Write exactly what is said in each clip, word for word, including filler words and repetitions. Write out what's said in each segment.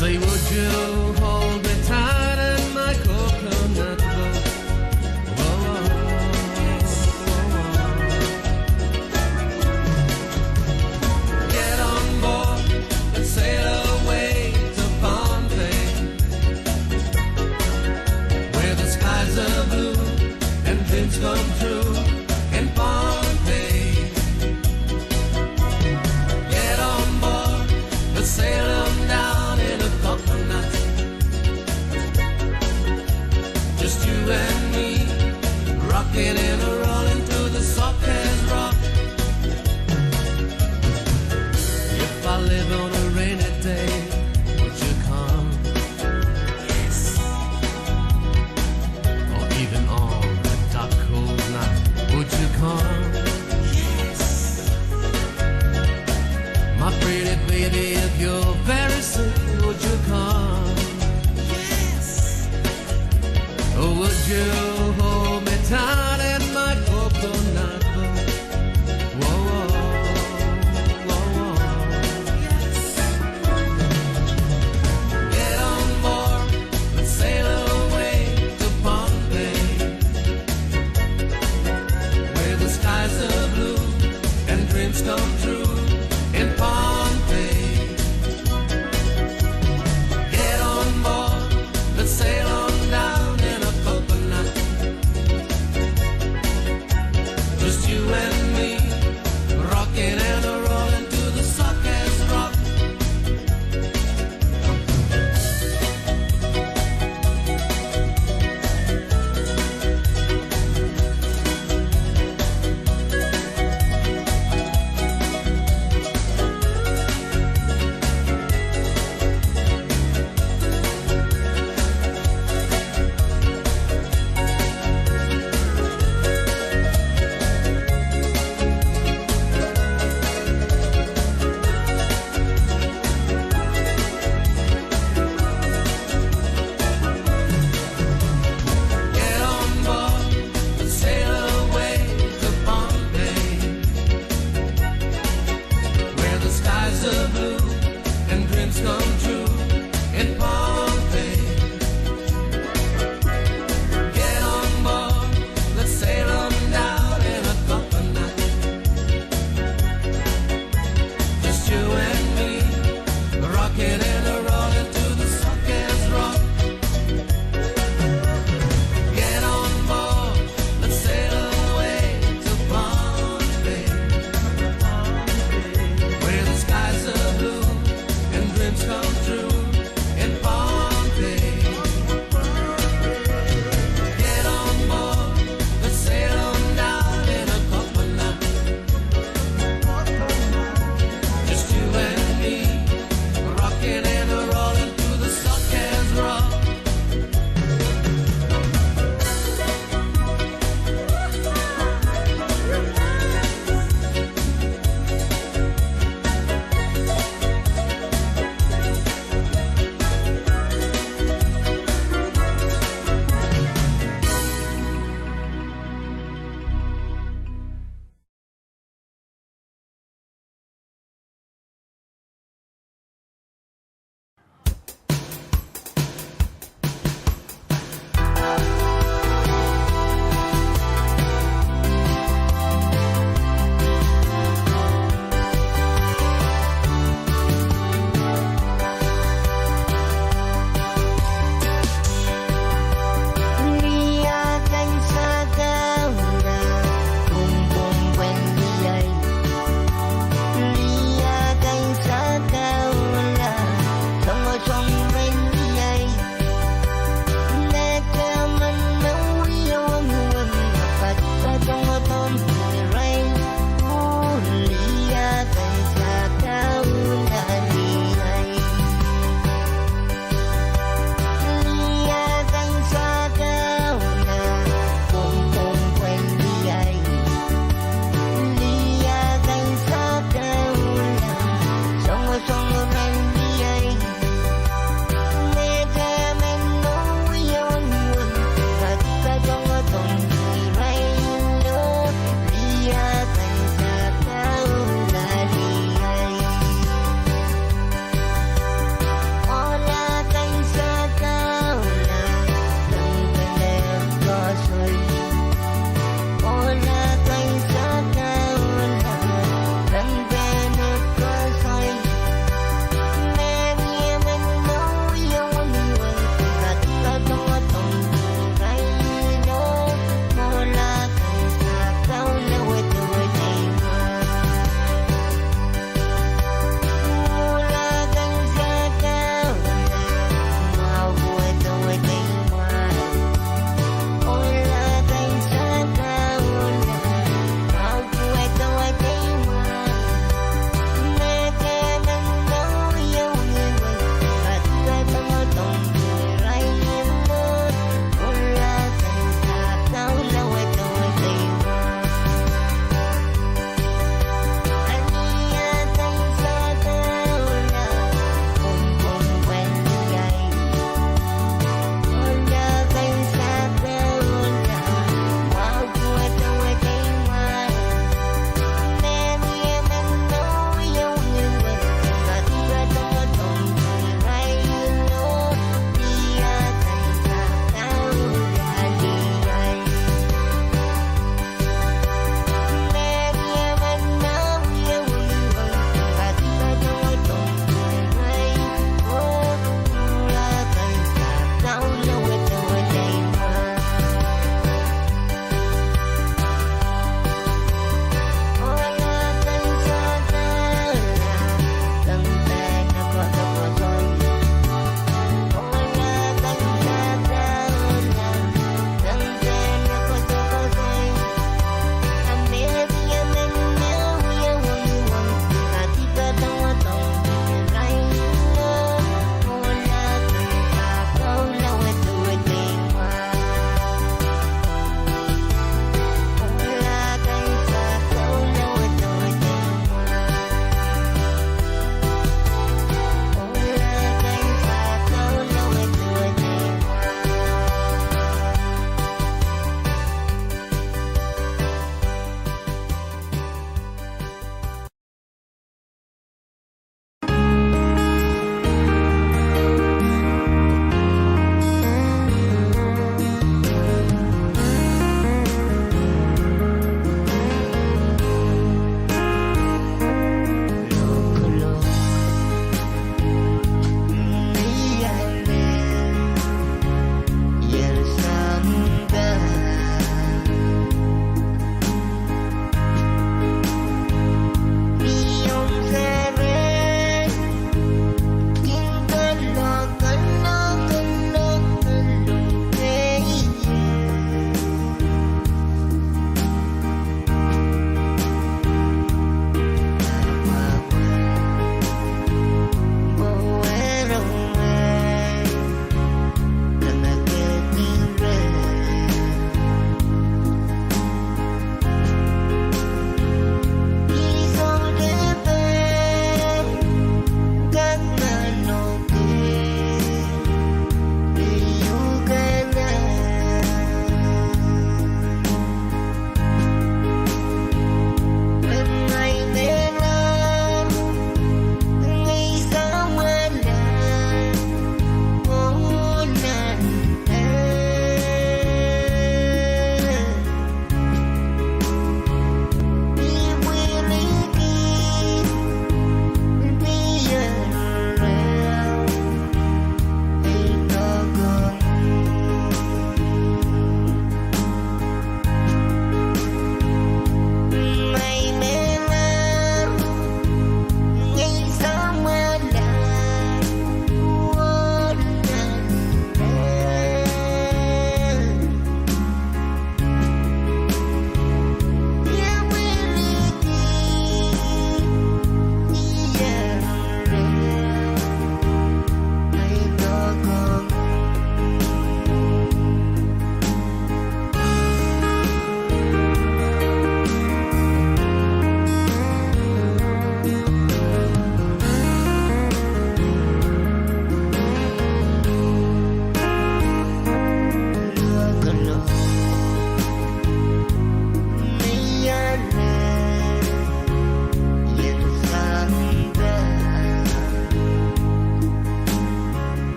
Say, would you hold me tight in my coconut boat? Oh, oh, oh, oh. Get on board and sail away to Pohnpei, where the skies are blue and dreams come true in Pohnpei. Get on board, we'll sail 'em down in a coconut. Just you and me, rocking and a rolling to the softest rock. If I leave on a rainy day, would you come? Yes. Or even on a dark cold night, would you come? Yes. My pretty baby, if you're very sick, would you come? Yes. Or would you hold me tight in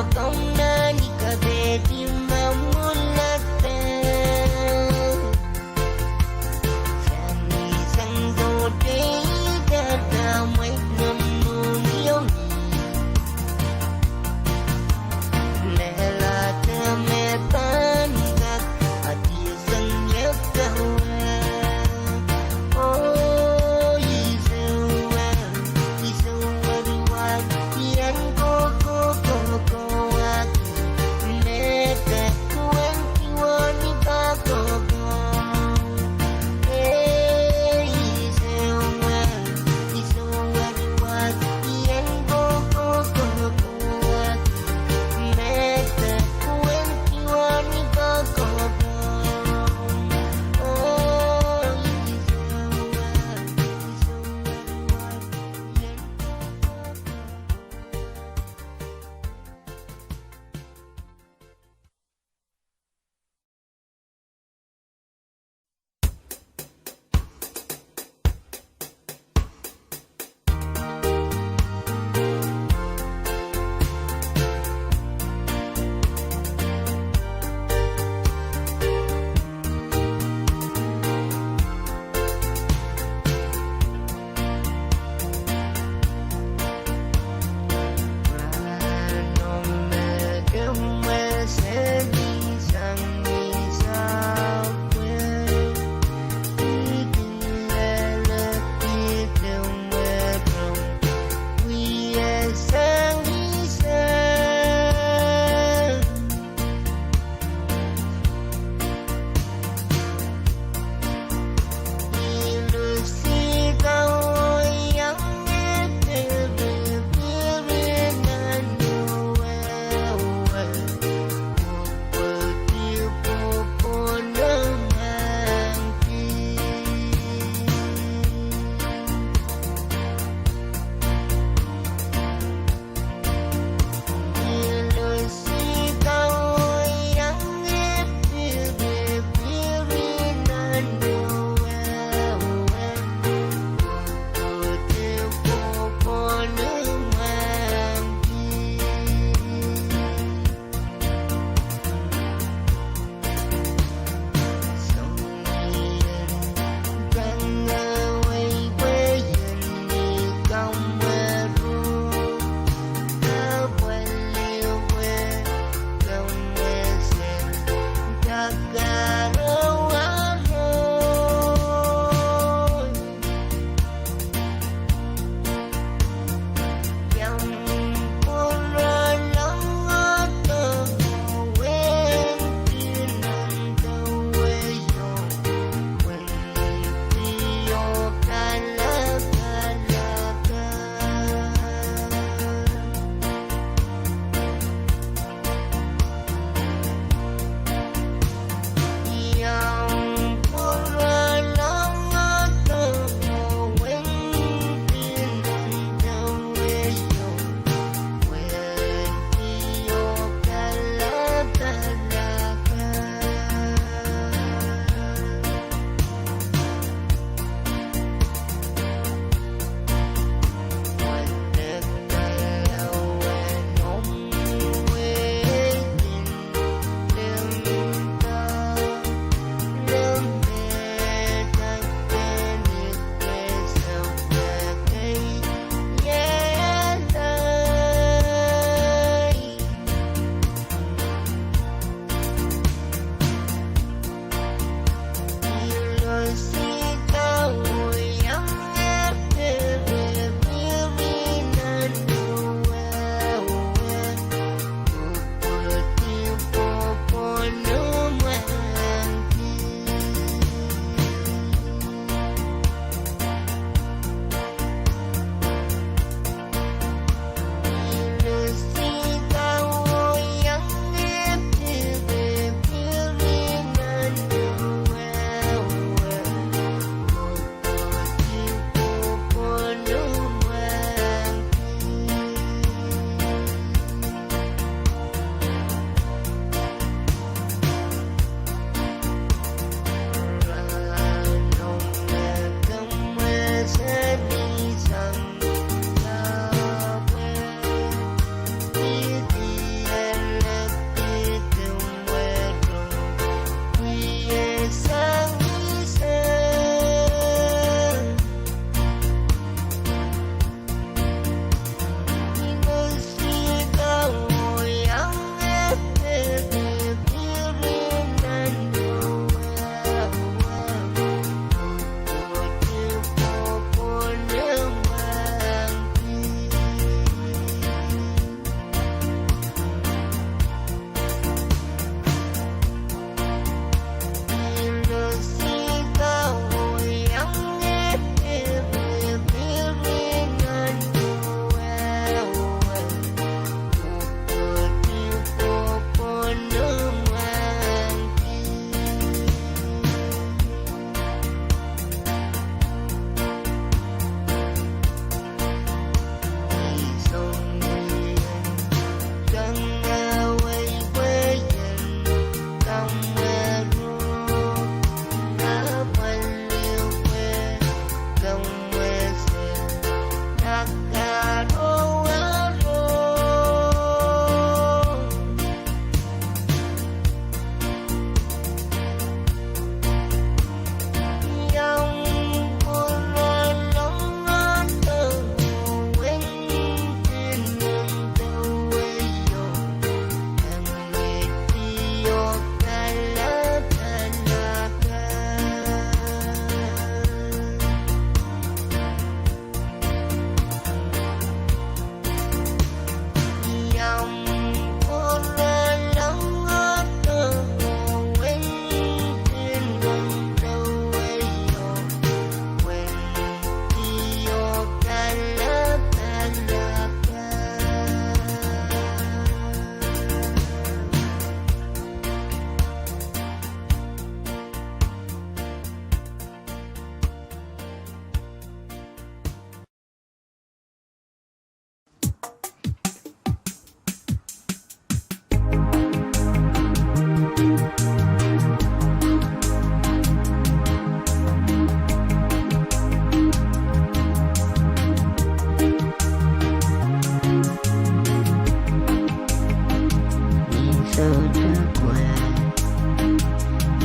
Komw nahn I kadehdi me mwuhr lete. Sang sang sohte I kak mweidohng mohngiong. Mehlahte me pahn kak adisang ieu kawe. Oh, I sohte, I sohte wahn, I en kohkohko, kohkohko wahn.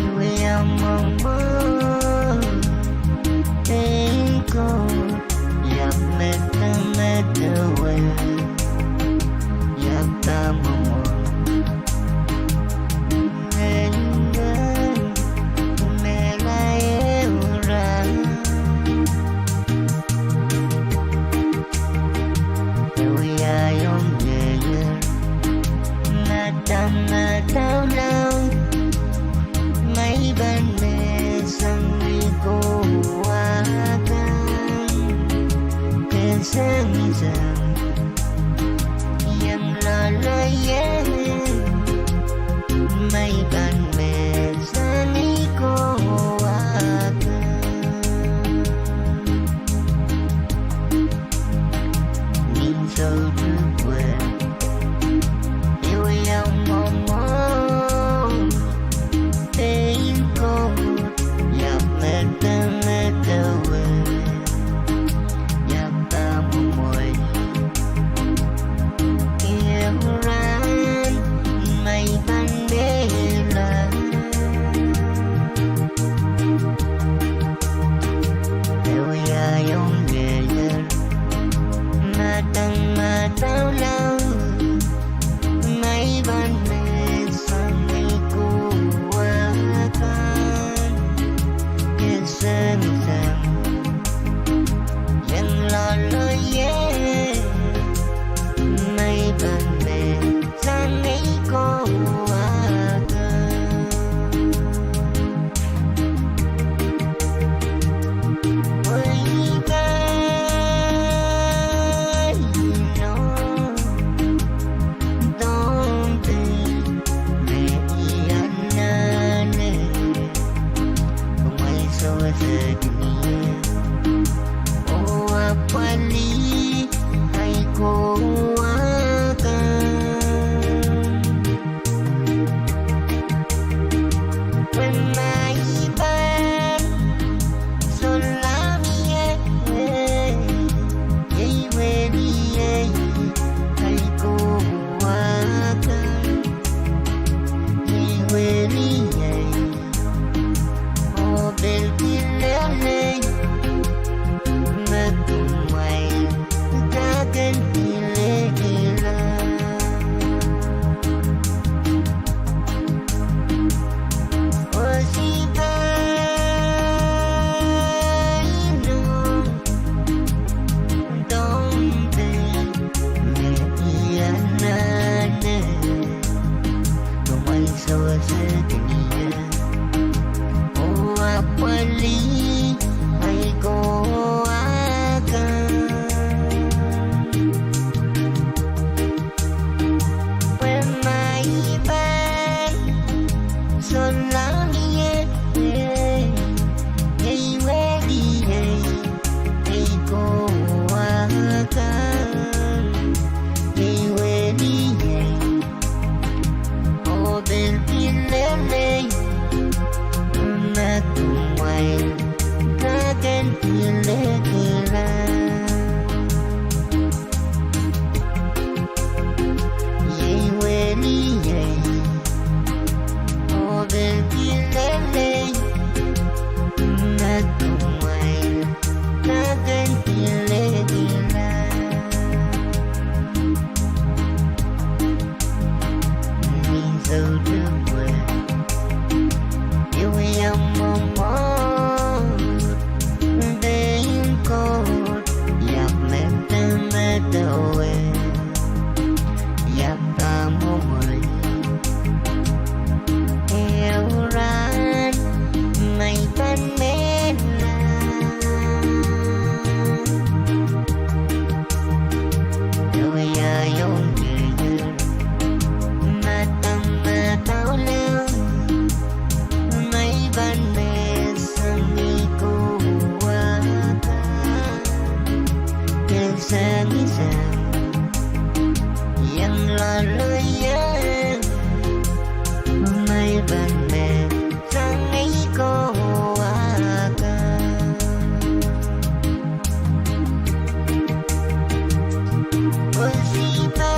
Iwe ia mwomwohd, pein Koht, iap medemedewe, iap pahn mwomwohd. Mehlel, mehla ehu rahn. Ehu ia ong ieier, madamadau laud, ma I pahn mehsang ni kowa kan, kesemsem, iang loaloieng, ma I pahn mehsang ni kowa kan. Ni soutik wet, ehu ia mwomwohd, pein Koht, iap medemedewe, iap pahn mwomwohd. Ehu rahn, ma I pahn mehla. Ehu ia ong ieier, madamadau laud, ma I pahn mehsang ni kowa kan, kesemsem, iang loaloieng, ma I pahn mehsang ni kowa kan. Pwe I pahn inou Pohnpei me I anahne, kumwail sewese kin ie, oh apwalih ahi kowa kan. Pwe ma I pahn solahr mie, iei weliei, ahi kowa kan, iei weliei. Oh pil kilelei, me kumwail kak en kilelehla. Oh I pahn inou Pohnpei me I anahne, kumwail sewese kin ie, oh apwalih ahi kowa kan. Pwe ma I pahn solahr mie, iei weliei, ahi kowa kan, iei weliei. Oh pil kilelei, me kumwail kak en kilelehla. Iei weliei, oh pil kilelei, me kumwail kak en kilelehla. Ni soutik wet, ehu ia mwomwohd, pein Koht, iap medemedewe, iap pahn mwomwohd. Ehu rahn, ma I pahn mehla. Ehu ia ong ieier, madamadau laud, ma I pahn mehsang ni kowa kan, kesemsem, iang loaloieng, ma I pahn mehsang ni kowa kan. Pwe I pahn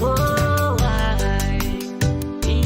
Oh, ahi.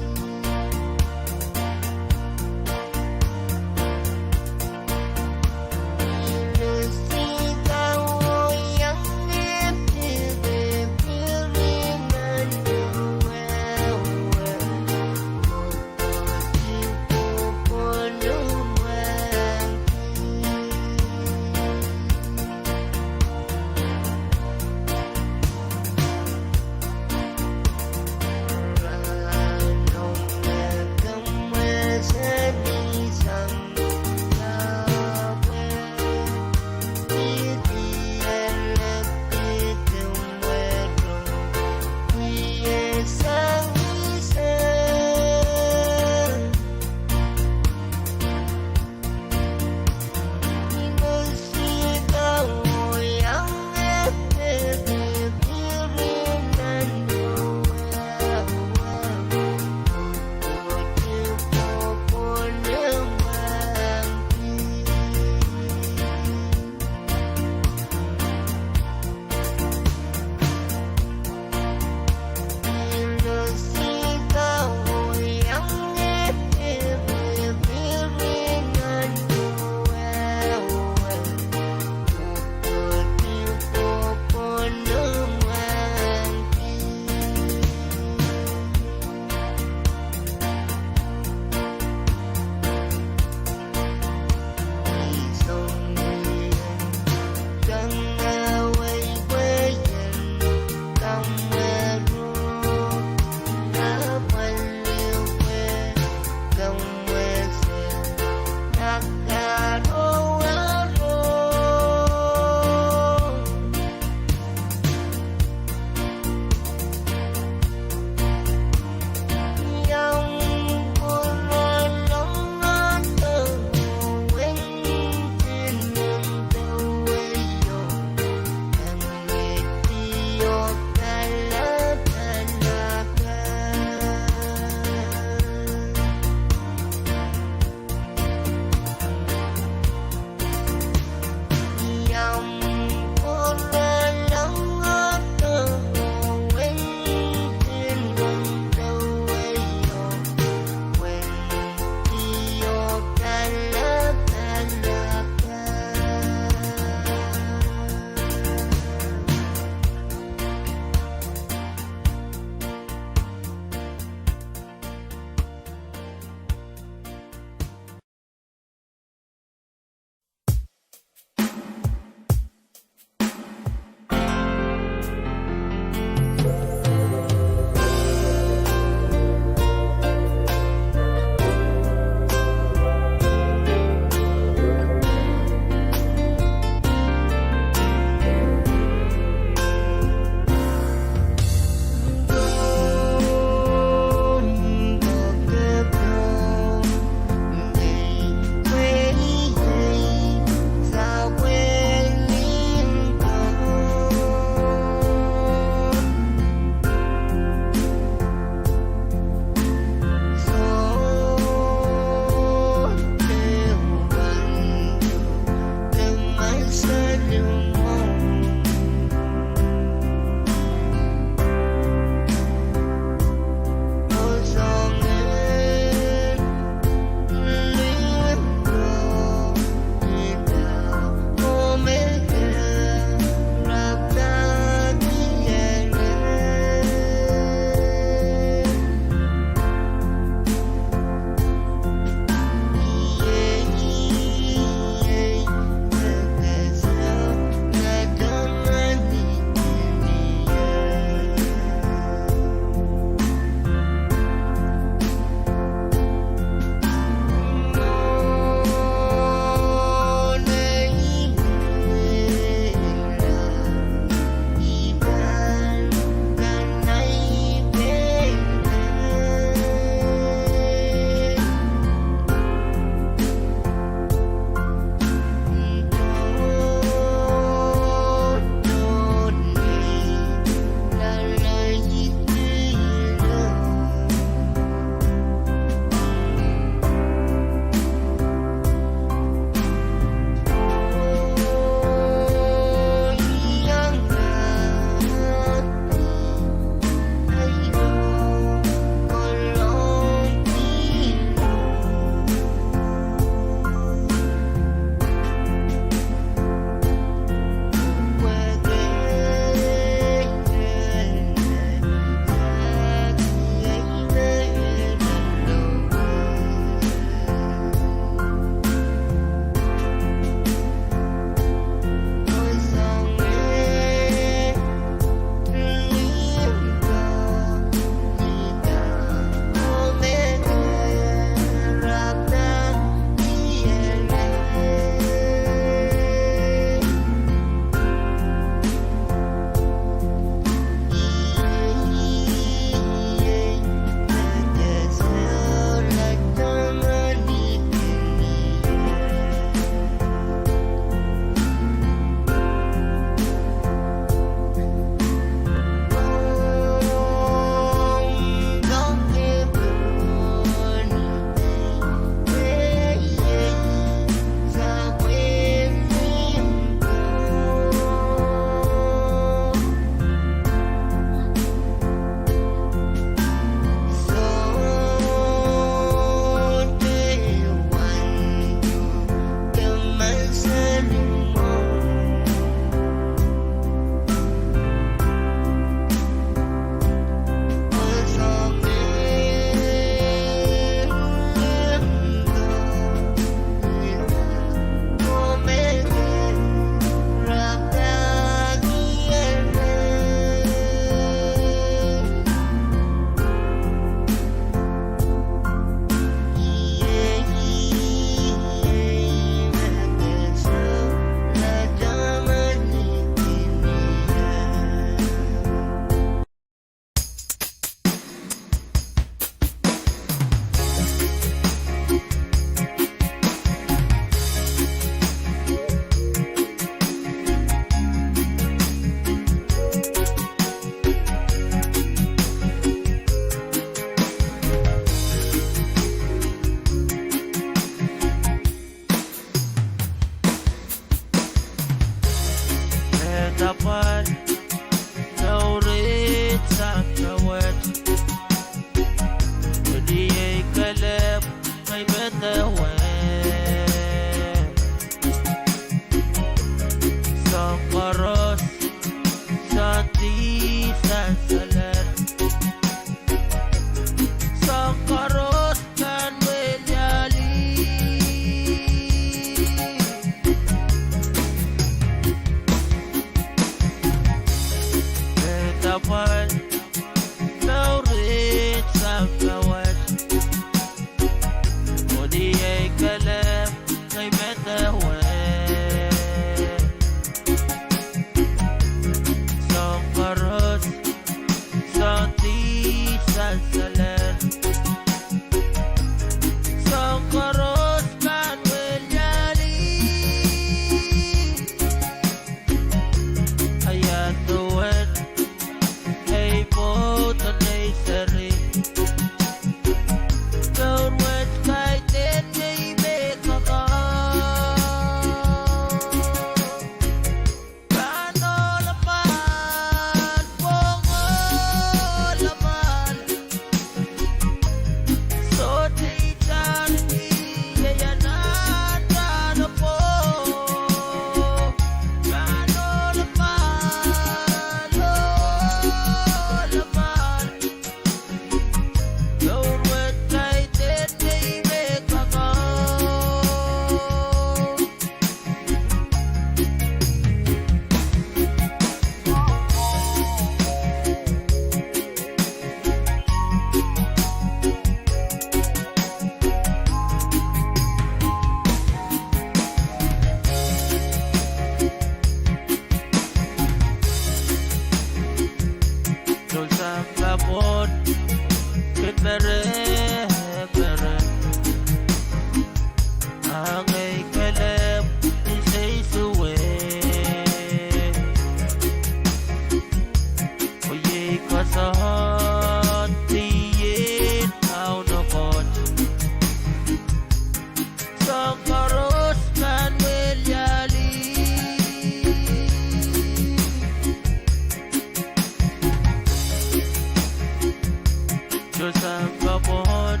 Kapwohn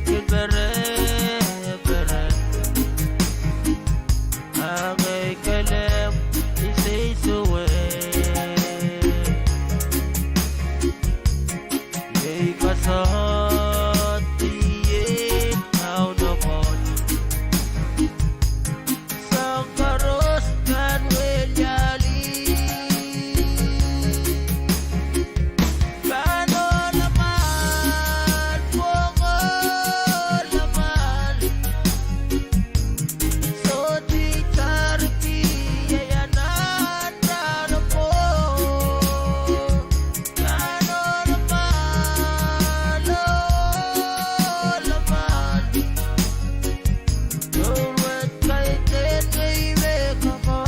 kin pereperen, a ngehi kelehpw ni seisewe. Iei koasoandi en Kauno Koht, soang koaros kan weliali. Pahn ohlahpwal, pwong ohlahpwal. Sohte tariki, iei anahn rahn oko. Pahn ohlahpwal, ohlahpwal. Tohn wet kaidehn ngehi me komour.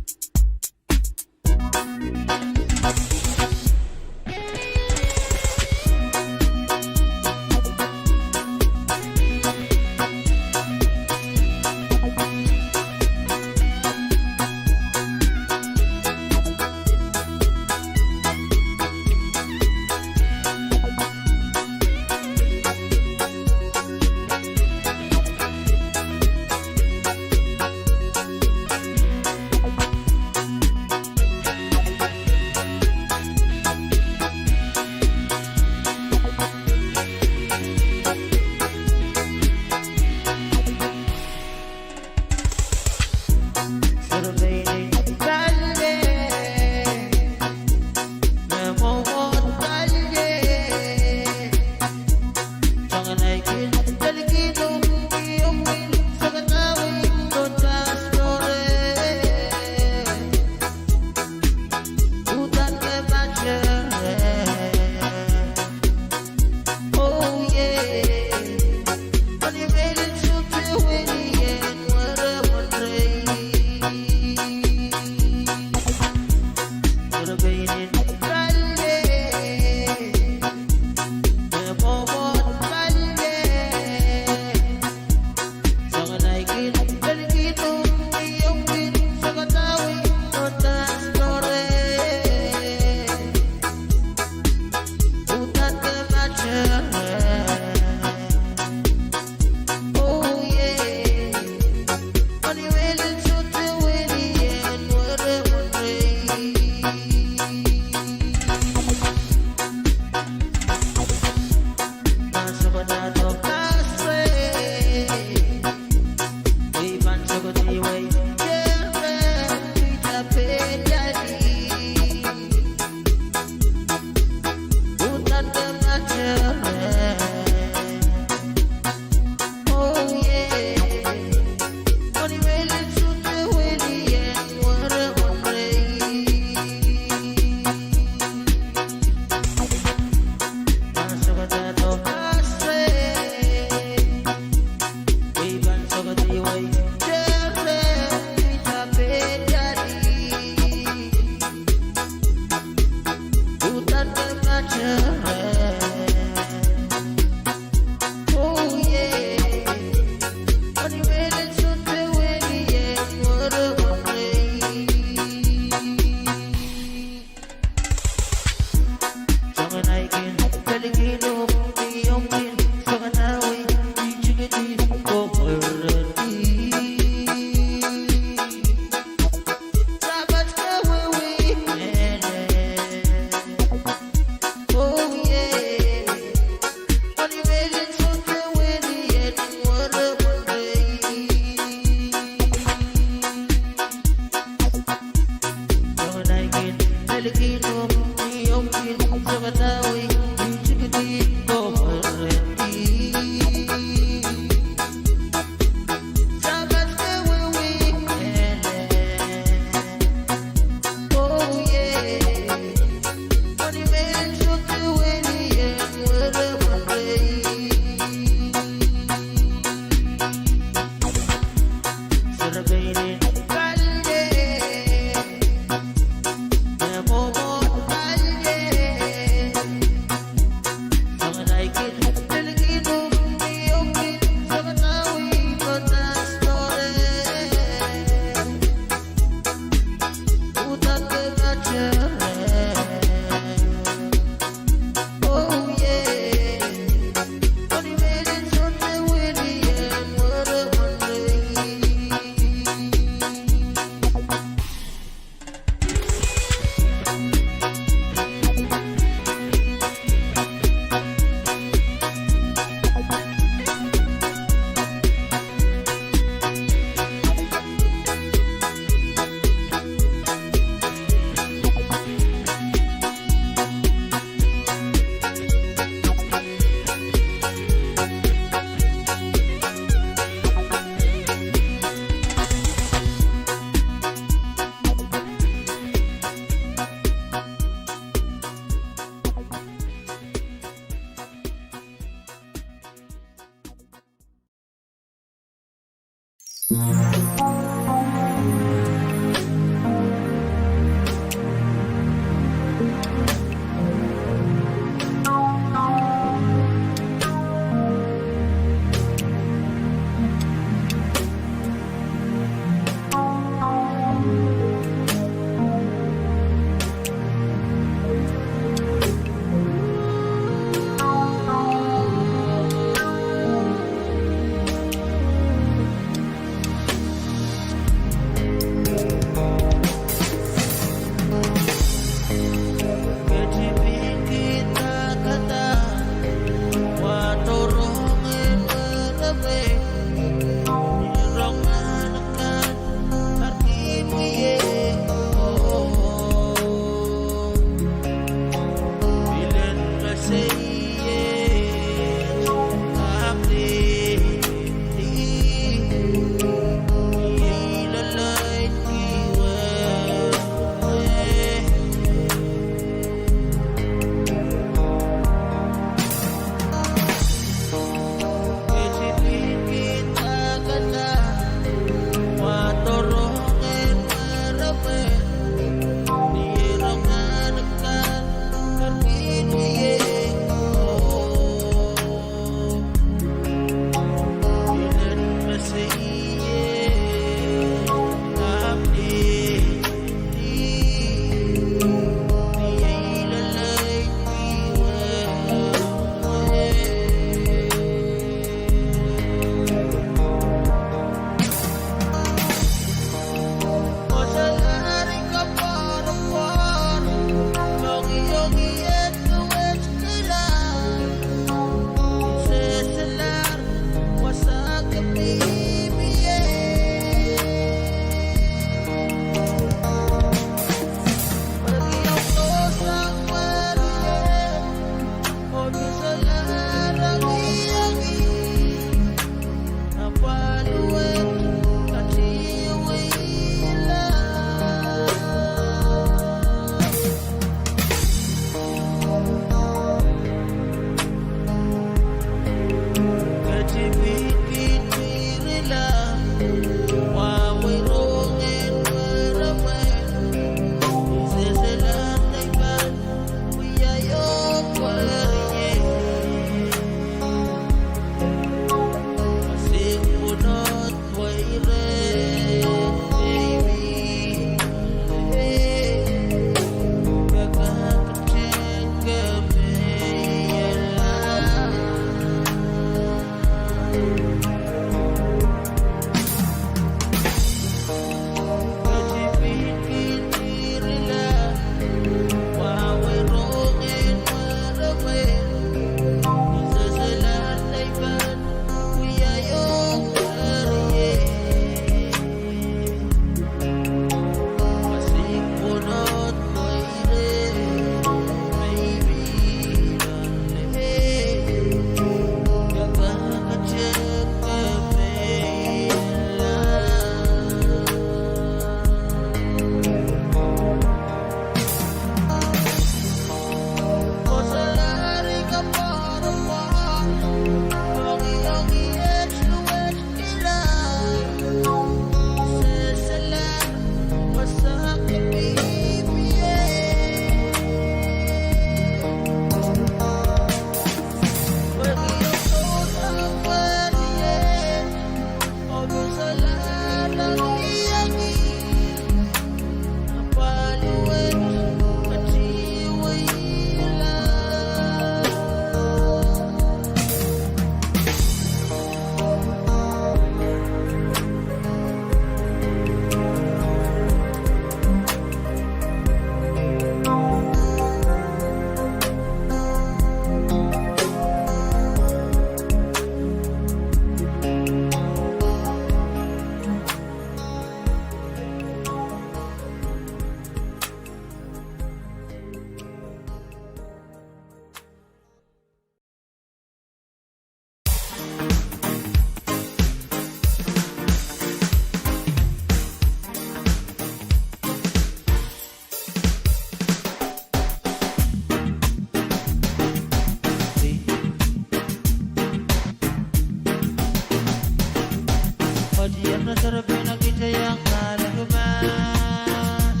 Serpent akitehiong kaleki mahs.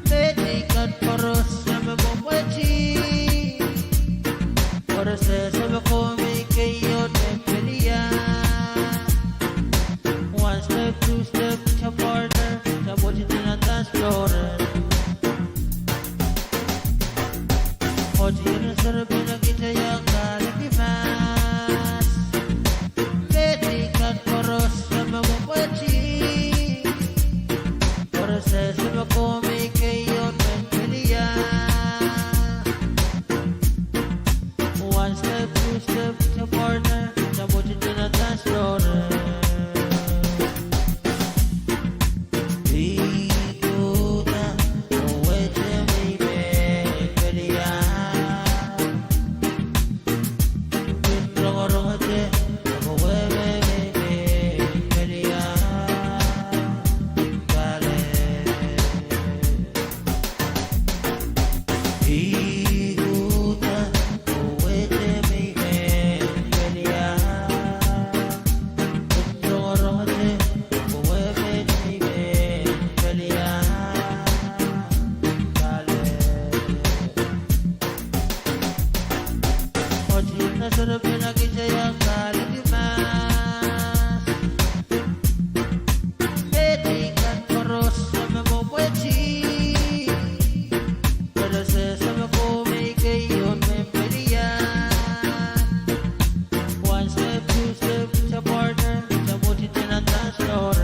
Mehdi kan koaros me mwomwehdi. Koaros me komi keieu me pelian. One step, two step, ta partner, ta pwohti nan dance floor. Ot ire serpent akitehiong kaleki mahs. Mehdi kan koaros me mwomwehdi. Koaros me komi keieu me pelian. One step, two step, ta partner, ta pwohti nan dance floor. One step, two step, ta partner, ta pwohti nan dance floor.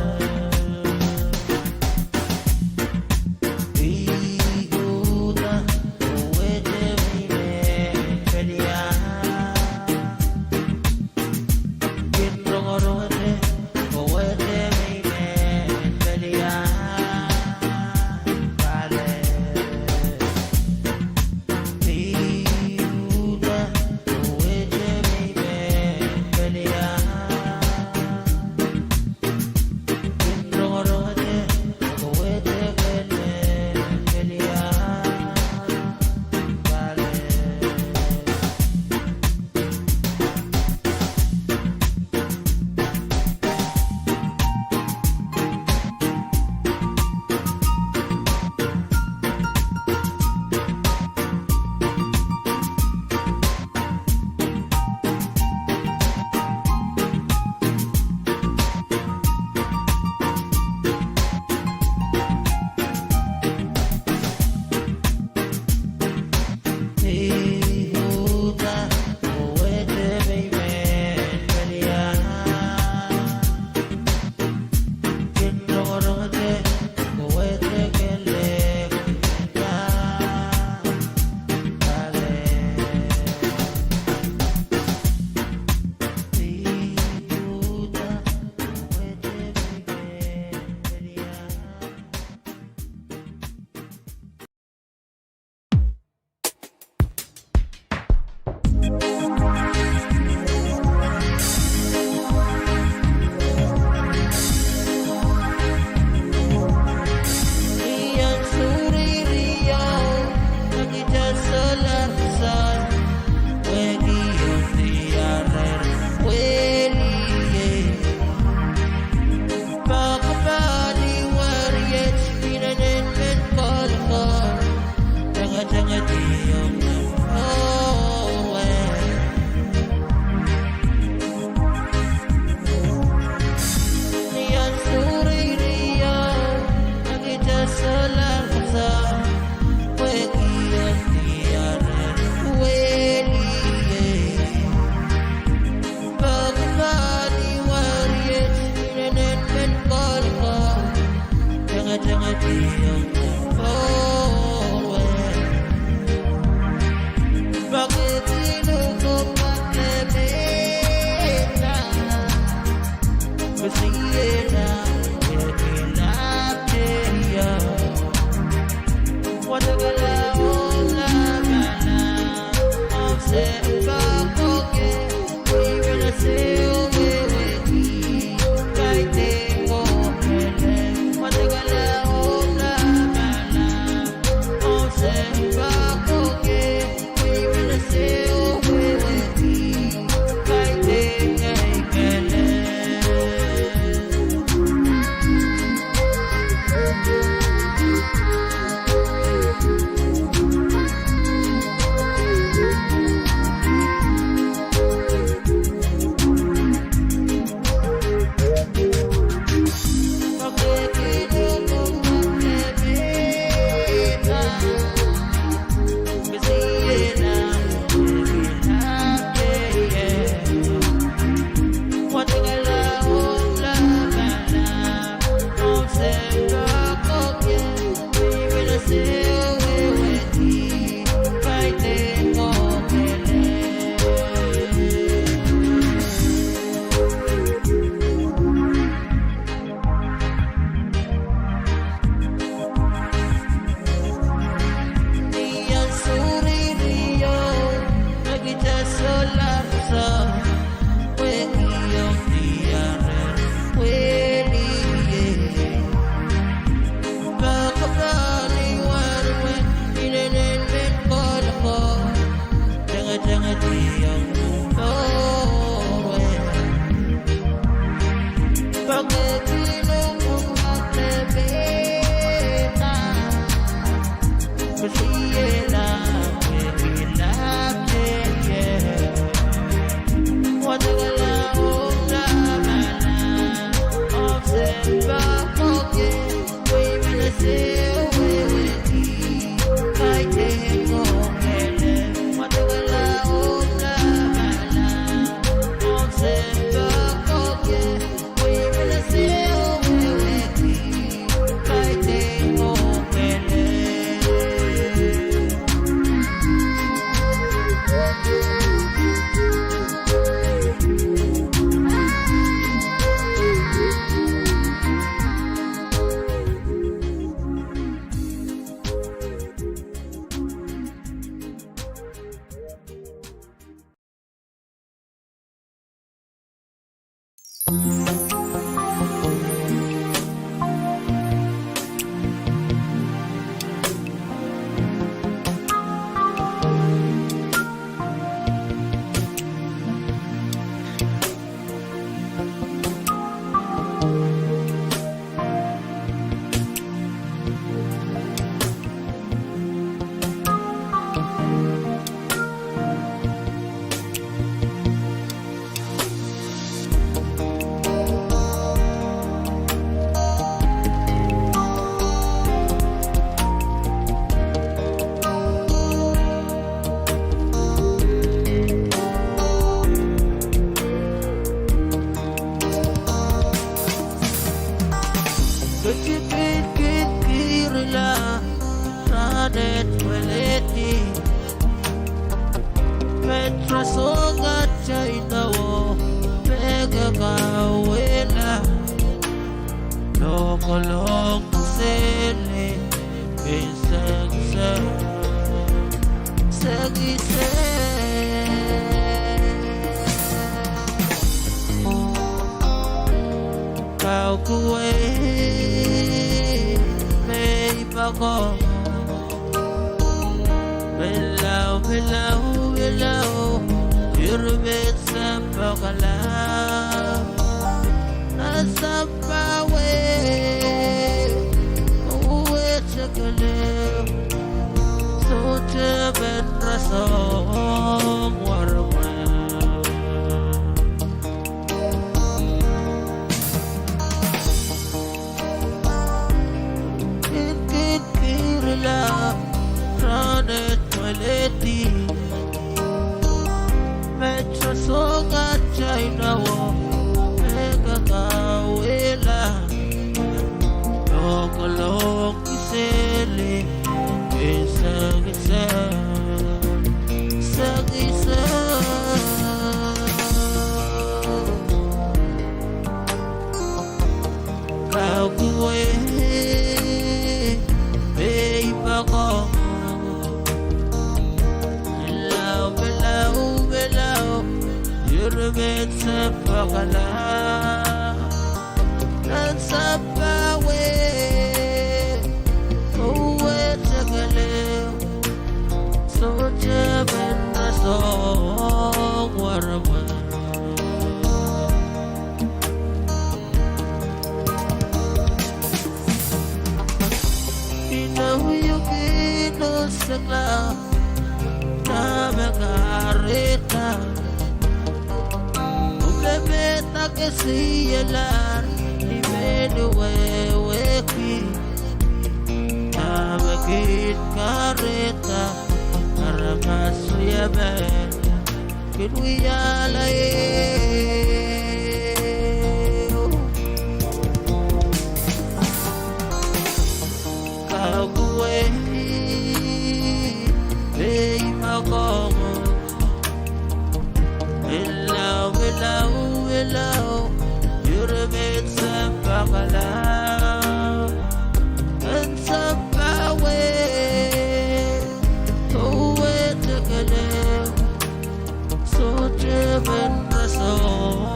Ketikihdi kihdi kirila, rahnwet weledi. Petros oh Ngat, Jaina oh, me ke kauwehla. Lokolok seli, e sengse, sengse. Kaukuwe, me I poakohng. Milau, milau, milau, ire me I sempwakala. Nan sampah wet, oh wet sekele, sohte men rasehng waremwe. Ketikihdi kirila, rahnwet weledi. Petros oh Ngat, Jaina oh, me ke kauwehla. Lokolok seli, e sengse, sengse. Kaukuwe, me I poakohng. Milau, milau, milau, ire me I sempwakala. Nan sampah wet, oh wet sekele, sohte men rasehng waremwe. Ina uhwong kin oh sengla, dahme kahrehda? Ume pid kesielahr, I men wehwehki. Dahme kin kahrehda? Aramas wiepen kin wiahla ie. Kaukuwe, me I poakohng. Milau, milau, milau, ire me I sempwakala. Nan sampah wet, oh wet sekele, sohte men rasehng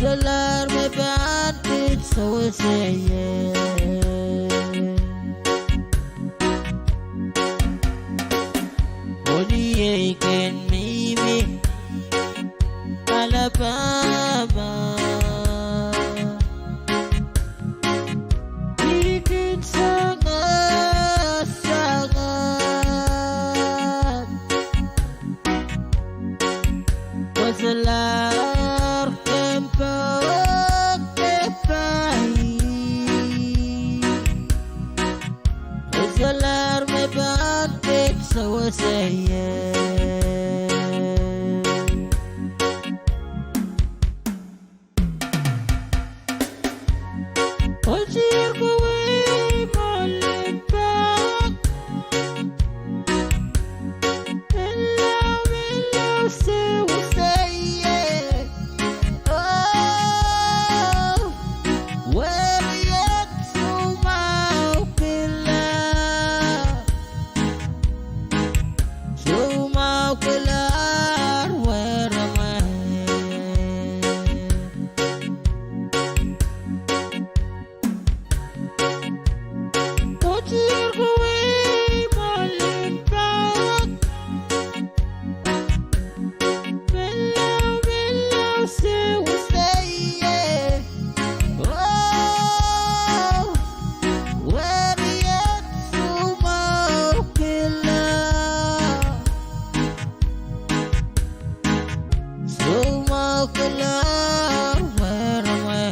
Solahr me pahn kin sewese ie. Mwohni ei kin mihmi Alabama. I kin sangasang. Pwe solahr kempoake pai. Pwe solahr me pahn kin sewese ie. Otir kawei molen pak. Menlau, menlau sewese ie. Oh, weriet soumwahu kila. Soumwahu kilahr weremwe. Otir kawei molen pak. Menlau, menlau sewese ie. Oh, weriet soumwahu kila. Soumwahu kilahr weremwe.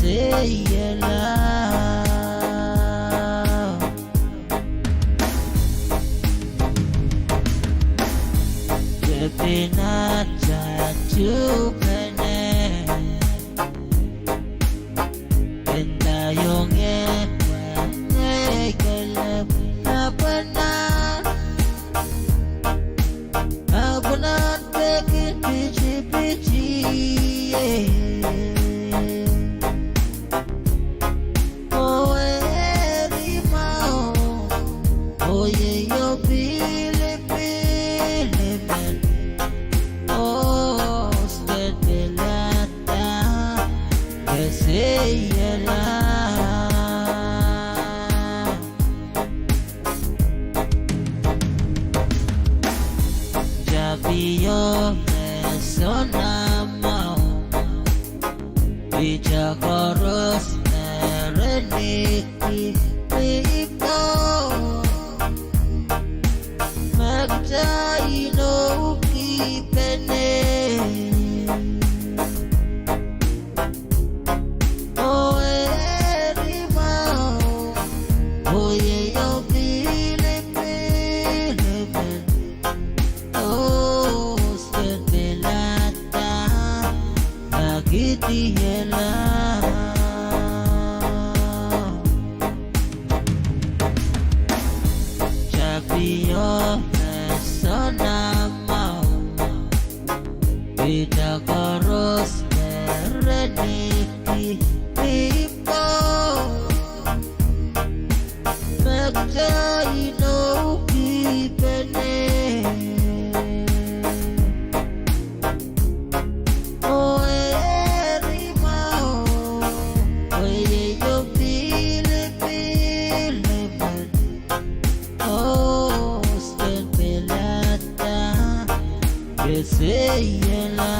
Seiela. Kepina tatu pene. Penda yonge wene kelep apena. Apena peki pitipiti, eh. Owe eri mwahu, oye io pilipil emen. Oh, skedela da, ke seiela. Tapio me soanamwahu, ih koaros me re nihki pihpo. Me kitail inoukipene. Owe eri mwahu, oye io pilipil emen. Oh, skedela da, akitiela. Tapio me soanamwahu, ih koaros me re nihki pihpo. Me kitail inoukipene. Owe eri mwahu, oye io pilipil emen. Oh, skedela da, ke seiela.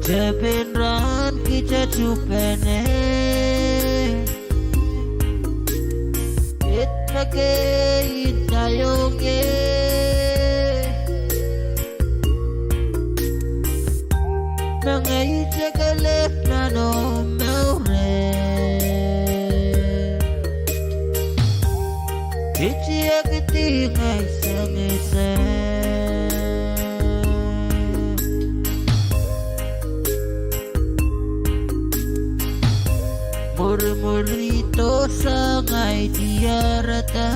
Tepin rahn kitail tuhpene, id me ke indahiong ie. Me ngehi kekehlek nan omw mour. Itiakidi ngehi sengise. Mwirimwirihdo sang ahi diarada.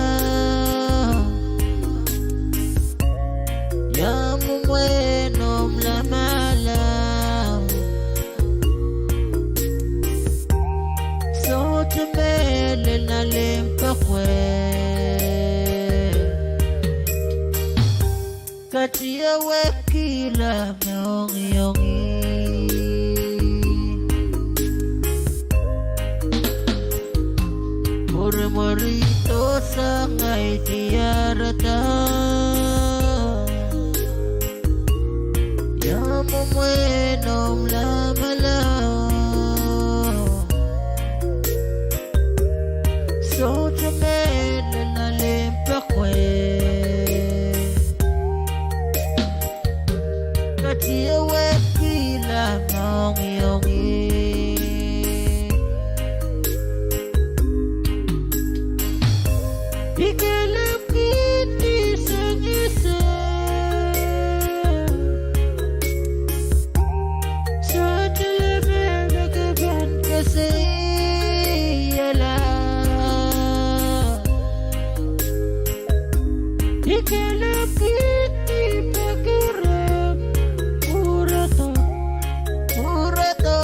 Ia mwomwen omw lamalam? Sohte mehlel nan limpoak wet. Katiawehkihla me ongiongi. Mwirimwirihdo sang ahi diarada. Ia mwomwen omw lamalam? Sohte mehlel nan limpoak wet. Katiawehkihla me ongiongi. I kelepwidi sengise. Sohte leme me ke pahn keseiala. I kelepwidi peki rehmw. Pwurodo, pwurodo.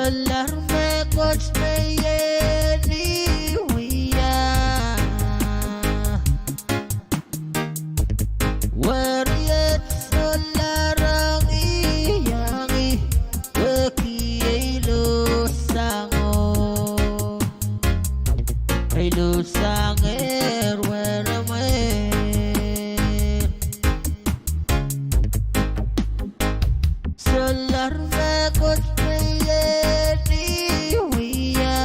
Solahr mehkot me I en wia. Weriet solahr iang, iang, wehwehki ei luhsango. Ei luhsangehr weremwe. Solahr mehkot me I en wia.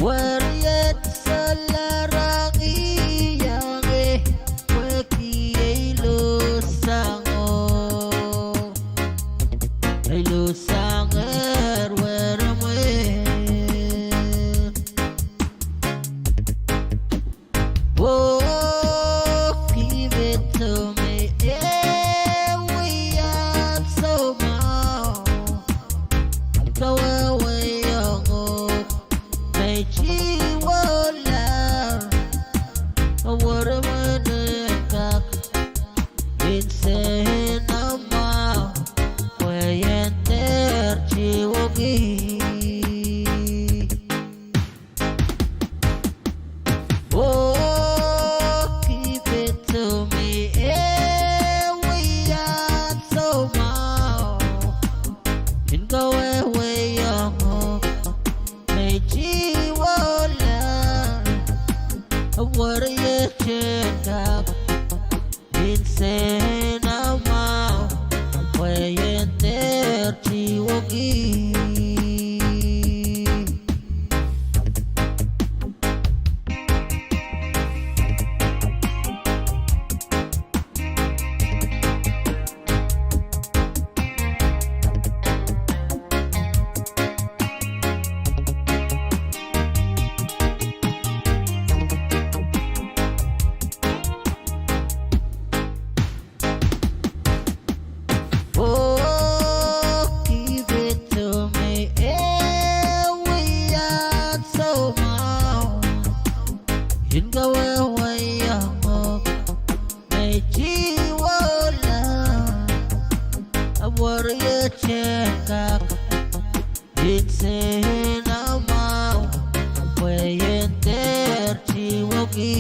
Weriet solahr iang, iang, wehwehki ei luhsango. Ei luhsangehr weremwe. Oh, ki pid soh me e wia soumwahu. Kawehwehiong uhk me I tihwolahr. Weremwe en kak, insen amwahu, pwe I en dehr tiwehuki. Oh, ki pid soh me e wia soumwahu. Nin kawehwehiong uhk me I tihwolahr. Weriet en kak, insen amwahu, pwe I en dehr tiwehuki. Oh, ki pid soh me e wia soumwahu. Nin kawehwehiong uhk me I tihwolahr. Weriet en kak, insen amwahu, pwe I en dehr tiwehuki.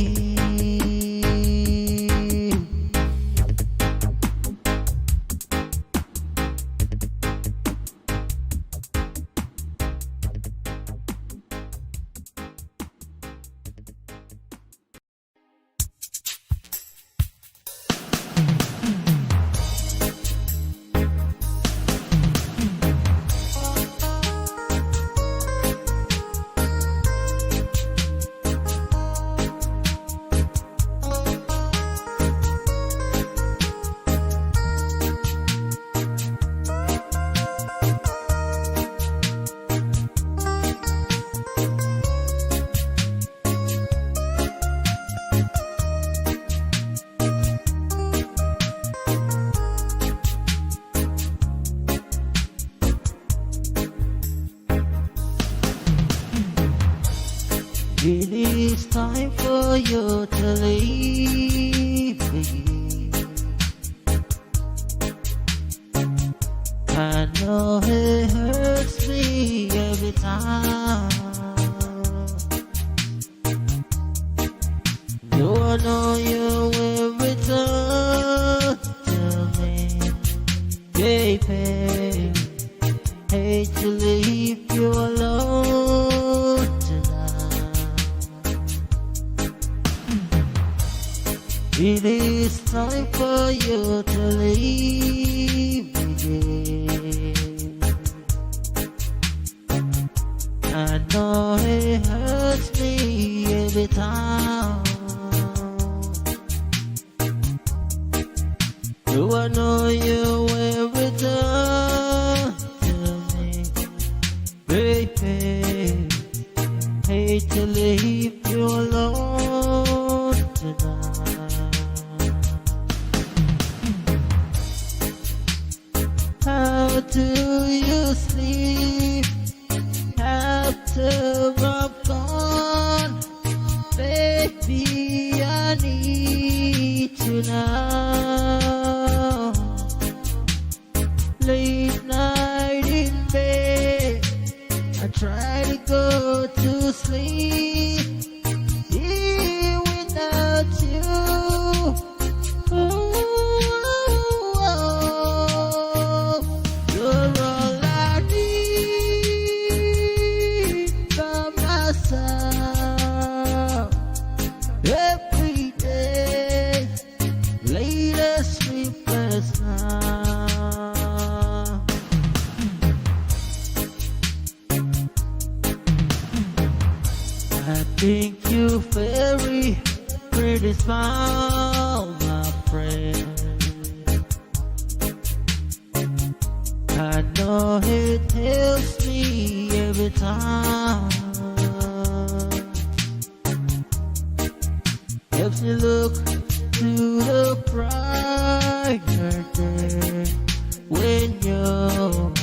It is time for you to leave me. I know it hurts me every time. Though I know you will return to me, baby. Hate to leave you alone tonight. It is time for you to leave me, yeah. I know it hurts me every time. Though I know you will return to me, baby. Hate to leave you alone tonight. How do you sleep after I'm gone? Baby, I need you now. Try to go to sleep here without you. Oh, oh, oh. You're all I need by my side every day. Latest replacement. I think you very pretty smile, my friend. I know it helps me every time. Helps me look to the brighter day when you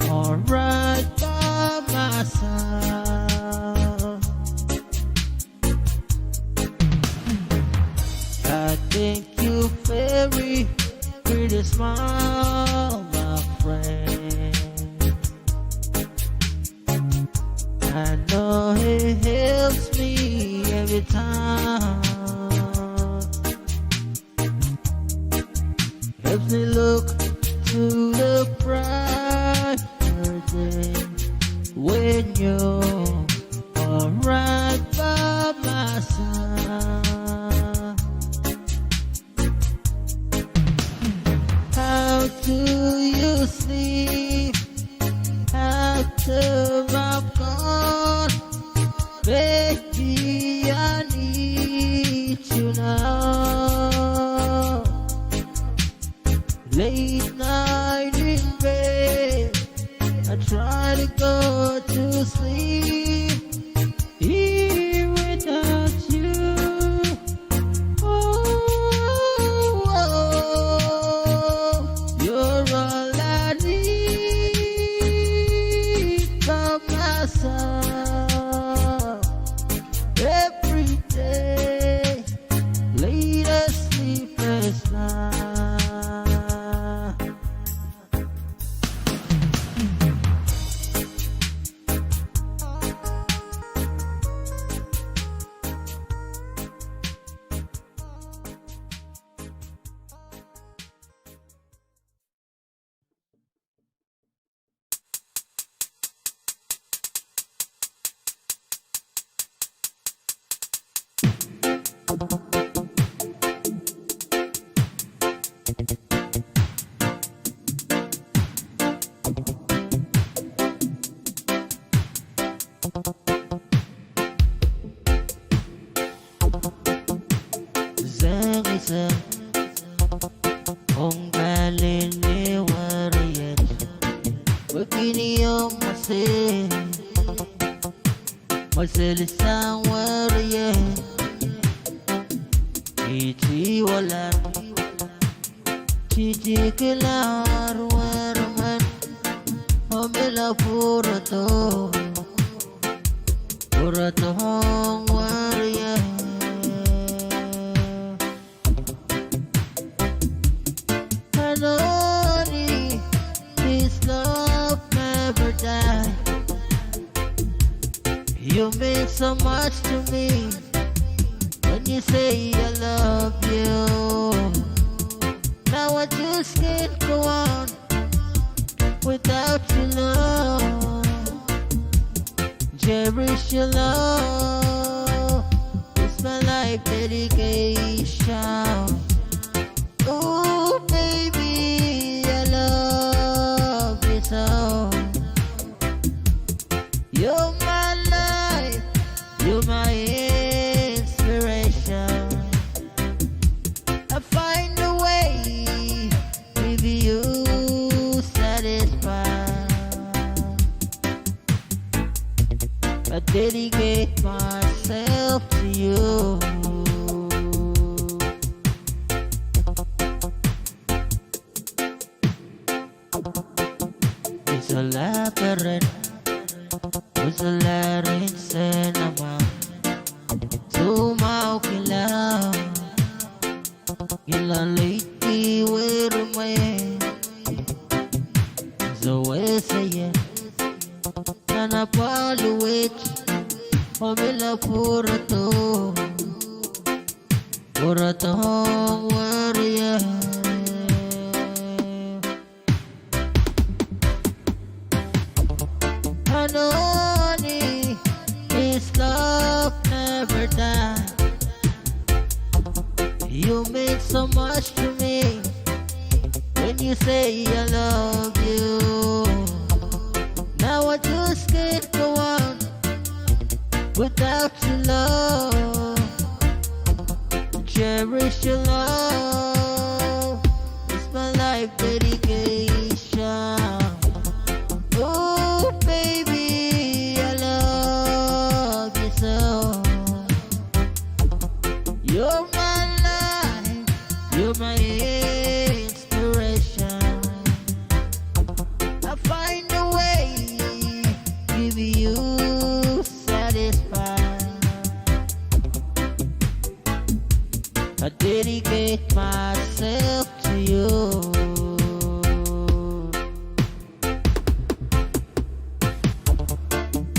are right by my side. I think you very pretty smile, my friend. I know it helps me every time. Helps me look to the brighter day when you are right by my side. How do you sleep after I'm gone? Baby, I need you now. Late night in bed, I try to go to sleep here without you. Oh, oh, you're all I need by my side every day. Latest replacement. Sangisa, ong palin ni weriet, wekini ong mese, mese lisang weriet, iti walan, titi kilar wermen, omela purto, purto ong weriet. Anoni, this love never die. You mean so much to me when you say I love you. Now I just can't go on without your love. Cherish your love. It's my life dedication. Oh, baby, I love you so. You're my life, you're my inspiration. I find a way, baby, you satisfy. I dedicate myself to you. Isolahr peren, isolahr nsenamwahu, soumwahu kilang, kilang leidi werimwe, sewese ie, nan apwal Omw mihla pwurodo, pwurodo warrior. Anohni, his love never die. You mean so much to me when you say I love you. Now I just can't go on without your love. Cherish your love. It's my life dedication. Oh, baby, I love you so. You're my life, you're my inspiration. I find a way, give you satisfied. I dedicate myself to you.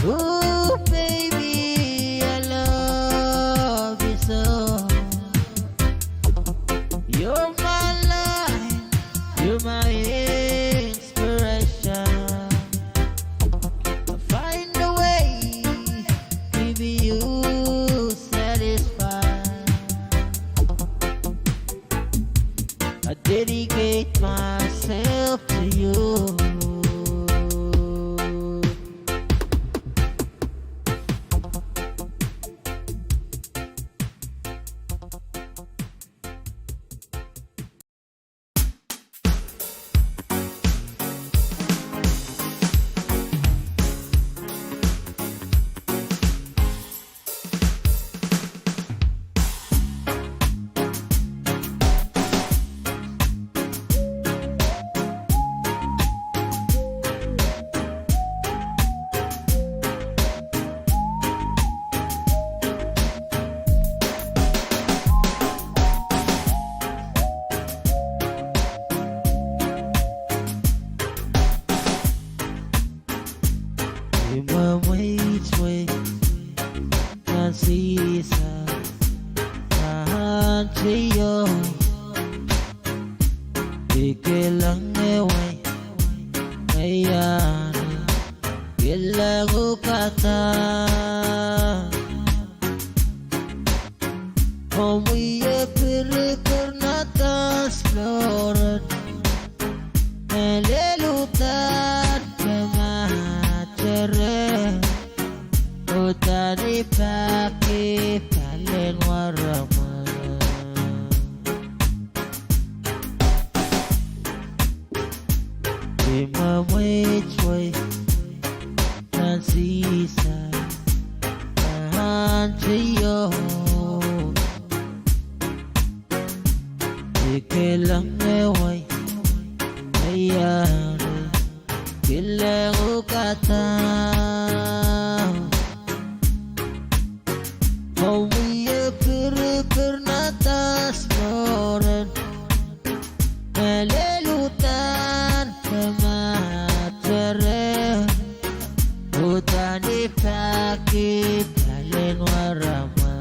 Ooh, baby, I love you so. You're my life, you're my inspiration. I find a way, give you satisfied. I dedicate myself to you. Ih me mweitwei nan Sises, ahn Seiloak. I kilang ehu wai, ngehi ahn kilang uhk adan. Omw wie piripir nan dance floor, me lel uhdahn me mahtere, uhdahn I pahki pahlen waramwe. Ih me mweitwei nan Sises, ahn Seiloak. I kilang ehu wai, ngehi ahn kilang uhk adan. Omw wie piripir nan dance floor, me lel uhdahn me mahtere, uhdahn I pahki pahlen waramwe.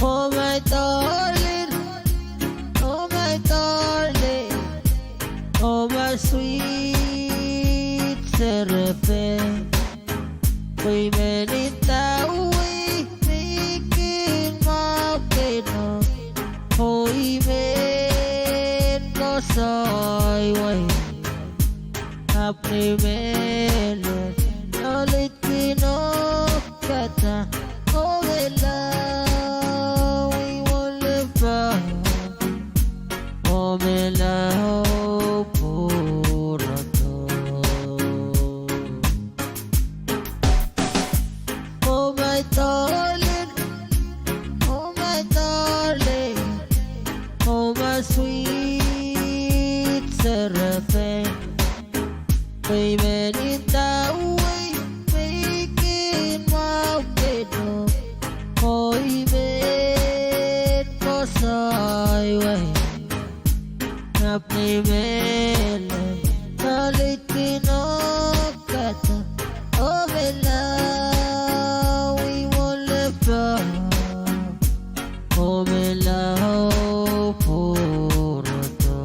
Oh my darling, oh my darling, oh my sweet serafin. Pwe I men ndahwei me I kin mwahu keinek, oh I men koasoai wai. Ahpw ni mehlel, loalei kin oh kata, oh mehla, I wonder pa, oh mehla, oh pwurodo. Oh my darling, oh my darling, oh my sweet serafin. Pwe I men ndahwei me I kin mwahu keinek, oh I men koasoai wai. Ahpw ni mehlel, oh me lao pwurodo.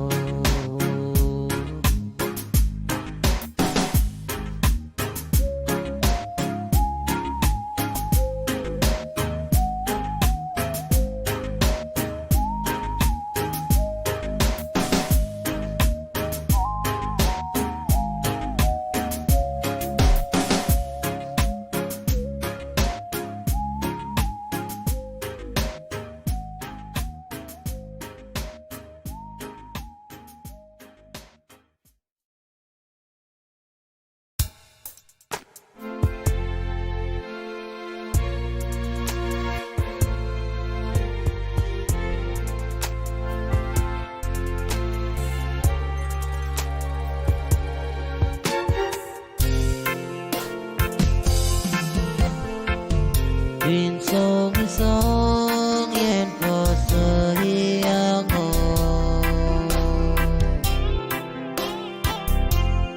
Pin soangisoang ien koasoiango,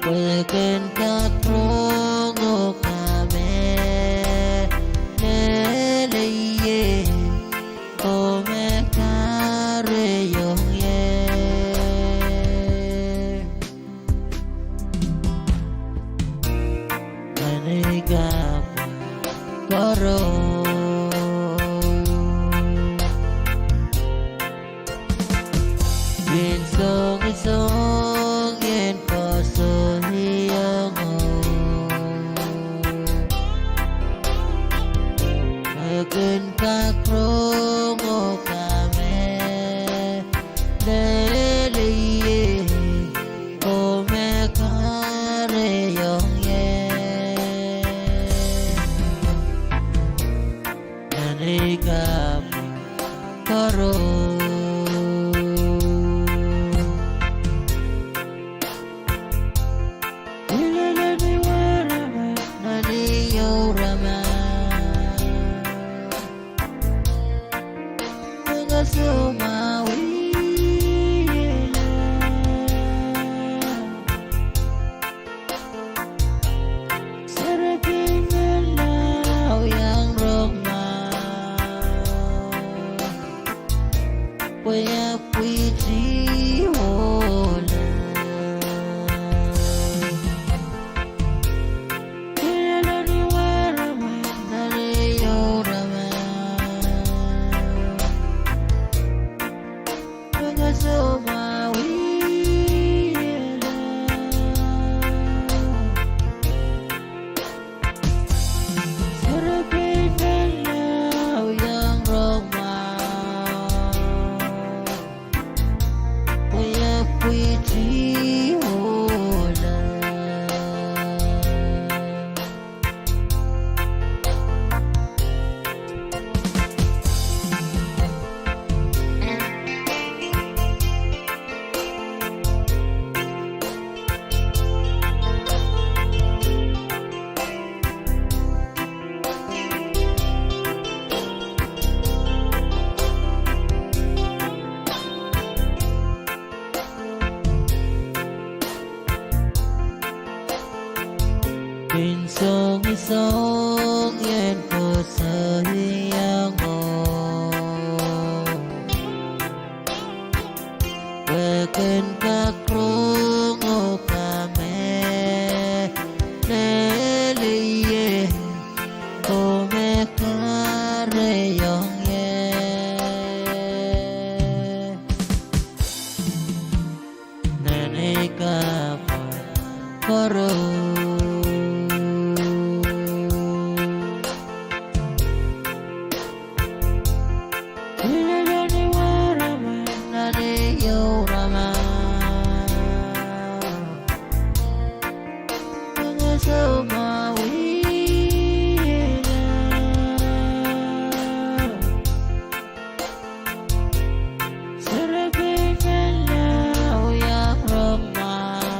pwe ken kak rong oh kamehlele ie, oh me kahrehiong ie. Nan ei kapw koaros. Pin soangisoang ien koasoiango, pwe ken kak rong oh kamehlele ie, oh me kahrehiong ie. Nan ei kapw koaros. Ileleni wehwehn nan ei ehu raman, me kasoumwahuwihla. Serepein men lao iang rong mwahu, pwe e pwihti ohla. Ileleni wehwehn nan ei ehu raman, me kasoumwahuwihla. Serepein men lao iang rong mwahu, pwe e pwihti ohla. Pin soangisoang ien koasoiango, pwe ken kak rong oh kamehlele ie, oh me kahrehiong ie. Nan ei kapw koaros. Ileleni wehwehn nan ei ehu raman, me kasoumwahuwihla. Serepein men lao iang rong mwahu,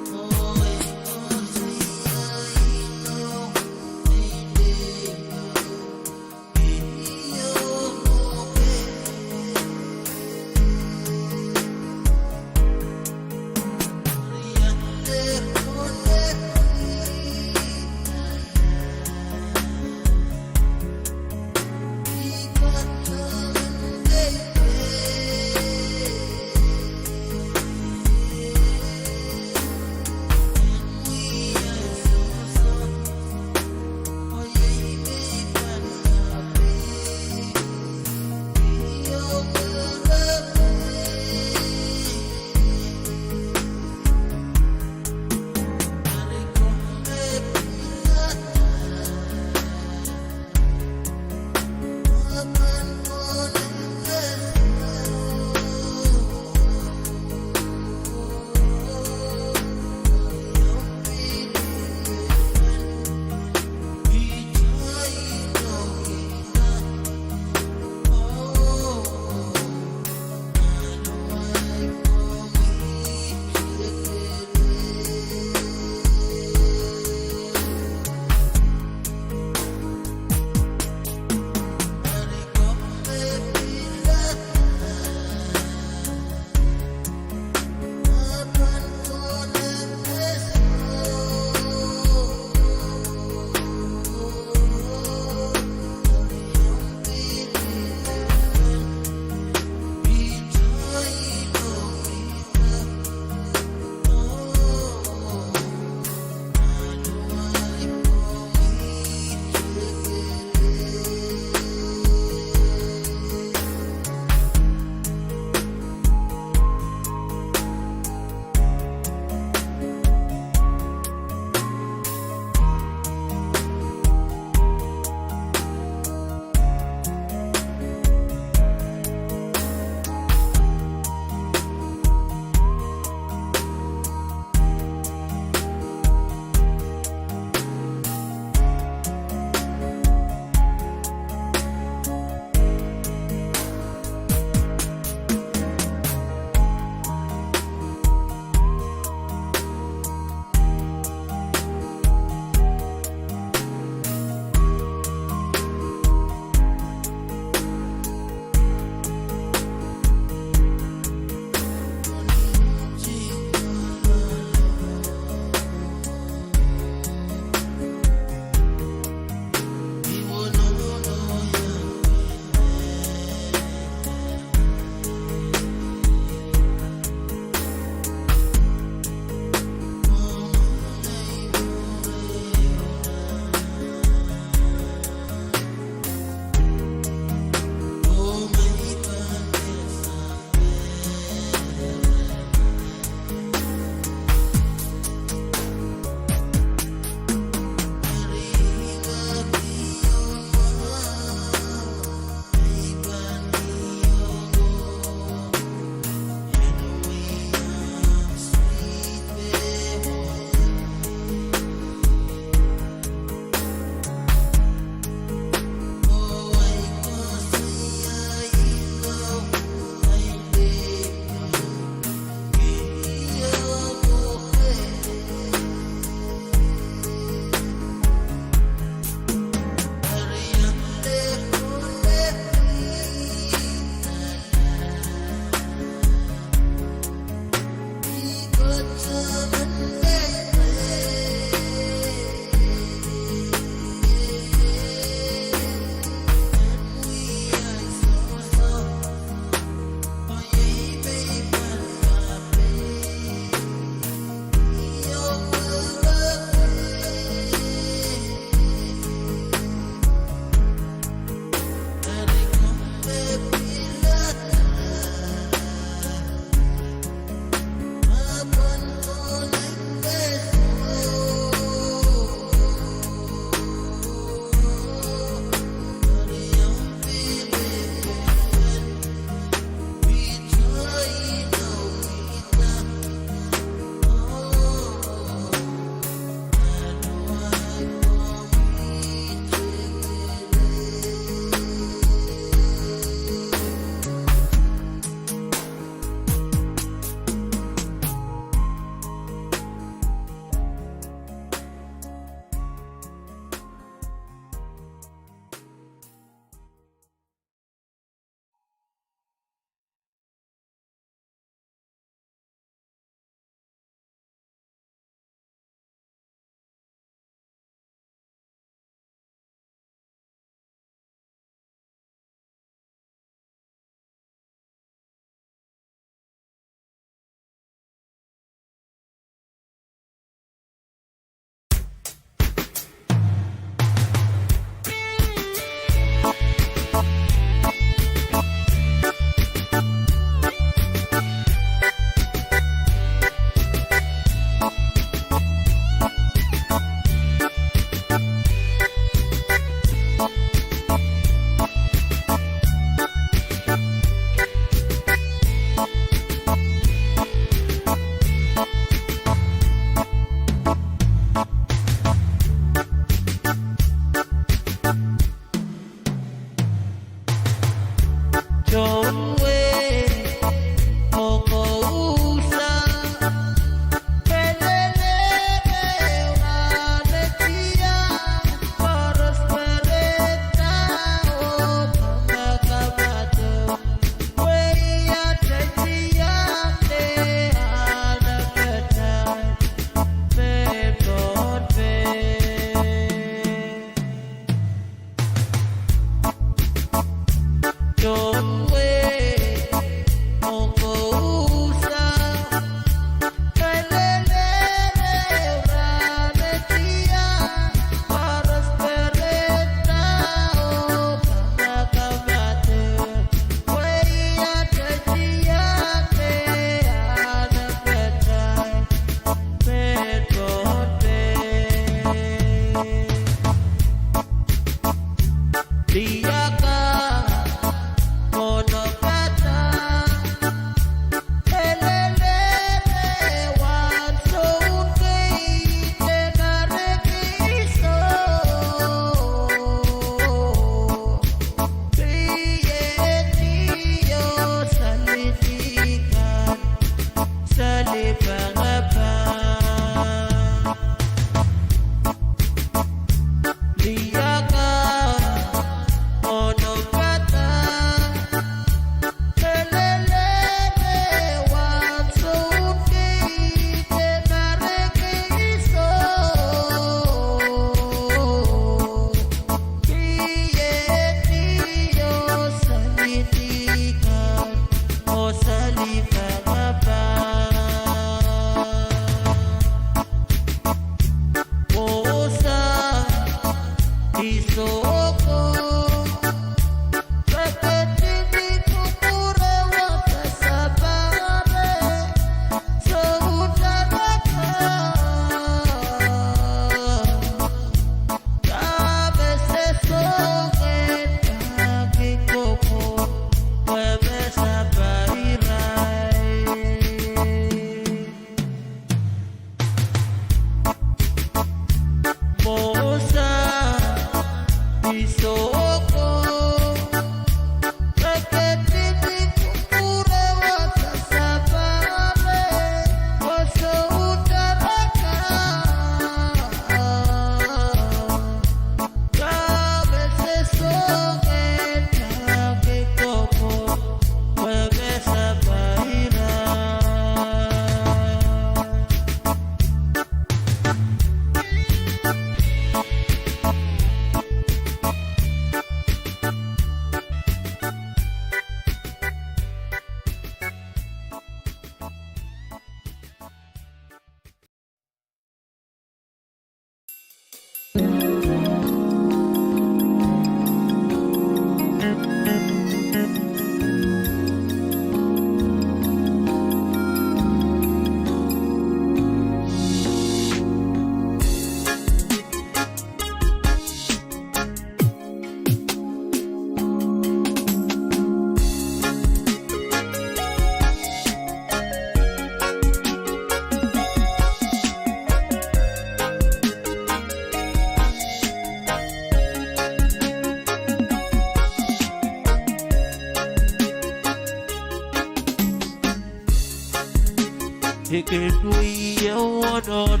I kin wie wonon,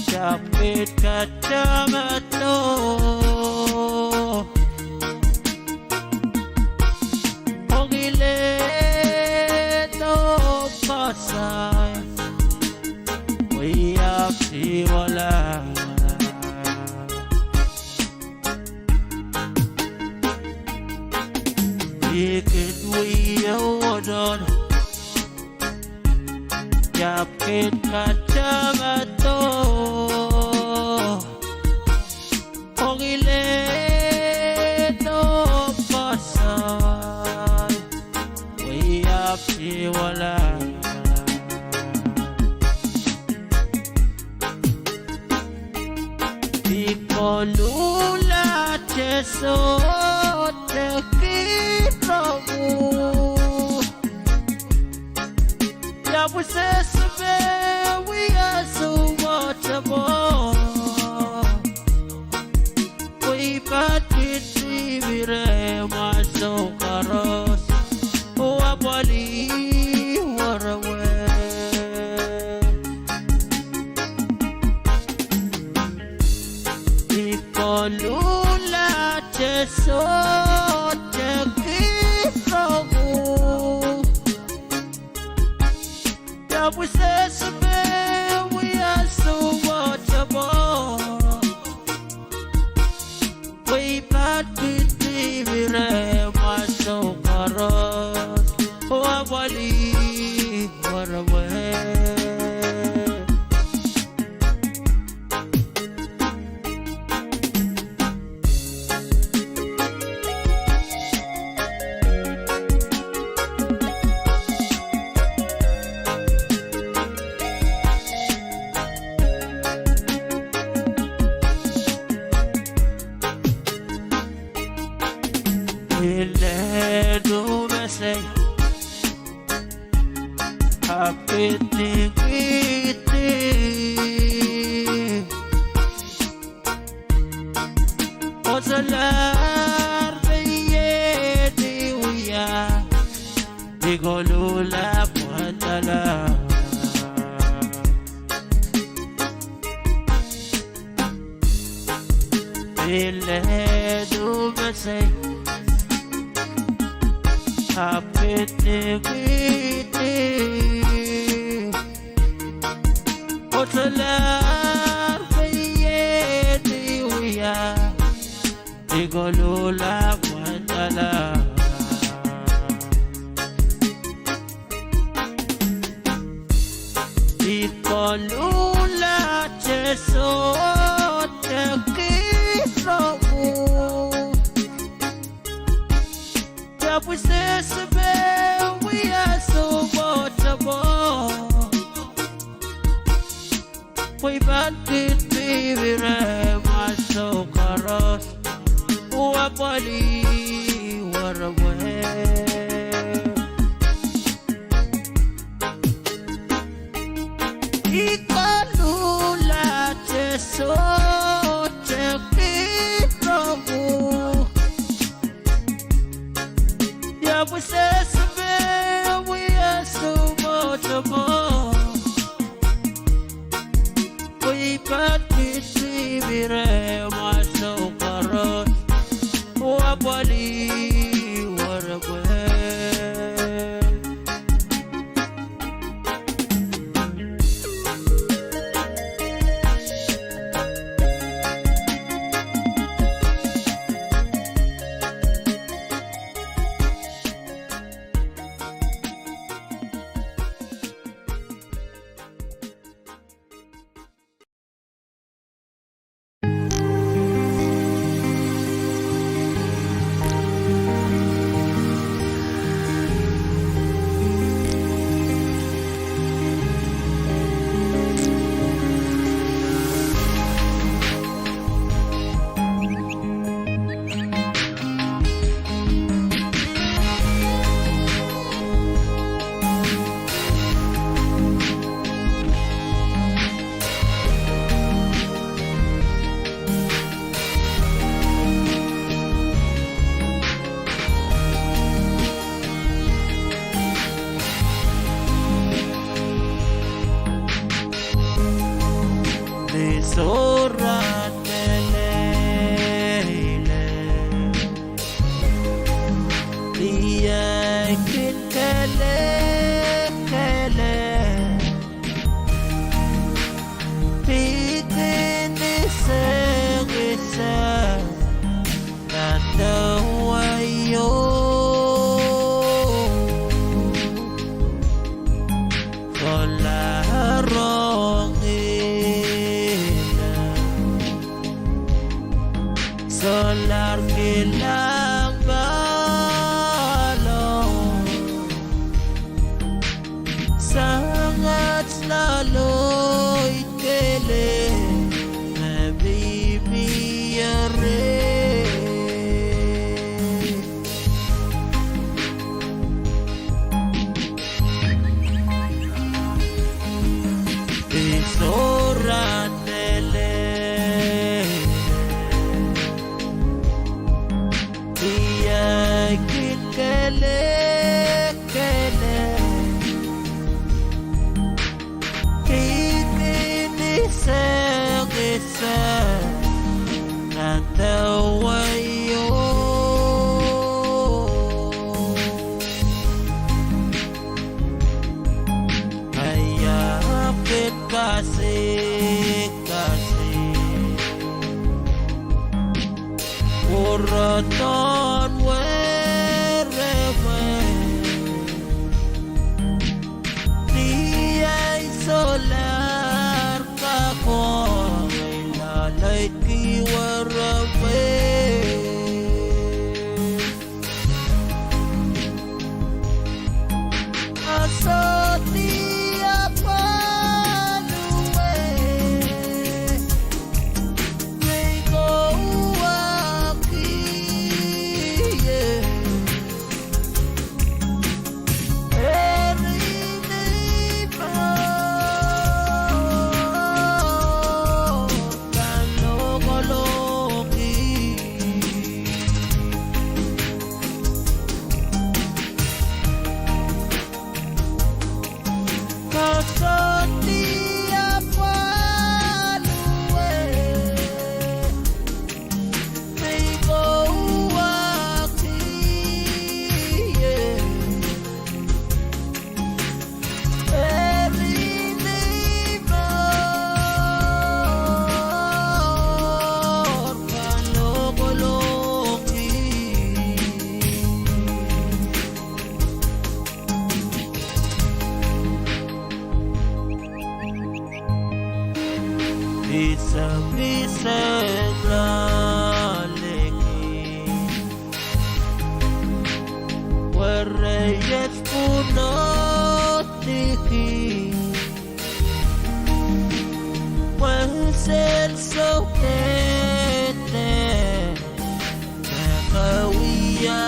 sapwt katamanto. Ong ile do pasai, pwe I ahpw siwala. I kin wie wonon, I ahpw kin katamanto. Ong ile do pasai, pwe I ahpw siwala. Ni koluhla te sohte kihromw. Ia pwe se sohte wia sohte mwo. Pwe I pahn kin sihpw ire ma mwahsou koaros, oh apwalih werewei. I koluhla te sohte kihroko. Ia pwe se sepe wia sohte pwoat, pwe I pahn pil pihpihre mwahsou koaros, oh apwalih werewei. Ile duwesei, ahpw I dingiding. Oh solahr peiehdi wia, I koluhla pwandala. Ile duwesei, ahpw I dingiding. Oh solahr peiehdi wia, I koluhla pwandala. I koluhla te sohte kihroko. Ia pwe se sepe wia sohte pwoat, pwe I pahn pil pihpihre mwahsou koaros, oh apwalih werewei. I koluhla te sohte kihroko. Ia pwe se sepe wia sohte pwoat, pwe I pahn pil pihpihre mwahsou koaros, oh apwalih werewei. Ni sohrahn meleilei, I kin kelehkele. Pidin ni sehse nan deweo, solahr ong ih, solahr kilang mahlo. Sangat loaloi kele me mihmi ire. Ni sohrahn meleilei, Kehkehla, kihkihdi sehse nan dewehio. Ia kin kasikasik, pwurodohn werewe. Ni ei solahr kak oh, lalaiki werewe. Koasoandi apwal wet, me I kohwahki ie. Eri ni mour kalohkohlohki. Koasoandi apwal wet, me I kohwahki ie. Eri ni mour kalohkohlohki. Pisepisek loaleki, wereiet pwunodiki, mwesel sohte me ke wia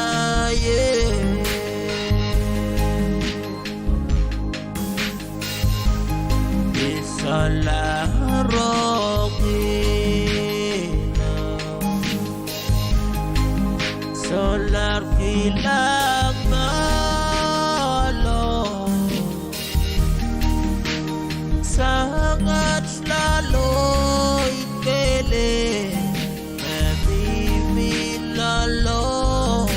ie. I solahr rongamwahuo, solahr kilang loalei, sang at loalei kelehpw me mihmi loalei.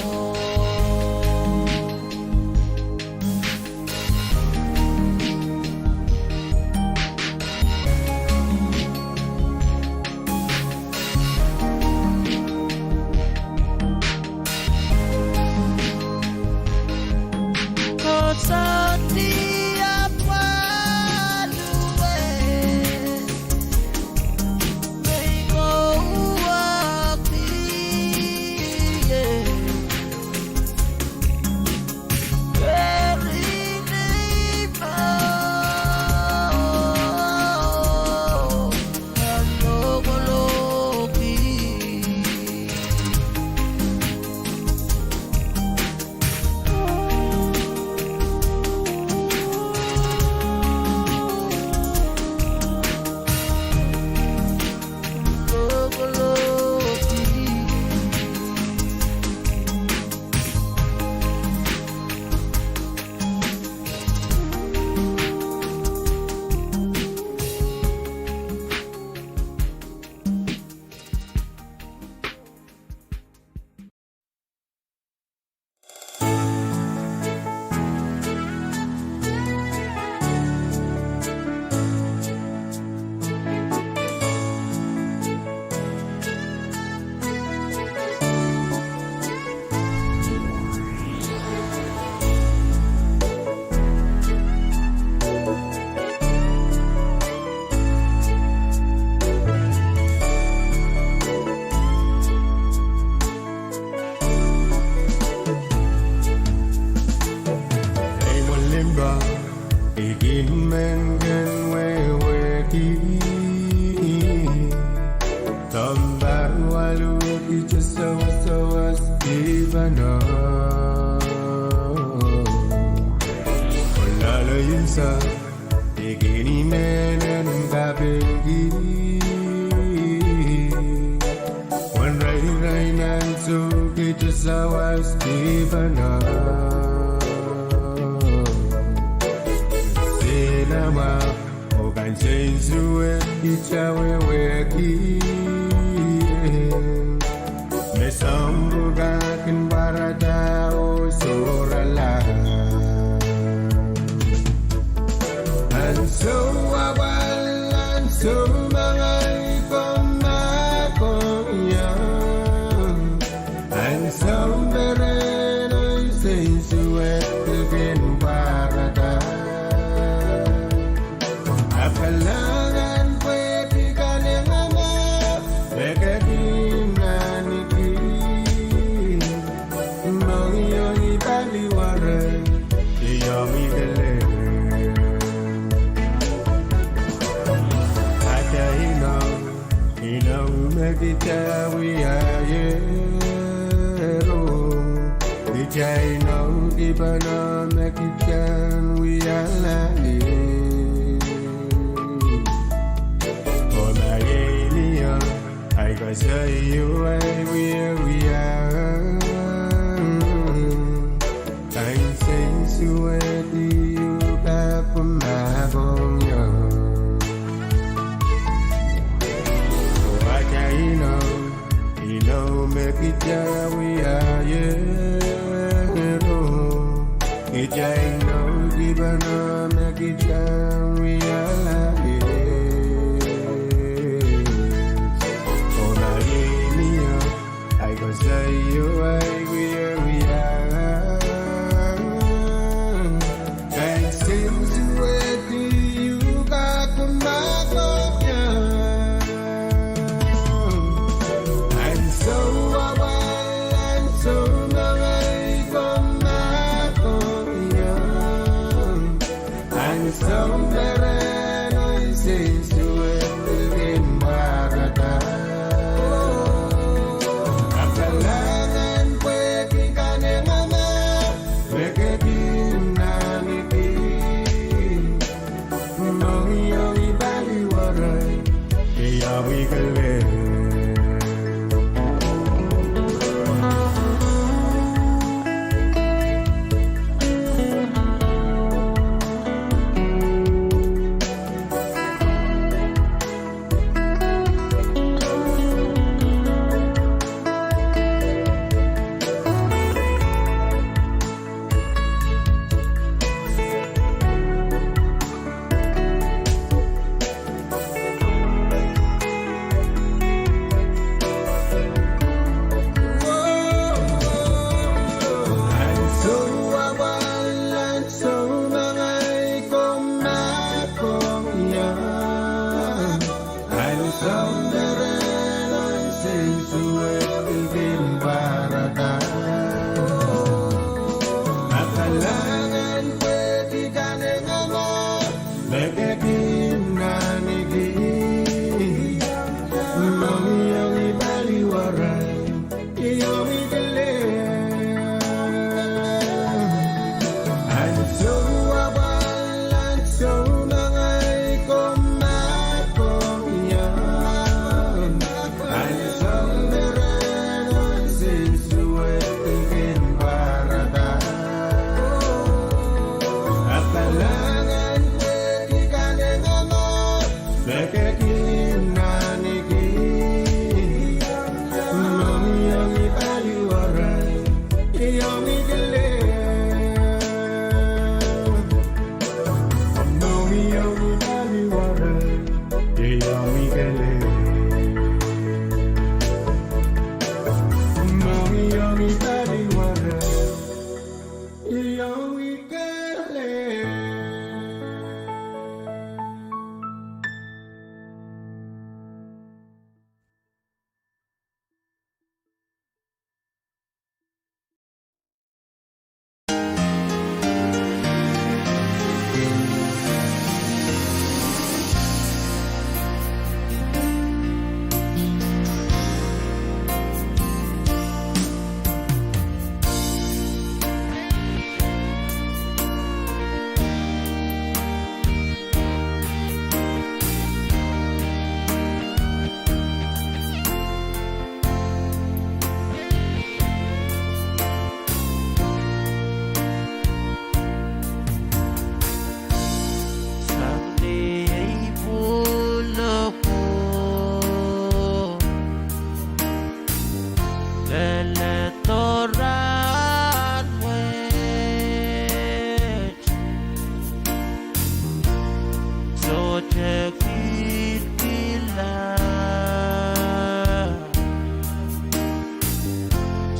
Koasoandi apwal wet, me I kohwahki ie. Eri ni mour kalohkohlohki. Ei mwolimpa, I kin men ken wehwehki, sounpar waluh kitail sawas sawas kipana. Oh loalei unsek, I kin men en kapingki, wen rairai nan soki Sawas Stephen, oh, sina ma, oh, kan sensuwed kitail wehwehki, me soahng pwukat kin pwarada oh sohrala. Ansou apwal, ansou me ngehi komour kohieng, ansou me rehn ei sensuwed kin pwarada. Ahpw kalahngan pwehki kanengamah me ke kin ahneki. Mohngiong I paliwere, I omwi kelehpw. Ata inou, inou me kitail wiahier oh, kitail inou dipeno me kitail wialahr. Oh ma iei mie, ahi koasoio ahi wiewia, kan sensuwed iuk ahpw mahkohng ie. Oh ata inou, inou me kitail wiahier oh, kitail inou dipeno me kitail wialahr. Oh ma iei mie, ahi koasoio ahi wiewia, kan sensuwed iuk ahpw mahkohng ie. Ansou apwal, ansou me ngehi komour kohieng, ansou me rehn ei sensuwed kin pwarada. Ahpw kalahngan pwehki kanengamah me ke kin ahneki. Mohngiong I paliwere, I omwi kelehpw. Ansou apwal, ansou me ngehi komour kohieng, ansou me rehn ei sensuwed kin pwarada. Ahpw kalahngan pwehki kanengamah me ke kin ahneki. Mohngiong I paliwere, I omwi kelehpw. Ansou apwal, ansou me ngehi komour kohieng, ansou me rehn ei sensuwed kin pwarada. Ahpw kalahngan pwehki kanengamah me ke kin ahneki. Mohngiong I paliwere, I omwi kelehpw. Mohngiong I paliwere, I omwi kelehpw. Mohngiong I paliwere, I omwi kelehpw. Leledo rahnwet, sohte kitkihla.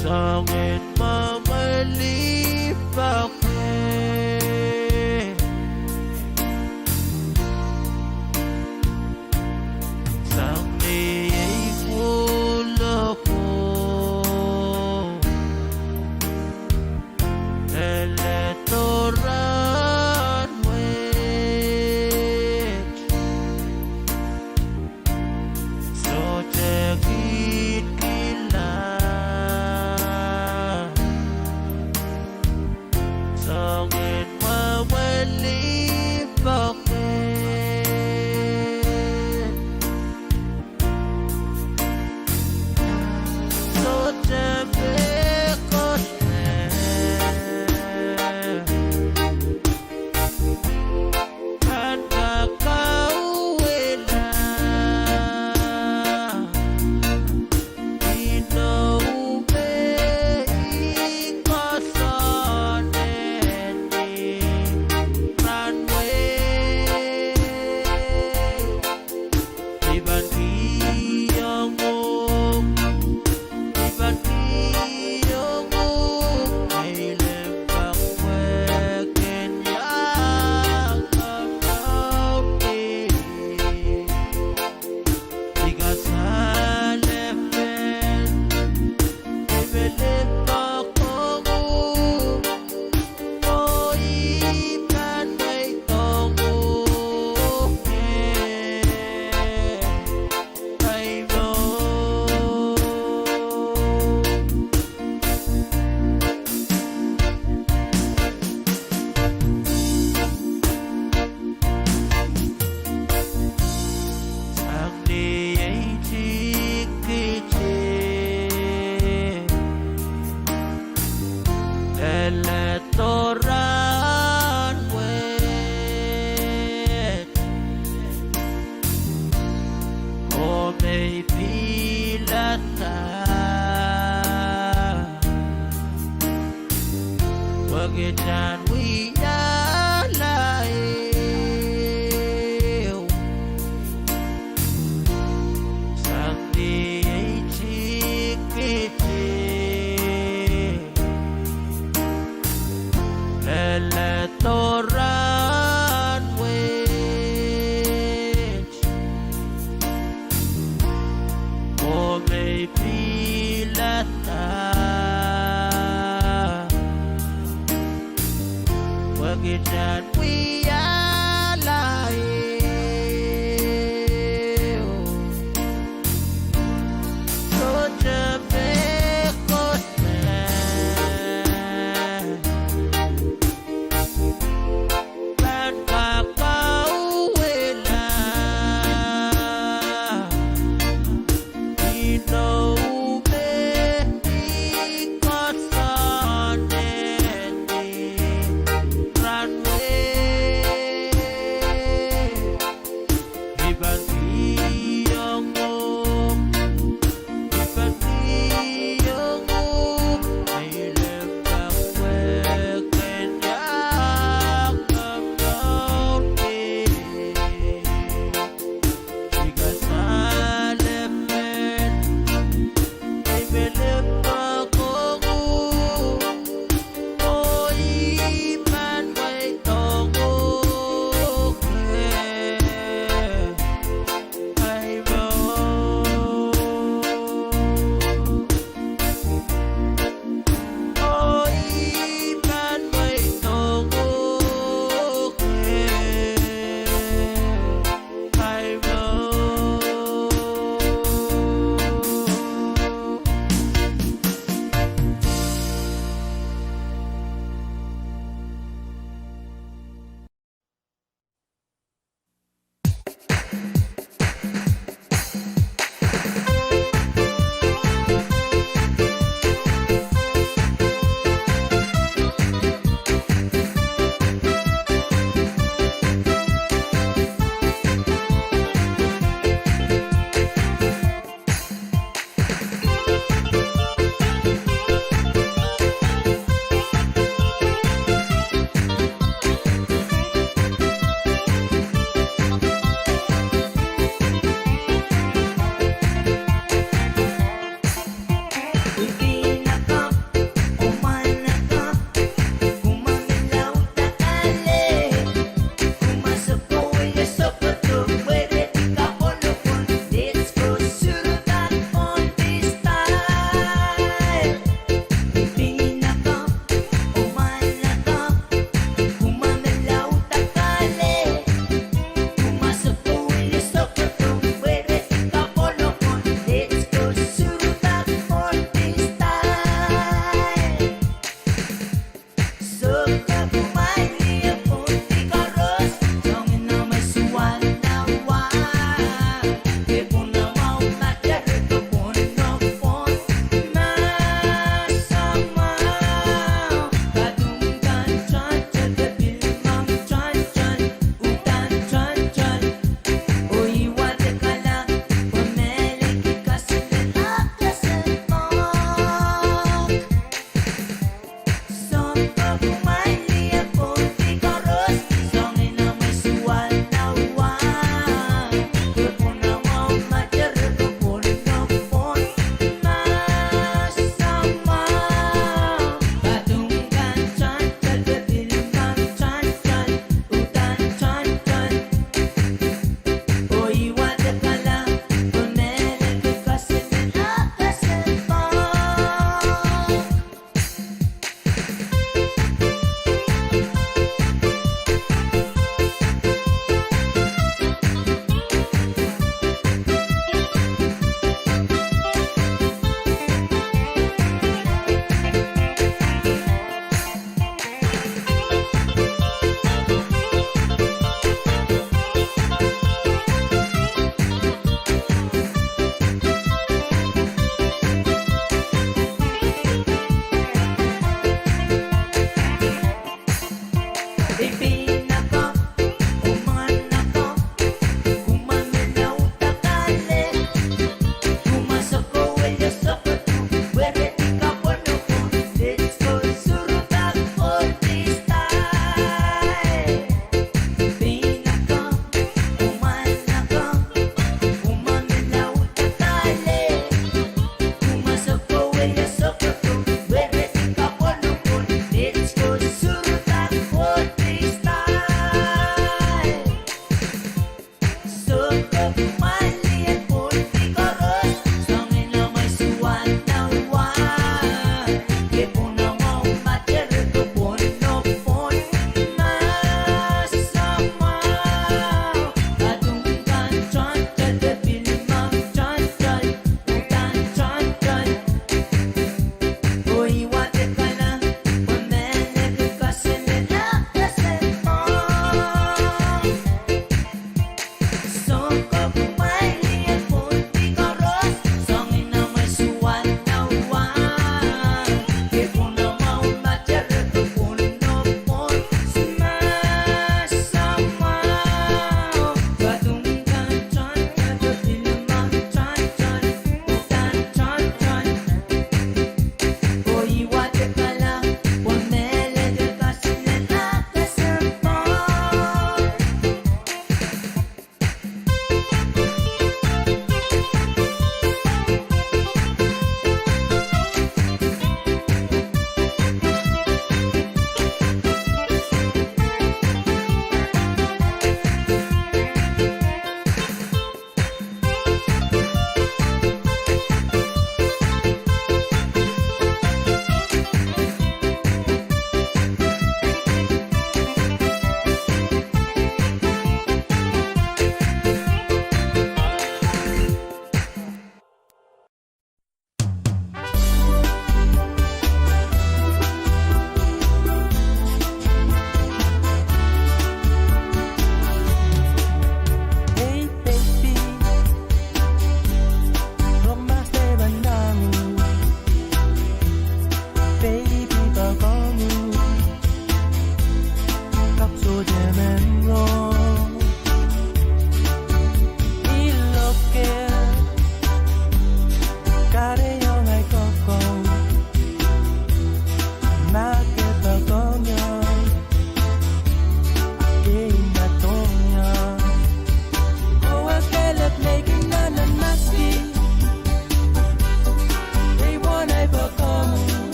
Soangen mwemwelih poaked sang ni ei pwuhlo ko. Leledo rahnwet, sohte kitkihla. Soangen mwemwelih poaked sohte mehkot me pahn kak kauwehla. Inou me I koasoanehdi rahnwet, I pahn kihong uhk, I pahn kihong uhk, ei limpoak wehwehki iang kamwahuki. I kasalepen, I me limpoak ong uhk, oh I pahn mweidohng uhk, eh, ei mour. Sang ni ei tikitik, leledo rahnwet, komw ei pilada pwehki kitail en wiahla ehu. Sang ni ei tikitik, leledo rahnwet, komw ei pilada pwehki kitail en wiahla ehu. Sohte mehkot me pahn kak kauwehla. Inou me I koasoanehdi rahnwet,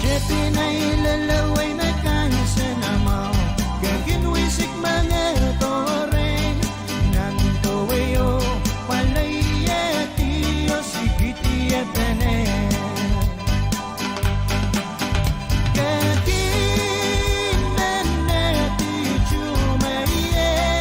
Kepina ilelewei me kansenamwahu, ke kin wisik mengehdo reh. Nan dowei oh pwalei eh di oh sikidi eh pene. Ke kin mehnet itumei eh.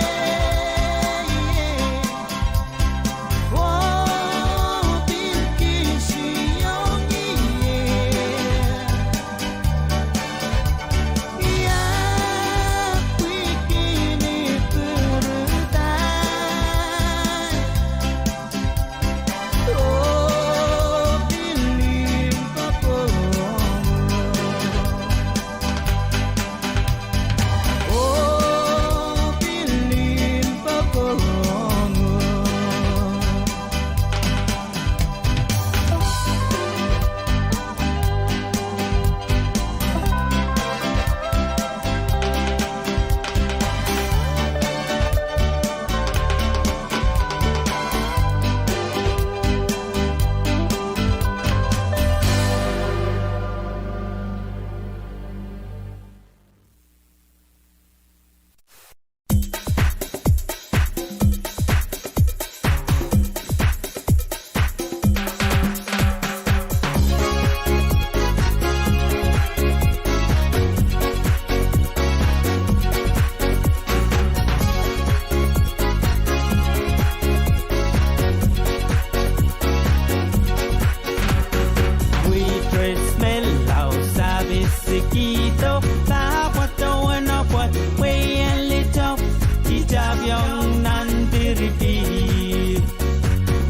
Waitress me lao service kihdo, pahpa pwoat oh wenepwoat, wehi en litou, kitapiong nan piripir.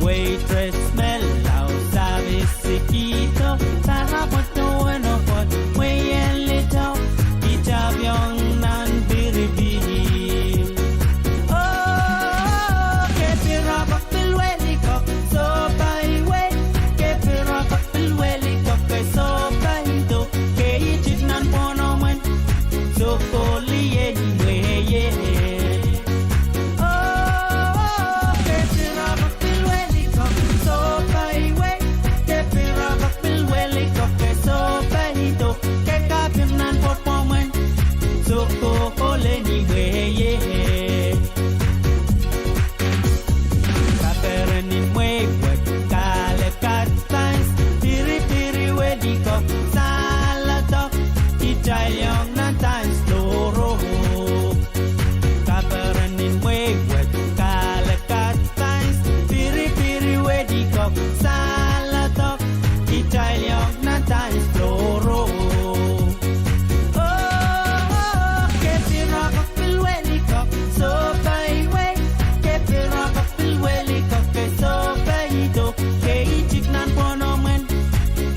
Waitress me lao service kihdo, pahpa pwoat oh wenepwoat, wehi en litou, kitapiong nan piripir. Oh, ke pil rapok pil wehlikok, sohpai wei. Ke pil rapok pil wehlikok, ke sohpai do. Ke itik nan pwohnomwen, sohkohli en wehie. Oh, ke pil rapok pil wehlikok, sohpai wei. Ke pil rapok pil wehlikok, ke sohpai do. Ke kapir nan pwohnomwen, sohkohli en wehie. Kaperen imwei wet, kale kat dains, piripiri wehlikok, saledok, kitail iang nan dains floor o. Kaperen imwei wet, kale kat dains, piripiri wehlikok, saledok, kitail iang nan dains floor o. Oh, ke pil rapok pil wehlikok, sohpai wei. Ke pil rapok pil wehlikok, ke sohpai do. Ke itik nan pwohnomwen,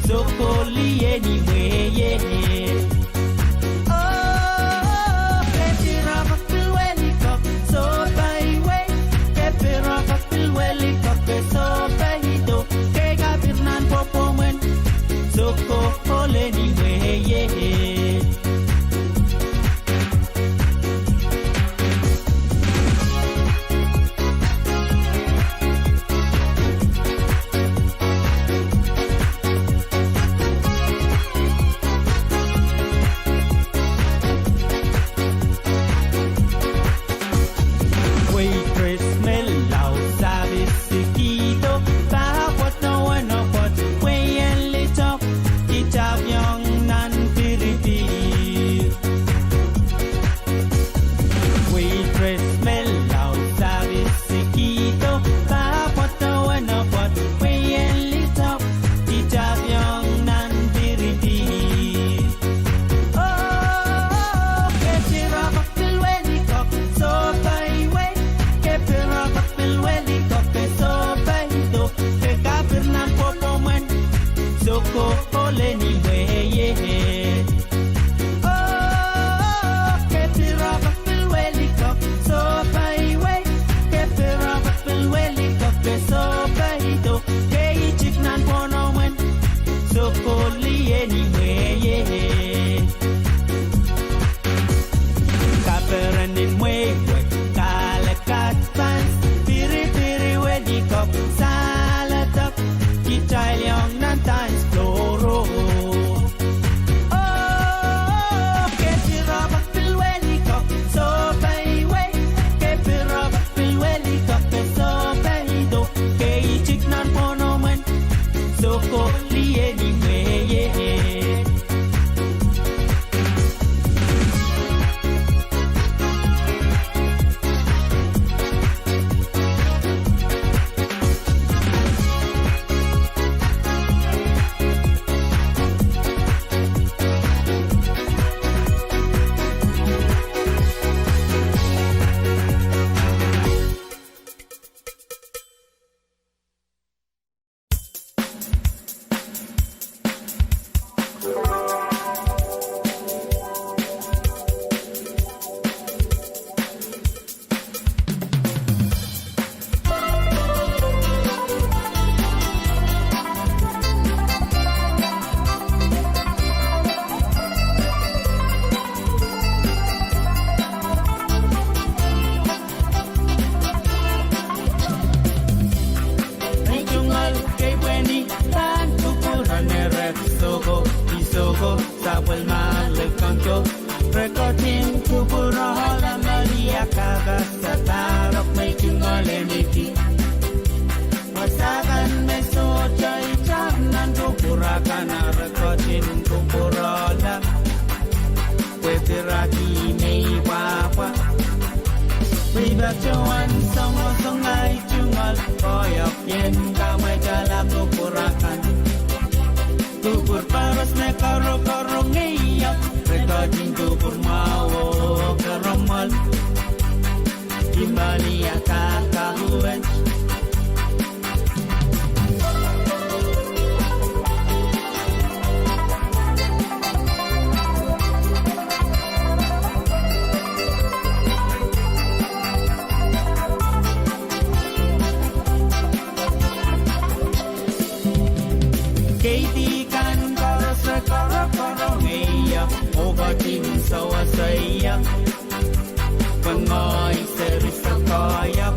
sohkohli en wehie. Oh, ke pil rapok pil wehlikok, sohpai wei. Ke pil rapok pil wehlikok, ke sohpai do. Ke kapir nan pwohnomwen, sohkohli en wehie. Waitress me lao service kihdo, pahpa pwoat oh wenepwoat, wehi en litou, kitapiong Mali kondo, re ketin kupwurohla Malia kaka, sadahr me tungoal en iti. Wasa kan me sohte itar nan kupwur akan, re ketin kupwurohla. Pwe piraki me I pwapwa. Pwe I patohwan songosong ahi tungoal koahiek ien kamwetala kupwur akan. Kupwur koaros me korokorong ie, re ketin kupwur mwahu oh keramwal. Ih Malia kakawet. Keidi kan koaros re korokorong ie, oh ketin sewese ie. Pwe ngehi seri soh koahiek.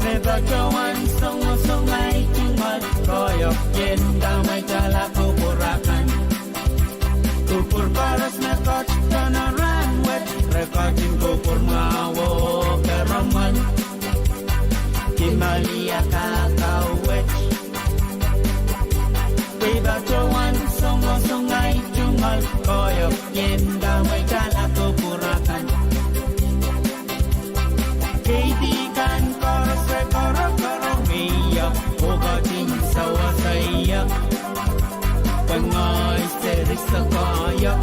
Me patohwan songosong ahi tungoal koahiek ien kamwetala kupwur akan. Kupwur koaros me ketido nan rahn wet, re ketin kupwur mwahu oh keramwal. Ih Malia kakawet. Pwe I patohwan songosong ahi tungoal koahiek ien kamwetala kupwur akan. Keidi kan koaros re korokorong ie, oh ketin sewese ie. Pwe ngehi seri soh koahiek.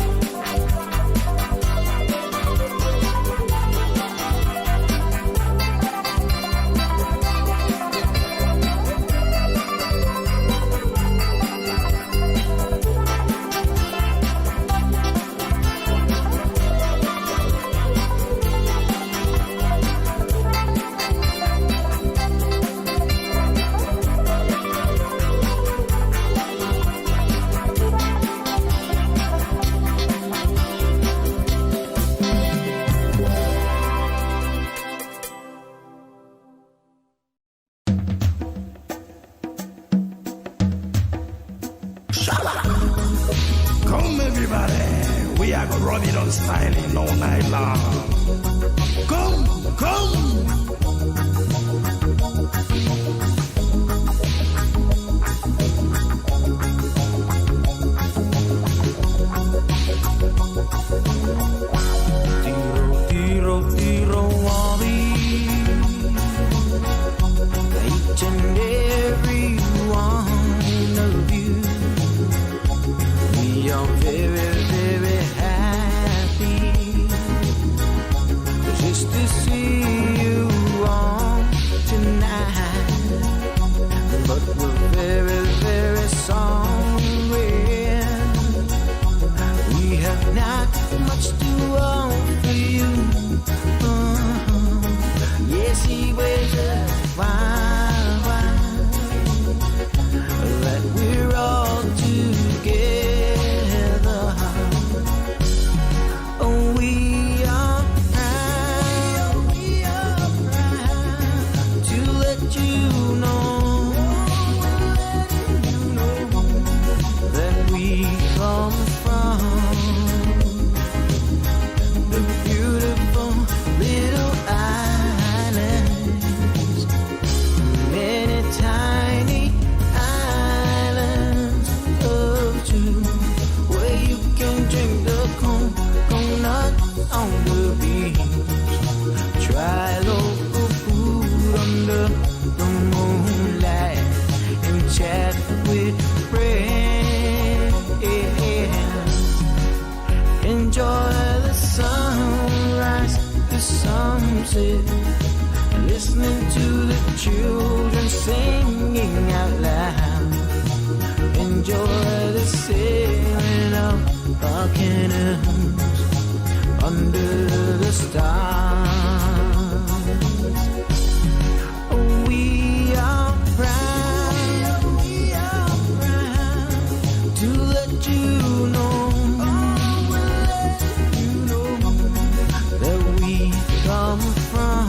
Come everybody, we are gonna rub it on styling all night long. Come, come. Tiro, tiro, tiro, Wally. Each and every one of you. We are very, very happy just to see you all tonight. But we're very, very sorry. We have not much to offer you. Yes, he wears a fine wine that we're all together. Oh, we are proud, we are proud to let you know that we come from the beautiful little islands, many tiny islands of two, where you can drink the coconut on the beach, try local food under the moonlight, and chat with friends. Enjoy the sunrise, the sunset, listening to the children singing out loud. Enjoy the sailing of our canoes under the stars. Oh, we are proud, we are proud to let you know, oh, let you know that we come from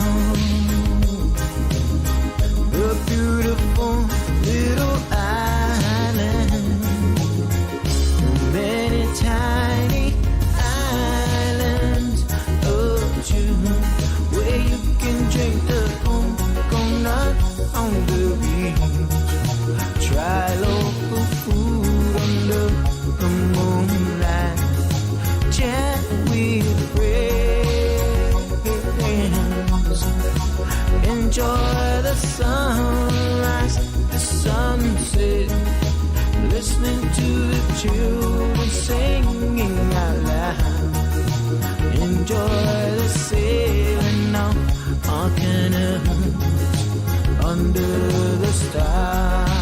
the beautiful little island children singing out loud. Enjoy the sailing of our canoe under the stars.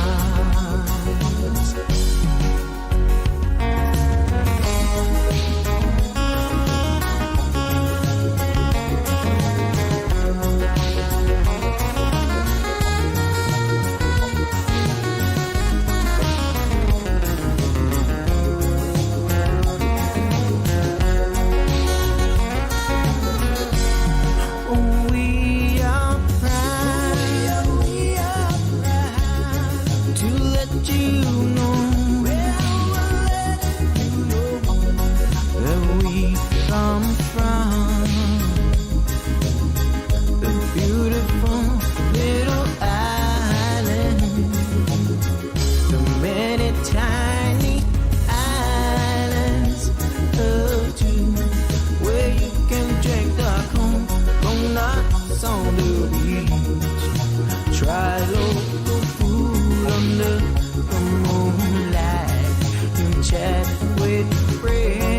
We are proud to let you know where we come from. The beautiful little island, the many tiny islands of two, where you can drink the coconuts on the beach, try local food under the moonlight, and chat with friends.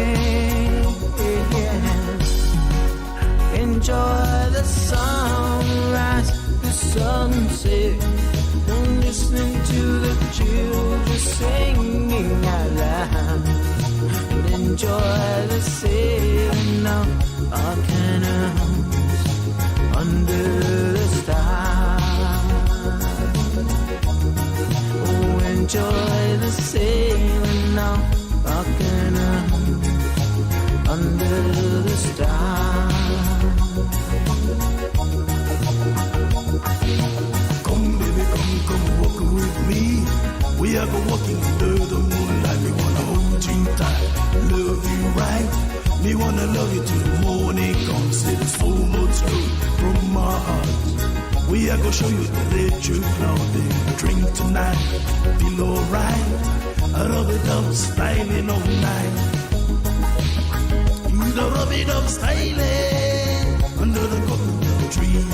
Enjoy the sunrise, the sunset, and listening to the children singing out loud. And enjoy the sailing of our canoes under the stars. Oh, enjoy the sailing of our canoe under the stars. Come, baby, come, come walk with me. We a go walking under the moonlight. Me wanna hold you tight, love you right. Me wanna love you till the morning comes. It is so much good from my heart. We a go show you the red, true cloud, baby. Drink tonight, feel alright. A rub-a-dub styling all night. Do the rub-a-dub styling under the coconut tree.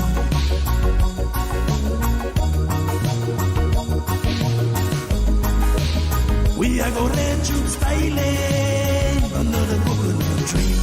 We a go red tube styling under the coconut tree.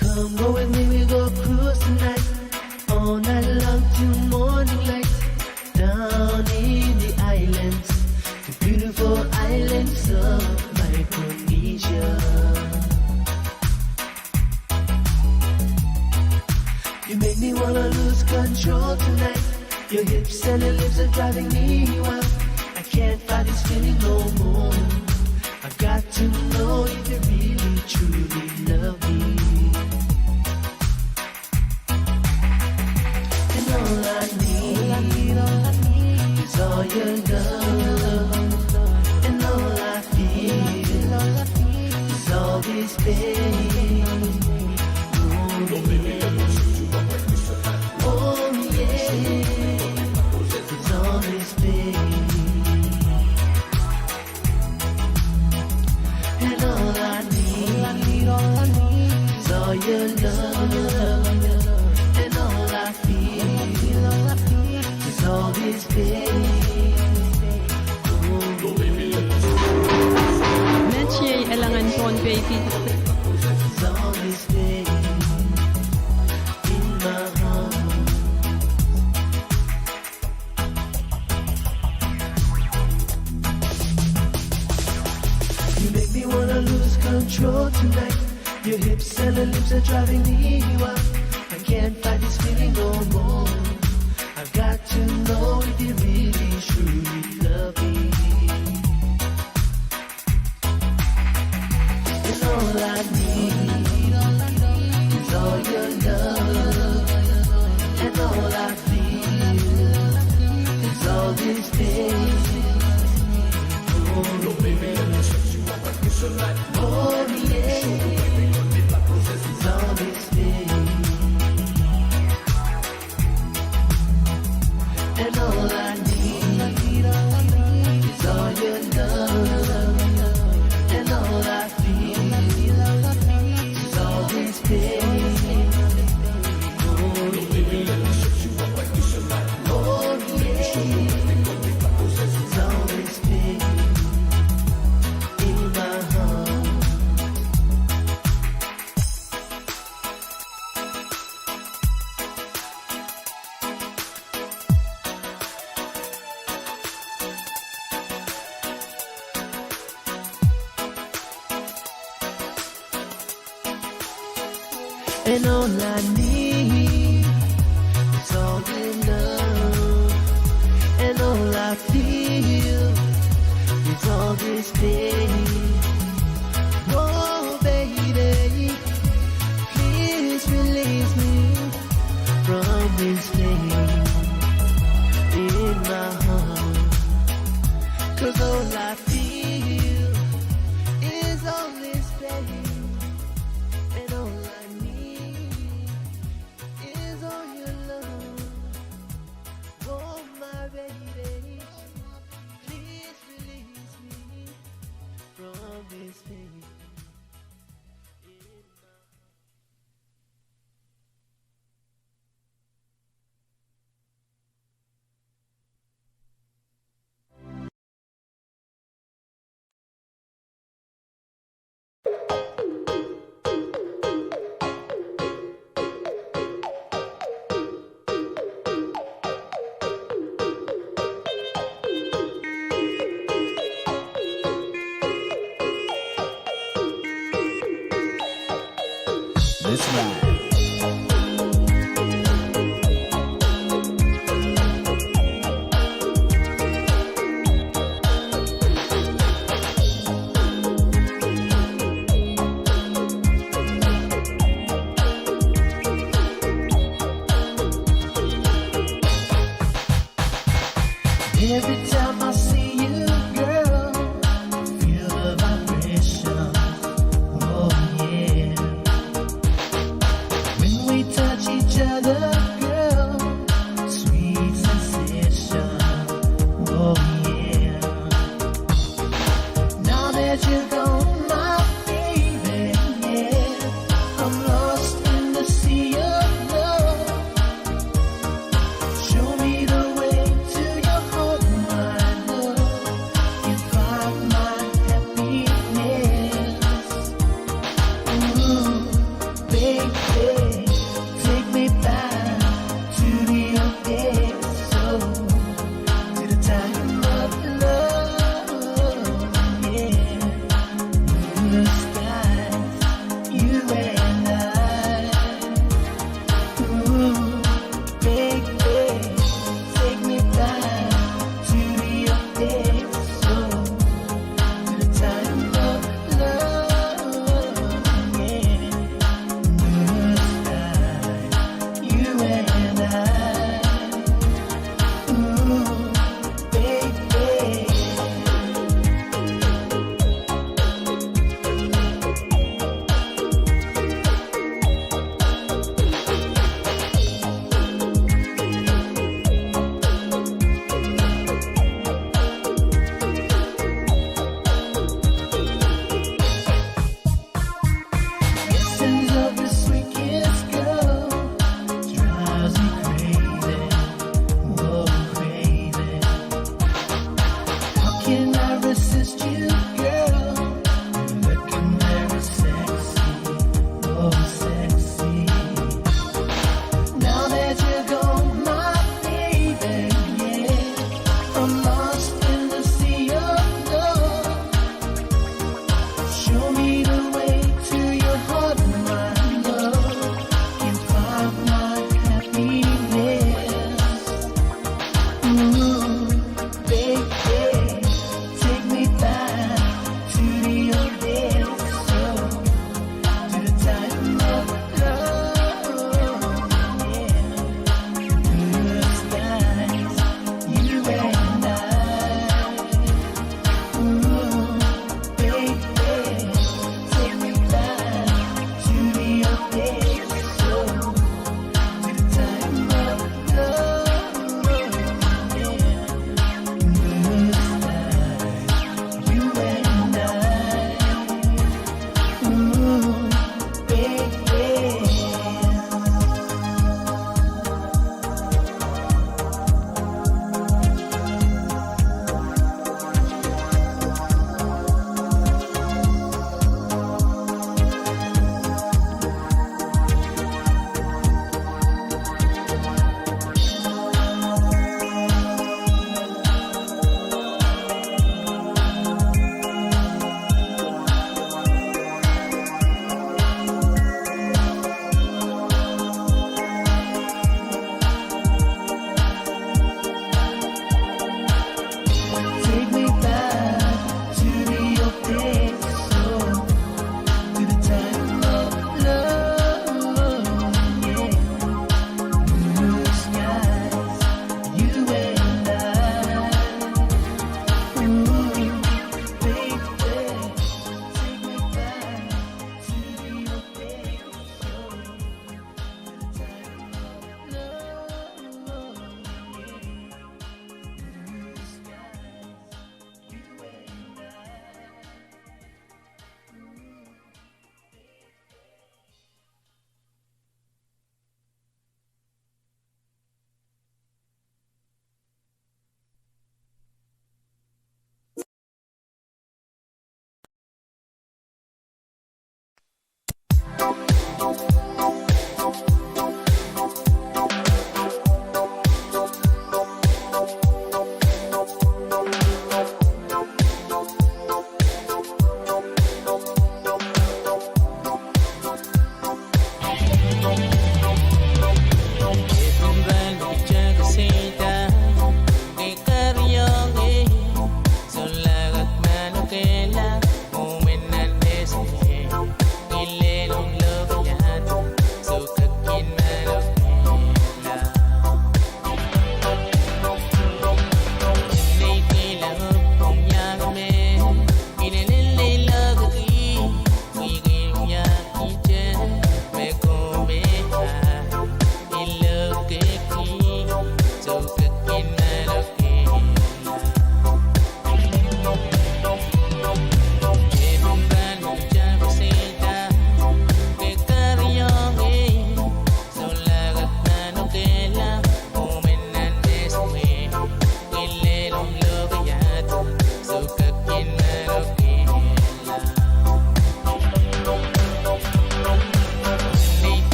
Come go with me, we go cruise tonight. All night long till morning light. Down in the islands, the beautiful islands of Micronesia. You make me wanna lose control tonight. Your hips and your lips are driving me wild. I can't fight this feeling no more. I've got to know if you really, truly love me. And all I need, all I need, all I need is all your love. And all I feel, all I feel is all this pain. Oh, baby, let me show you what my crystal light. Oh, yeah. It's all this pain. And all I need, all I need, all I need is all your love. And all I feel, all I feel is all this pain. Oh, baby, let me show you. Met iei elangen Pohnpei. It's all this pain in my heart. You make me wanna lose control tonight. Your hips and your lips are driving me wild. I can't fight this feeling no more. I've got to know if you really, truly love me. And all I need, all I need is all your love. And all I feel is all this pain. Oh, baby, let me show you what my crystal light. Oh, yeah. It's all this pain. And all I need, all I need, all I need is all your love. And all I feel, all I feel is all this pain. Oh, baby, let me show you what my crystal light. Oh, yeah. It's all this pain in my heart. And all I need is all your love. And all I feel is all this pain. Oh, baby, please release me from this pain in my heart. 'Cause all I feel is all this pain. And all I need is all your love. Oh, my baby, please release me from this pain. This one.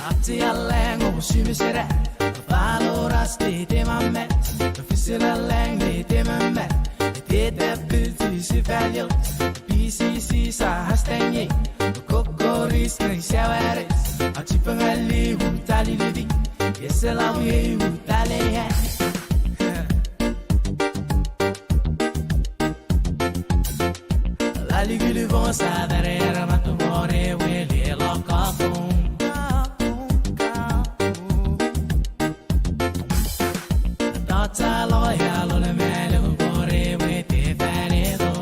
Ahpw tialeng oh sumesera, pahlo ras de de ma met, fisileleng de de ma met, de de pil tisi palio, P C C sa hastenge, kokoris nai sawares, a tipengali uhdahn lilidi, esela wie uhdahn leia. Lalikilik pwong sa dare ara matu more wele lokakong. Data loya lole mele more we te fane do.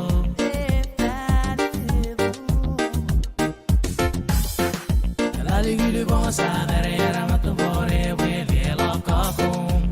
Lalikilik pwong sa dare ara matu more wele lokakong.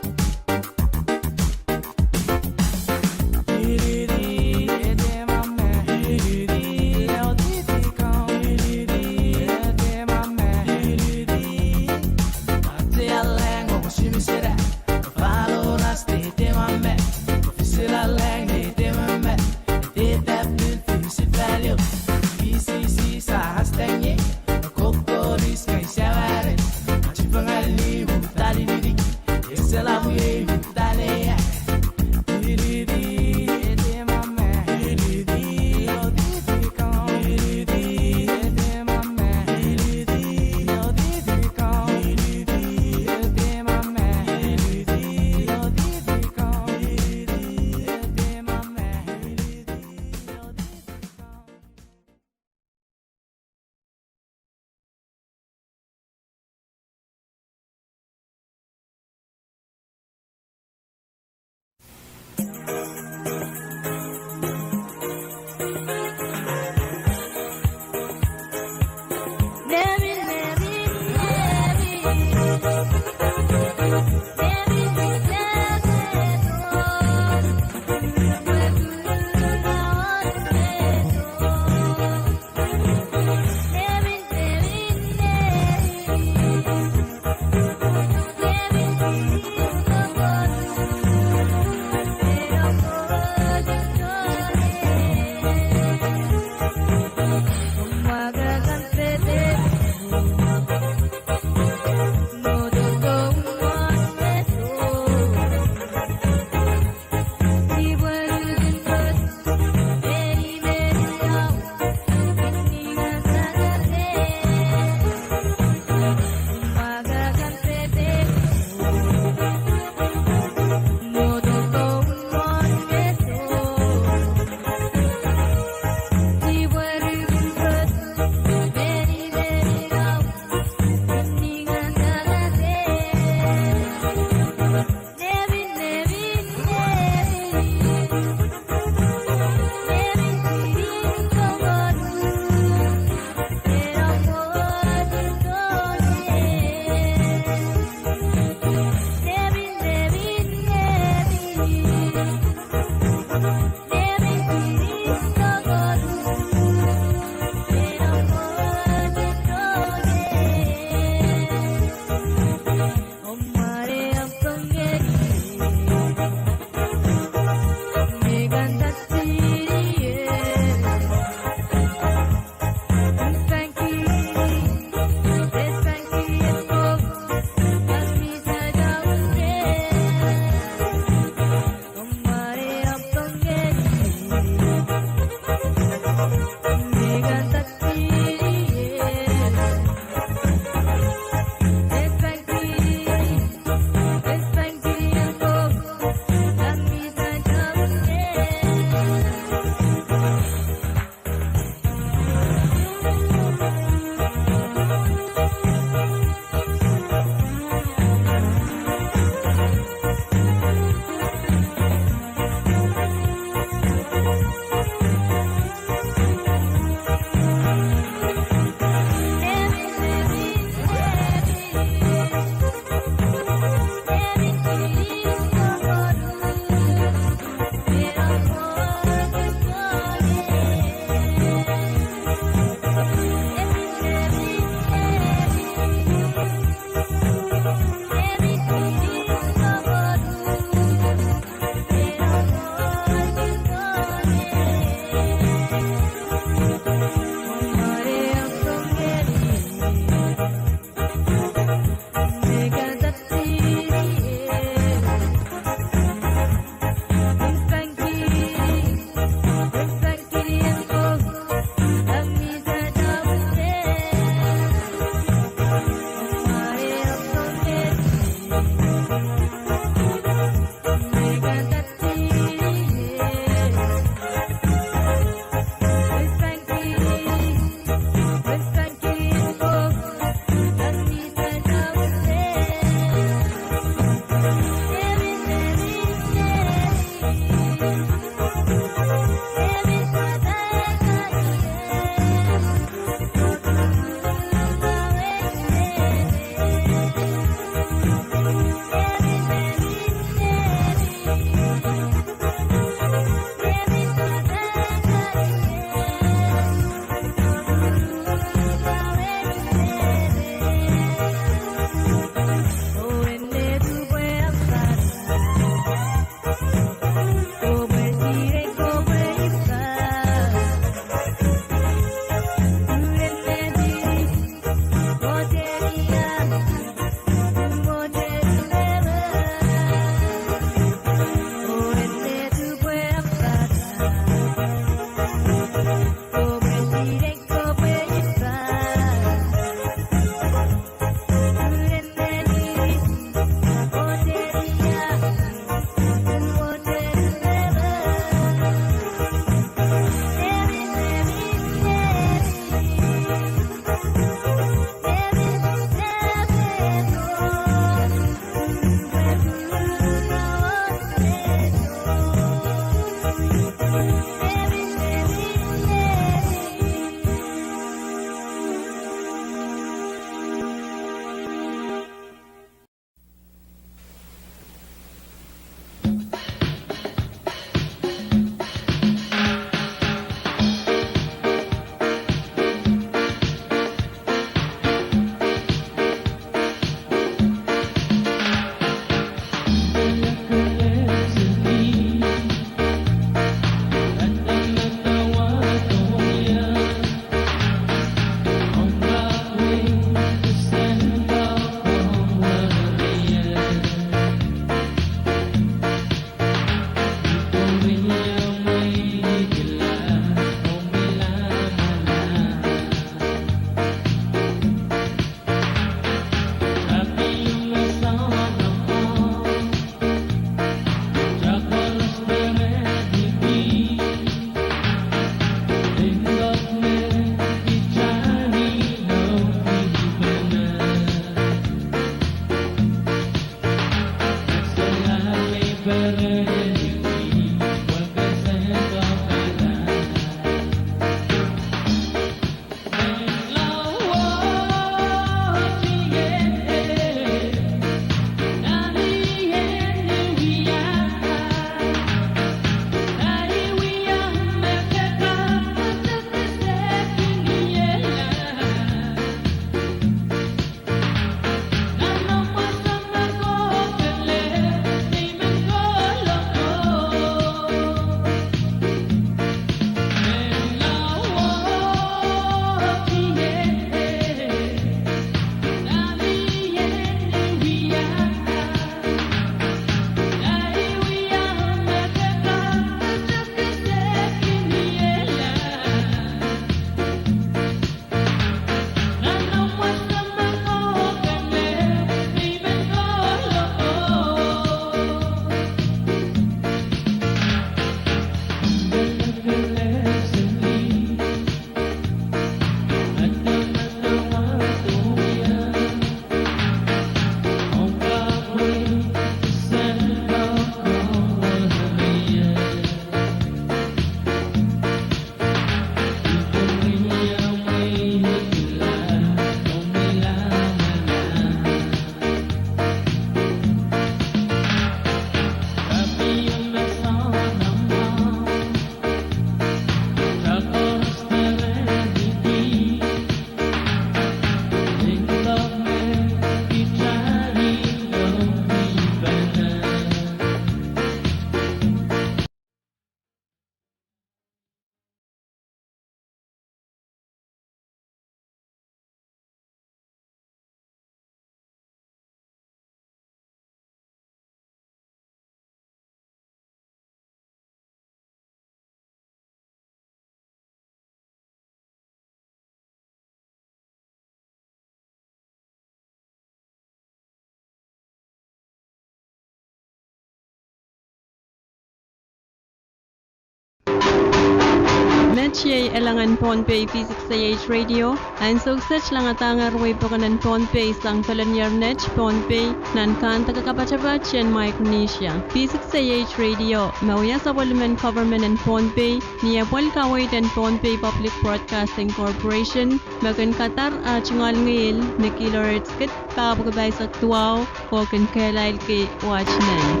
Met iei elangen Pohnpei V six A H Radio. Ansou kiset langadahngehr wehi pokon en Pohnpei sang pelenier net Pohnpei nan kandeke kapatapat en Micronesia. V six A H Radio me wia sapwellimen government en Pohnpei ni apwalih kaweid en Pohnpei Public Broadcasting Corporation, me kin kadar ah tungoal ngihl ni kilohertz kid pahpwiki pahisek duwau, oh kin kehlailki waht nehn.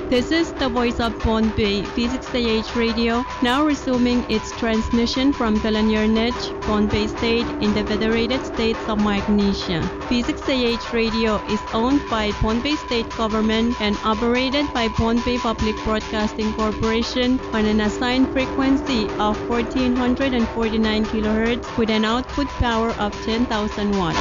This is the Voice of Pohnpei, V six A H Radio, now resuming its transmission from Kalanger Net, Pohnpei State, in the Federated States of Micronesia. V six A H Radio is owned by Pohnpei State Government and operated by Pohnpei Public Broadcasting Corporation on an assigned frequency of fourteen hundred and forty-nine kilohertz with an output power of ten thousand watt.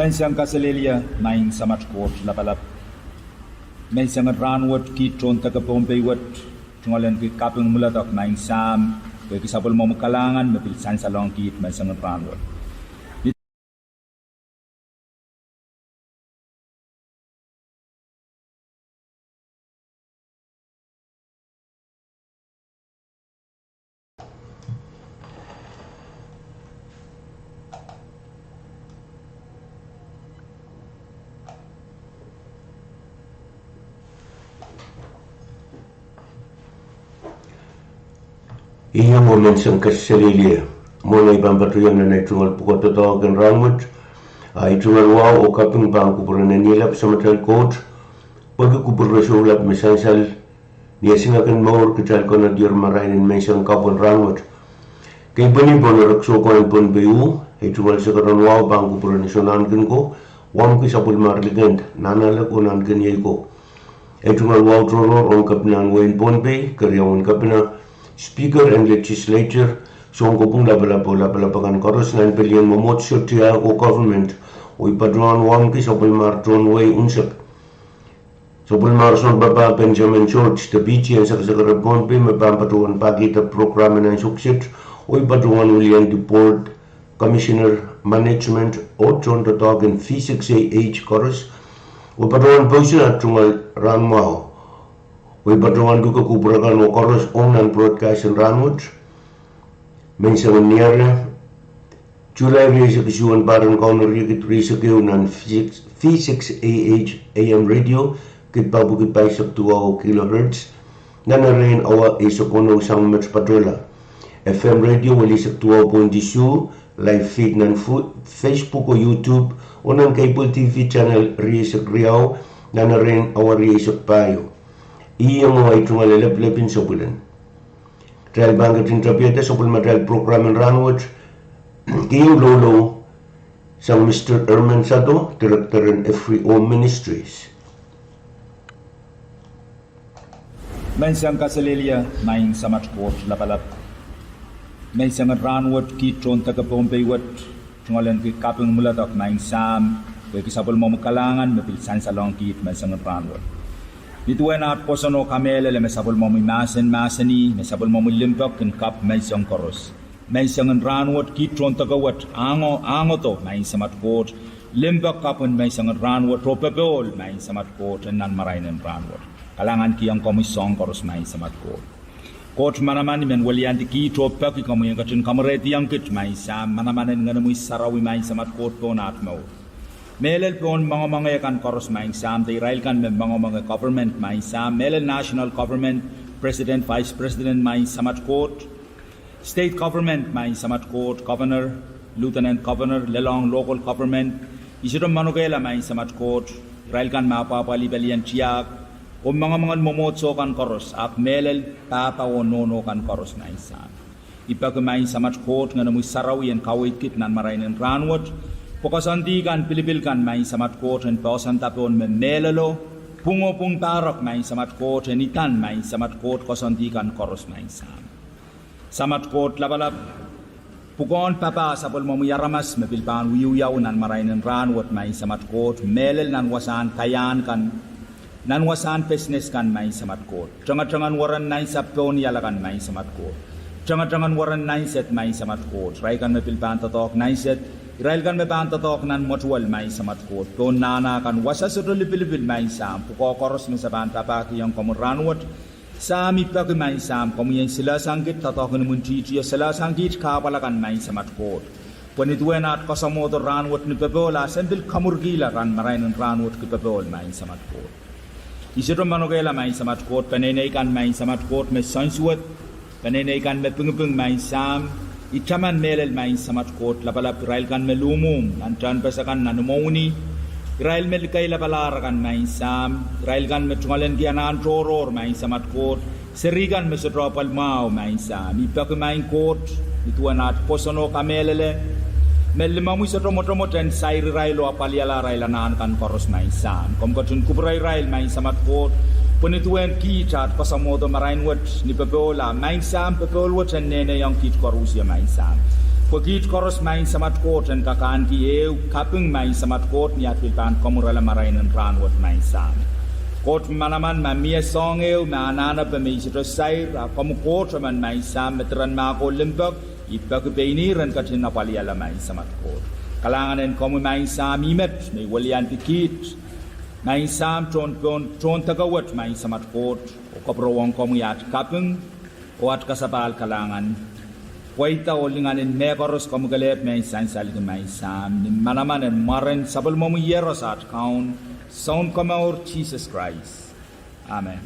Menseng kaselehlie, Maing Samat Koht Lapalap. Menseng en rahnwet kiht tohn deke Pohnpei wet, tungoal en ki kaping mwuledek Maing Sahm, pwehki sapwellimomwi kalahngan me pil sansalohng kiht menseng en rahnwet. Iang oh menseng kaselehlie, mwohn ei pahn patohieng nan ei tungoal pwukoa doadoahk en rahnwet, a ei tungoal wahu oh kaping pahn kupwuren Iehla Samatail Koht, pwehki kupwur re soulap me sansal, ni esingek en mour kitail konehdier marain en menseng kapw en rahnwet. Keipweni pohn erek soukohp en Pohnpei uh, ei tungoal sekeren wahu pahn kupwuren Sounankin ko, Wahmki Sapwellimar Likend, Nahnalek oh Nahnkeniei ko. Ei tungoal wahu tohrohr ong Kepinahn Wehin Pohnpei, Keriau en Kepina, Speaker en Legislature, Sounkopwung Lapalap oh lapalap akan koaros nan pelien mwomwohdiso tiahk oh government, oh I patohwan wahmki sapwellimar tohn wehi unsek, sapwellimar Sounpapah Benjamin George, depiti en sakasaker en Pohnpei me pahn patohwan pahkihda prokram en ansou kiset, oh I patohwan wiliandi board, commissioner, management, oh tohndoadoahk en V six A H koaros, oh patohwan pousen at tungoal rahn mwahu, oh I patohwan luke kupwur akan oh koaros ong nan broadcast en rahnwet, menseng en Niare, July rieisek isuh, en pahr en Kauno riekid rieisek ehu, nan V six A H A M radio, kid pahpwiki pahisek duwau kilohertz, nan erein awa eisek weneu sang met patohla. F M radio welisek duwau point isuh, live feed nan Facebook oh YouTube, oh nan cable T V channel rieisek riau, nan erein awa rieisek pahieu. Iang oh ei tungoal elepelepin sapwelin. Kitail pahn ketin tapiada sapwellimatail prokram en rahnwet, iang loulou sang Mister Herman Sado, Director en Every Home Ministries. Menseng kaselehlie, Maing Samat Koht Lapalap. Menseng en rahnwet kiht tohn deke Pohnpei wet, tungoalenki kaping mwuledek maing Sahm, pwehki sapwellimomwi kalahngan me pil sansalohng kiht menseng en rahnwet. Ni duwen aht pwoson oh kamehlele me sapwellimomwi mahsen mahsanih, me sapwellimomwi limpoak kin kapw menseng koaros. Menseng en rahnwet kiht tohn deke wet, ahngo, ahngodo maing Samat Koht, limpoak kapwen menseng en rahnwet oh popohl maing Samat Koht en nan marain en rahnwet. Kalahngankihong komwi soahng koaros maing Samat Koht. Koht manaman, I men weliandi kiht oh peki komwi en ketin kamwerehdiong kiht maing Sahm manaman en Ngenomwi Sarawi maing Samat Koht pohn aht mour. Mehlel pohn moangomoange kan koaros maing Sahm, de irail kan me moangomoange government maing Sahm, mehlel national government, president, vice president maing Samat Koht, state government maing Samat Koht, governor, lieutenant governor, lelohng local government, I sohte manokehla maing Samat Koht, irail kan me apwahpwalih pelien tiahk, oh moangomoangen mwomwohdiso kan koaros, ahpw mehlel pahpa oh nohno kan koaros maing Sahm. I peki maing Samat Koht Ngenomwi Sarawi en kaweid kiht nan marain en rahnwet, pwe koasoandi kan, pilipil kan maing Samat Koht en poahsoanda pohn me mehlelo, pwung oh pwung pahrek maing Samat Koht en idan maing Samat Koht koasoandi kan koaros maing Sahm. Samat Koht lapalap, pwukoahn papah sapwellimomwi aramas me pil pahn wiewiawi nan marain en rahnwet maing Samat Koht, mehlel nan wasahn kaiahn kan, nan wasahn business kan maing Samat Koht. Tengetengen weren nansapw pohn iala kan maing Samat Koht. Tengetengen weren nansed maing Samat Koht. Irail kan me pil pahn doadoahk nansed, irail kan me pahn doadoahk nan mwetuwel maing Samat Koht. Pohn nahna kan, wasa sohte lipilipil maing Sahm, pwukoa koaros me se pahn papahkihong komwi rahnwet. Sahm, I peki maing Sahm komwi en silehsang kiht doadoahk en imwintihtio, silehsang kiht kahpwal akan maing Samat Koht. Pwe ni duwen aht koasoamwohdo rahnwet ni popohl a se pil kamwurkihla nan marain en rahnwet ki popohl maing Samat Koht. I sohte manokehla maing Samat Koht, peneinei kan maing Samat Koht me soansuwed, peneinei kan me pingiping maing Sahm, I taman mehlel maing Samat Koht lapalap, irail kan me luhmwuhm nan tehnpas akan nan imwowini, irail me likeilapalahr akan maing Sahm, irail kan me tungoalenki anahn tohrohr maing Samat Koht, seri kan me sohte apwal mwahu maing Sahm. I peki maing Koht, ni duwen aht pwoson oh kamehlele, me limomwi sohte mwotomwot en sair irail oh apwaliala arail anahn kan koaros maing Sahm. Komw ketin kupwure irail maing Samat Koht, pwe ni duwen kiht aht koasoamwohdo marain wet ni popohl a maing Sahm, popohl wet en nehnehiong kiht koarusie maing Sahm. Pwe kiht koaros maing Samat Koht en kak ahneki ehu kaping maing Samat Koht ni aht pil pahn kamwurala marain en rahnwet maing Sahm. Koht manaman, ma mie soahng ehu me anahnepe me I sohte sair, a komwi Koht emen maing Sahm me diren mahk oh limpoak, I peki pein ih en ketin apwaliala maing Samat Koht. Kalahngan en komwi maing Sahm, ih met me I weliandi kiht maing Sahm tohn, tohn deke wet maing Samat Koht, oh kapwurehng komwi aht kaping oh aht kasapahl kalahngan, pweida oh lingan en mehkoaros komwi kelehpw me sansalki maing Sahm, ni manaman en mwaren sapwellimomwi Iehros aht Kaun, Sounkomour Sises Krais. Amen.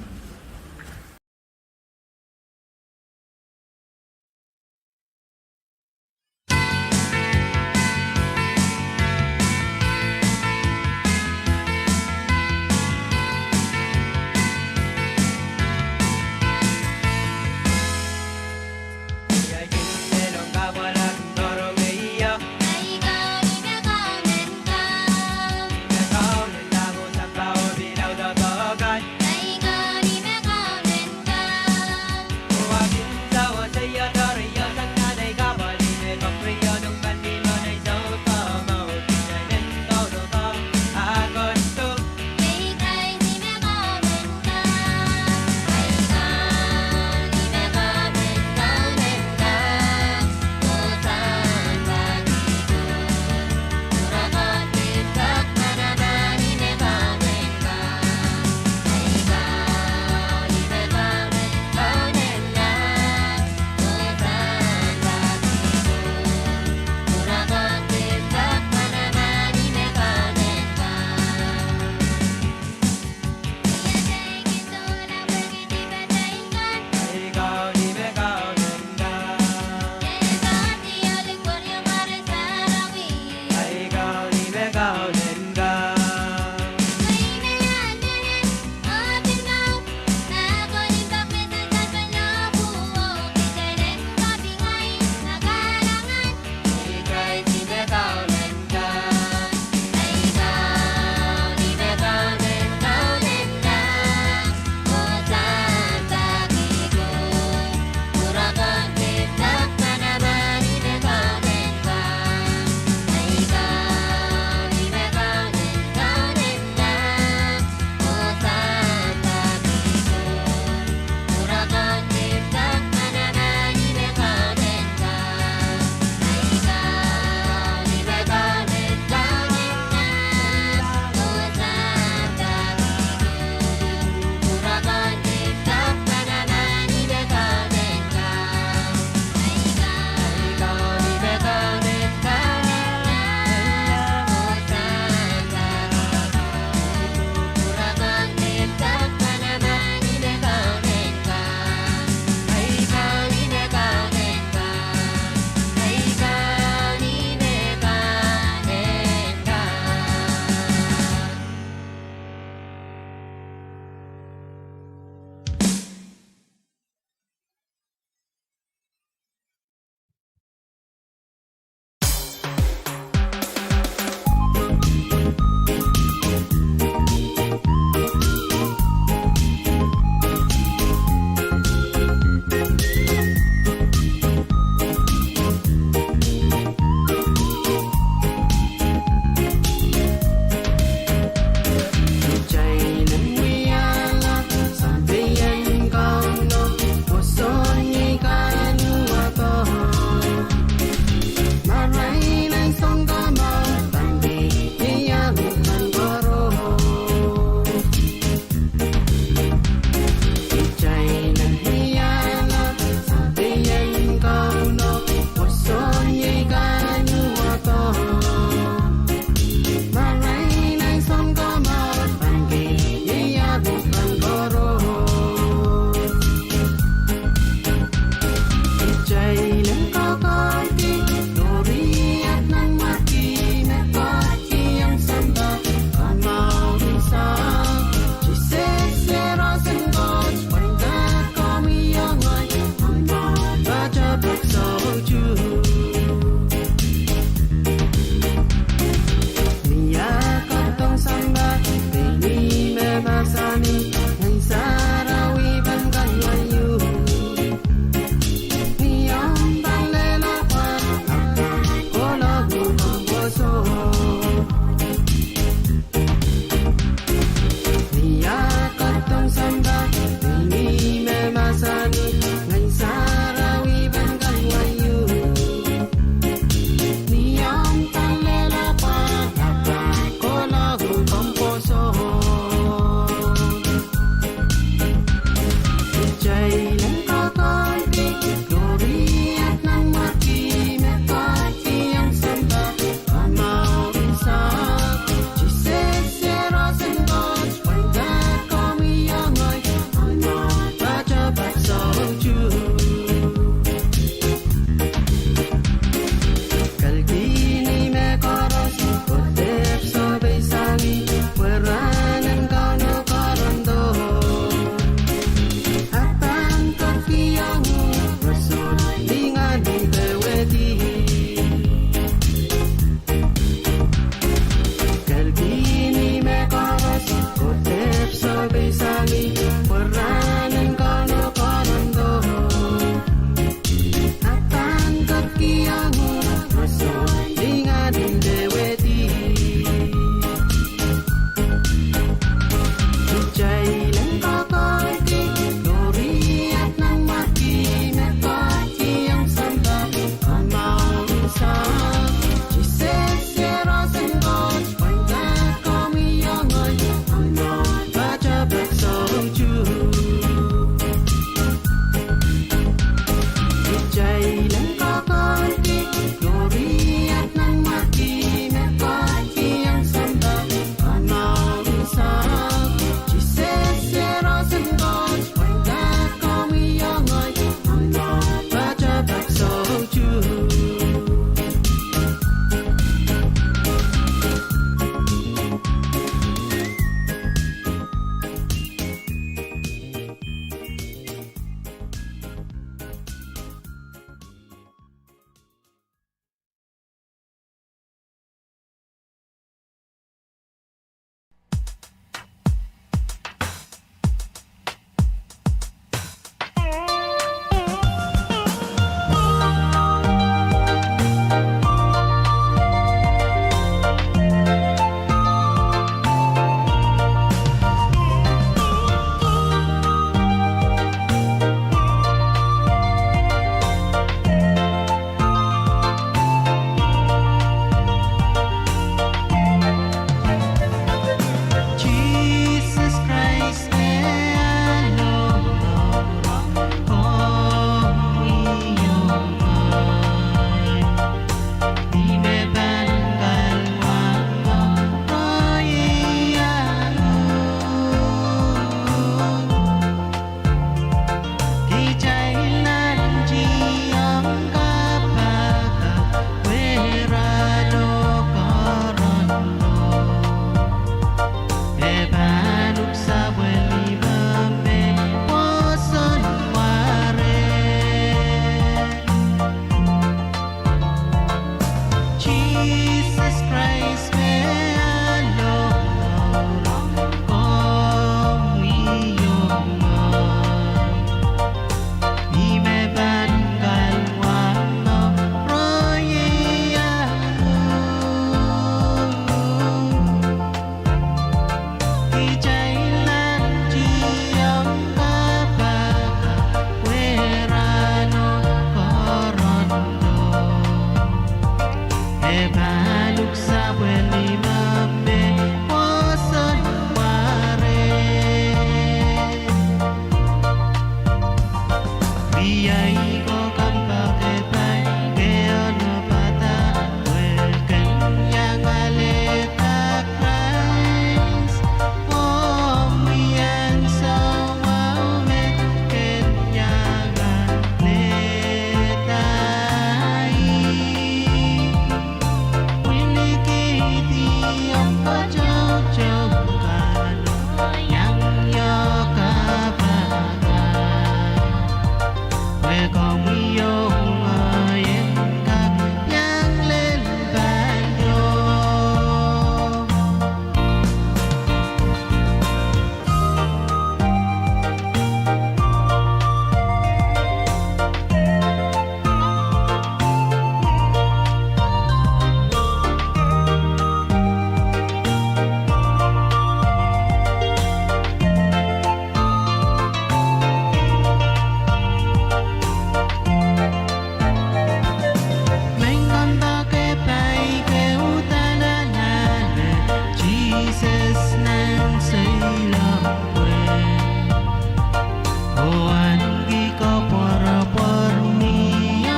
Ki koapworopwor ni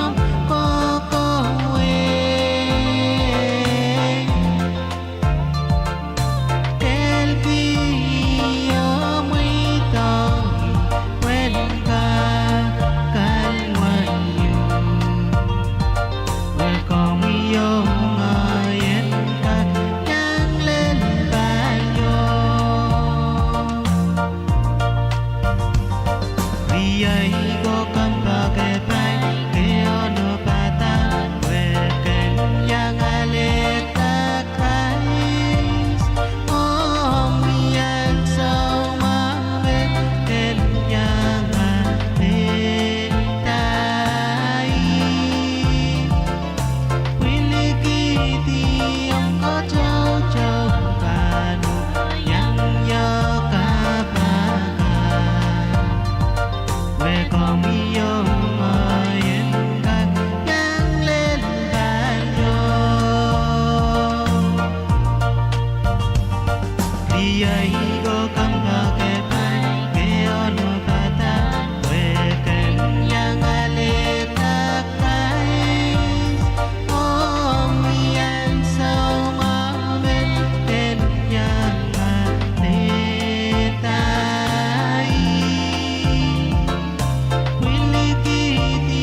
omw kohkohwei. Kehl ki omw mweidohng pwehn kak kalwaiong. Pwe komwi oh ngehi en kak iang lel pahieu. Riei ko, kompoakepahi ke onopadahr, pwe ken iang alehda Krais. Omwi ansou mwahu me ken iang alehda ih. Pwilikihdi omw kotoutou pahn iang iokapakap. Pwe komwi oh ngehi en kak iang lel pahieu. Riei ko, kompoakepahi ke onopadahr, pwe ken iang alehda Krais. Omwi ansou mwahu me ken iang alehda ih. Pwilikihdi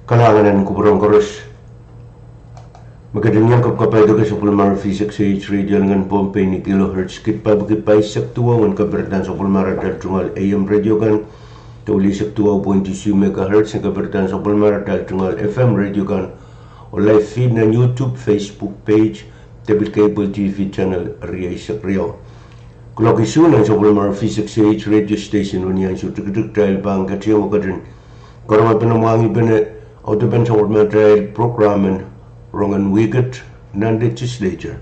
Kalahngan en kupwuren koaros. Me ketin iang kapkapai doke sapwellimara V six A H radio en Pohnpei ni kilohertz kid pahpwiki pahisek duwau en kaperdahn sapwellimara atail tungoal A M radio kan, de lihsek duwau point two megahertz en kaperdahn sapwellimara atail tungoal F M radio kan, oh live feed nan YouTube, Facebook page, de pil cable T V channel rieisek riau. Kuloak isuh nan sapwellimara V six A H radio station oh ni ansou tikitik kitail pahn ketin iang ketin karonge pene mwahngih pene audepen sapwellimatail program en rongen wihket nan legislature.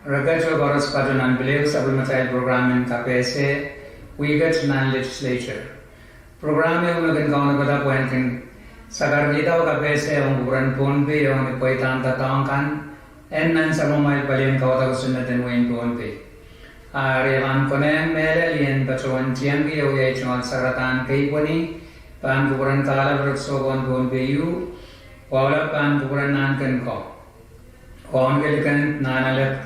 Reket oh koaros patoh nan pil ehu sapwellimatail program en kapehse wihket nan legislature. Program ehu me kin kaunopada pwehn kin sakarkihda oh kapehse ong kupwuren Pohnpei ong ni pweidahn doadoahk kan en nan samamwail palien kauwada kosonned en wehin Pohnpei. Eri e pahn konehng mehlel I en patohwan tiengki oh iei tungoal saradahn keipweni pahn kupwuren Kahlap Rek Sohkohn Pohnpei U, wauneki pahn kupwuren Nahnken ko, wauneki Lieutenant Nahnalek,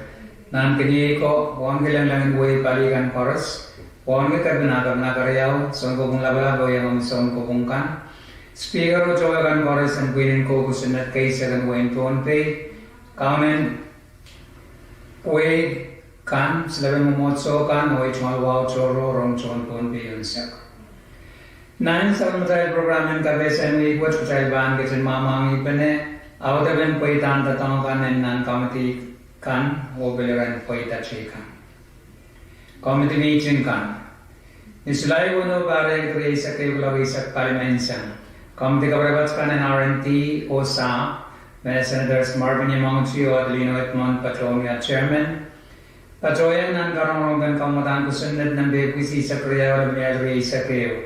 Nahnken Iei ko, wauneki lengileng en wehi pali kan koaros, wauneki Kepina, Kepina keriau, Sounkopwung Lapalap oh iangahki sounkopwung kan, Speaker oh towe kan koaros en pwihn en kou kosonned keisek en wehin Pohnpei, kaunen wehi kan, silepen mwomwohdiso kan, oh ei tungoal wahu tohrohr ong tohn Pohnpei unsek. Nan sapwellimatail program en kapehse en wihk wet kitail pahn ketin mwahmwahngih pene audepen pweidahn doadoahk kan en nan komiti kan oh pil iren pweida teikan. Komiti mihting kan. Ni Sulai weneu, pahr riekid rieisek ehu, kuloak eisek pali menseng, komiti kaparapat kan en R and D oh SAP, me Senators Marvin Yamauchi oh Adelino Edmond patohwan wia chairman, patohieng nan karongorongpen kamwadahn kosonned nempe ipwidi eisek riau, lepin riau rieisek ehu,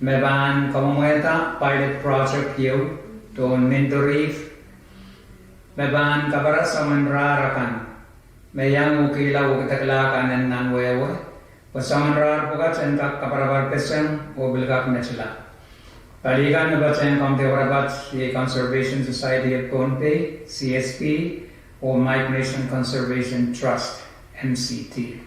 me pahn kamwomwehda pilot project ieu, tohn Minto Reef, me pahn kapara soangen rahr akan me iang uhkihla wekidekla kan en nan wehwe, pwe soangen rahr pwukat en kak kaparapar keseng oh pil kak metila. Pali kan me patehng komiti kaparapat iei Conservation Society of Pohnpei, C S P, oh Micronesian Conservation Trust, M C T.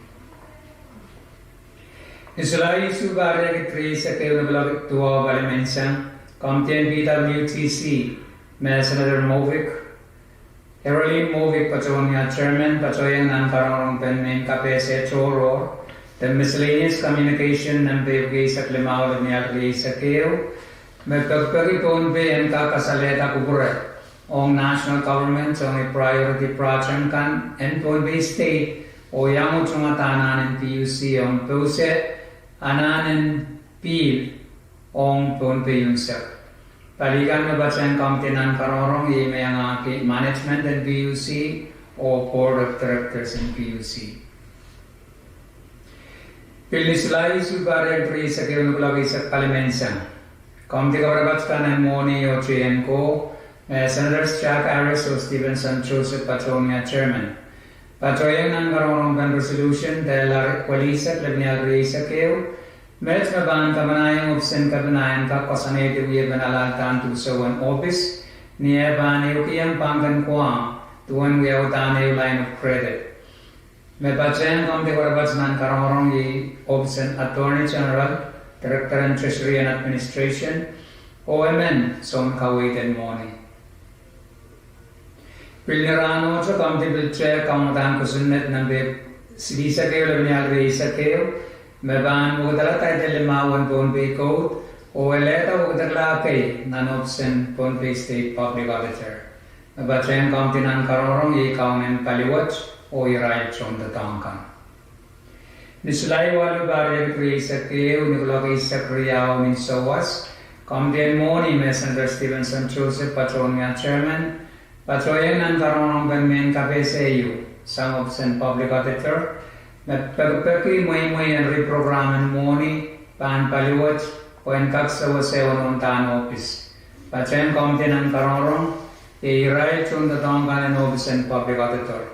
Ni Sulai isuh, pahr riekid rieisek ehu, ni kuloak duwau pali menseng, komiti en P W T C, me Senator Movic, Herolin Movic patohwan wia chairman, patohieng nan karongorongpen mehn kapehse tohrohr, de miscellaneous communication nempe ipwiki eisek limau, lepin riau rieisek ehu, me pekipeki Pohnpei en kak kasalehda kupwure ong national government ong priority project kan en Pohnpei State, oh iang utungada anahn en P U C ong pouse anahn en pihl ong Pohnpei unsek. Pali kan me patehng komiti nan karongorong iei me iangahki management en P U C oh board of directors en P U C. Pil ni Sulai isuh, pahr riekid rieisek ehu, ni kuloak eisek pali menseng, komiti kaparapat kan en mwohni oh teikan ko, me Senators Jack Harris oh Stevenson Joseph patohwan wia chairman, patohieng nan karongorongpen resolution dehr lari pwelihsek, lepin riau rieisek ehu, met me pahn kamanahieng ohpisen Kepina en kak koasoanehdi wiepen alahldahr duhsehwen ohpis, ni eh pahn ehukihong pangken koahngo duwen wiaudahn ehu line of credit. Me patehng komiti kaparapat nan karongorong iei ohpisen Attorney General, Director en Treasury and Administration, oh emen soun kaweid en mwohni. Pil ni rahnohte komiti pil tehk kamwadahn kosonned nempe silihsek ehu, lepin riau rieisek ehu, me pahn wekidekla title limau en Pohnpei Code, oh elehda wekidekla kei nan ohpisen Pohnpei State Public Auditor. Me patehng komiti nan karongorong iei kaunen pali wet oh irail tohndoadoahk kan. Ni Sulai waluh, pahr riekid rieisek ehu, ni kuloak eisek riau ni souwas, komiti en mwohni me Senator Stevenson Joseph patohwan wia chairman, patohieng nan karongorongpen mehn kapehse ehu sang ohpisen Public Auditor, me pekipeki mweimwei en reprogram en mwohni pahn pali wet pwehn kak sewese uwen uhdahn ohpis. Patehng komiti nan karongorong iei irail tohndoadoahk kan en ohpisen Public Auditor.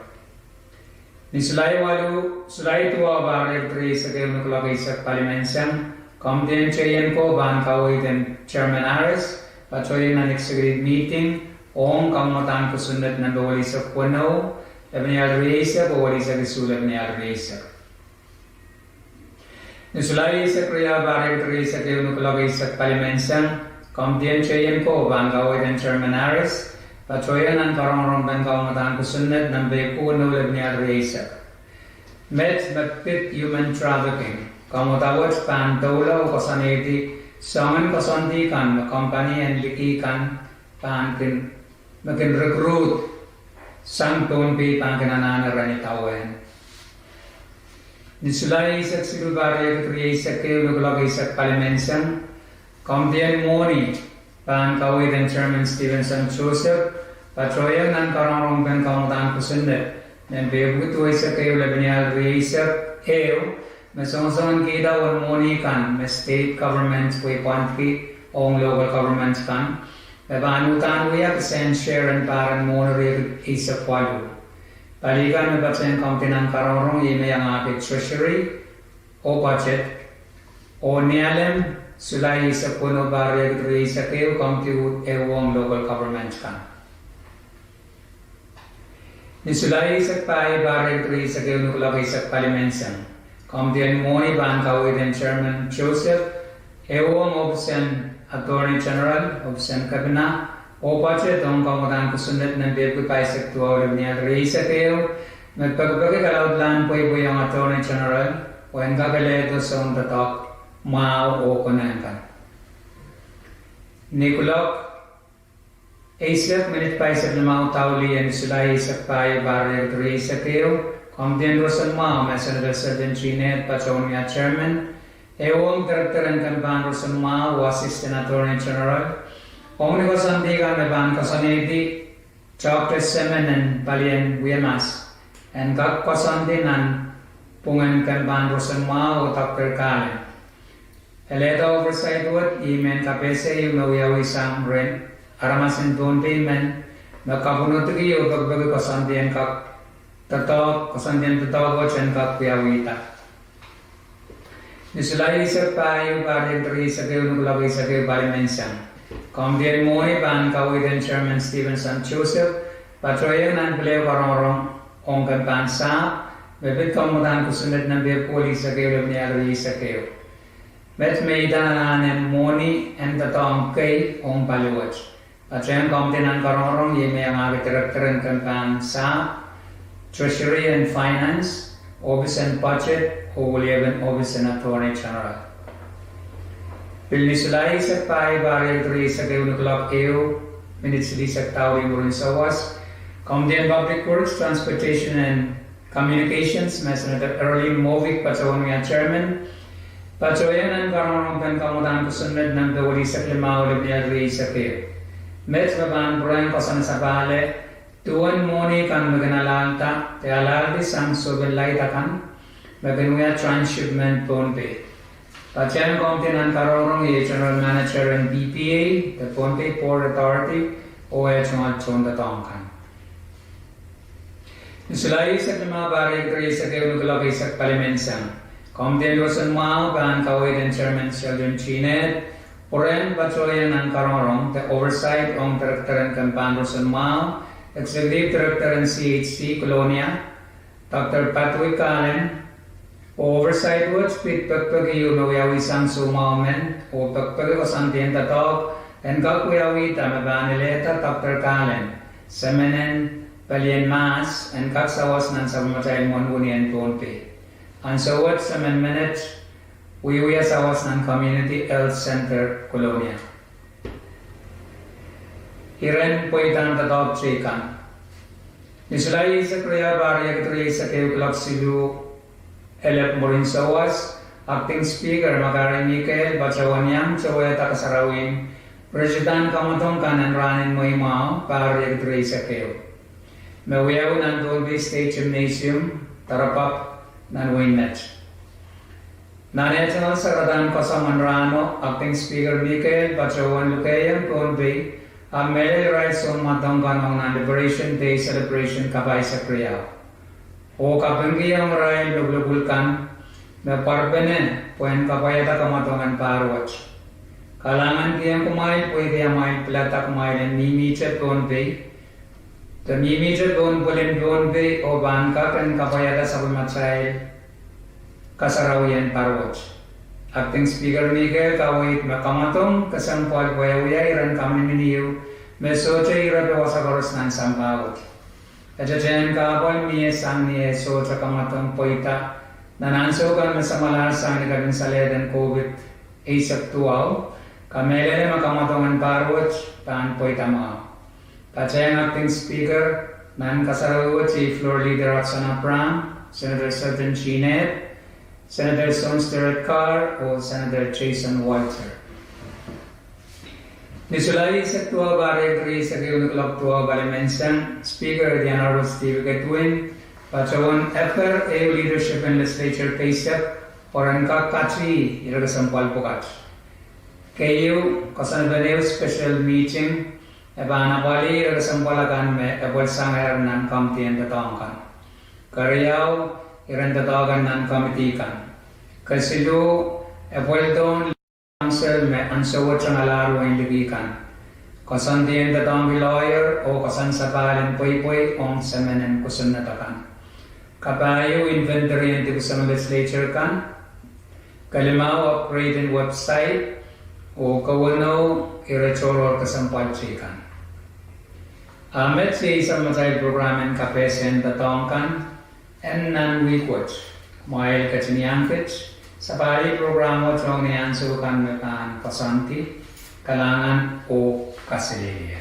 Ni Sulai waluh, Sulai duwau, pahr riekid rieisek ehu, ni kuloak eisek pali menseng, Komidien teien ko pahn kaweid en Chairman Harris patohieng nan executive meeting ong kamwadahn kosonned nempe welisek weneu, lepeni ahl rieisek oh welisek isuh, lepeni ahl rieisek. Ni Sulai eisek riau, pahr riekid rieisek ehu, ni kuloak eisek palimenseng, komidien teien ko pahn kaweid en Chairman Harris patohieng nan karongorong pen kamwadahn kosonned nempe ehu weneu, lepeni ahl rieisek. Met me pid human trafficking, kamwadahn wet pahn doula oh koasoanehdi soangen koasoandi kan me kompani en liki kan pahn kin, me kin recruit sang Pohnpei pahn kin anahne ren idawehn. Ni Sulai eisek siluh, pahr riekid rieisek ehu, ni kuloak eisek palimenseng, komidien mwohni pahn kaweid en Chairman Stevenson Joseph patohieng nan karongorong pen kamwadahn kosonned nempe ehu duweisek ehu, lepeni ahl rieisek ehu, me songosong en kihda uwen mwohni kan me state government weipwandki ong local government kan, me pahn uhdahn wia kisehn share en pahr en mwohni riekid eisek waluh. Pali kan me patehng komidi nan karongorong iei me iangahki Treasury oh Budget, oh ni alem Sulai eisek weneu, pahr riekid rieisek ehu, komidi ehu ong local government kan. Ni Sulai eisek pahieu, pahr riekid rieisek ehu, ni kuloak eisek palimenseng, komidien mwohni pahn kaweid en Chairman Joseph, ehu ong ohpis en Attorney General, ohpis en Kepina, oh Budget ong kamwadahn kosonned nempe ehu pahisek duwau, lepeni ahl rieisek ehu, me pekipeki kalaudlahn pweipwei ong Attorney General pwehn kak alehdo soun doadoahk mwahu oh konehng kan. Ni kuloak eisek minit pahisek limau daulih en Sulai eisek pahieu, pahr riekid rieisek ehu, komidien roson mwahu me Senator Sheldon G. Ned patohwan wia Chairman, ehu ong Director en kempahn roson mwahu oh Assistant Attorney General, ong ni koasoandi kan me pahn koasoanehdi Doctor Semen en palien wiemas en kak koasoandi nan pwungen kempahn roson mwahu oh Doctor Kalen. Alehda oversight wet, ihme kapehse ieu me wiawi sang rehn aramas en Pohnpei men me kapwunodiki oh pekipeki koasoandi en kak doadoahk, koasoandi en doadoahk wet en kak wiawihda. Ni Sulai eisek pahieu, pahr riekid rieisek ehu, ni kuloak eisek ehu palimenseng, komidien mwohni pahn kaweid en Chairman Stevenson Joseph patohieng nan pil ehu karongorong ong kempahn sahpw, me pid kamwadahn kosonned nempe ehu welisek ehu, lepeni ahl rieisek ehu. Met me idahn anahne mwohni en doadoahk kei ong pali wet. Patehng komidi nan karongorong iei me iangahki Director en kempahn sahpw, Treasury and Finance, ohpis en Budget oh weliepen ohpis en Attorney General. Pil ni Sulai eisek pahieu, pahr riekid rieisek ehu, ni kuloak ehu minit silihsek daulih mwurin sawas, komidien Public Works, Transportation and Communications me Senator Earlene Moffitt patohwan wia Chairman, patohieng nan karongorong pen kamwadahn kosonned nempe welisek limau, lepeni ahl rieisek ehu. Met me pahn pwurehng koasoane sapahle duwen mwohni kan me kin alahlda de alahldi sang sohpen laid akan me kin wia transshipment Pohnpei. Patehng komidi nan karongorong iei General Manager en P P A de Pohnpei Port Authority oh eh tungoal tohndoadoahk kan. Ni Sulai eisek limau, pahr riekid rieisek ehu, ni kuloak eisek palimenseng, komidien roson mwahu pahn kaweid en Chairman Sheldon G. Ned pwurehng patohieng nan karongorong de oversight ong Director en kempahn roson mwahu, Executive Director en C H C Kolonia, Doctor Patrick Kalen, oh oversight wet pid pekipeki ieu me wiawi sang soumwahu men oh pekipeki koasoandi en doadoahk en kak wiawihda me pahn alehda Doctor Kalen, Semenen, palien mahs en kak sawas nan sapwellimatail mwohn wini en Pohnpei. Ansou wet Semen menet wiewia sawas nan Community Health Center Kolonia. Iren pweidahn doadoahk teikan. Ni Sulai eisek riau, pahr riekid rieisek ehu, kuloak siluh elep mwurin sawas, Acting Speaker McGarry Miguel patohwan iang towehda kasarawien ritidahn kamwadong kan en rahnen mweimwahu, pahr riekid rieisek ehu, me wiawi nan Pohnpei State Gymnasium, doaropwap nan wein Met. Nan eh tungoal sarahdahn koasong en rahno, Acting Speaker Miguel patohwan lukehiong Pohnpei ahpw mehlel irail sounmwadong kan ong nan Liberation Day celebration kapahisek riau, oh kapingkihong irail lopwulopwul kan me pwarpene pwehn kapwaiada kamwadong en pahr wet. Kalahngan kihong kumwail pwehki amwail pilada kumwail en mihmihte Pohnpei, de mihmihte pohn pwelin Pohnpei oh pahn kak en kapwaiada sapwellimatail kasarawien pahr wet. Acting Speaker Michael kaweid me kamwadong kesempwal wiawi iren kaminimin ehu me sohte irepe wasa koaros nan sampah wet. Etetehn kahpwal mie sang ni eh sohte kamwadong pweida nan ansou kan me samwalahr sang ni kapinsalehden COVID eisek duwau, kamehlele me kamwadong en pahr wet pahn pweida mwahu. Patehng Acting Speaker nan kasarawi wet iei Floor Leader Action Abraham, Senator Selden Chineb, Senator Sons Derek Carr oh Senator Jason Walter. Ni Sulai eisek duwau, pahr ehu riehsek ehu, ni kuloak duwau pali menseng, Speaker the Honorable Steve Kedwin patohwan eker ehu leadership en legislature keisek pwe ren kak kati ire kesempwal pwukat. Keieu, koasoanpen ehu special meeting e pahn apwalih ire kesempwal akan me epwelsangehr nan komidien doadoahk kan. Keriau, iren doadoahk en nan komidi kan. Kesiluh, epweldohn council me ansou wet ngalahr wehin liki kan. Koasoandien doadoahngki lawyer oh koasoan sapahl en pweipwei ong semen en kosonned akan. Kapahieu, inventory en dipwiseng legislature kan. Kelimau, upgrade en website. Oh keweneu, ire tohrohr kesempwal teikan. A met iei sapwellimatail program en kapehse en doadoahk kan en nan wihk wet. Kumwail ketin iang kit sapahl en program wet ong ni ansou kan me pahn koasoandi. Kalahngan oh kaselehlie.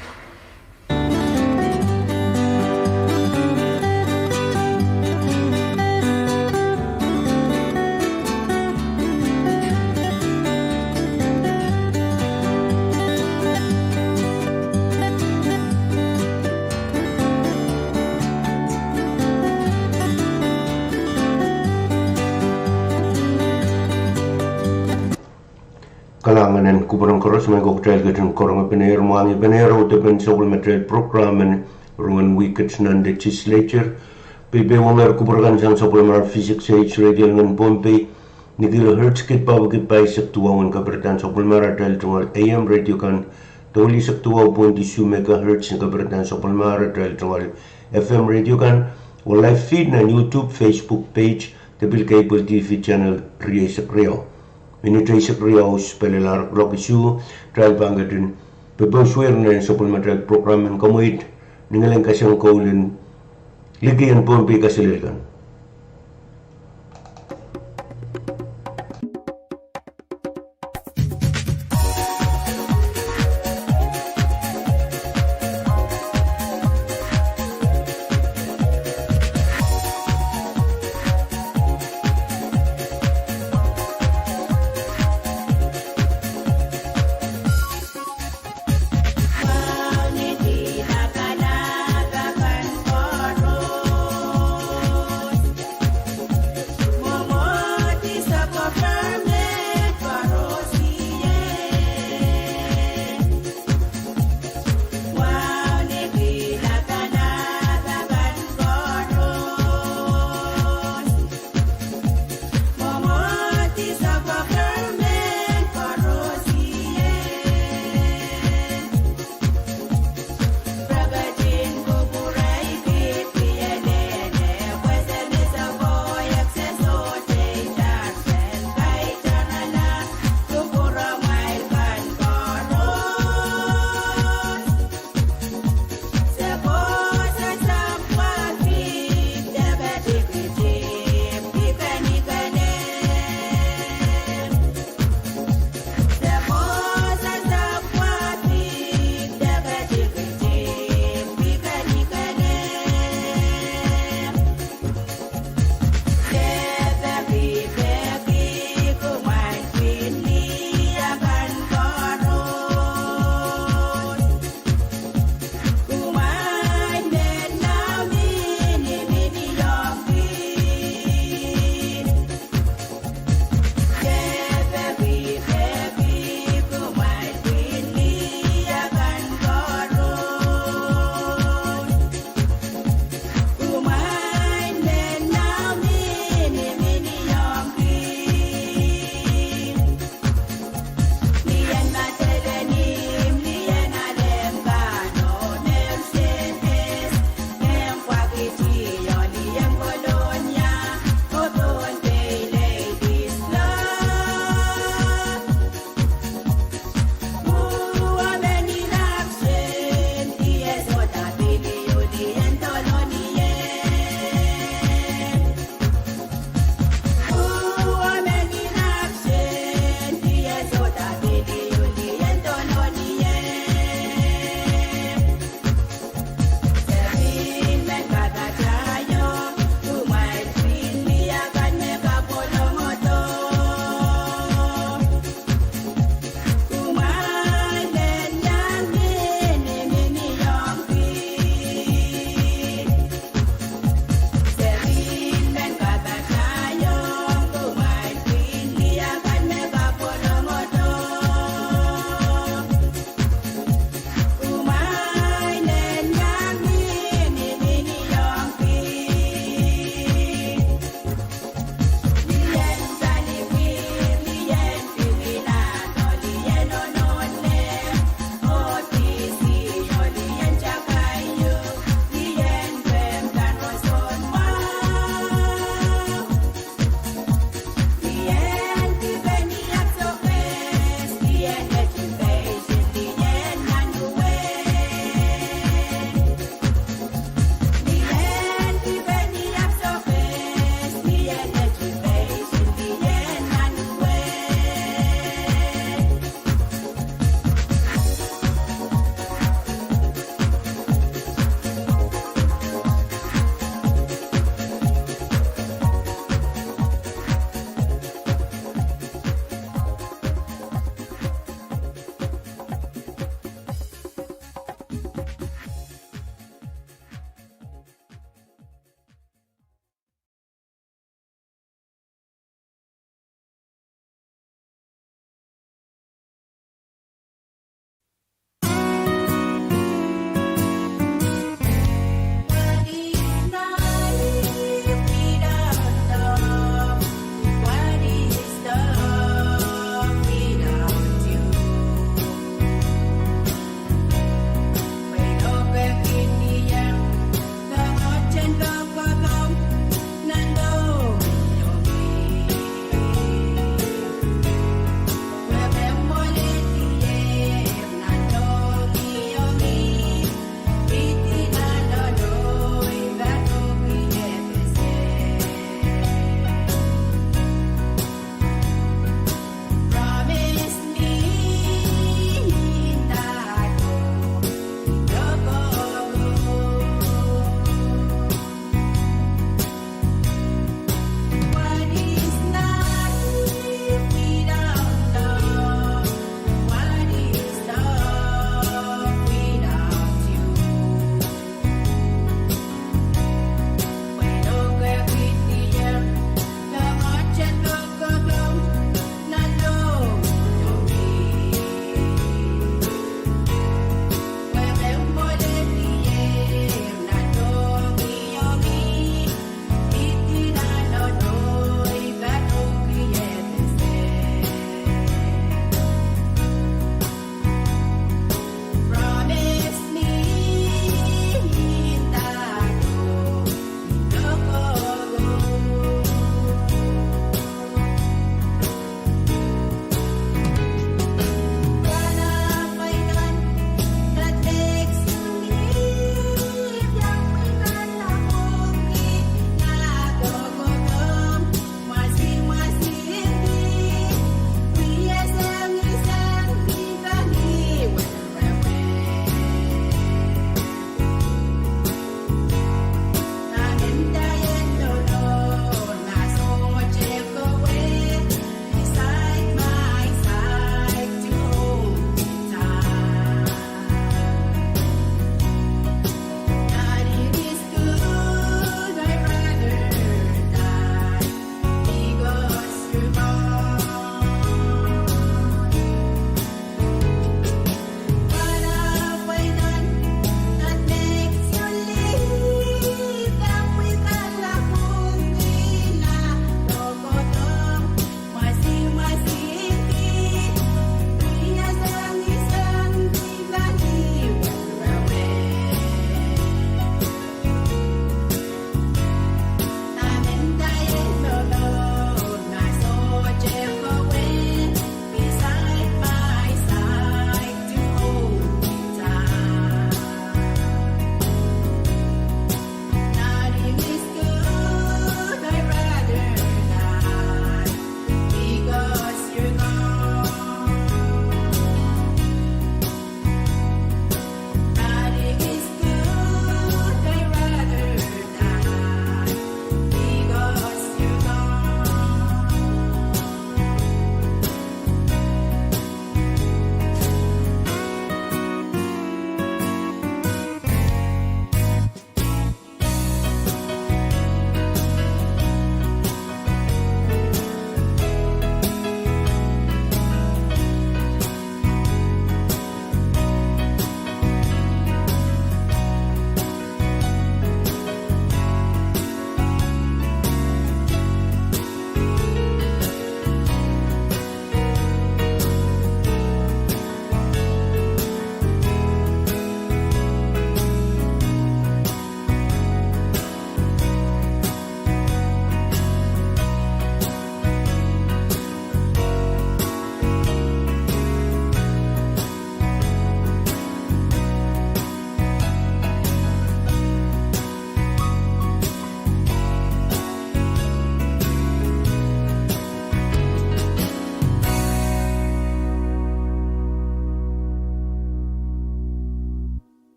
Kalahngan en kupwuren koaros, me kitail ketin karonge penehr, mwahngih penehr uhdahn sapwellimatail program en rongen wihk wet nan legislature. Peipeiongehr kupwur kan sang sapwellimatail V six H Radio en Pohnpei, ni kilohertz kid pahpwiki pahisek duwau en kaperdahn sapwellimatail tungoal A M radio kan, de lihsek duwau point isuh megahertz en kaperdahn sapwellimatail tungoal F M radio kan, oh live feed nan YouTube, Facebook page, de pil cable T V channel rieisek riau. Minit eisek riau spelelahr kuloak isuh, kitail pahn ketin popohswei nan sapwellimatail program en komweit, ni ngilen keseng koul en liki en Pohnpei kaselel kan.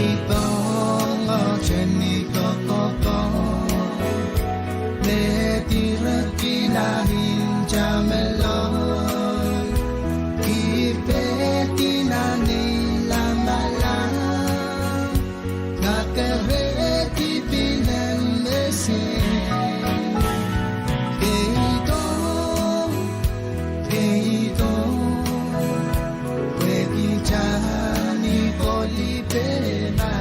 Ih pwong oh teni kokoko, me direkila nin tamalong, ih pehdi nan ei lamalam, kakerehdi pil en mesen. Keido, keido, pwehki tani kolipehla.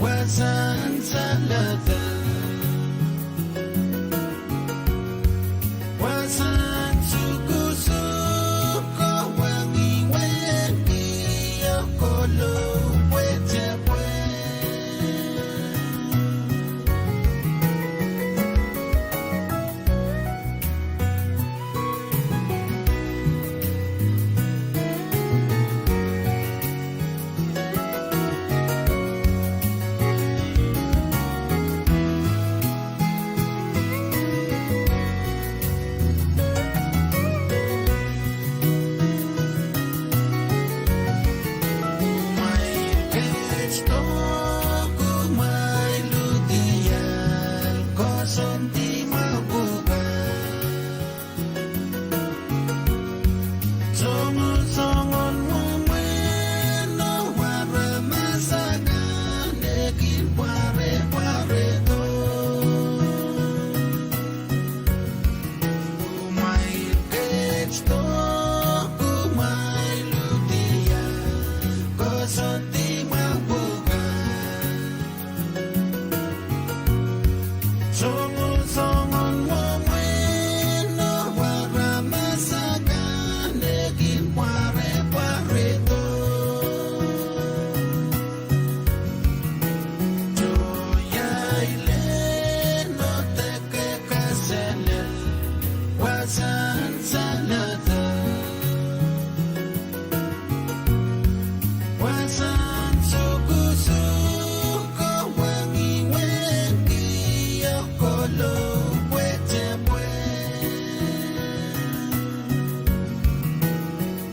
Wasahn saledek. Wasahn sukusuko wahngih wehwehki oh kohla pwehte pwe. Kumwail ket, oh kumwail ludiahl, koasoandi mwahu pwukat. Songosongen mwomwen oh aramas akan e kin pwarepwarehdo. Kumwail ket, oh kumwail ludiahl, koasoandi mwahu pwukat. Songosongen mwomwen oh aramas akan e kin pwarepwarehdo. Soh, ia ilen oh deke kaselel wasahn saledek. Wasahn sukusuko wahngih wehwehki oh kohla pwehte pwe.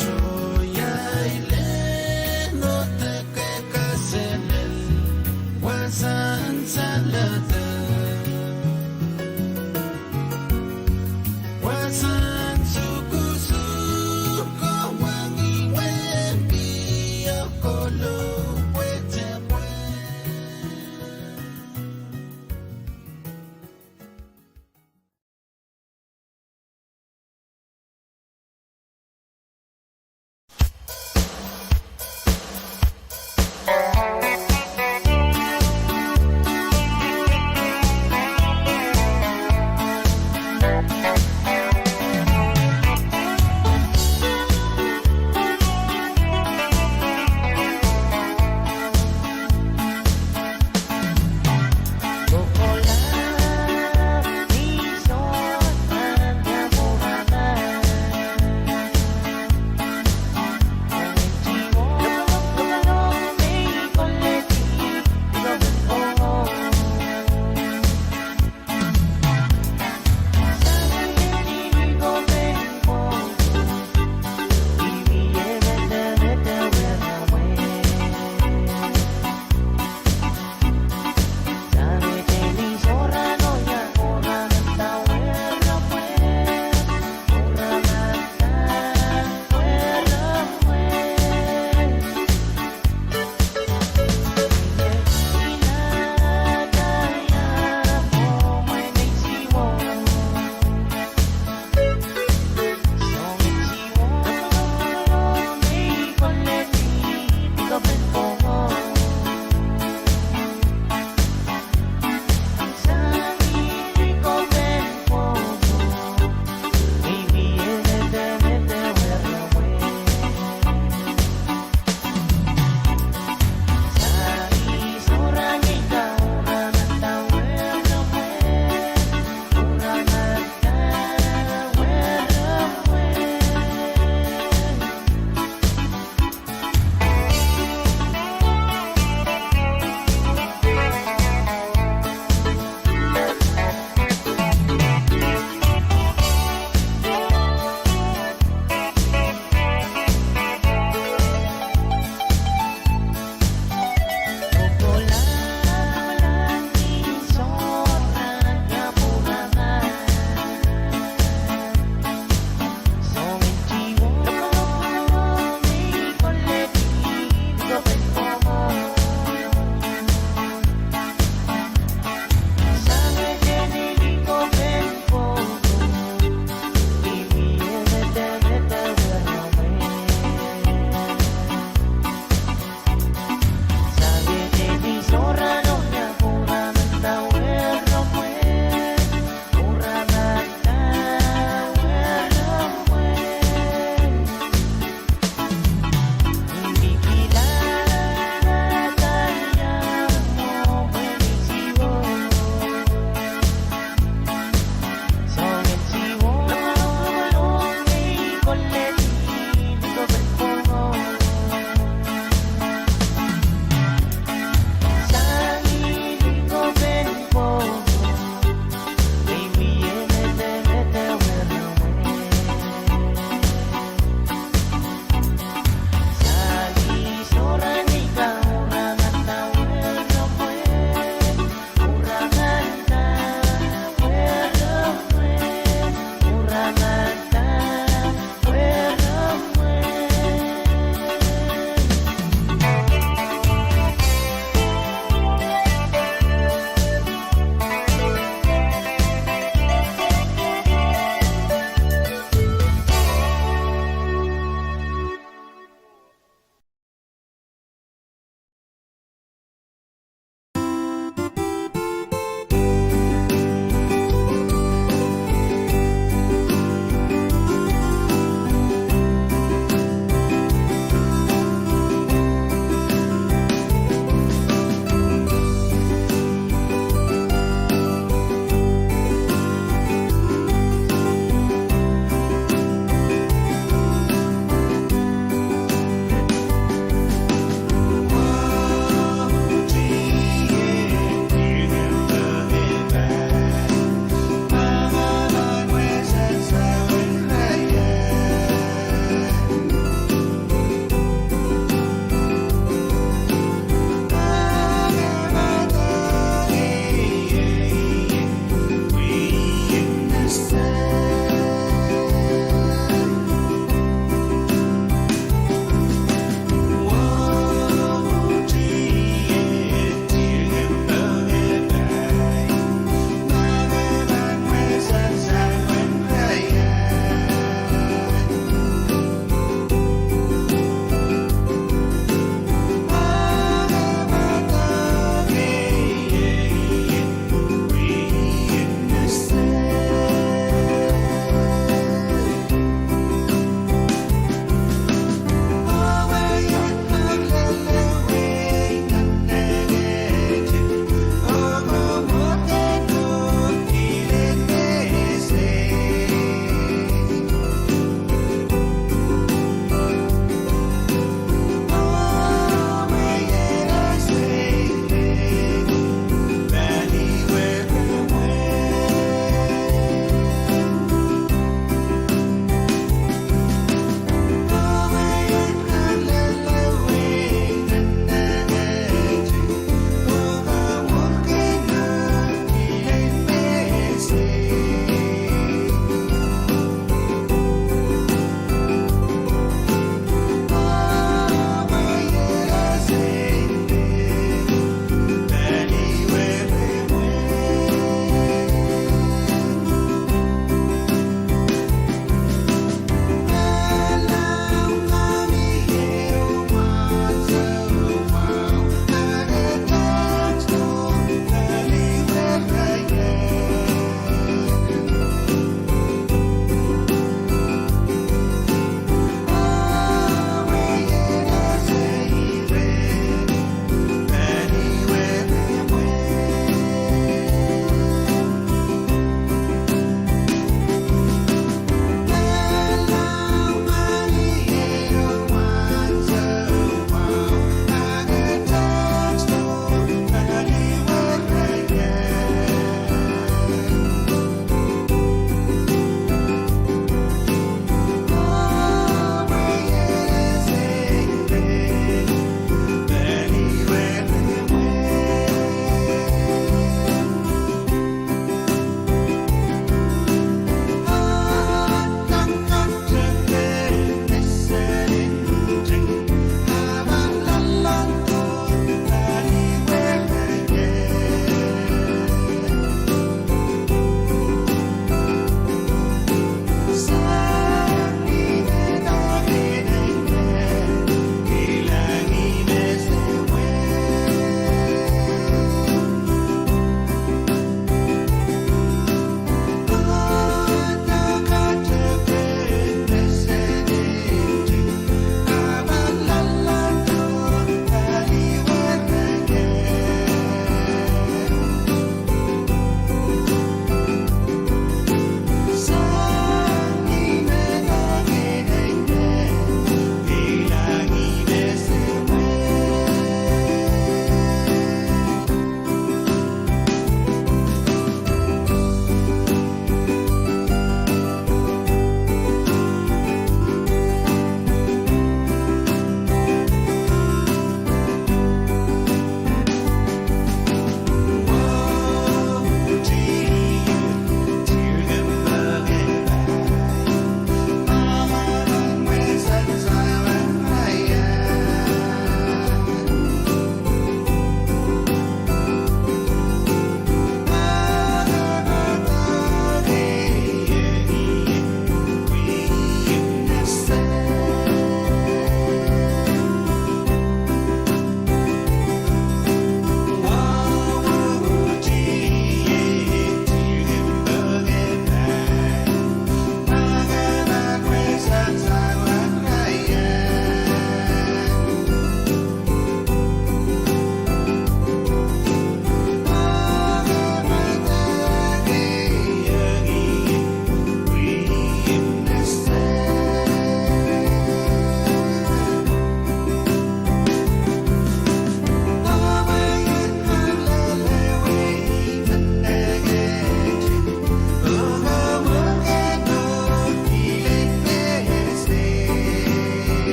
Soh, ia ilen oh deke kaselel wasahn saledek. Wasahn sukusuko wahngih wehwehki oh kohla pwehte pwe.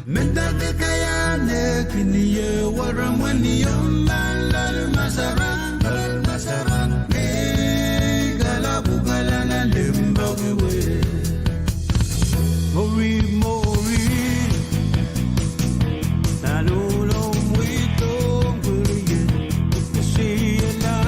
Mendahte kaiahn eh kin ie weremwen iong nan loal masaran, loal masaran. Ngehi kalapw kalana limpoak wet. Mori, mori. Nan ohl ong widong weriet. Seiela.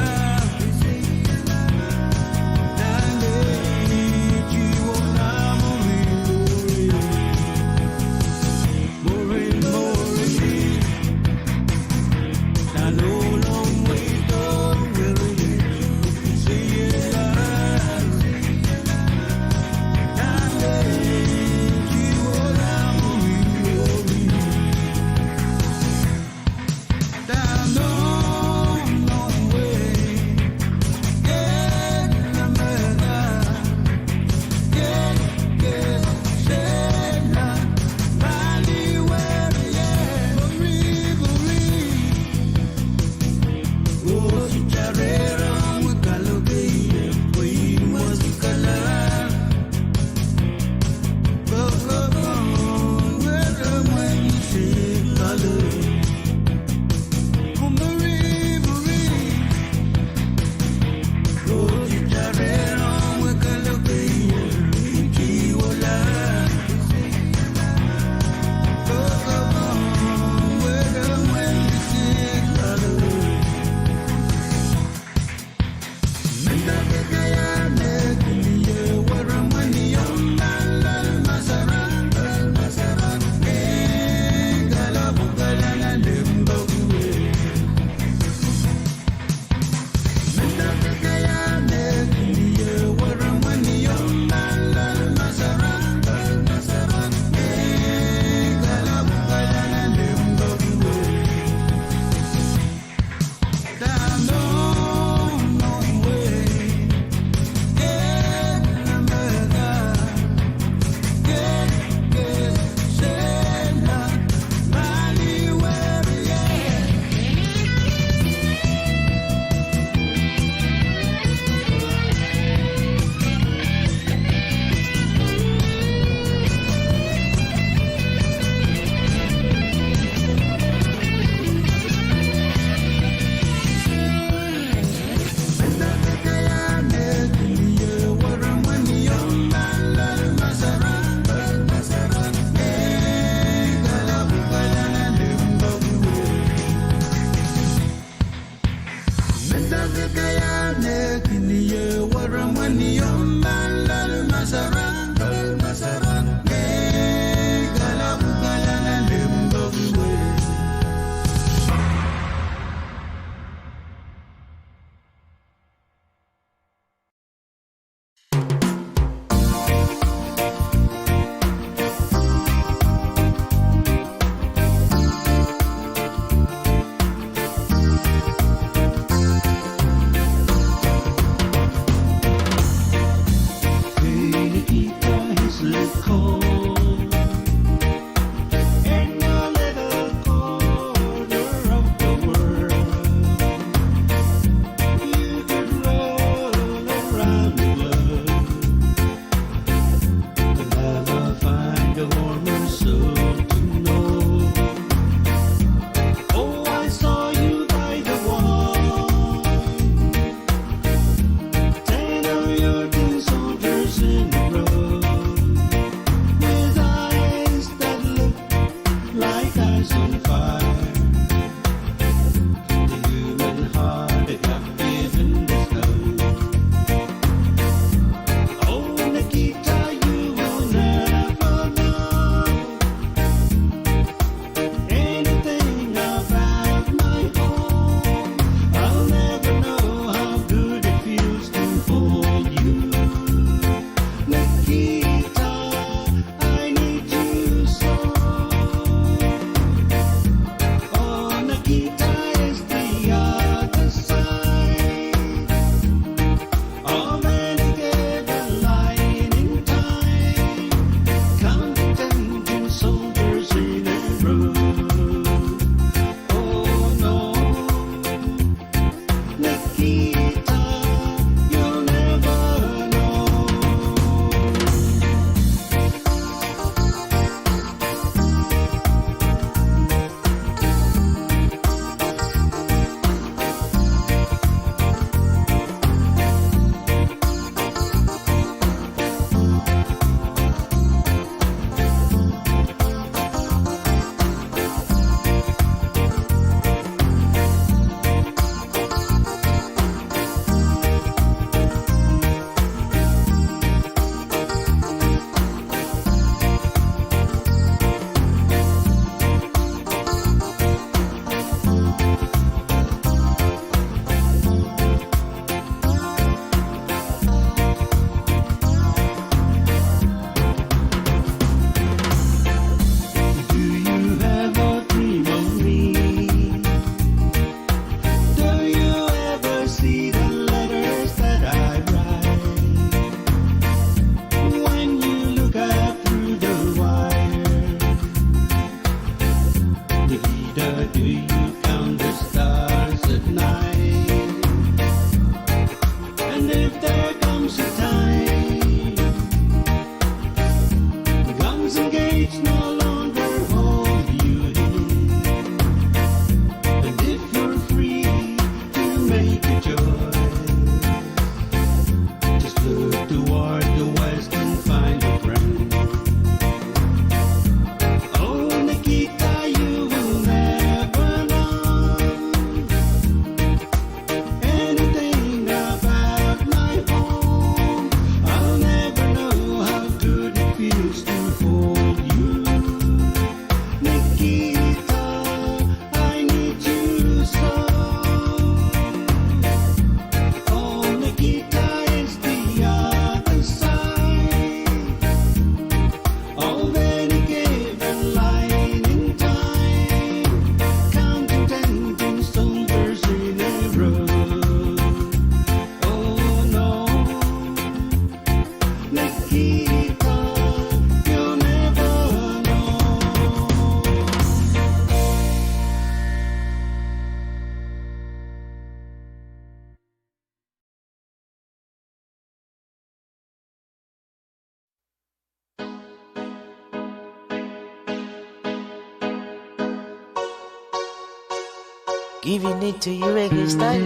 Giving it to you, Reggae Style.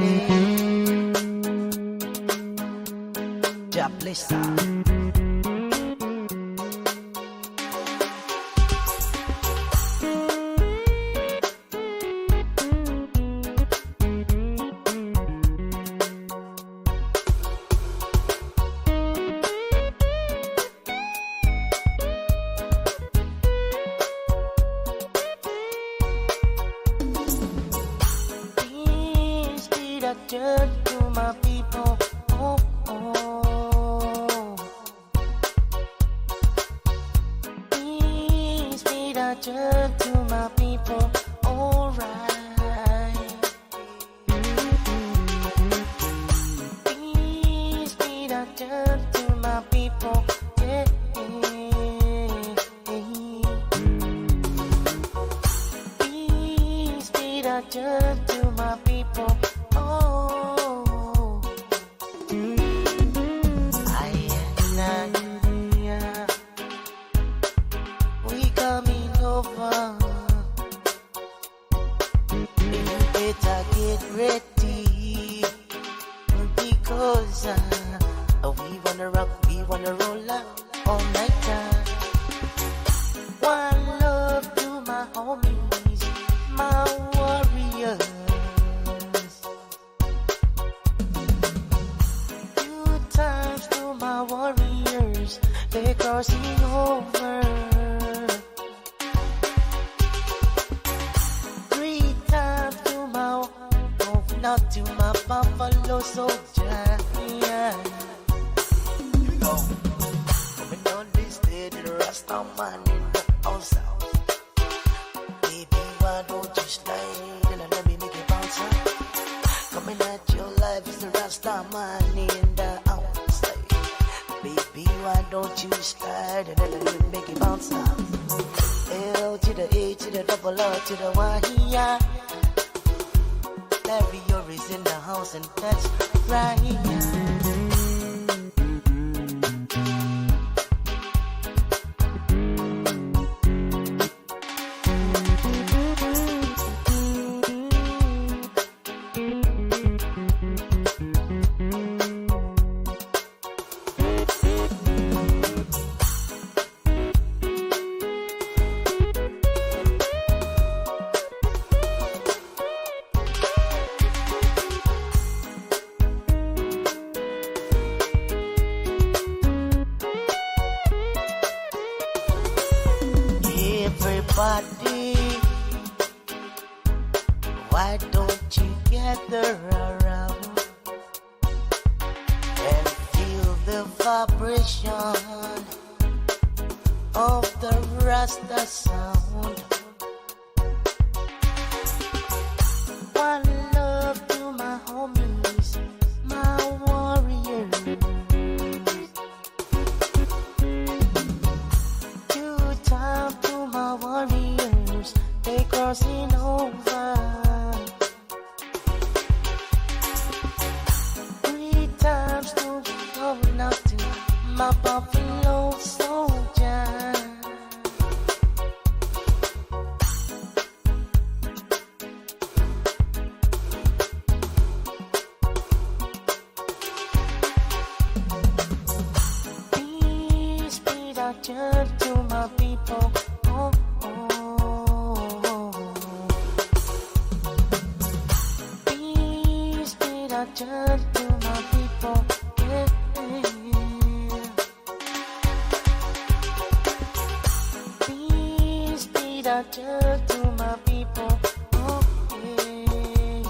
Jah bless her. Peace be that church to my people. Oh, oh. Peace be that church to my people. All right. Peace be that church to my people. Yeah. Peace be that church to my people. Oh. I and I, we coming over. You better get ready, because, uh, we wanna rock, we wanna roll up all night time. One love to my homies, my warriors. Two times to my warriors, they're crossing over. Three times to my, oh, not to my buffalo soldier. Yeah. Here we go. Coming on this day, the Rasta man in the house. Baby, why don't you slide and let me make it bounce up? Coming at your life is the Rasta man in the house. Baby, why don't you slide and let me make it bounce up? L to the A to the double R to the Y, yeah. Larry Orr is in the house and that's right, yeah. Everybody, why don't you gather around and feel the vibration of the Rasta sound? One love to my homies, my warriors. Two time to my warriors, they crossing over. Three times to, oh, not to my buffalo soldier. Peace be that church to my people. Oh, oh, oh, oh. Peace be that church to my people. Yeah, yeah. Peace be that church to my people. Oh, yeah, yeah.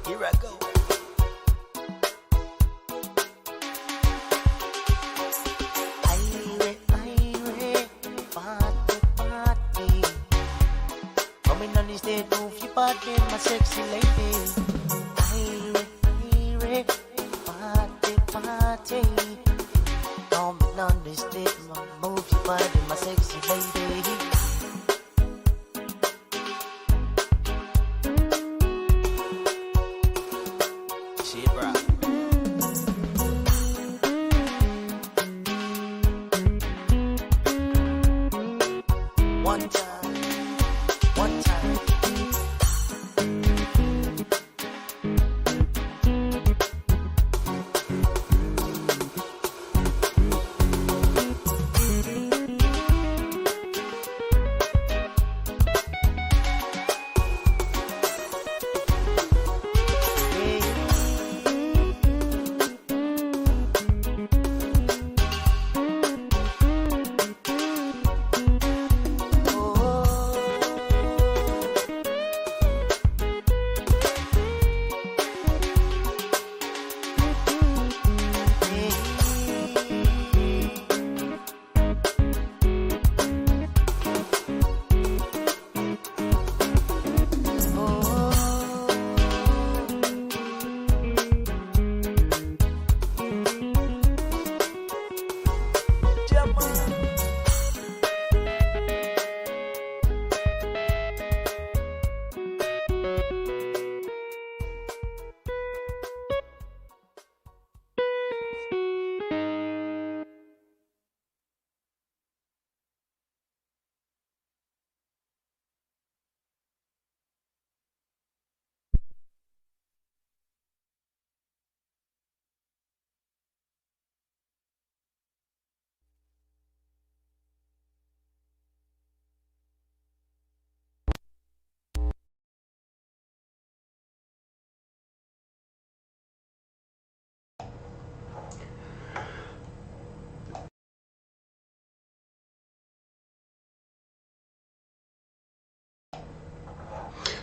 Here I go. Irie, irie, party, party. Coming on the stage, move your body, my sexy lady. Irie, One time, one time.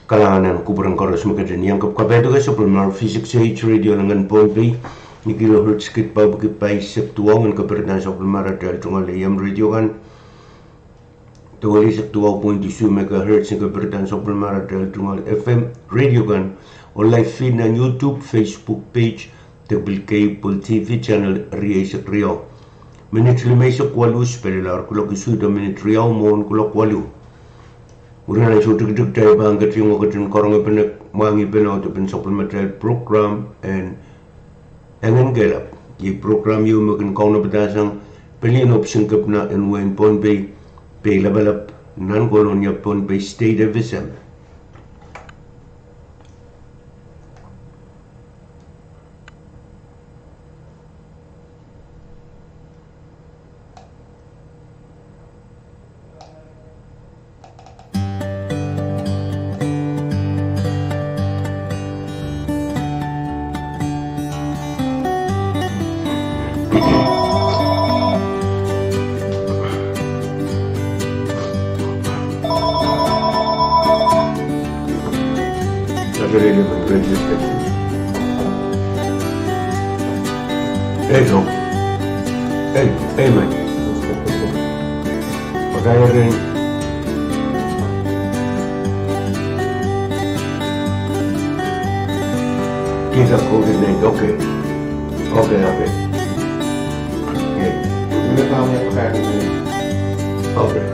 Kalahngan en kupwuren koaros me ketin iang kapkapaiada sapwellimar V six H radio nan ken Pohnpei, ni kilohertz kid pahpwiki pahisek duwau, en kaperen sapwellimar atail tungoal A M radio kan. Duwau eisek duwau point two megahertz, en kaperen sapwellimar atail tungoal F M radio kan. Oh live feed nan YouTube, Facebook page, de pil cable T V channel rieisek riau. Minit limeisek waluh, spellilar kuloak isuh de minit riau mwohn kuloak waluh. Mwurin ansou tikitik, kitail pahn ketin, oh ketin karonge pene mwahngih pene oh de pil sapwellimatail program en Engen Kehlap. Iei program ieu me kin kaunopada sang pelien ohpis en kepina en wehin Pohnpei, Peilapalap, nan Kolonia, Pohnpei State, F S M. Ei, ei, amen. Pakairei. Kihda COVID nineteen, okay. Okay, okay. Ei. Okay.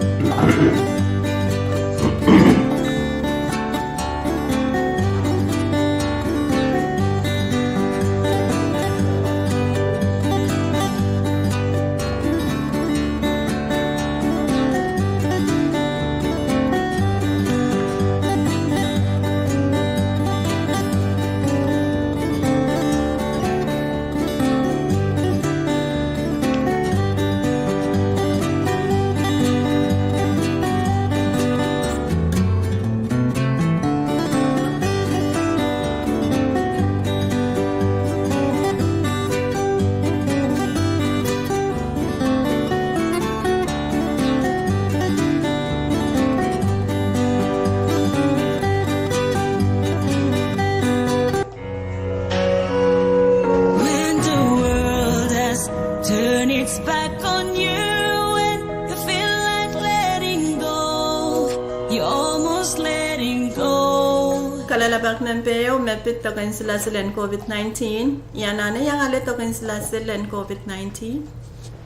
When the world has turned its back on you and you feel like letting go, you're almost letting go. Kalelapak nan peho me pid doken silasil en COVID nineteen. Ia anahne iang ale doken silasil en COVID nineteen?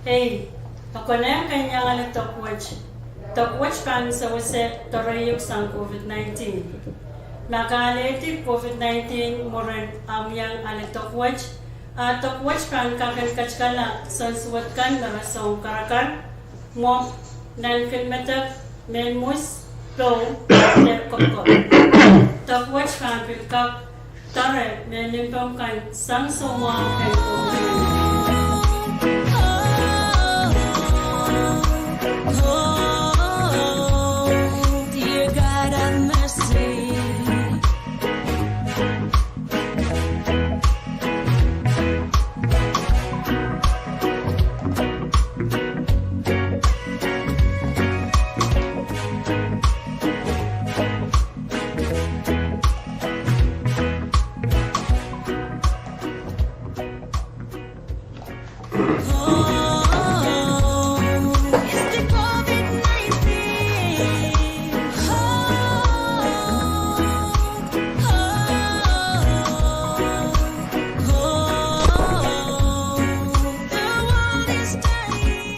Ei, e konehng ken iang ale dok wet. Dok wet pahn sewese doare iuk sang COVID nineteen. Ma ke alehdi COVID nineteen mwurin ahmw iang ale dok wet, a dok wet pahn kak en katikala soansuwed kan me rasehng karakar, mwomw, nankilmedek, mehn mwus, poum, de kopkop. Dok wet pahn pil kak doare mehn limpoak kan sang soumwahu en COVID nineteen.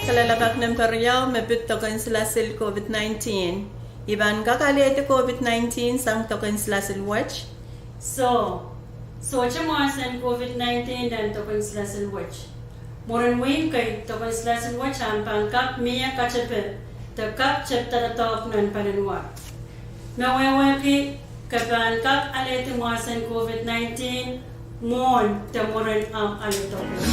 Kalelapak nempe riau, me pid doken silasil COVID nineteen. I pahn kak alehdi COVID nineteen sang doken silasil wet? Soh, sohte mwahsen COVID nineteen nan doken silasil wet. Mwurin wihk kei, doken silasil wet ahpw pahn kak mie katepe de kak tepda doadoahk nan paliwar. Me wehwehki ke pahn kak alehdi mwahsen COVID nineteen mwohn de mwurin ahmw ale dok wet.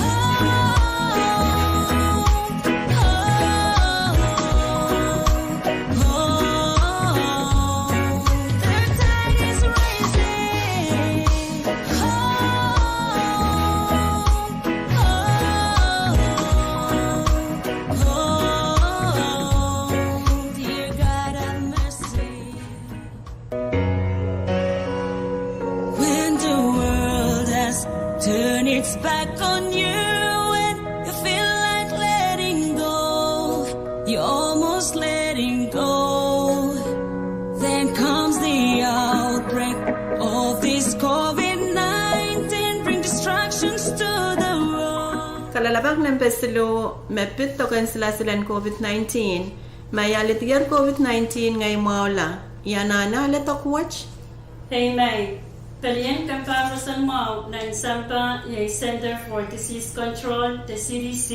When the world has turned its back on you and you feel like letting go, you're almost letting go. Then comes the outbreak of this COVID nineteen, bring distractions to the world. Kalelapak nempe siluh, me pid doken silasil en COVID nineteen. Ma I aledier COVID nineteen ngehi mwahula, I anahne ale dok wet? Eimei, pelien kempoakepahi roson mwahu nan sampah iei Center for Disease Control de C D C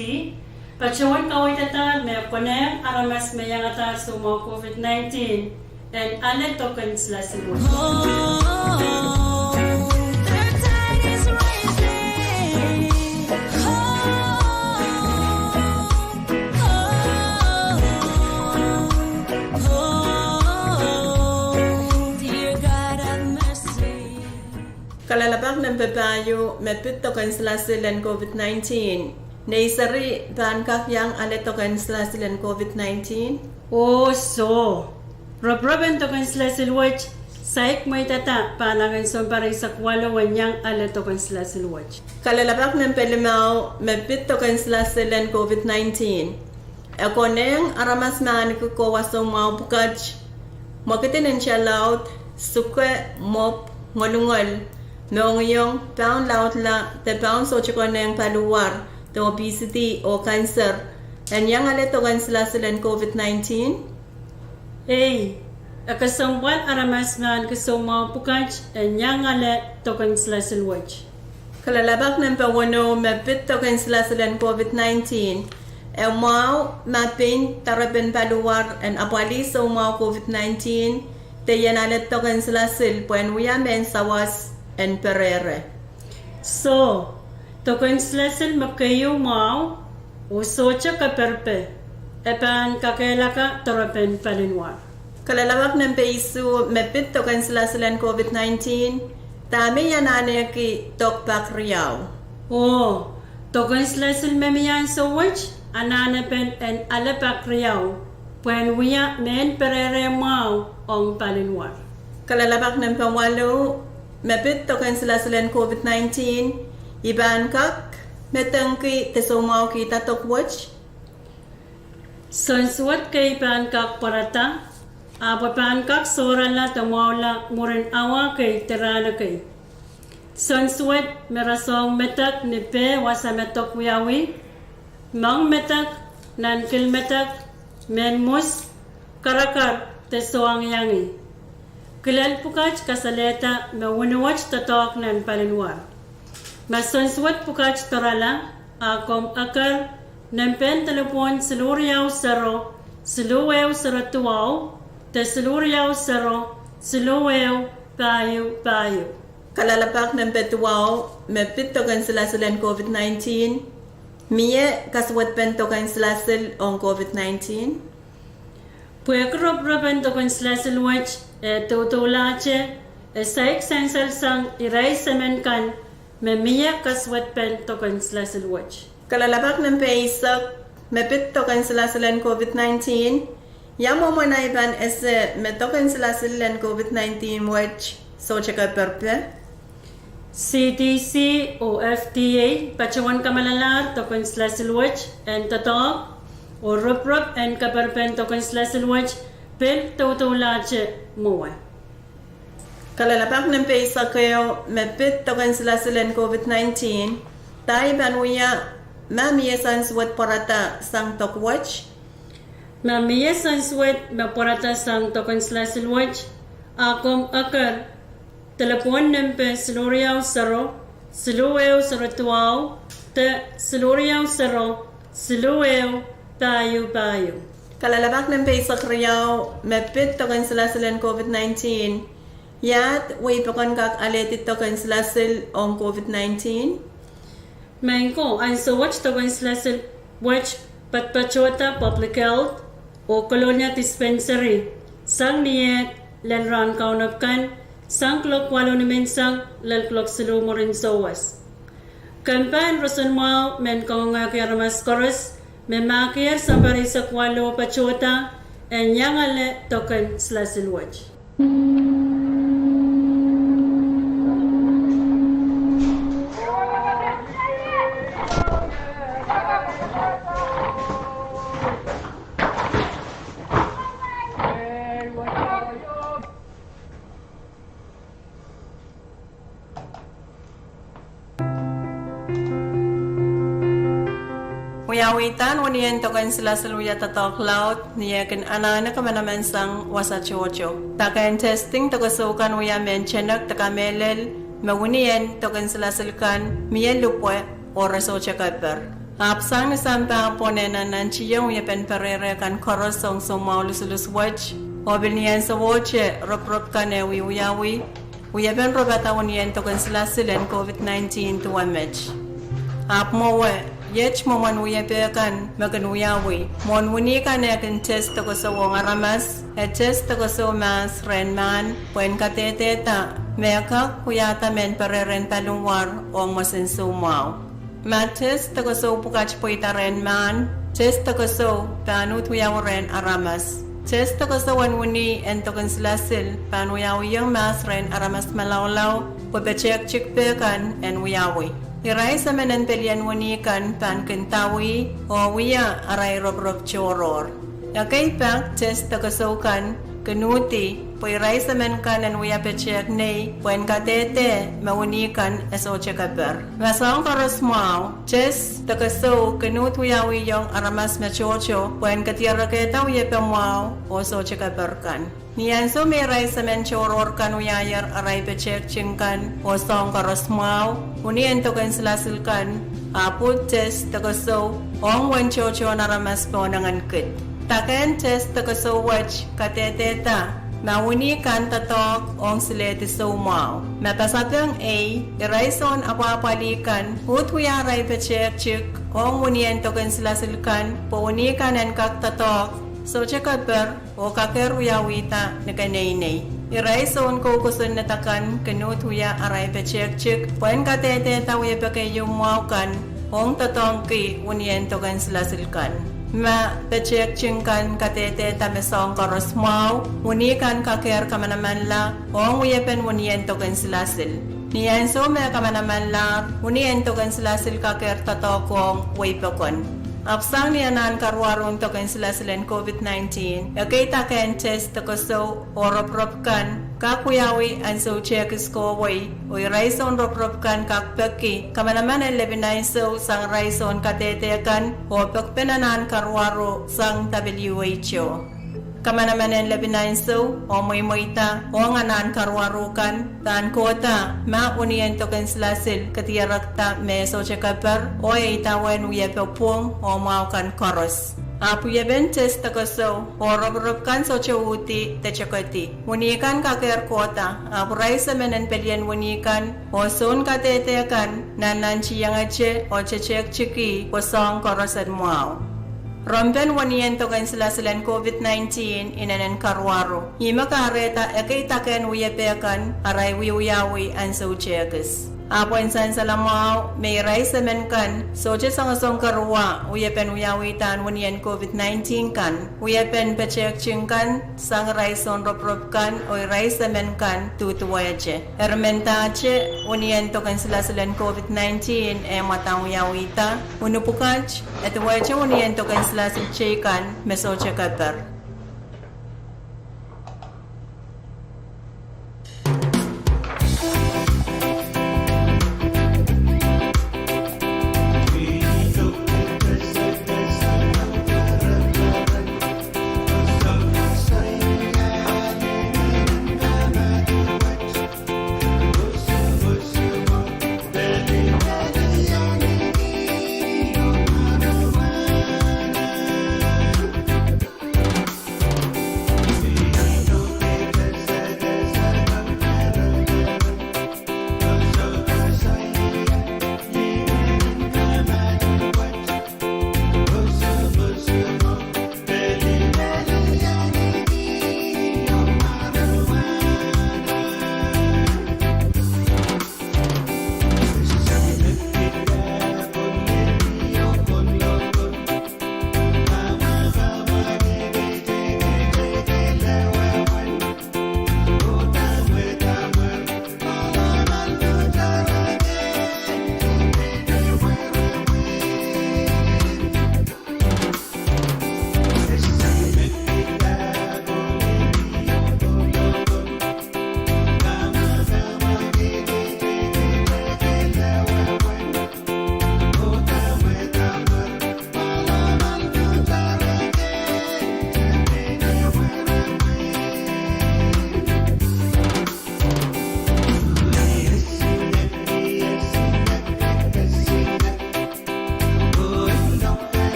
patohwan kaweidadahr me konehng aramas me iangadahr soumwahu COVID nineteen en ale doken silasil wet. Kalelapak nempe pahieu, me pid doken silasil en COVID nineteen. Nei seri pahn kak iang ale doken silasil en COVID nineteen? Oh soh, roporop en doken silasil wet, saik mweidada pahn angen sounpar eisek walu en iang ale doken silasil wet. Kalelapak nempe limau, me pid doken silasil en COVID nineteen. E konehng aramas me ahneki kohwa soumwahu pwukat, mwekid en nta laud, suke, mwopw, ngolungol, mohngiong, paun laudla, de paun sohte konehng paliwar, de obesity oh kanser, en iang ale doken silasil en COVID nineteen? Ei, e kesempwal aramas me ahneki soumwahu pwukat en iang ale doken silasil wet. Kalelapak nempe weneu, me pid doken silasil en COVID nineteen. E mwahu ma pein doarepen paliwar en apwalih soumwahu COVID nineteen, de I en ale doken silasil pwehn wia mehn sawas en perehre. Soh, doken silasil me keieu mwahu oh sohte keperpe, e pahn kakehlaka doarepen paliwar. Kalelapak nempe isuh, me pid doken silasil en COVID nineteen. Dahme I anahneki dok pak riau? Oh, doken silasil me mie ansou wet, anahnepen en ale pak riau pwehn wia mehn perehre mwahu ong paliwar. Kalelapak nempe walu, me pid doken silasil en COVID nineteen. I pahn kak medengki de soumwahukihda dok wet? Soansuwed kei pahn kak pwarada, ahpw e pahn kak sohrala de mwahula mwurin awa kei de rahn ekei. Soansuwed me rasehng medek ni peh wasa me dok wiawi, moangmedek, nankilmedek, mehn mwus, Karakar de soangiangi. Kilel pwukat kasalehda me wini wet doadoahk nan paliwar. Ma soansuwed pwukat dorala, a komw eker nempehn delepwohn siluh riau sero, siluh ehu sero duwau, de siluh riau sero, siluh ehu, pahieu, pahieu. Kalelapak nempe duwau, me pid doken silasil en COVID nineteen, mie kasuwedpen doken silasil ong COVID nineteen. Pwehki roporop en doken silasil wet, e doudoulahte, e saik sansal sang irail semen kan, me mie kasuwedpen doken silasil wet. Kalelapak nempe eisek, me pid doken silasil en COVID nineteen, ia mwomwen ahi pahn ese me doken silasil en COVID nineteen wet sohte keperpe. C D C oh F D A patohwan kamalalahr doken silasil wet en doadoahk, oh roporop en keperpen doken silasil wet pil doudoulahte mwowe. Kalelapak nempe eisek ehu, me pid doken silasil en COVID nineteen, dahi pahn wia ma mie soansuwed pwarada sang dok wet. Ma mie soansuwed me pwarada sang doken silasil wet, a komw eker delepwohn nempe siluh riau sero, siluh ehu sero duwau, de siluh riau sero, siluh ehu, pahieu, pahieu. Kalelapak nempe eisek riau, me pid doken silasil en COVID nineteen, iahd wehi pokon kak alehdi doken silasil ong COVID nineteen. Maing ko, ansou wet doken silasil wet patpatohda Public Health oh Kolonia Dispensary sang ni ehd lel rahn kaunop kan, sang kuloak waluh nimenseng lel kuloak siluh mwurin souwas. Kempa en roson mwahu men kangoangehki aramas koaros me mahkier sounpar eisek waluh patohda en iangala doken silasil wet. Wiawihda en winien doken silasil wia doadoahk laud ni eh kin anahne kamanaman sang wasa tohto. Dake en testing dokesou kan wia mehn tenek de kamehlel me winien doken silasil kan mie lipwe oh re sohte keper. Ahpw sang ni sampah pwon en nannantihong wiepen perehre kan koaros ong soumwahu lusulus wet, oh pil ni ansowohte roporop kan eh wiewiawi, wiepen ropada winien doken silasil en COVID nineteen duwe met. Ahpw mwowe, iet mwomwen wiepe kan me kin wiawi, mwohn wini kan eh kin test dokesou ong aramas, e test dokesou mahs rehn mahn pwehn kadehdehda me kak wiahda mehn perehre en paliwar ong mwohn soumwahu. Ma test dokesou pwukat pweida rehn mahn, test dokesou pahn uhd wiawi rehn aramas. Test dokesou en wini en doken silasil pahn wiawiong mahs rehn aramas malaulau, pwe petehktik pe kan en wiawi. Irail semen en pelien wini kan pahn kin dawih oh wia arail roporop tohrohr. Ekei pak test dokesou kan kin uhdi pwe irail semen kan en wia petehk nei pwehn kadehde me wini kan e sohte keper. Ma soahng koaros mwahu, test dokesou kin uhd wiawiong aramas me tohto pwehn kediarekehda wiepe mwahu oh sohte keper kan. Ni ansou me irail semen tohrohr kan wiahier arail petehkting kan oh soahng koaros mwahu, wini en doken silasil kan ahpw uhd test dokesou ong uwen tohtohn aramas pohn engen kid. Dake en test dokesou wet kadehdehda ma wini kan doadoahk ong silehdi soumwahu. Ma pasapeng ei, irail soun apwahpwalih kan uhd wia arail petehktik ong wini en doken silasil kan pwe wini kan en kak doadoahk, sohte keper, oh kakehr wiawihda ni keneinei. Irail soun kou kosonned akan kin uhd wia arail petehktik pwehn kadehdehda wiepe keieu mwahu kan ong doadoahngki wini en doken silasil kan. Ma petehkting kan kadehdehda me soahng koaros mwahu, wini kan kakehr kamanamanla ong wiepen wini en doken silasil. Ni ansou me kamanamanlahr, wini en doken silasil kakehr doadoahk ong wehi pokon. Ahpw sang ni anahn karuwaru en doken silasil en COVID nineteen, ekei dake en test dokesou oh roporop kan kak wiawi ansou tehkis kohwei, oh irail soun roporop kan kak peki kamanaman en lepin ansou sang irail soun kadehde kan oh pekpen anahn karuwaru sang W H O. Kamanaman en lepin ansou oh mweimweida ong anahn karuaru kan pahn kohda ma wenihmw en dok en silasil kediarekda me sohte keper oh e idawehn wiepe pwung oh mwahu kan koaros. Ahpw wiepen test de kesou oh ropirop kan sohte uhdi de tokedi. Wenih kan kakehr kohda, ahpw irail semen en pelien wenih kan oh soun kadehde kan nannantihengete oh tetehkitiki pwe soahng koaros en mwahu. Rompen wenihmw en dok en silasil en COVID nineteen inenen karuaru. Ihme kahrehda ekei dakehn wiepe kan arail wiewiawi ansou tehkis. Ahpw en sansal mwahu me irail semen kan sohte songosong kerua wiepen wiawidahn wenihmw en COVID nineteen kan, wiepen petehkitik kan sang irail soun ropirop kan oh irail semen kan duduwehte. Eri mendahte wenihmw en dok en silasil en COVID nineteen eh mwadang wiawida, unipwukat, e duwehte wenihmw en dok en silasil teikan me sohte keper.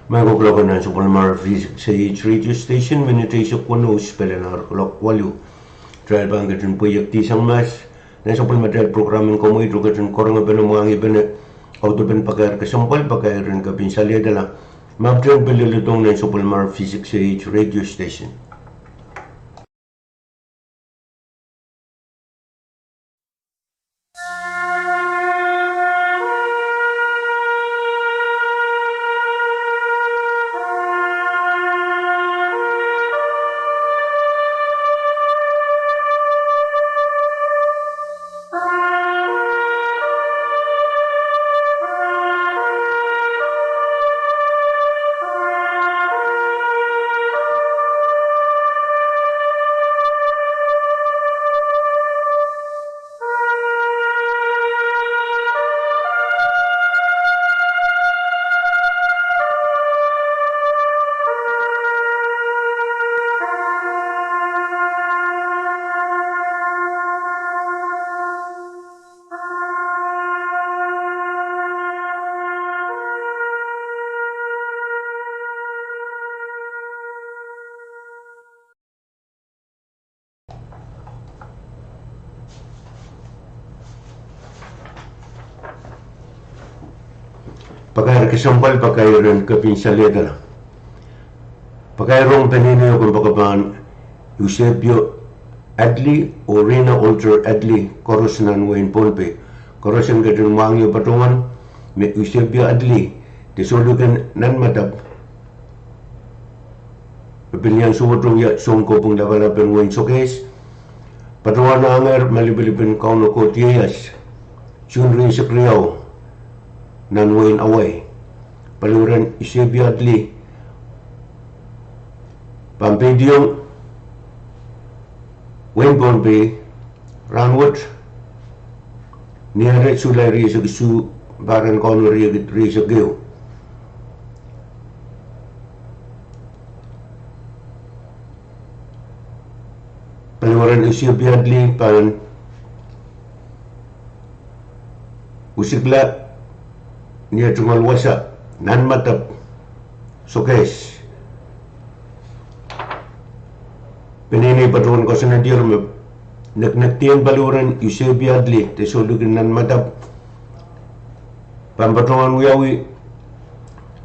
Mie ko kuloak nan sapwellimar V six A H radio station, minit eisek weneu spelen ar kuloak waluh. Kitail pahn ketin pweiekdi sang mahs nan sapwellimatail prokram en komwi, oh ketin karonge pene mwahngi pene audepen pakair kesempwal, pakair en kepin saliedala. Mapwten pil leledohng nan sapwellimar V six A H radio station. Pakair kesempwal, pakair en kepin saliedala. Pakair ong peneinei o kompoakepahn Eusebio Adley oh Rina Alter Adley, koaros nan wehin Pohnpei. Koaros en ketin mwahngih oh patohwan me Eusebio Adley de sohluhken nan madap me pil iang suwed oh wia sounkopwung lapalap en wehin Sokehs, patohwanohngehr malipilip en Kauno Koht ieias, Suhn rieisek riau, nan wehin Hawaii. Paliwaren Eusebio Adley pahn peidiong wehin Pohnpei rahnwet, Niare, Sulai rieisek isuh, pahr en Kauno riekid rieisek ehu. Paliwaren Eusebio Adley pahn usikla ni eh tungoal wasa nan madap Sokehs. Peneinei patohwan koasoanedier me neknekdien paliwaren Eusebio Adley de sohluhken nan madap pahn patohwan wiawi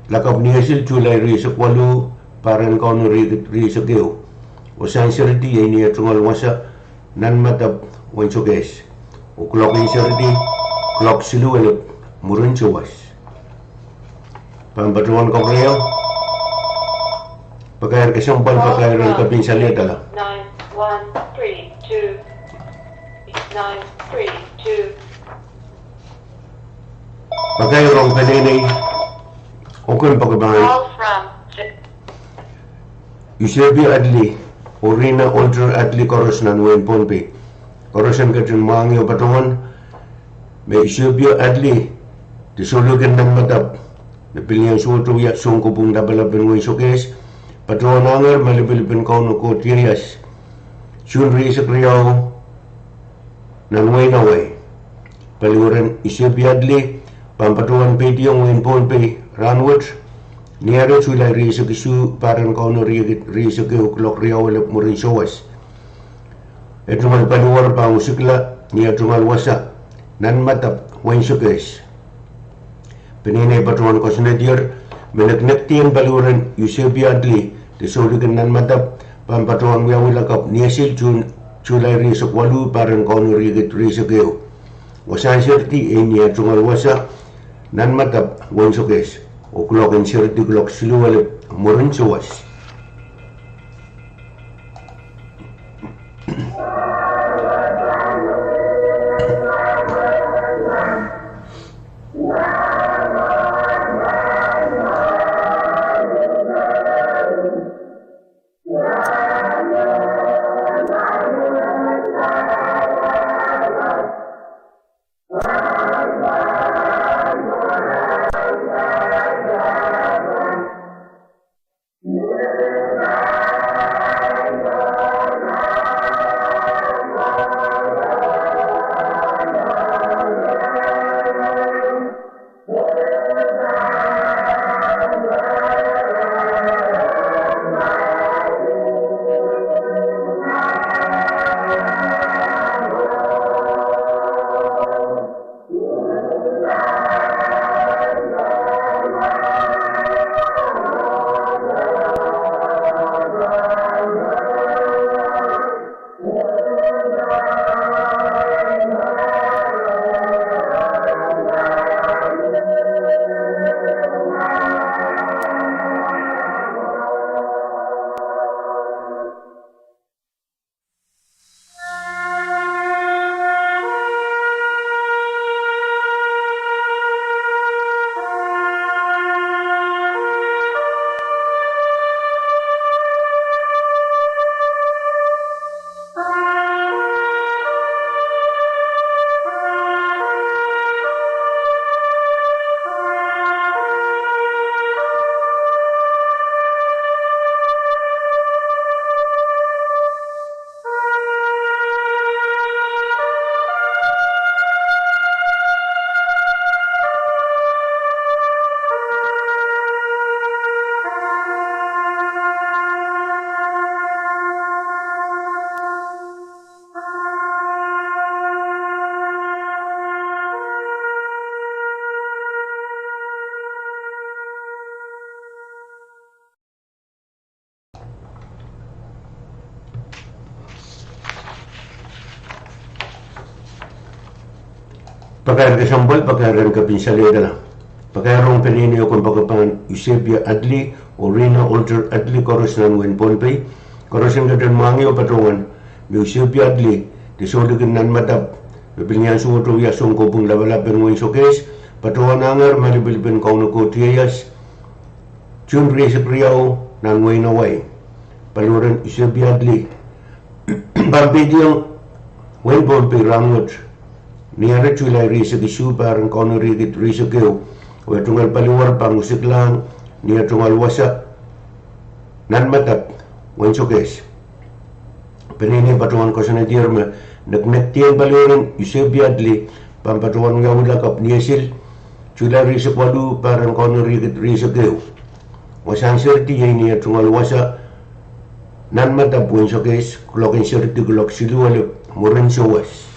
lakapw ni eh sil Sulai rieisek waluh, pahr en Kauno riekid rieisek ehu. Oh sansiridi iei ni eh tungoal wasa nan madap wehin Sokehs. Oh kuloak en siridi, kuloak siluh elep mwurin sawas. Pahn patohwan kapwurehiong pakair kesempwal, pakair en kepin saliedala. Nine one three two. Nine three two. Pakair ong peneinei o kompoakepahn Eusebio Adley oh Rina Alter Adley, koaros nan wehin Pohnpei. Koaros en ketin mwahngih oh patohwan me Eusebio Adley de sohluhken nan madap me pil iang suwed oh wia sounkopwung lapalap en wehin Sokehs, patohwanohngehr malipilip en Kauno Koht ieias, Suhn rieisek riau, nan wehin Hawaii. Paliwaren Eusebio Adley pahn patohwan peidiong wehin Pohnpei rahnwet, Niare, Sulai rieisek isuh, pahr en Kauno riekid rieisek ehu, kuloak riau elep mwurin sawas. Eh tungoal paliwar pahn usikla ni eh tungoal wasa nan madap wehin Sokehs. Peneinei patohwan koasoanedier me neknekdien paliwaren Eusebio Adley de sohluhken nan madap pahn patohwan wiawi lakapw ni eh sil Sulai rieisek waluh, pahr en Kauno riekid rieisek ehu. Oh sansiridi iei ni eh tungoal wasa nan madap wehin Sokehs. Oh kuloak en siridi kuloak siluh elep mwurin sawas. Pakair kesempwal, pakair en kepin saliedala. Pakair ong peneinei kompoakepahn Eusebia Adley oh Rina Alter Adley, koaros nan wehin Pohnpei. Koaros en ketin mwahngih oh patohwan me Eusebia Adley, de sohlikihn nan madap, me pil ni ansou wet wia sounkopwung lapalap en wehin Sokehs, patohwan anger malipilip en Kauno Koht ieias, June rieisek riau, nan wehin Hawaii. Paliwaren Eusebia Adley pahn peidiong wehin Pohnpei rahnwet, ni aren July rieisek isuh, pahr en Kauno riekid rieisek ehu. Oh tungoal paliwar pahn useklahng ni eh tungoal wasa nan madap wehin Sokehs. Peneinei patohwan koasoanedier me neknektien paliwaren Eusebia Adley pahn patohwan wiawi lakapw ni eh sil, July rieisek waluh, pahr en Kauno riekid rieisek ehu. Wasahn seridi iei ni eh tungoal wasa nan madap wehin Sokehs, kuloak en seridi kuloak siluh elep mwurin souwas.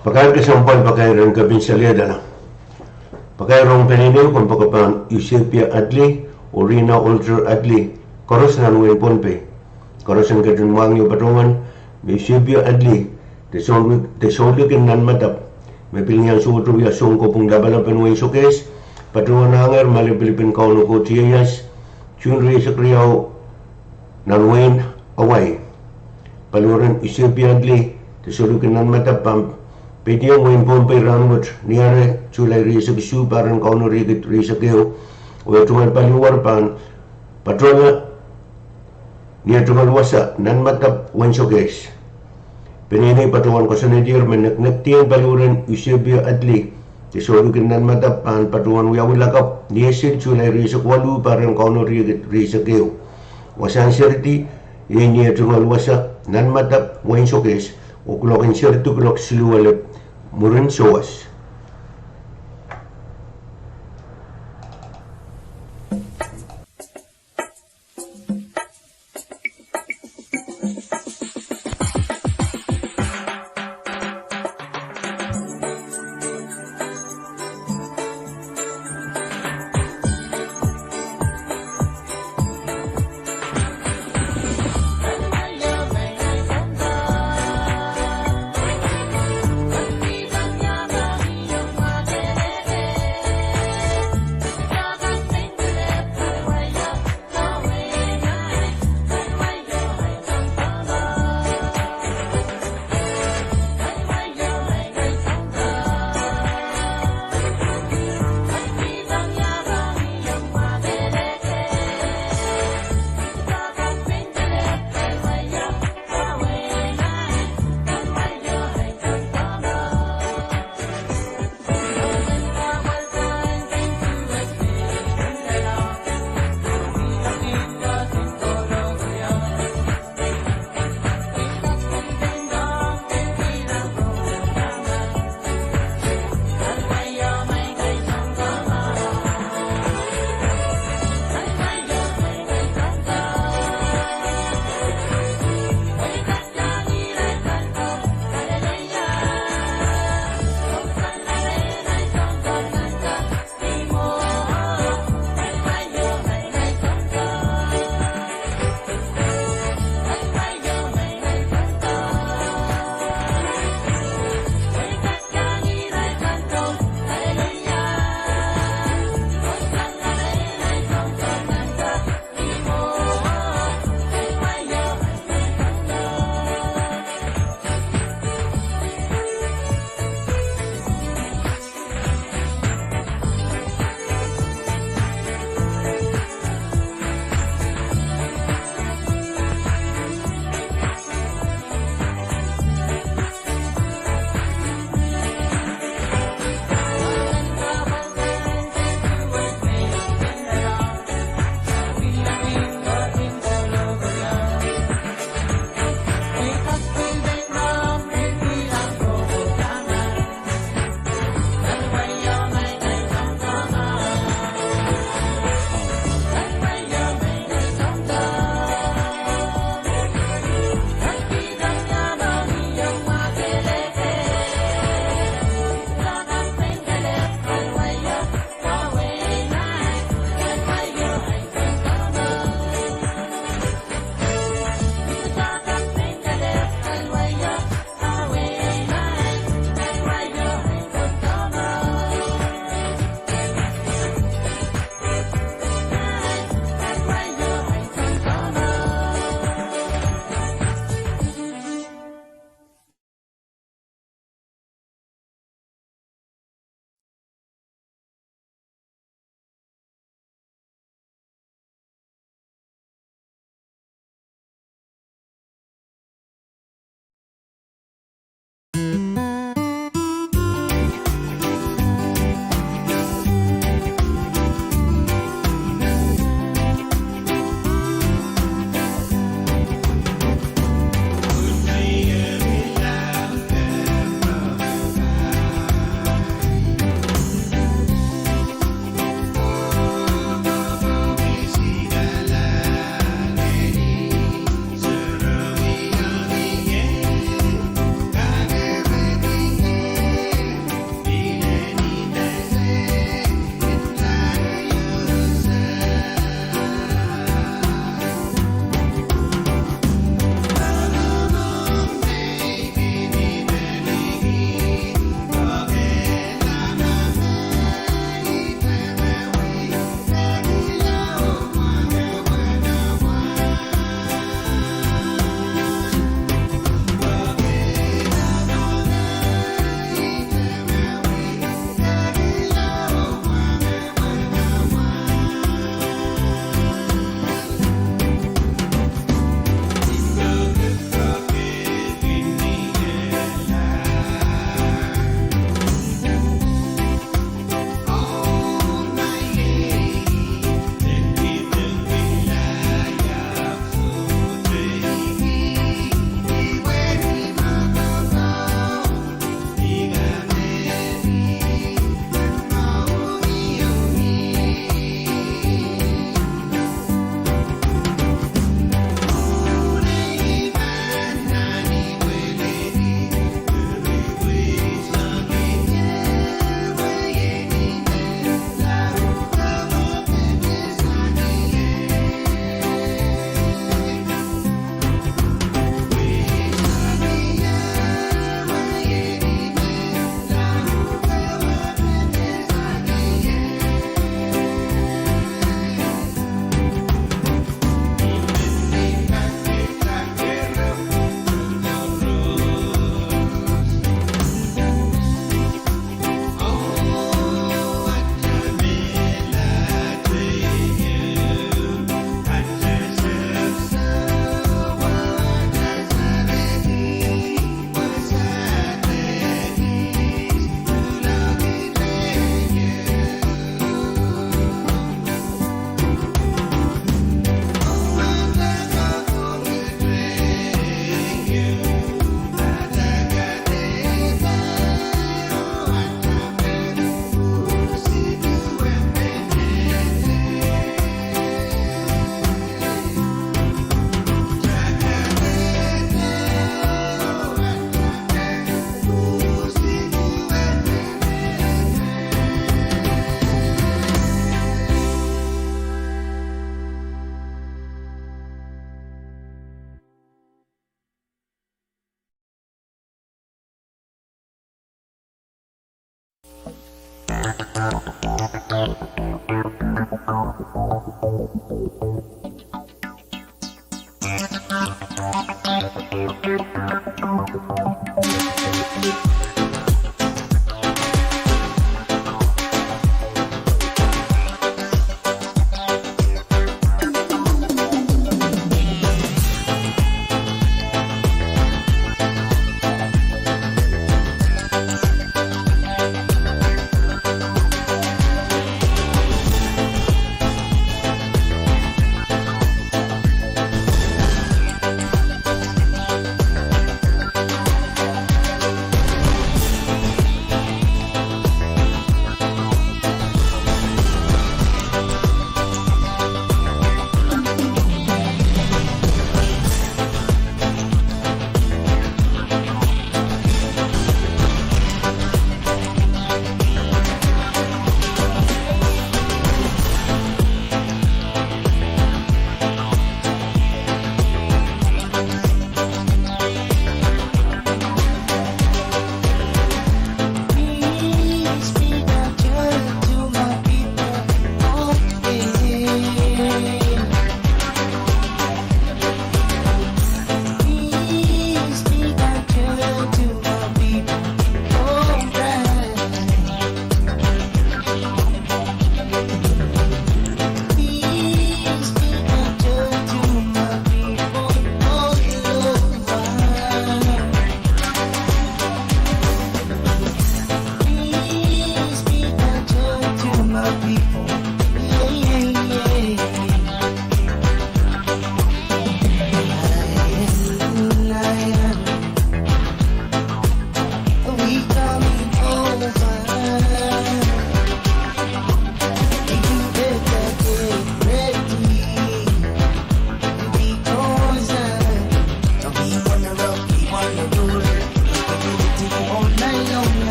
Pakair kesempwal, pakair en kepin saliedala. Pakair ong peneinei kompoakepahn Eusebia Adley oh Rina Alter Adley, koaros nan wehin Pohnpei. Koaros en ketin mwahngih oh patohwan me Eusebia Adley, de sohlik, de sohlikihn nan madap, me pil ni ansou wet wia sounkopwung lapalap en wehin Sokehs, patohwan anger malipilip en Kauno Koht ieias, June rieisek riau, nan wehin Hawaii. Paliwaren Eusebia Adley, de sohlikihn nan madap pahn peidiong wehin Pohnpei rahnwet, ni aren July rieisek isuh, pahr en Kauno riekid rieisek ehu. Oh tungoal paliwar pahn patohla ni eh tungoal wasa nan madap wehin Sokehs. Peneinei patohwan koasoanedier me neknektien paliwaren Eusebia Adley, de sohlikihn nan madap pahn patohwan wiawi lakapw ni eh sil, July rieisek waluh, pahr en Kauno riekid rieisek ehu. Wasahn seridi iei ni eh tungoal wasa nan madap wehin Sokehs, oh kuloak en seridi kuloak siluh elep mwurin souwas.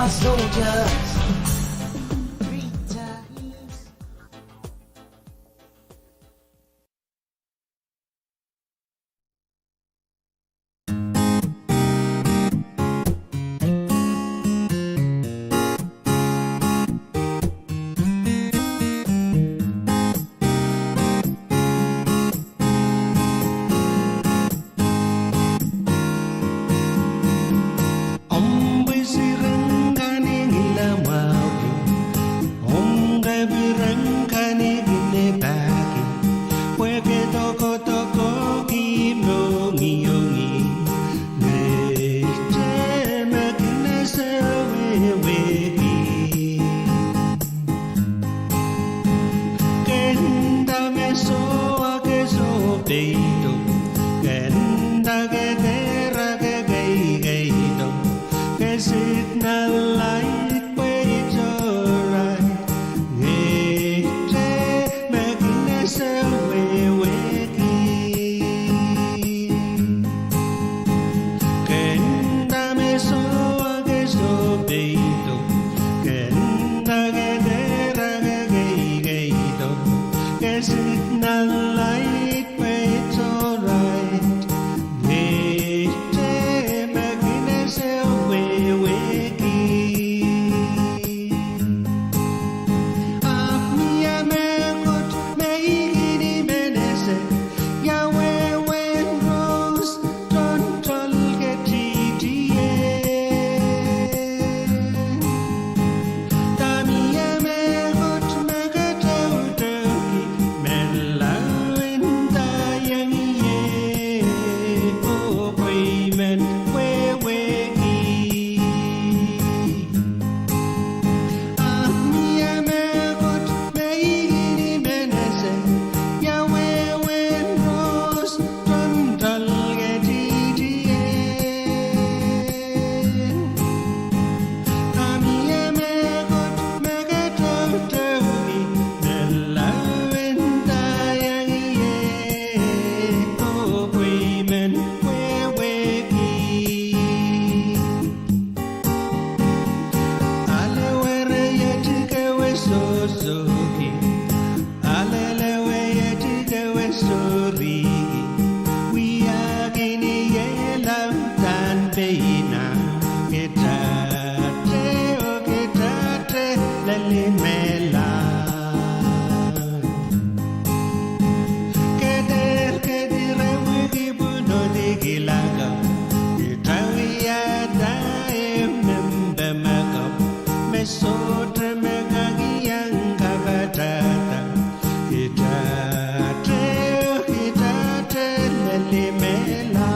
Soldiers. Omw pwe sirehng kaningila mwahu, omw kepirehng kanikine pahki, pwe ke dokodokohki mohngiongih, ngehi te me kin ese wehwehki. Ke nda me soh a ke soh peido, ke nda ke dehr a ke keikeido, ke signal light pwe it's alright. Ngehi te me kin ese wehwehki. Ke nda me soh a ke soh peido, ke nda ke dehr a ke keikeido, ke signal light pwe it's alright. Ngehi te me kin ese wehwehki. Ahpw mie mehkot me I kin men ese, ia wehwehn Rose tohn tohl ketitien. Dahme mie mehkot me keteuteuki, men laud ndahieng ie, oh pwe I men wehwehki. Ahpw mie mehkot me I kin men ese, ia wehwehn Rose tohn tohl ketitien. Dahme mie mehkot me keteuteuki, men laud ndahieng ie, oh pwe I men wehwehki. Ale were iet kewe sohsohki, ale lewe iet kewe sohrihki, wiahkin ie laud en pein ahmw, kitail te, oh kitail te lel imehla. Ke dehr kedirepwki pwunodikila ko, kitail wiahda ehu mehmpe ko, me sohte me kak iang kapahdahda, kitail te, oh kitail te lel imehla.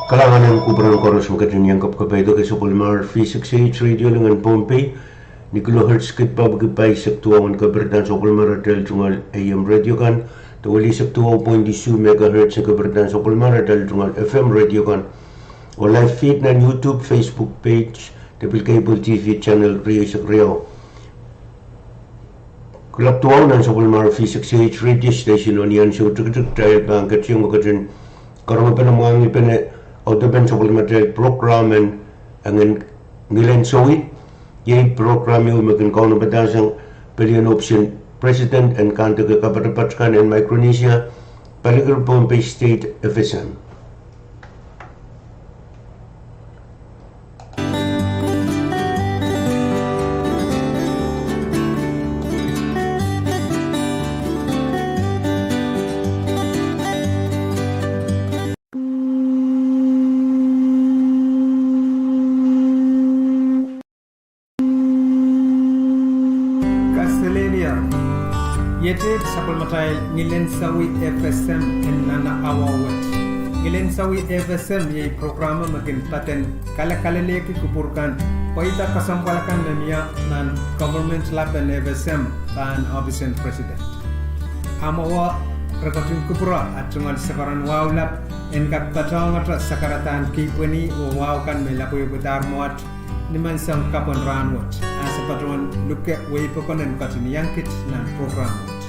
Kalahngan en kupwuren koaros me ketin iang kapkapaiada sapwellimahr V six eight radio lingan Pohnpei, ni kilohertz kid papah ki pahisek duwau en kaperdahn sapwellimahr atail tungoal A M radio kan, de welisek duwau point isuh megahertz en kaperdahn sapwellimahr atail tungoal F M radio kan, oh live feed nan YouTube, Facebook page, de pil cable T V channel rieisek riau. Kuloak duwau nan sapwellimahr V six eight radio station oh ni ansou tikitik kitail pahn ketin, ketin karonge pene mwahngih pene audepen sapwellimatail program en, en Ngilen Sawih, iei program ieu me kin kaunopada sang pelien ohpis en president en kandeke kapatapat kan en Micronesia, Palikir Pohnpei State, F S M. Kaselehlie, iet sapwellimatail Ngilen Sawih F S M en nan awa wet. Ngilen Sawih F S M iei program me kin patehng kalekalelehki kupwur kan, pweida kesempwal akan me mie nan government lap en F S M pahn ohpis en president. Ahmw awa re ketin kupwure at tungoal sakaradahn wahu lap en kak patohngete sakaradahn kihpweni oh wahu kan me lapwehpwedahr mwoat ni maing sang kapw en rahnwet. Ahse patohwan luke wehi pokon en ketin iang kit nan program wet.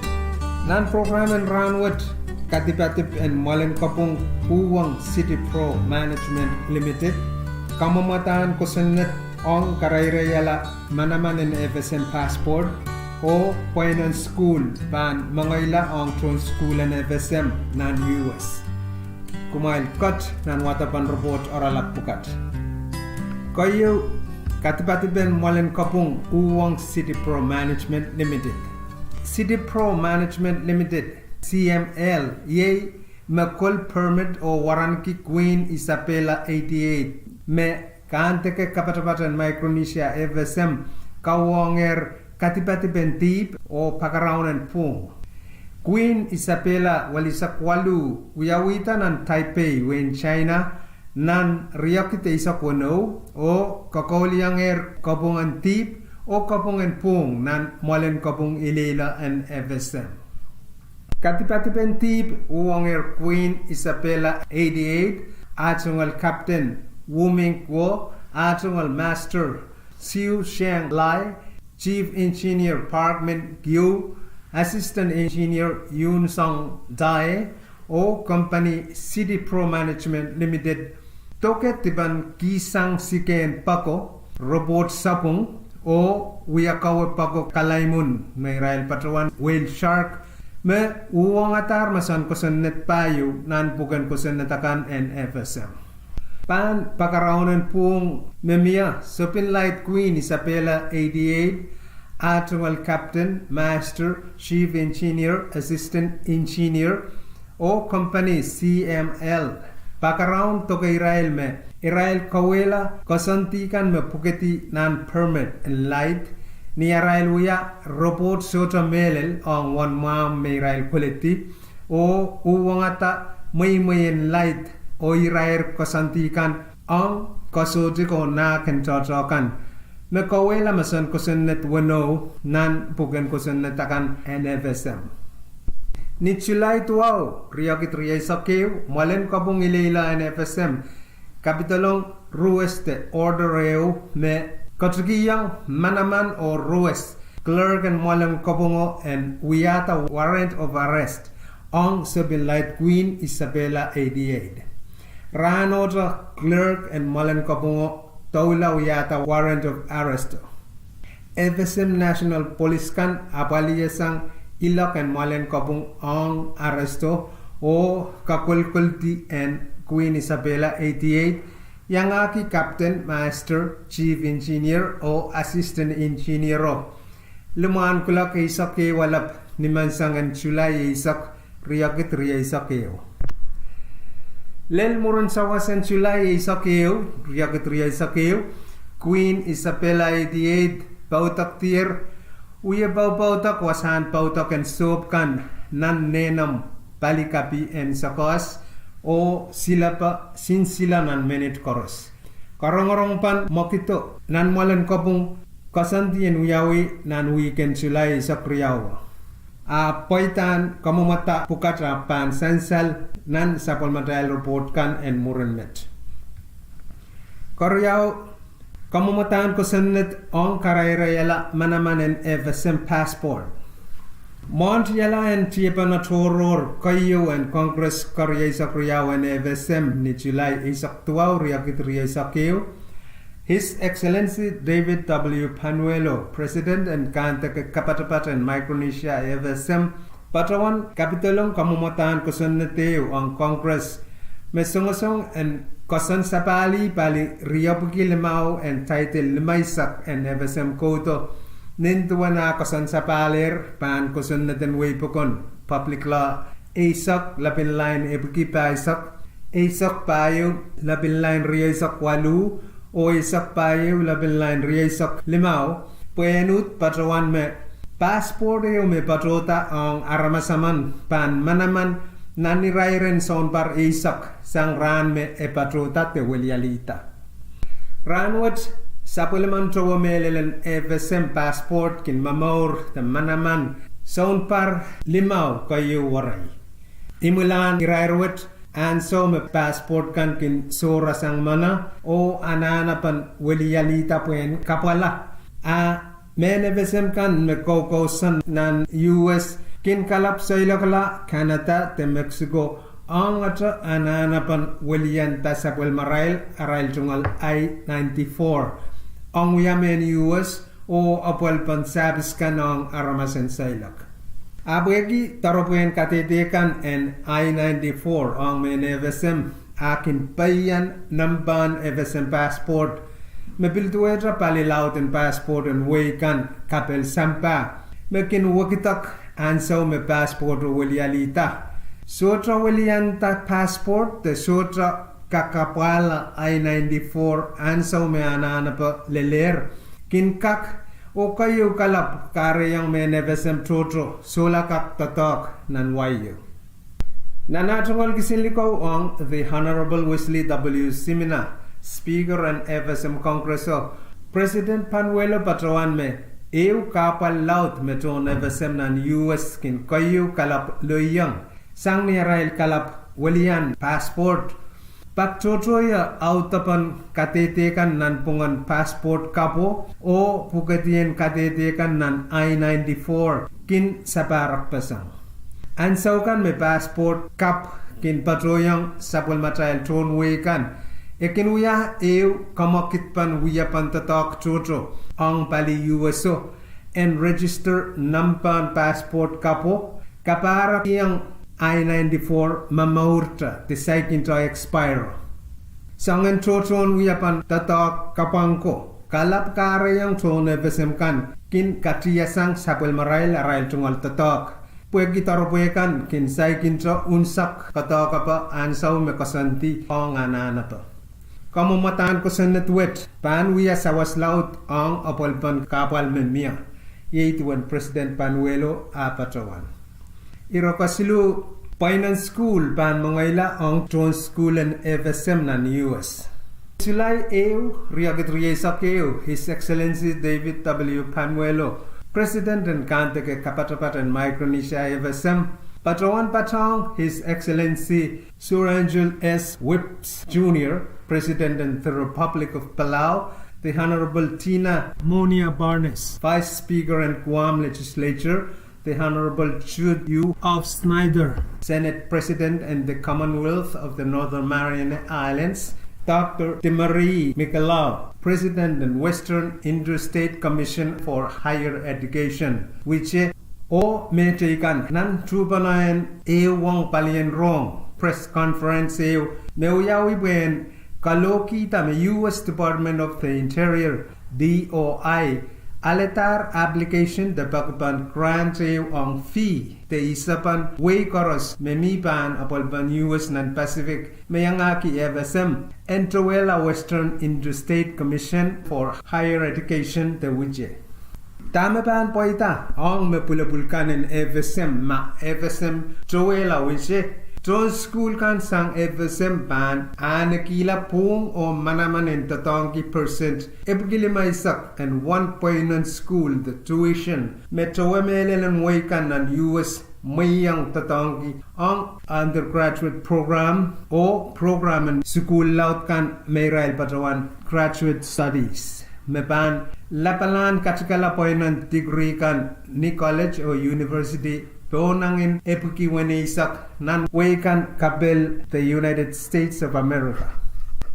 Nan program en rahnwet, kadipadip en mwoalen kopwung uhwong City Pro Management Limited, kamwomwadahn kosonned ong karairahiala manaman en F S M passport oh pweinen sukuhl pahn mengeila ong tohn sukuhl en F S M nan U S. Kumwail ket nan wadapen report oaralap pwukat. Keieu, kadipadipen mwoalen kopwung uhwong City Pro Management Limited. City Pro Management Limited, C M L, iei me kol permit oh waranki Queen Isabella eighty-eight me kandeke kapatapat en Micronesia F S M kauwohngehr kadipadipen dihp oh pakaroun en pwung. Queen Isabella welisek waluh wiawihda nan Taipei, wehin China, nan riekid eisek weneu, oh kokouliongehr kopwung en dihp oh kopwung en pwung nan mwoalen kopwung ileile en F S M. Kadipadipen dihp uhwongehr Queen Isabella eighty-eight, ah tungoal Captain Wu Ming Kuo, ah tungoal Master Xiu Sheng Lai, Chief Engineer Park Min Kyu, Assistant Engineer Yun Song Dai, oh company City Pro Management Limited, doke dipan kihsang sikehn pako, report sapwung, oh wiakawe pako kalaimwun me irail patohwan whale shark, me uhwongadahr mahsen kosonned pahieu nan pwuken kosonned akan en F S M. Pahn pakaroun en pwung me mie Sopin Light Queen Isabella eighty-eight, ah tungoal Captain, Master, Chief Engineer, Assistant Engineer, oh company C M L, pakaroun doke irail me irail kauwehla koasoandi kan me pwukedi nan permit en light, ni arail wia report sohte mehlel ong wen mwahmw me irail koledi, oh uhwongada mweimwei en light oh irair koasoandi kan ong koasoadik oh nah kin tohto kan, me kauwehla mahsen kosonned weneu nan pwuken kosonned akan en F S M. Ni July duwau, riekid rieisek ehu, mwoalen kopwung ileile en F S M kapidolong ruwes de order ehu me ketikihong manaman oh ruwes clerk en mwoalen kopwungo en wiahda warrant of arrest ong Sopin Light Queen Isabella eighty-eight. Rahnohte clerk en mwoalen kopwungo doula wiahda warrant of arrest. F S M National Police kan apwalihasang ilok en mwoalen kopwung ong arresto oh kakolkoldi en Queen Isabella eighty-eight, iangahki Captain, Master, Chief Engineer oh Assistant Engineero, limwahn kuloak eisek ehu alap ni maing sang en July eisek, riekid rieisek ehu. Lel mwurin sawas en July eisek ehu, riekid rieisek ehu, Queen Isabella eighty-eight poudokdier, wie poupoudok wasahn poudok en sohp kan nan nehnomw pali kapi en Sokos, oh silepe sinsile nan minit koaros. Karongorong pahn mwekido nan mwoalen kopwung koasoandi en wiawi nan wihk en Sulai eisek riau. A pweidahn kamwomwada pwukat ahpw pahn sansal nan sapwellimatail ripoht kan en mwurin met. Keriau, kamwomwadahn kosonned ong karairaiala manaman en FSM passport. Mwohn tiahla en tiepene tohrohr keieu en Congress kerieisek riau en FSM ni July eisek duwau, riekid rieisek ehu, His Excellency David W. Panuelo, President en Kahndeké Kapatapat en Micronesia, FSM, patohwan kapidolong kamwomwadahn kosonned ehu ong Congress me songosong en koasoansapahlih pali riepwiki limau en title limeisek en FSM Code, nin duwen ah koasoansapahlih pahn kosonned en wehi pokon Public Law eisek, lepin lain epwiki pahisek, eisek pahieu, lepin lain rieisek waluh, oh eisek pahieu, lepin lain rieisek limau, pwehn uhd patohwan me passport ehu me patohda ong aramas emen pahn manaman nan irairen sounpar eisek sang rahn me e patohda de welialihda. Rahnwet, sapwellimen towe mehlel en FSM passport kin momour de manaman sounpar limau keieu werei. Imwilahn irair wet, ansou me passport kan kin sohrasang mwohn, oh anahnepen welialihda pwehn kapwala, a mehn FSM kan me koukouson nan US kin kalap seiloakla Canada de Mexico, ongete anahnepen welianda sapwellimarail arail tungoal I ninety-four, ong wia mehn US oh apwalipen sahpis kan ong aramas en seiloak. A pwehki doaropwehn kadehde kan en I ninety-four ong mehn FSM, a kin peian nempehn FSM passport, me pil duwehte pali laud en passport en wehi kan kapel sampah, me kin wekidek ansou me passport welialihda. Sohte welianda passport de sohte kakapwala I ninety-four ansou me anahnepe lelehr, kin kak, oh keieu kalap kahrehiong mehn FSM tohto sohla kak doadoahk nan wai ehu. Nan ah tungoal kisin likou ong the Honorable Wesley W. Simina, Speaker en FSM Congress o, President Panuelo patohwan me ehu kahpwal laud me tohn FSM nan US kin keieu kalap loiong, sang ni arail kalap welian passport, pak tohto ie audepen kadehde kan nanpwungen passport kapwo oh pwukedien kadehde kan nan I ninety-four kin sapahrepeseng. Ansou kan me passport kapw kin patohiong sapwellimatail tohn wehi kan, e kin wia ehu kamwekidpen wiepen doadoahk tohto ong pali US o en register nempehn passport kapwo, kapahrek iong I ninety-four momourte de saikinte expire. Soangen tohtohn wiepen doadoahk kapwang ko, kalap kahrehiong tohn FSM kan kin katiasang sapwellimarail arail tungoal doadoahk, pwehki doaropwe kan kin saikinte unsek doadoahkepe ansou me koasoandi ong anahnepe. Kamwomwadahn kosonned wet pahn wia sawas laud ong apwalipen kahpwal me mie, iei duwen President Panuelo ah patohwan. Ire kesiluh, pweinen sukuhl pahn mengila ong tohn sukuhl en FSM nan US. Sulai ehu, riekid rieisek ehu, His Excellency David W. Panuelo, President en Kahndeké Kapatapat en Micronesia FSM, patohwan patohng His Excellency Surangel S. Whipps Junior, President en the Republic of Palau, the Honorable Tina Monia Barnes, Vice Speaker en Guam Legislature, the Honorable Jude U. Hoff-Snider, Senate President en the Commonwealth of the Northern Mariana Islands, Doctor Dimarii Mikelau, President en Western Interstate Commission for Higher Education, WICHE, oh mehteikan nan tuhpene en ehuong palien rohng press conference ehu me wiawi pwehn kalohkihda me US Department of the Interior, DOI, alehdahr application de peki pahn grant ehu ong fee de isepen wehi koaros me mi pahn apwalipen US nan Pacific me iangahki FSM en towehla Western Interstate Commission for Higher Education de WICHE. Dahme pahn pweida ong me pwulopwul kan en FSM ma FSM towehla WICHE? Tohn sukuhl kan sang FSM pahn ahnekihla pwuhng oh manaman en doadoahngki percent epwiki limeisek en wen pweinen sukuhl de tuition me towe mehlel en wehi kan nan US mwehiong doadoahngki ong undergraduate program oh program en sukuhl laud kan me irail patohwan graduate studies, me pahn lapalahn katikala pweinen degree kan ni college oh university pohnangin epwiki weneisek nan wehi kan kapil de United States of America.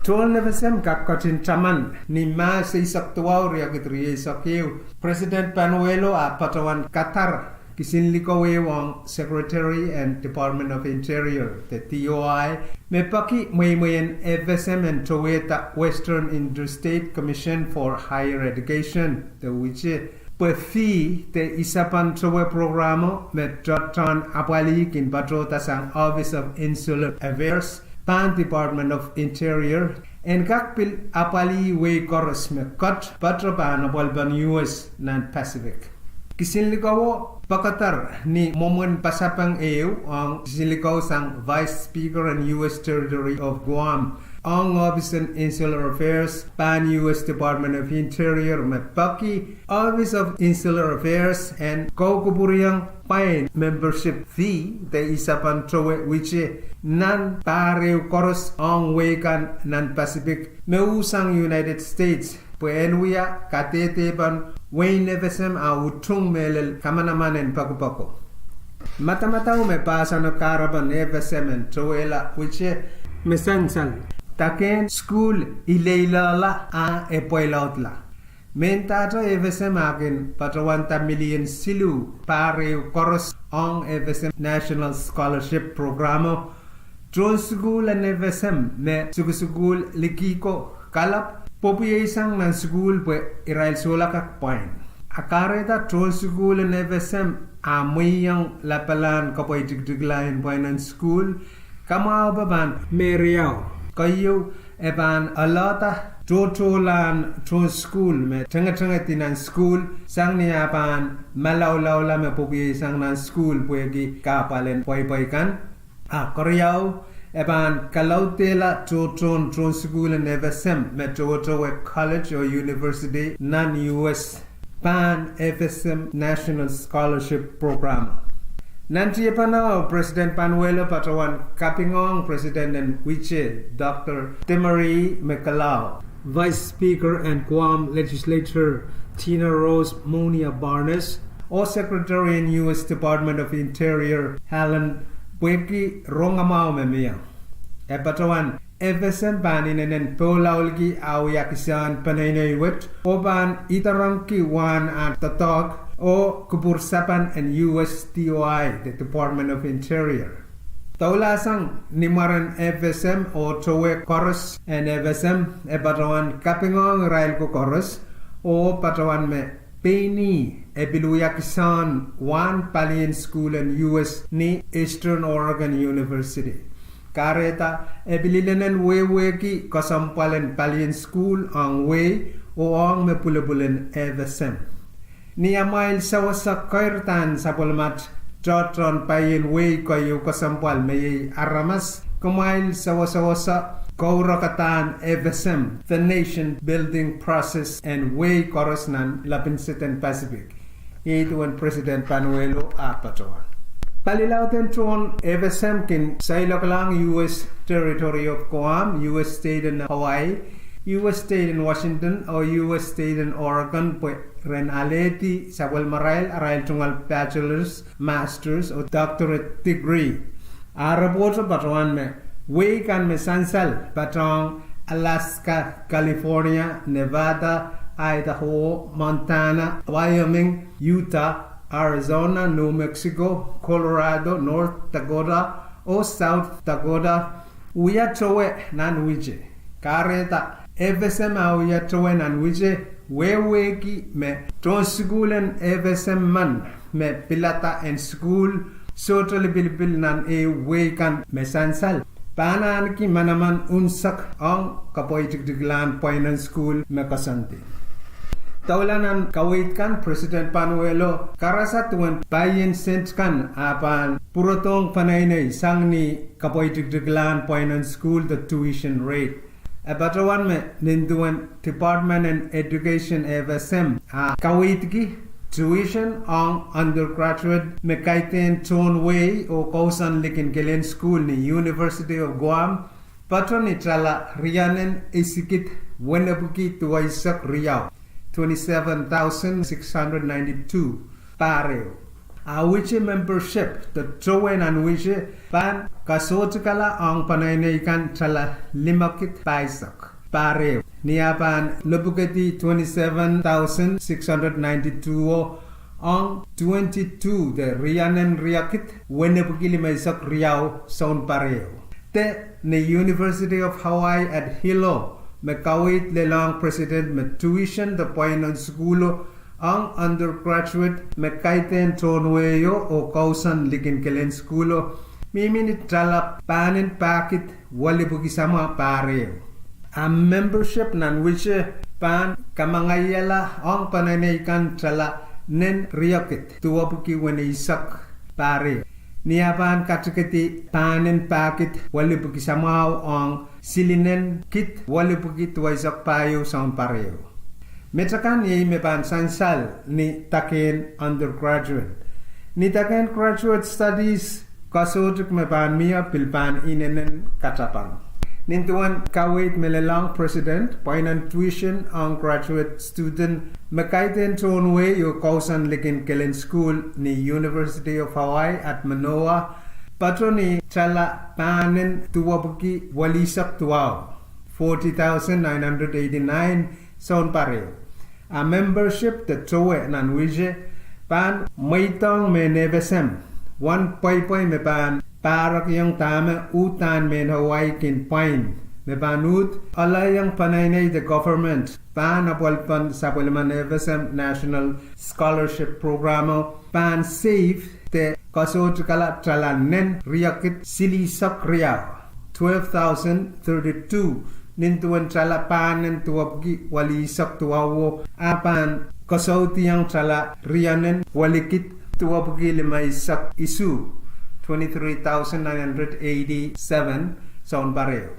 Tohn FSM kak ketin taman ni Mahs eisek duwau, riekid rieisek ehu, President Panuelo ah patohwan kadar kisin likou ehu ong Secretary en Department of Interior de DOI me peki mweimwei en FSM en towehda Western Interstate Commission for Higher Education de WICHE pwe fee de isapan towe programo me tohtohn apwalih kin patohda sang Office of Insular Affairs pahn Department of Interior en kak pil apwalih wehi koaros me ket patoh pahn apwalipen US nan Pacific. Kisin likouo pekeder ni mwomwen pasapeng ehu ong kisin likou sang Vice Speaker en US Territory of Guam ong Office of Insular Affairs pahn US Department of Interior me peki Office of Insular Affairs en koukupwuriong pwain membership fee de isapan towe WICHE nan pahr ehu koaros ong wehi kan nan Pacific me uhsang United States pwe en wia kadehdepen wehin FSM a utung mehlel kamanaman en pekipeko. Madamadau me pahsano kahrepen FSM en towehla WICHE me sansal, dakehn sukuhl ileilehla ah e pweilaudla. Mehndahte FSM a kin patowanda milion siluh pahr ehu koaros ong FSM National Scholarship Programo, tohn sukuhl en FSM me sukusukuhl liki ko kalap pwopwieisang nan sukuhl pwe irail sohla kak pwain. A kahrehda tohn sukuhl en FSM a mwehiong lapalahn kapwaitiktikla en pwainen sukuhl, kamwahupe pahn meriau. Keieu, e pahn alehda tohtohlahn tohn sukuhl me tengetengedi nan sukuhl sang ni ah pahn malaulaula me pwopwieisang nan sukuhl pwehki kahpwal en pweipwei kan. A keriau, e pahn kalaudehla tohtohn tohn sukuhl en FSM me towetowe college oh university nan US pahn FSM National Scholarship Program. Nan tiepene, President Panuelo patohwan kapingohng President en WICHE, Dr Timmerie McCullough, Vice Speaker en Guam Legislature Tina Rose Munia Barnes, oh Secretary en US Department of Interior Alan, pwehki rongamwahu me mie. E patohwan FSM pahn inenen pohlaulki ah wia kisehn peneinei wet oh pahn idarongki wahn ah doadoahk oh kupwursapan en US DOI de Department of Interior. Doulahsang ni mwaren FSM oh towe koaros en FSM, e patohwan kapingohng irail ko koaros oh patohwan me pein ih e pil wia kisehn wahn palien sukuhl en US ni Eastern Oregon University. Kahrehda e pil inenen wehwehki kesempwal en palien sukuhl ong wehi oh ong me pwulopwul en FSM. Ni amwail sewese keirdahn sapwellimat tohtohn paien wehi keieu kesempwal me iei aramas, kumwail sewesewese kourekadahn FSM, the nation building process en wehi koaros nan lepin seden Pacific. Iei duwen President Panuelo ah patohwan. Palilauden tohn FSM kin seiloakalahng US Territory of Guam, US State en Hawaii, US State en Washington oh US State en Oregon pwe ren alehdi sapwellimarail arail tungoal bachelor's, master's oh doctorate degree. Ah ripohto patohwan me wehi kan me sansal patohng Alaska, California, Nevada, Idaho, Montana, Wyoming, Utah, Arizona, New Mexico, Colorado, North Dakota oh South Dakota wia towe nan WICHE. Kahrehda FSM ah wia towe nan WICHE wehwehki me tohn sukuhl en FSM men me pilada en sukuhl sohte lipilipil nan ehu wehi kan me sansal pahn ahneki manaman unsek ong kapwaitiktiklahn pwainen sukuhl me koasoandi. Doula nan kaweid kan, President Panuelo karasada duwen paien sent kan ah pahn pwurodohng peneinei sang ni kapwaitiktiklahn pwain en sukuhl de tuition rate. E patohwan me nin duwen Department en Education, F S M, a kaweidki tuition ong undergraduate me kaidehn tohn wehi oh kousoan likin kelen sukuhl ni University of Guam, patohwan tala rianen isikid wenepwiki duweisek riau, twenty-seven thousand six hundred ninety-two pahr ehu. A wihte membership de towe nan wihte pahn kasohtikala ong peneinei kan tala limekid pahisek pahr ehu. Ni ah pahn lopwukedi twenty-seven thousand six hundred ninety-two o ong twenty-two de rianen riekid wenepwiki limeisek riau sounpar ehu. De ni University of Hawaii at Hilo me kaweid lelohng president me tuition de pwain en sukuhlo ong undergraduate me kaidehn tohn wehi oh kousoan likin kelen sukuhlo, mihmi ni tala pahnen pahkid welipwiki samwa pahr ehu. A membership nan wihte pahn kamangaiala ong peneinei kan tala nen riekid duwepwiki weneisek pahr ehu. Ni ah pahn katikedi pahnen pahkid welipwiki samwahu ong silinen kid welipwiki duweisek pahieu sounpar ehu. Met akan iei me pahn sansal ni dakehn undergraduate. Ni dakehn graduate studies, kasohtik me pahn mie pil pahn inenen katapang. Nin duwen kaweid me lelohng president, pwain en tuition ong graduate student me kaidehn tohn wehi oh kousoan likin kelen sukuhl ni University of Hawaii at Manoa, patohwan tala pahnen duwepwiki welihsek duwau, forty thousand nine hundred eighty-nine sounpar ehu. A membership de towe nan wihte pahn mweidohng mehn F S M wen pweipwei me pahn pahrekiong dahme uhdahn mehn Hawaii kin pwain, me pahn uhd alehiong peneinei de government pahn apwalipen sapwellimen F S M National Scholarship Program o pahn save de kasohtikala tala nen riekid silihsek riau, twelve thousand thirty-two, nin duwen tala pahnen duwepwiki welihsek duwau o, a pahn kasaudiong tala rianen welikid duwepwiki limeisek isuh, twenty-three thousand nine hundred eighty-seven sounpar ehu.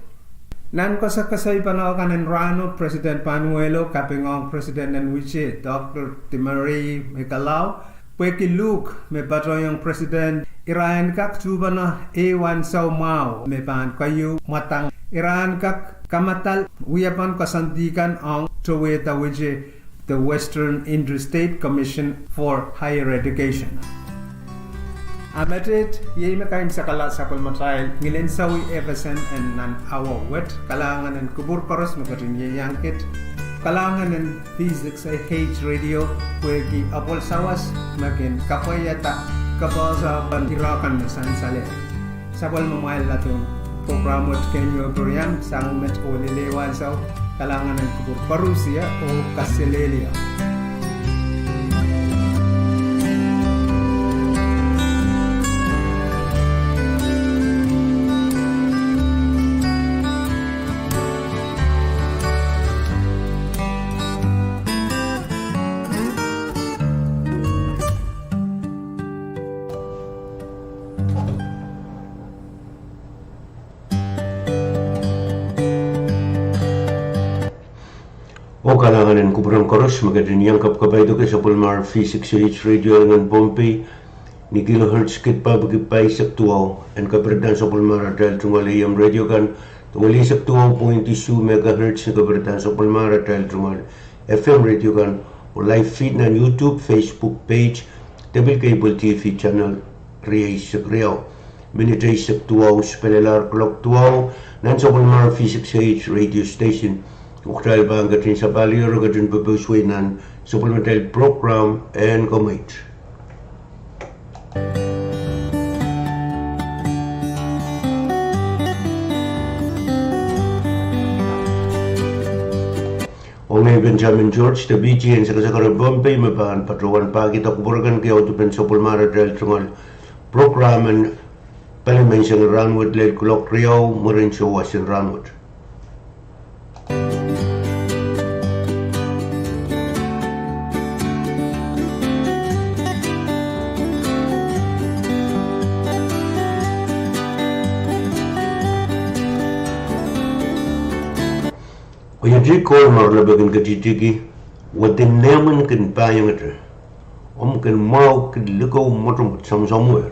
Nan kasakasai pahn akan en rahno, president pahn wehlo kapinga ong president en wihte, Dr Timothy Mikelau, pwehki luhk me patohiong president irail en kak tuhpene ehu ansou mwahu me pahn keieu mwadang, irail en kak kamadal wiepen koasoandi kan ong towehda wihte, the Western Interstate Commission for Higher Education. A mehteiht, iei me kaimwisekala sapwellimatail ngilen sawi F S M en nan awa wet. Kalahngan en kupwur koaros me ketin ieiang kit. Kalahngan en V six A H Radio pwehki apwal sawas me kin kapwaiada kapehse pahn irail kan me sansalehr. Sapwellimamwail ladohng program wet keieu pwurian sang met oh lel ehu ansou. Kalahngan en kupwur koaros oh kaselehlie. Oh kalahngan en kupwuren koaros me ketin iang kapkapaiada sapwellimar V six A H Radio en Pohnpei, ni kilohertz kid pahpwiki pahisek duwau, en kaperdahn sapwellimar atail tungoal A M radio kan, de welihsek duwau point isuh megahertz ni kaperdahn sapwellimar atail tungoal F M radio kan, oh live feed nan YouTube, Facebook page, de pil cable T V channel rieisek riau. Minit eisek duwau, spelelahr kuloak duwau, nan sapwellimar V six A H radio station, oh kitail pahn ketin sapahl oh ketin pepehswei nan sapwellimatail program en Komweit. Oh ngehi Benjamin George, de P T en sakasaker en Pohnpei, me pahn patohwan pahkihda kupwur kan ki audepen sapwellimar atail tungoal program en pali menseng en rahnwet lel kuloak riau mwurin souwas en rahnwet. Ketiket kowe me re lepin kin ketihtihki, wedin nehmwen kin paiengete, omw kin mwahuki likou mwotomwot samwsamwer.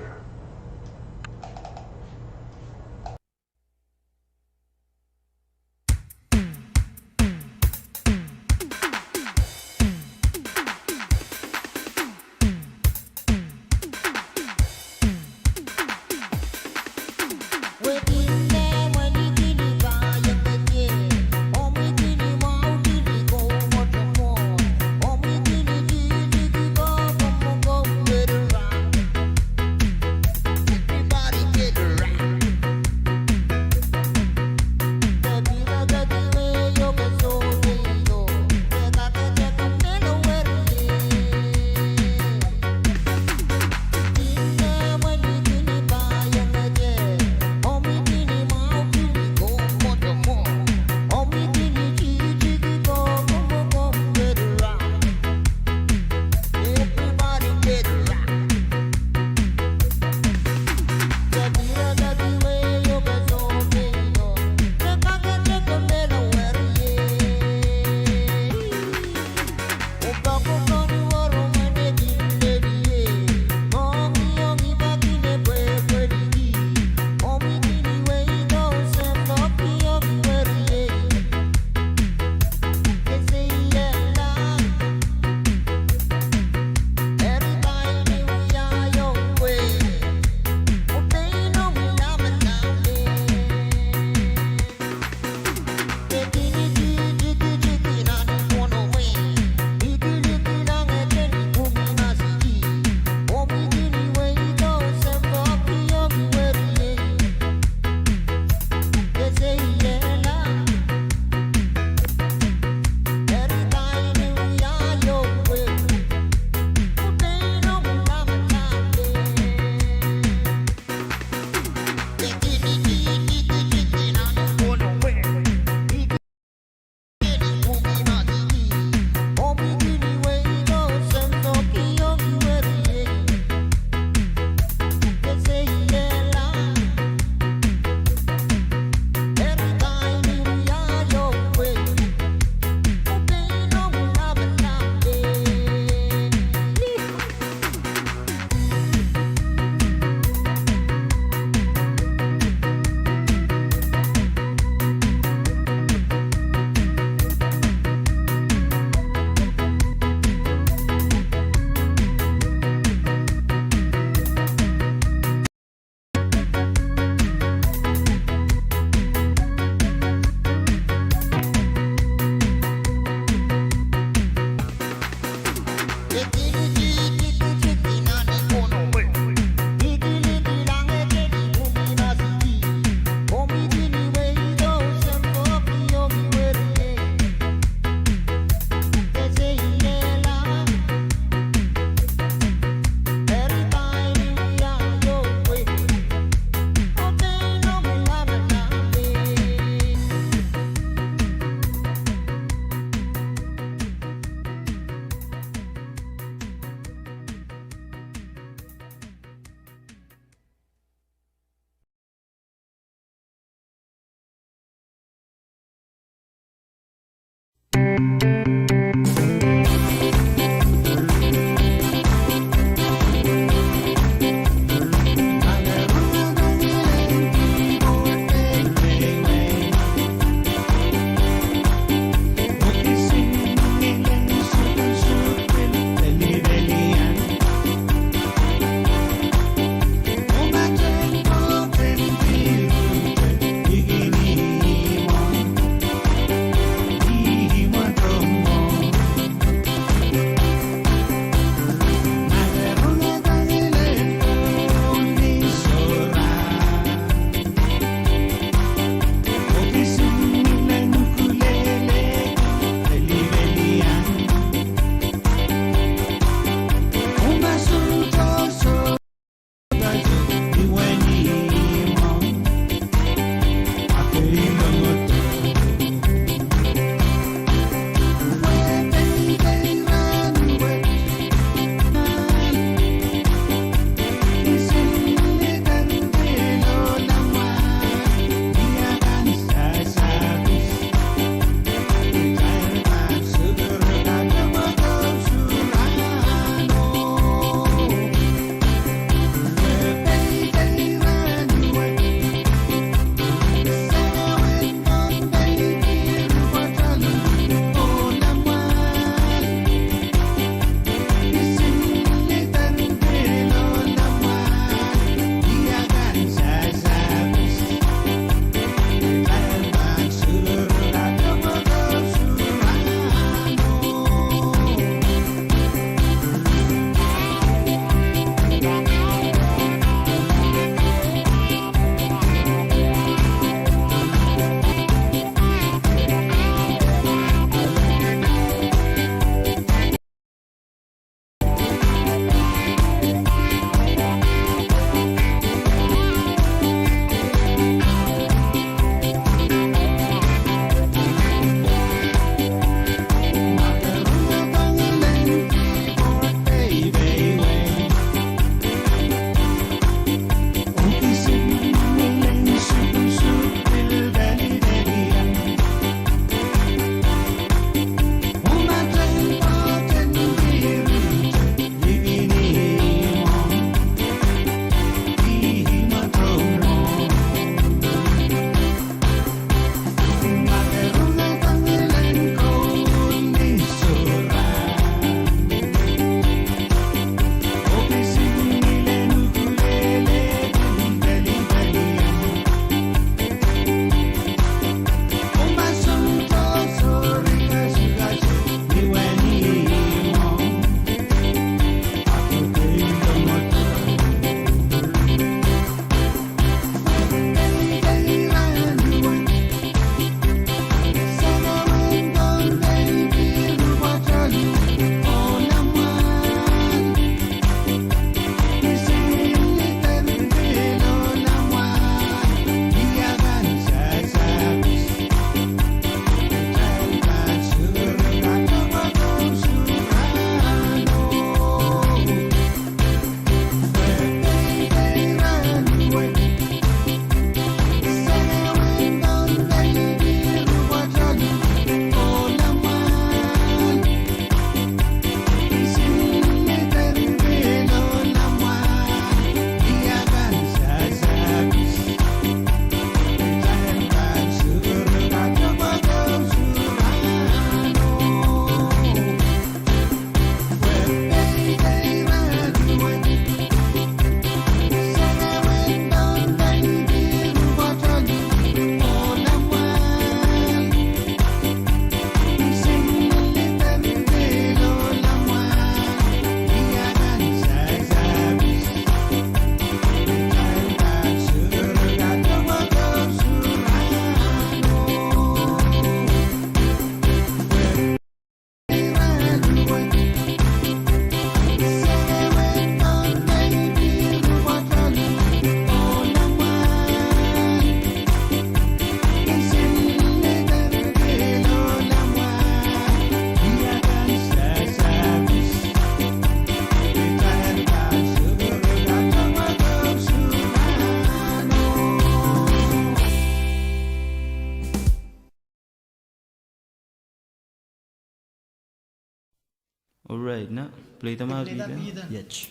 Alright, na, play them out, play them, play them. Yes.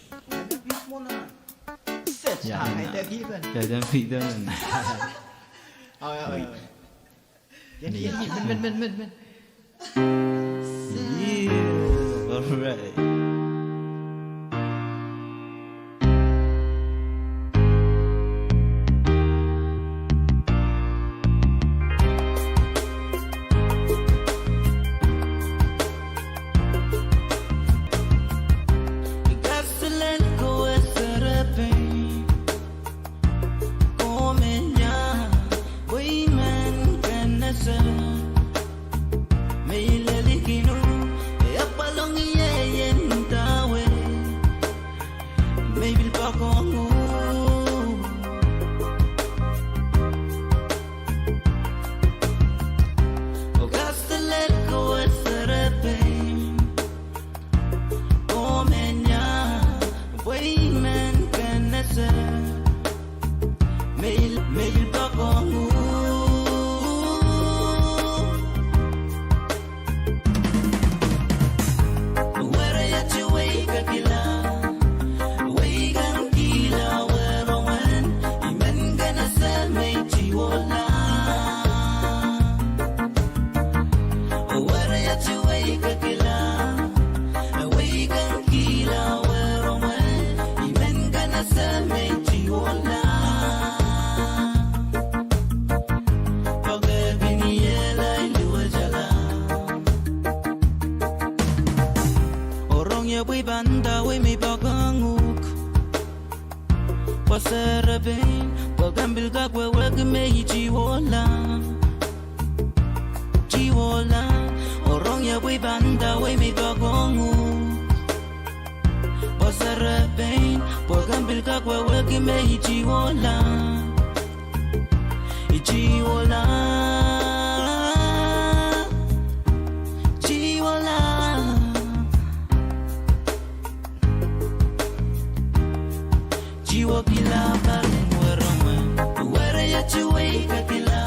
Set. Yeah, yeah, yeah. Play them, play them. Oh, yeah, oh, yeah. Min, min, min, min, min. Yeah, alright. Kaselel kowe serepein. Komw men ia, pwe I men kin ese. Me I lelkin uhk, e apwal ong ie ien dahwe. Me I pil poakohng uhk. Oh kaselel kowe serepein. Komw men ia, pwe I men kin ese. Me I, me I poakohng uhk. Were iet wehi kekila, wehi kan kihla were wen, I men kin ese me I tihwohla. Were iet wehi kekila, wehi kan kihla were wen, I men kin ese me I tihwohla. Pwe kepin iela I luwetala. Oh rong ie pwe I pahn ndahwei me I poakohng uhk. Pwe serepein, pwe ke pil kak wehwehki me I tihwohla. Tihwohla, oh rong ie pwe I pahn ndahwei me I poakohng uhk. Pwe serepein, pwe ke pil kak wehwehki me I tihwohla. I tihwohla. Tihwohla. Tihwokihla parin were wen. Were iet wehi kekila,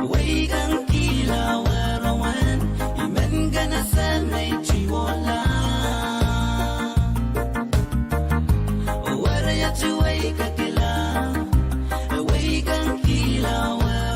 wehi kan kihla were wen, I men kin ese me I tihwohla. Were iet wehi kekila, wehi kan kihla were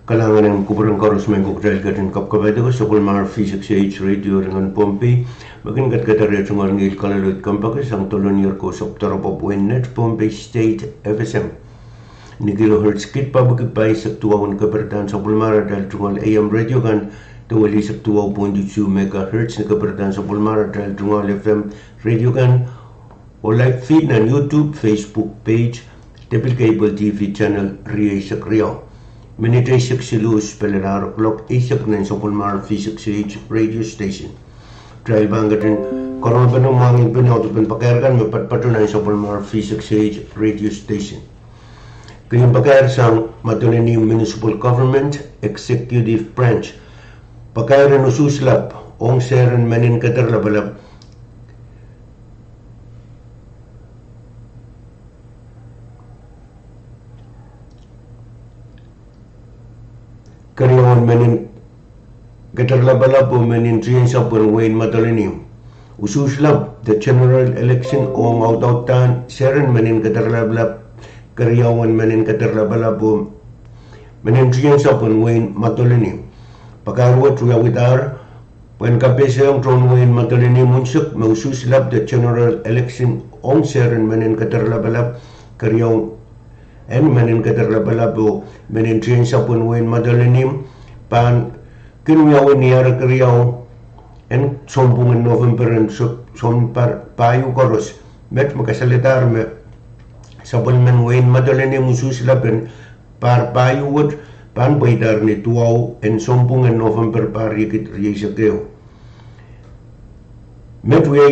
Kalahngan en kupwuren koaros me I en kak kitail ketin kapkapaiada sapwellimar V six H Radio rongen Pohnpei, me kin kadkadahr tungoal ngihl Kaloloid Kompoake sang Dolonier Kosap Doropop Wein Net, Pohnpei State, F S M. Ni kilohertz kid pahpwiki pahisek duwau en keper en sapwellimar atail tungoal A M radio kan, de welisek duwau point two megahertz ni keper en sapwellimar atail tungoal F M radio kan, oh live feed nan YouTube, Facebook page, de pil cable T V channel rieisek riau. Minit eisek siluh pil arail kuloak eisek nan sapwellimar V six H radio station. Kitail pahn ketin karonge pene mwangih pene audepen pakair kan me patopato nan sapwellimar V six H radio station. Keieun pakair sang Madolenihmw Municipal Government Executive Branch. Pakair en usuhs lap ong sehr en mehn keder lapalap keriaun mehn keder lapalap oh mehn tiensapw en wehin Madolenihmw. Usuhs lap de general election ong audaudehn sehr en mehn keder lapalap, keriaun mehn keder lapalap oh mehn tiensapw en wehin Madolenihmw. Pakair wet wiawidahr pwehn kapehsehiong tohn wehin Madolenihmw unsek me usuhs lap de general election ong sehr en mehn keder lapalap, keriaun mehn keder lapalap oh mehn tiensapw en wehin Madolenihmw pahn kin wiawi ni ar keriau en sounpwong en November en sounpar pahieu koaros. Met me kasalehdahr me sapwellimen wehin Madolenihmw usuhs lap en pahr pahieu wet pahn pweidahr ni duwau en sounpwong en November pahr riekid rieisek ehu. Met wia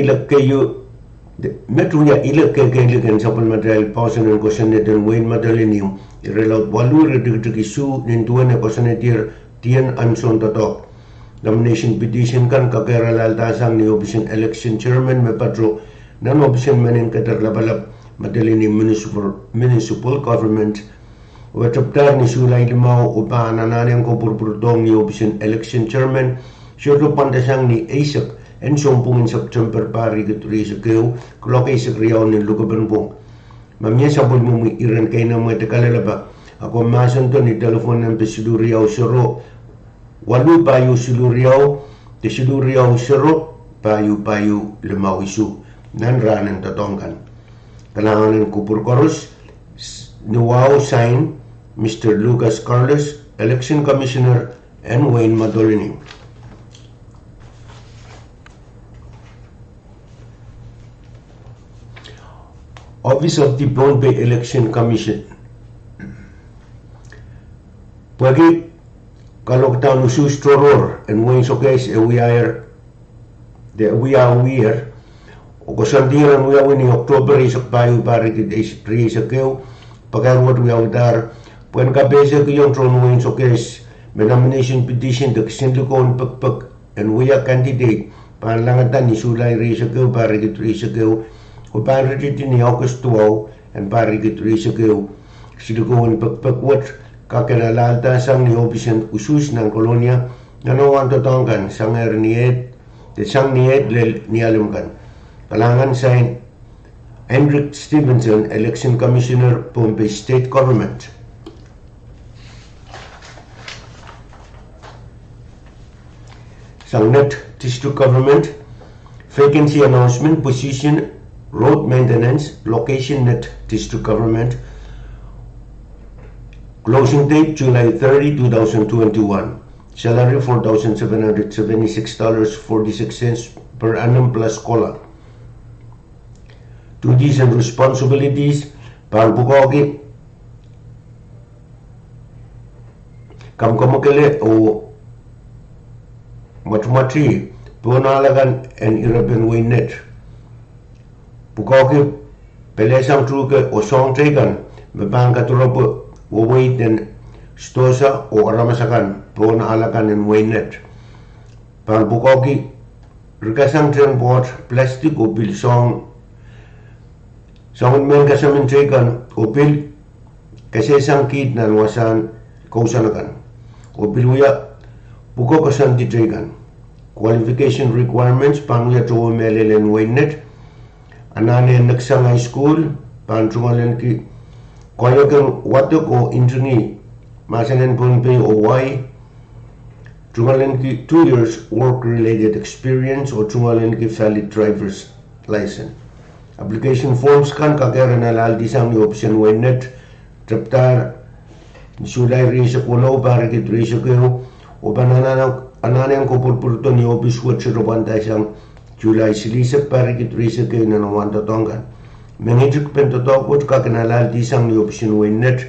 ile kehkehlik en sapwellimatail poahsoan en kosonned en wehin Madolenihmw, ire laud waluh, ire tikitik isuh, nin duwen e kosonnedier dien ansoun doadoahk. Nomination petition kan kakehr alaldahsang ni ohpis en election chairman me pato nan ohpis en mehn keder lapalap, Madolenihmw Municipal Government, oh e tepdahr ni Sulai limau oh pahn anahne en kapwurpwurdohng ni ohpis en election chairman, sohte pwandasang ni eisek en sounpwong en September pahr riekid rieisek ehu, kuloak eisek riau ni lukepen pwung. Ma mie sapwellimomwi iren keinemwe de kalelapak, a komw mahsendo ni telephone nempe siluh riau sero waluh pahieu siluh riau, de siluh riau sero pahieu pahieu limau isuh, nan rahnen doadoahk kan. Kalahngan en kupwur koaros, ni wahu sain, Mister Lucas Carlos, Election Commissioner en wehin Madolenihmw. Office of the Pohnpei Election Commission. Pwehki kalohkdahn usuhs tohrohr en wehin Sokehs e wiawiher, oh koasoandier en wiawi ni October eisek pahieu pahr riekid rieisek ehu, pakair wet wiawidahr pwehn kapehsehiong tohn wehin Sokehs me nomination petition de kisin likou en pekipek en wia candidate pahn langada ni Sulai rieisek ehu pahr riekid rieisek ehu, oh pahn ritidi ni August duwau en pahr riekid rieisek ehu. Kisin likou en pekipek wet kak en alaldahsang ni ohpis en usuhs nan Kolonia, nan wahn doadoahk kan, sang ni eid lel Nialem kan. Kalahngan, sain, Henrik Stevenson, Election Commissioner, Pohnpei State Government. Sang Net District Government, vacancy announcement, position, road maintenance, location, Net District Government, closing date July thirty, two thousand twenty-one, salary four thousand seven hundred seventy-six dollars forty-six cents per annum plus cola. Duties and responsibilities, pahn pwukoahki, kamwkamwakele oh mwatimwatih pohn ahl akan en irepen wehin Net. Pwukoahki pelehsang tuhke oh soahng teikan me pahn kadirepwe weweid en sidohsa oh aramas akan pohn ahl akan en wehin Net. Pahn pwukoahki rikasang tehnpoat, plastik oh pil soang, soangen mehn kasamin teikan oh pil kasehsang kiht nan wasahn kousoan akan, oh pil wia pwuko koasoandi teikan. Qualification requirements pahn wia towe mehlel en wehin Net. Anahne en neksang high school, pahn tungoalenki koahiek en wadek oh ntingih mahsen en Pohnpei oh Hawaii, tungoalenki two years work-related experience oh tungoalenki valid driver's license. Application forms kan kakehr en alahldi sang ni ohpis en wein Net, tepdahr ni Sulai rieisek weneu, pahr riekid rieisek ehu, oh pahn anahne, anahne en kopwurupwurdo ni ohpis wet, sohte pahn ndaisang Sulai silihsek, pahr riekid rieisek ehu, nan wahn doadoahk kan. Mengihtik pen doadoahk wet kak en alahldi sang ni ohpis en wein Net.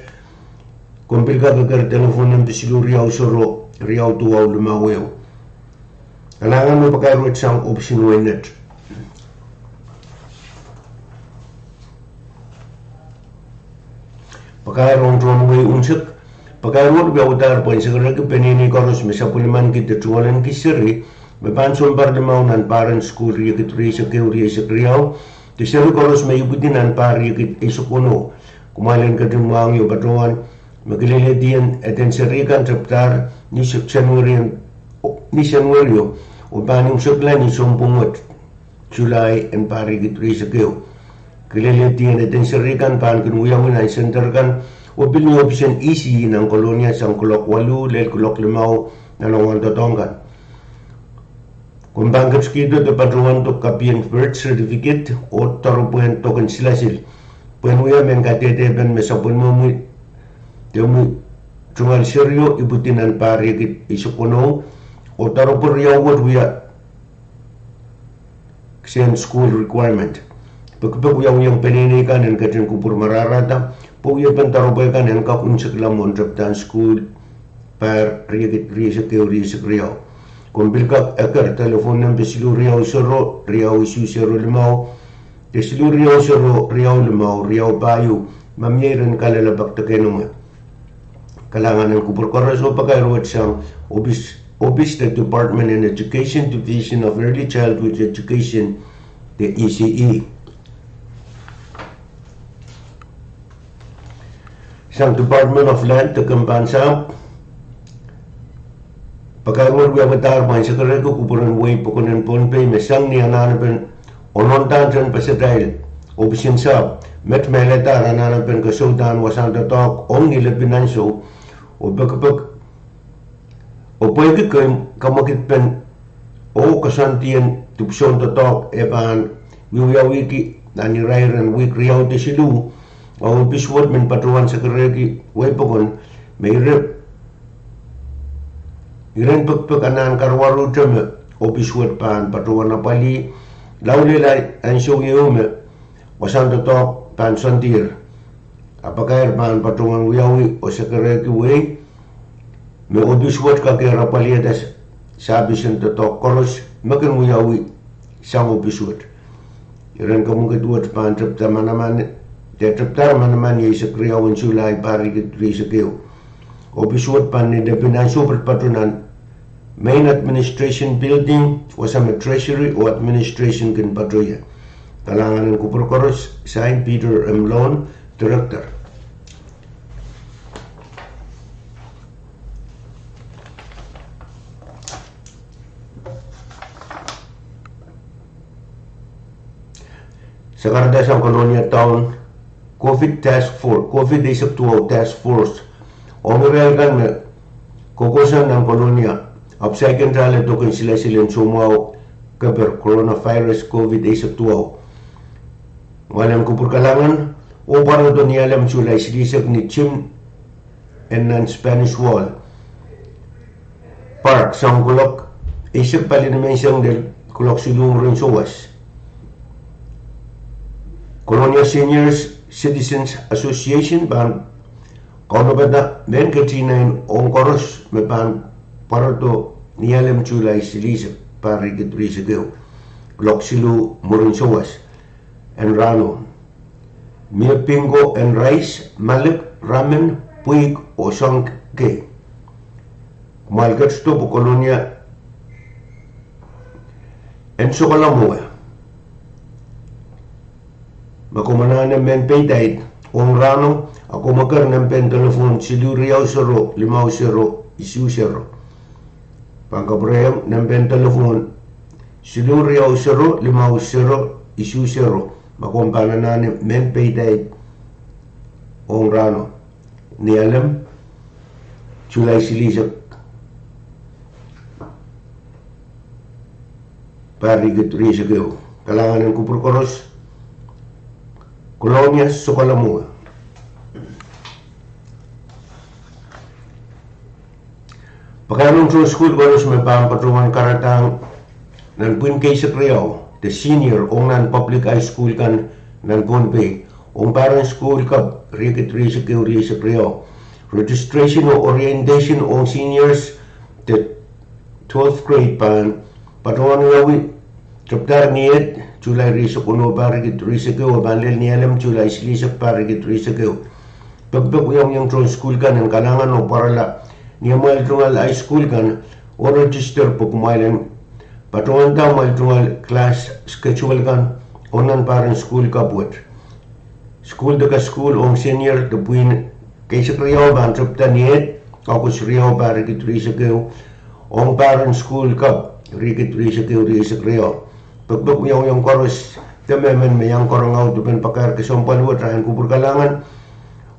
Komw pil kak eker telephone nempe siluh riau sero riau duwau limau ehu. Kalahngan me pakair wet sang ohpis en wein Net. Pakair ong tohn wehi unsek. Pakair wet wiawihdahr pwehn sekerehki peneinei koaros me sapwellimaniki de tungoalenki seri me pahn sounpar limau nan pahr en sukuhl riekid rieisek ehu, rieisek riau, de seri koaros me ipwidi nan pahr riekid eisek weneu. Kumwail en ketin mwahngih oh patohwan me kilelehdi en eden seri kan tepdahr ni Sen-, Senwerio, ni Senwerio, oh pahn imwisekla ni sounpwong wet, Sulai en pahr riekid rieisek ehu. Kilelehdi en eden seri kan pahn kin wiawi nan senter kan, oh pil ni ohpis en E C E nan Kolonia sang kuloak waluh lel kuloak limau nan wahn doadoahk kan. Komw pahn ketikihdo de patohwan dok, kopien birth certificate oh doaropwehn dok en silasil, pwehn wia mehn kadehdepen me sapwellimomwi de omwi tungoal serio ipwidi nan pahr riekid eisek weneu, oh doaropwe riau wet wia kisehn school requirement. Pekipek wiawihong peneinei kan en ketin kupwur marahrahda pwe wiepen doaropwe kan en kak unsekla mwohn tepdahn sukuhl pahr riekid rieisek ehu, rieisek riau. Komw pil kak eker telephone nempe siluh riau sero riau isuh sero limau, de siluh riau sero riau limau riau pahieu, ma mie iren kalelapak de keinemwe. Kalahngan en kupwur koaros oh pakair wet sang ohpis, ohpis de Department en Education, Division of Early Childhood Education, de E C E. Sang Department of Land de Kempan Sahpw, pakair wet wiawihdahr pwehn sekerehki kupwuren wehi pokon en Pohnpei me sang ni anahnepen onohn dahn tehnpasatail ohpis en sahpw, met mehledahr anahnepen keseudahn wasahn doadoahk ong ni lepin ansou, oh pekipek, oh pwehki kemwekidpen oh koasoandien dipwisoun doadoahk e pahn wiewiawihki nan irair en wihk riau de siluh, a ohpis wet men patohwan sekerehki wehi pokon me ire, iren pekipek anahn karuwaruhte me ohpis wet pahn patohwan apwalih lao lel ansou ieu me wasahn doadoahk pahn soandier. A pakair pahn patohwan wiawi oh sekerehki wehi me ohpis wet kakehr apwalihada sahpis en doadoahk koaros me kin wiawi sang ohpis wet. Iren kemwekid wet pahn tepda manaman, de tepdahr manaman ni eisek riau en Sulai pahr riekid rieisek ehu. Ohpis wet pahn ni lepin ansou patopato nan Main Administration Building, wasa me Treasury oh Administration kin patohie. Kalahngan en kupwur koaros, sign Peter M. Lone, Director. Sakarada sang Kolonia Town COVID Task Force, COVID eisek duwau Task Force, ong irail kan me kokohsang nan Kolonia, ahpw saikinte ale dok en silasil en soumwahu keper coronavirus COVID eisek duwau. Mwoalen kupwur kalahngan oh pwarodo ni Alem Sulai silihsek ni gym en nan Spanish Wall Park sang kuloak eisek pali nimenseng lel kuloak siluh mwurin souwas. Kolonia Senior Citizens Association pahn kaunopada mehn ketihnein ong koaros me pahn pwarodo ni Alem Sulai silihsek pahr riekid rieisek ehu, kuloak siluh mwurin souwas en rahno. Mie bingo en rais, malik, ramen, pwihk oh soahng kei. Kumwail ketido pwe Kolonia en sokola mwowe. Ma komw anahne mehn peidait ong rahno, a komw eker nempehn telephone siluh riau sero limau sero isuh sero. Pahn kapwurehiong nempehn telephone siluh riau sero limau sero isuh sero ma komw pahn anahne mehn peidait ong rahno. Ni Alem Sulai silihsek, pahr riekid rieisek ehu. Kalahngan en kupwur koaros, Colonia Sokalomwe. Pakairong tohn sukuhl koaros me pahn patohwan karadahng nan pwihn keisek riau de senior ong nan public high school kan nan Pohnpei ong pahr en sukuhl kap riekid rieisek ehu rieisek riau. Registration oh orientation ong seniors de twelfth grade pahn patohwan wiawi tepda ni ehu Sulai rieisek weneu, pahr riekid rieisek ehu, oh pahn lel ni Alem Sulai silihsek, pahr riekid rieisek ehu. Pekipek wiawiong tohn sukuhl kan en kalahngan oh pwarala ni amwail tungoal high school kan oh register pwe kumwail en patohwanda amwail tungoal class schedule kan ong nan pahr en sukuhl kap wet. Sukuhl de kasukuhl ong senior de pwihn keisek riau pahn tepda ni ehu August riau, pahr riekid rieisek ehu, ong pahr en sukuhl kap riekid rieisek ehu rieisek riau. Pekipek wiawiong koaros de mehmen me iang karonge audepen pakair kesempwal wet, en kupwur kalahngan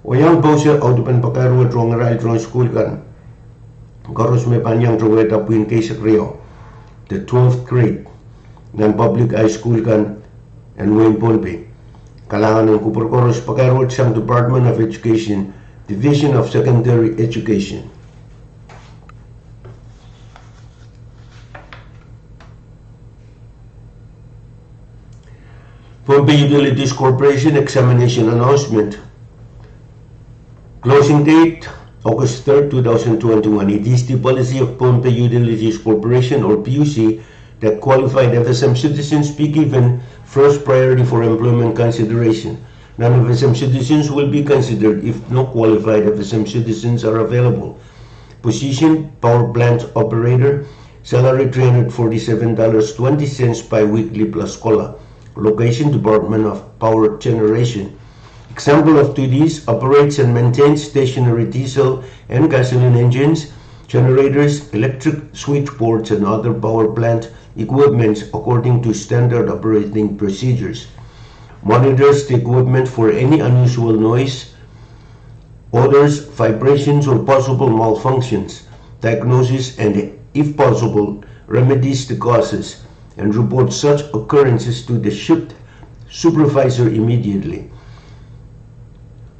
oh iang pousehla audepen pakair wet ong irail tohn sukuhl kan koaros me pahn iang towehda pwihn keisek riau de twelfth grade nan public high school kan en wehin Pohnpei. Kalahngan en kupwur koaros, pakair wet sang Department of Education, Division of Secondary Education. Pohnpei Utilities Corporation examination announcement. Closing date, August third, two thousand twenty-one. It is the policy of Pohnpei Utilities Corporation, or P U C, that qualified F S M citizens be given first priority for employment consideration. Non-F S M citizens will be considered if no qualified F S M citizens are available. Position, power plant operator. Salary, three hundred forty-seven dollars twenty cents bi-weekly plus cola. Location, Department of Power Generation. Example of duties: operates and maintains stationary diesel and gasoline engines, generators, electric switchboards, and other power plant equipments according to standard operating procedures. Monitors the equipment for any unusual noise, odors, vibrations, or possible malfunctions, diagnoses and, if possible, remedies the causes, and reports such occurrences to the shift supervisor immediately.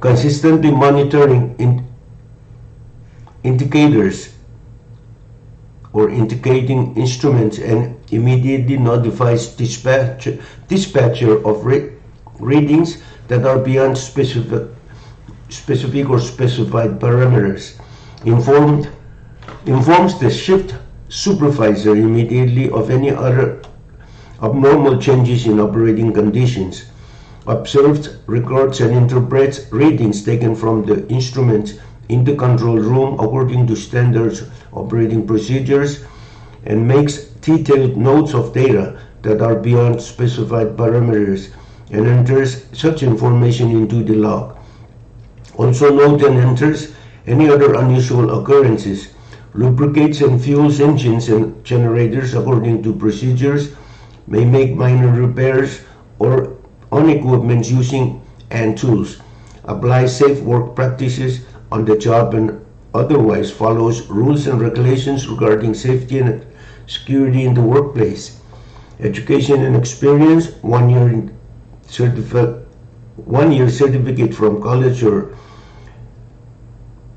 Consistently monitoring in-, indicators or indicating instruments and immediately notifies dispatch-, dispatcher of re-, readings that are beyond specific, specific or specified parameters. Informed, informs the shift supervisor immediately of any other abnormal changes in operating conditions. Observes, records, and interprets readings taken from the instruments in the control room according to standards operating procedures, and makes detailed notes of data that are beyond specified parameters and enters such information into the log. Also note and enters any other unusual occurrences, lubricates and fuels engines and generators according to procedures, may make minor repairs or on equipment using hand tools, applies safe work practices on the job, and otherwise follows rules and regulations regarding safety and security in the workplace. Education and experience, one year in certifi-, one year certificate from college or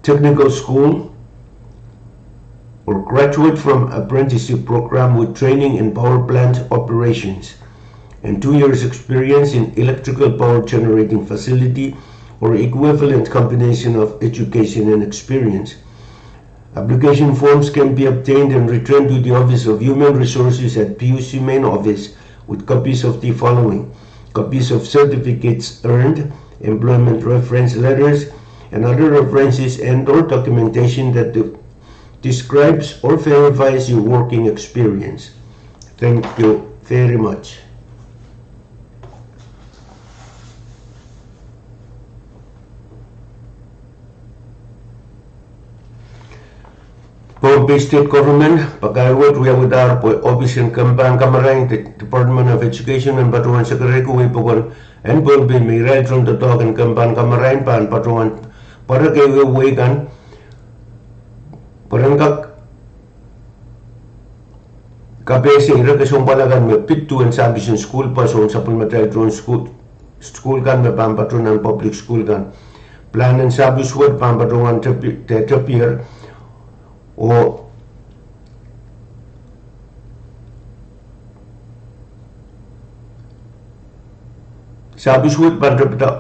technical school, or graduate from apprenticeship program with training in power plant operations, and two years experience in electrical power generating facility or equivalent combination of education and experience. Application forms can be obtained and returned to the Office of Human Resources at P U C main office with copies of the following: copies of certificates earned, employment reference letters, and other references and or documentation that de-, describes or verifies your working experience. Thank you very much. Pohnpei State Government, pakair wet wiawidahr pwe ohpis en kempahn kamarain de Department of Education en patohwan sekerehki wehi pokon en Pohnpei me irail tohn doadoahk en kempahn kamarain pahn patohwan pwarek ehuehu wehi kan Pwe ren kak kapehse ire kesempwal akan me pid duwen service en sukuhl pwoson sapwellimatail tohn sukuhl, sukuhl kan me pahn patohwan nan public sukuhl kan. Pilahn en service wet pahn patohwan tepi-, te-, tepier, oh service wet pahn tepda,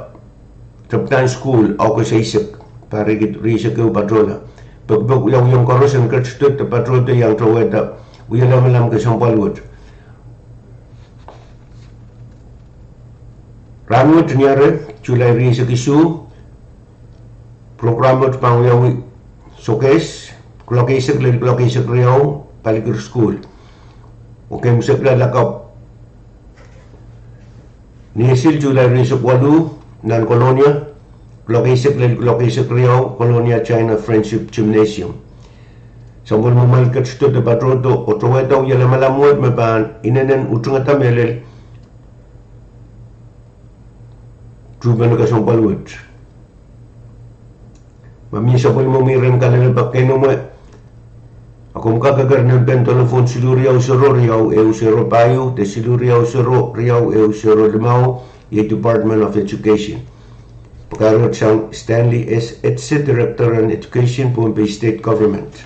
tepda nan sukuhl August eisek, pahr riekid rieisek ehu patohla. Pekipek wiawiong koaros en ketiket de patohdo iang towehda wialamalem kesempwal wet. Rahnwet, Niare, July rieisek isuh, program wet pahn wiawi sokehs, kuloak eisek lel kuloak eisek riau, palikir sukuhl. Oh keimwseklahn lakapw Niesil, July rieisek waluh, nan Kolonia, kuloak eisek lel kuloak eisek riau, Kolonia China Friendship Gymnasium. Sapwellimamwail ketiket de patohdo oh towehda wialamalem wet me pahn inenen utungada mehlel tuhpene kesempwal wet. Ma mie sapwellimomwi ren kalelapak keinemwe, a komw kak kekehr nempen delepwohn siluh riau sero riau ehu sero pahieu de siluh riau sero riau ehu sero limau, iei Department of Education. Pakairwet sang Stanley S. Etze, Director en Education, Pohnpei State Government.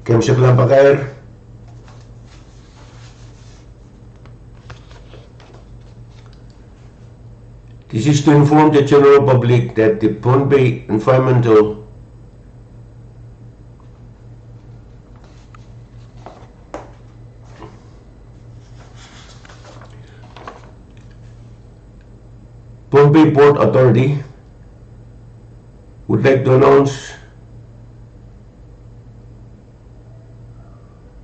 Keimwseklahn pakair. This is to inform the general public that the Pohnpei Environmental Pohnpei Port Authority would like to announce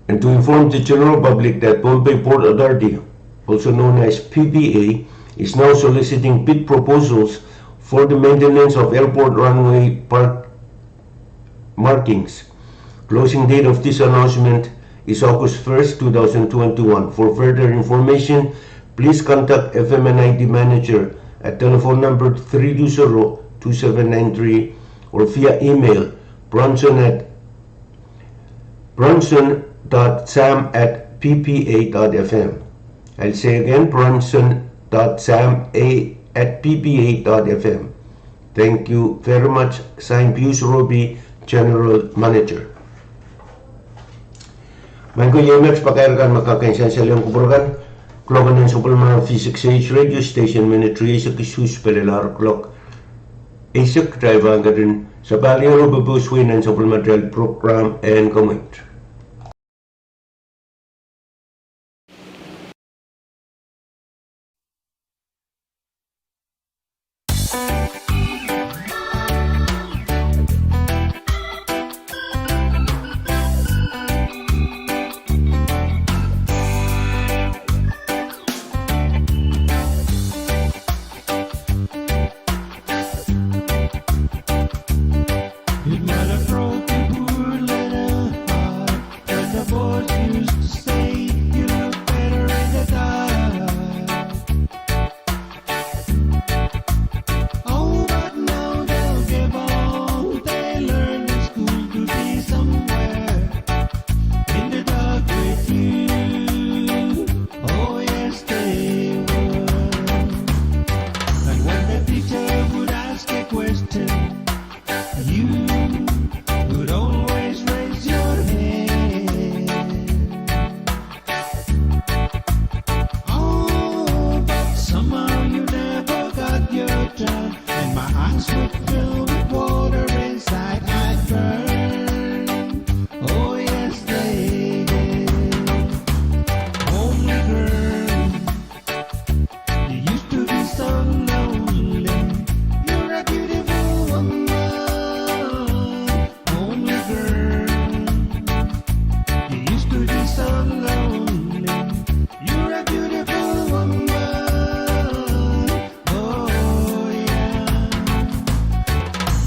and to inform the general public that Pohnpei Port Authority, also known as P P A, is now soliciting bid proposals for the maintenance of airport runway park markings. Closing date of this announcement is August first, two thousand twenty-one. For further information, please contact F M N I T manager at telephone number three two zero two seven nine three or via email bronson at, bronson dot sam at P P A dot F M. I'll say again, bronson dot sam at P P A dot F M. Thank you very much. Signed, Pius Robi, General Manager. Maing ko, iei met pakair kan me kak en sansal ong kupwur kan. Kuloak en sapwellimomwi V six H radio station minit rieisek isuh pelelar kuloak eisek, kitail pahn ketin sapahl ieu oh pepehs wei nan sapwellimatail program en komwid. It might have broken poor little heart, but the boys used to say, "You look better in the dark." Oh, but now they'll give all they learned in school to be somewhere in the dark with you. Oh, yes, they would. And when the teacher would ask a question, you would always raise your hand. Oh, but somehow you never got your turn, and my eyes would fill with water, inside I'd burn. Oh, yes, they did. Homely girl, you used to be so lonely. You're a beautiful woman. Homely girl, you used to be so lonely. You're a beautiful woman. Oh, yeah.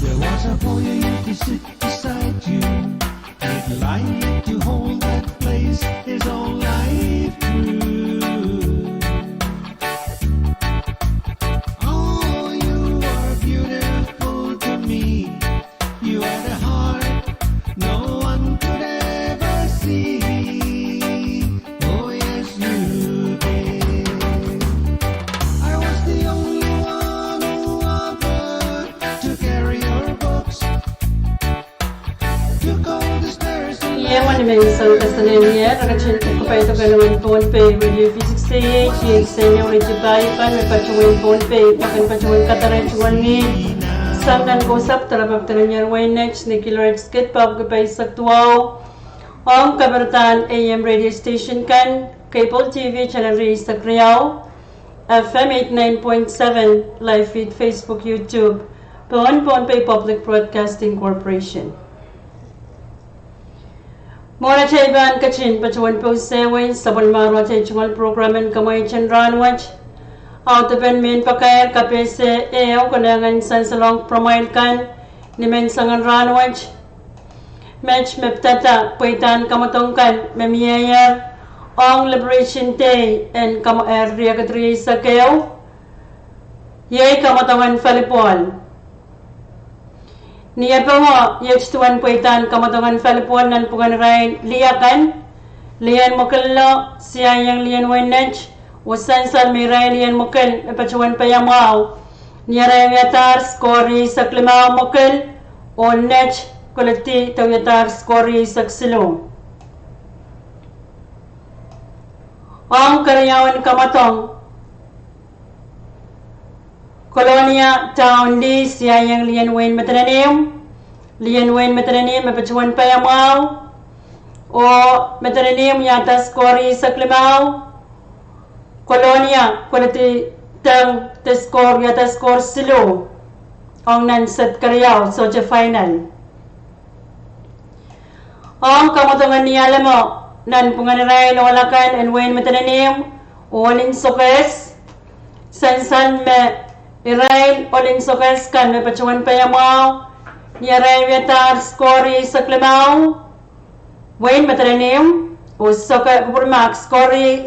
There was a boy who used to sit beside you. He'd like to hold that place his whole life through. Oh, you are beautiful to me. You had a Emen, emen, soang kaselehlie, re ketin kapai doken en Pohnpei Radio V six eight, K X N O radio pahpa, me patohwan Pohnpei, pahn patohwan kadarehte wenihmw sang nan kosapw doarepapw doadoahk en wehin Nett, ni kilohertz kid pahieu ki pahisek duwau, ong kapihdahn A M radio station kan, cable T V channel rieisek riau, F M eighty-nine point seven, live feed Facebook, YouTube, pohn Pohnpei Public Broadcasting Corporation. Mwohn atail pahn ketin patohwan pousehwei sapwellimatail tungoal program en Kamwain Rahn Wet, audepen mehn pakair kapehse ehu konehng en sansalohng pwuramwail kan ni menseng en rahn wet, met me pidada pweidahn kamwadong kan me mieier ong Liberation Day en kam-, eh, riekid rieisek ehu, iei kamwadong en volleyball. Ni Epengo iet duwen pweidahn kamwadong en volleyball nanpwungen irail lih akan, lih en mwekidlo, Siahieng lih en wehin Nett, oh sansal me irail lih en mwekid me patohwan paiamwahu, ni arail wiadahr score rieisek limau mwekid, oh Nett koledi de wiadahr score rieisek siluh. Ong keriaun kamwadong, Kolonia Town lih, Siahieng lih en wehin Madolenihmw, lih en wehin Madolenihmw me patohwan paiamwahu, oh Madolenihmw wiahda score rieisek limau, Kolonia koledi teng de score, wiahda score siluh, ong nan set keriau sohte final. Ong kamwadong en Nialemo, nanpwungen irail ohl akan en wehin Madolenihmw oh Ohl en Sokehs, sansal me irail Ohl en Sokehs kan me patohwan paiamwahu, ni arail wiadahr score rieisek limau, wehin Madolenihmw, oh Soke-, kupwurmahk, score,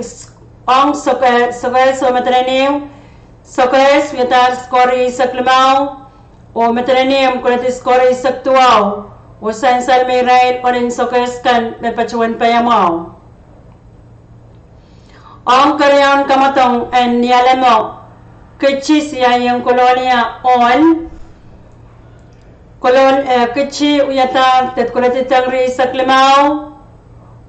ong Soke-, Sokehs oh Madolenihmw, Sokehs wiadahr score rieisek limau, oh Madolenihmw koledi score rieisek duwau, oh sansal me irail Ohl en Sokehs kan me patohwan paiamwahu. Ong keriaun kamwadong en Nialemo, Kitsi, Siahieng Kolonia ohl, Kolon-, eh, Kitsi wiadahr de koledi teng rieisek limau,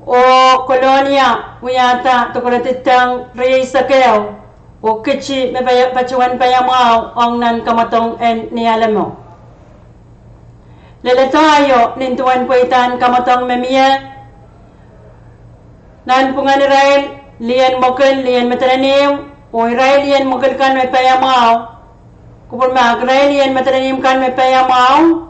oh Kolonia wiahda de koledi teng rieisek ehu, oh Kitsi me pai-, patohwan paiamwahu ong nan kamwadong en Nialemo. Leledo aio nin duwen pweidahn kamwadong me mie nanpwungen irail lih en mwekid, lih en Madolenihmw, oh irail lih en mwekid kan me paiamwahu, kupwurmahk, irail lih en Madolenihmw kan me paiamwahu,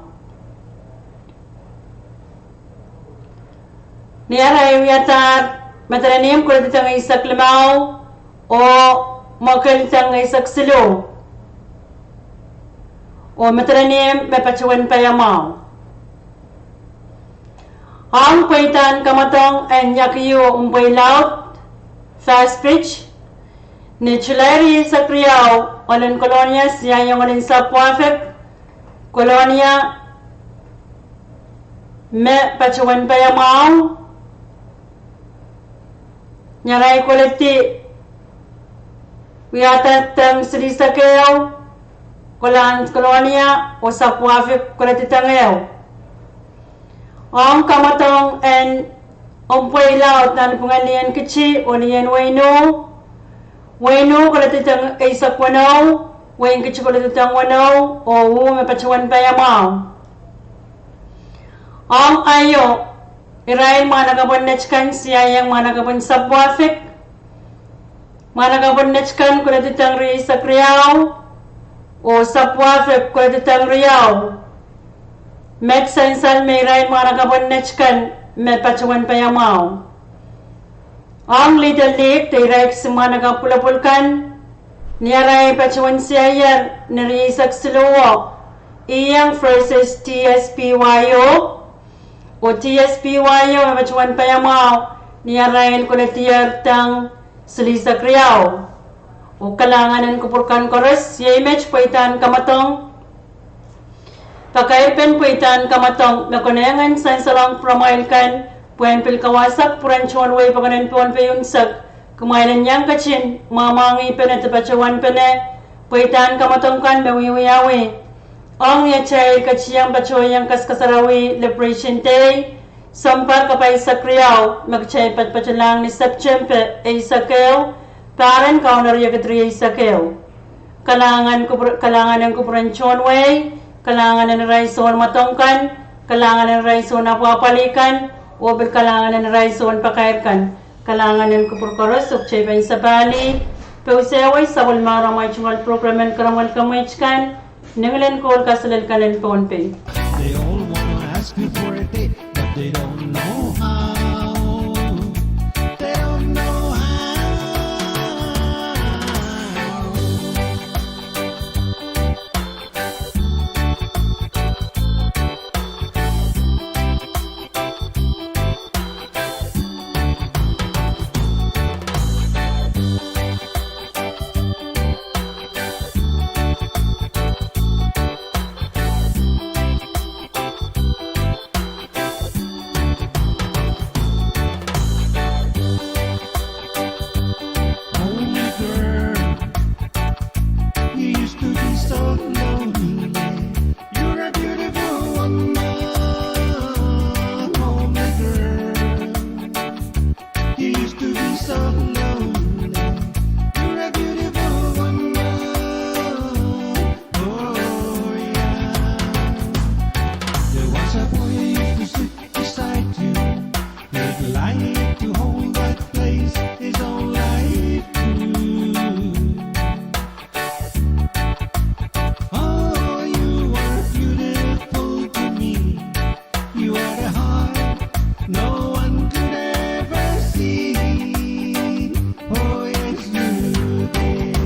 ni arail wiadahr, Madolenihmw koledi teng eisek limau, oh mwekid teng eisek siluh, oh Madolenihmw me patohwan paiamwahu. Ong pweidahn kamwadong en Iakiu Mpweilaud, Fast Pitch, ni Sulai rieisek riau, Ohl en Kolonia, Siahieng Ohl en Sapwuafik, Kolonia me patohwan paiamwahu, ni arail koledi wiahda teng silihsek ehu, Kolon-, Kolonia oh Sapwuafik koledi teng ehu. Ong kamwadong en Mpweilaud nanpwungen lih en Kitsi oh lih en Weinu, Weinu koledi teng eisek weneu, Wein Kitsi koledi teng weneu, oh uh me patohwan paiamwahu. Ong aio, irail mwahnakapwen Nett kan, Siahieng mwahnakapwen Sapwuafik, mwahnakapwen Nett kan koledi teng rieisek riau, oh Sapwuafik koledi teng riau, met sansal me irail mwahnakapwen Nett kan me patohwan paiamwahu. Ong Little League de irail kisin mwahnakapw pwulopwul kan, ni arail patohwan siaier ni rieisek siluh, Ieng versus T S P Y O, oh T S P Y O me patohwan paiamwahu, ni arail koledier teng silihsek riau. Oh kalahngan en kupwur kan koaros, iei met pweidahn kamwadong. Pakairpen pweidahn kamwadong me konehng en sansalohng pwuramwail kan, pwehn pil kawasa kupwuren tohn wehi pokon en Pohnpei unsek, kumwail en iang ketin mwamwahngihpene de patohwanpene pweidahn kamwadong kan me wiewiawi ong ni atail ketin patohieng kaskasarawi Liberation Day, Sounpar kapai eisek riau me kitail patpatlahng ni Septempe eisek ehu, pahn Kauno riekid rieisek ehu. Kalahngan kupwur-, kalahngan en kupwuren tohn wehi, kalahngan en irail soun mwadong kan, kalahngan en irail soun apwahpwalih kan, oh pil kalahngan en irail soun pakair kan. Kalahngan en kupwur koaros, oh kitail pahn sapahl, pwe use wei sapwellimomwi tungoal program en Karamwel Kamweit Kan, ni ngilen Koht kaselel kan en Pohnpei. They all wanna ask you for a date, but they don't know how. They don't know how. Only girl, you used to be so lonely. You're a beautiful woman, only girl. You used to be so lonely. You're a beautiful woman. Oh, yeah. There was a boy who used to sit beside you. He'd like to hold that place his whole life too. Oh, you were beautiful to me. You had a heart no one could ever see. Oh, yes, you did.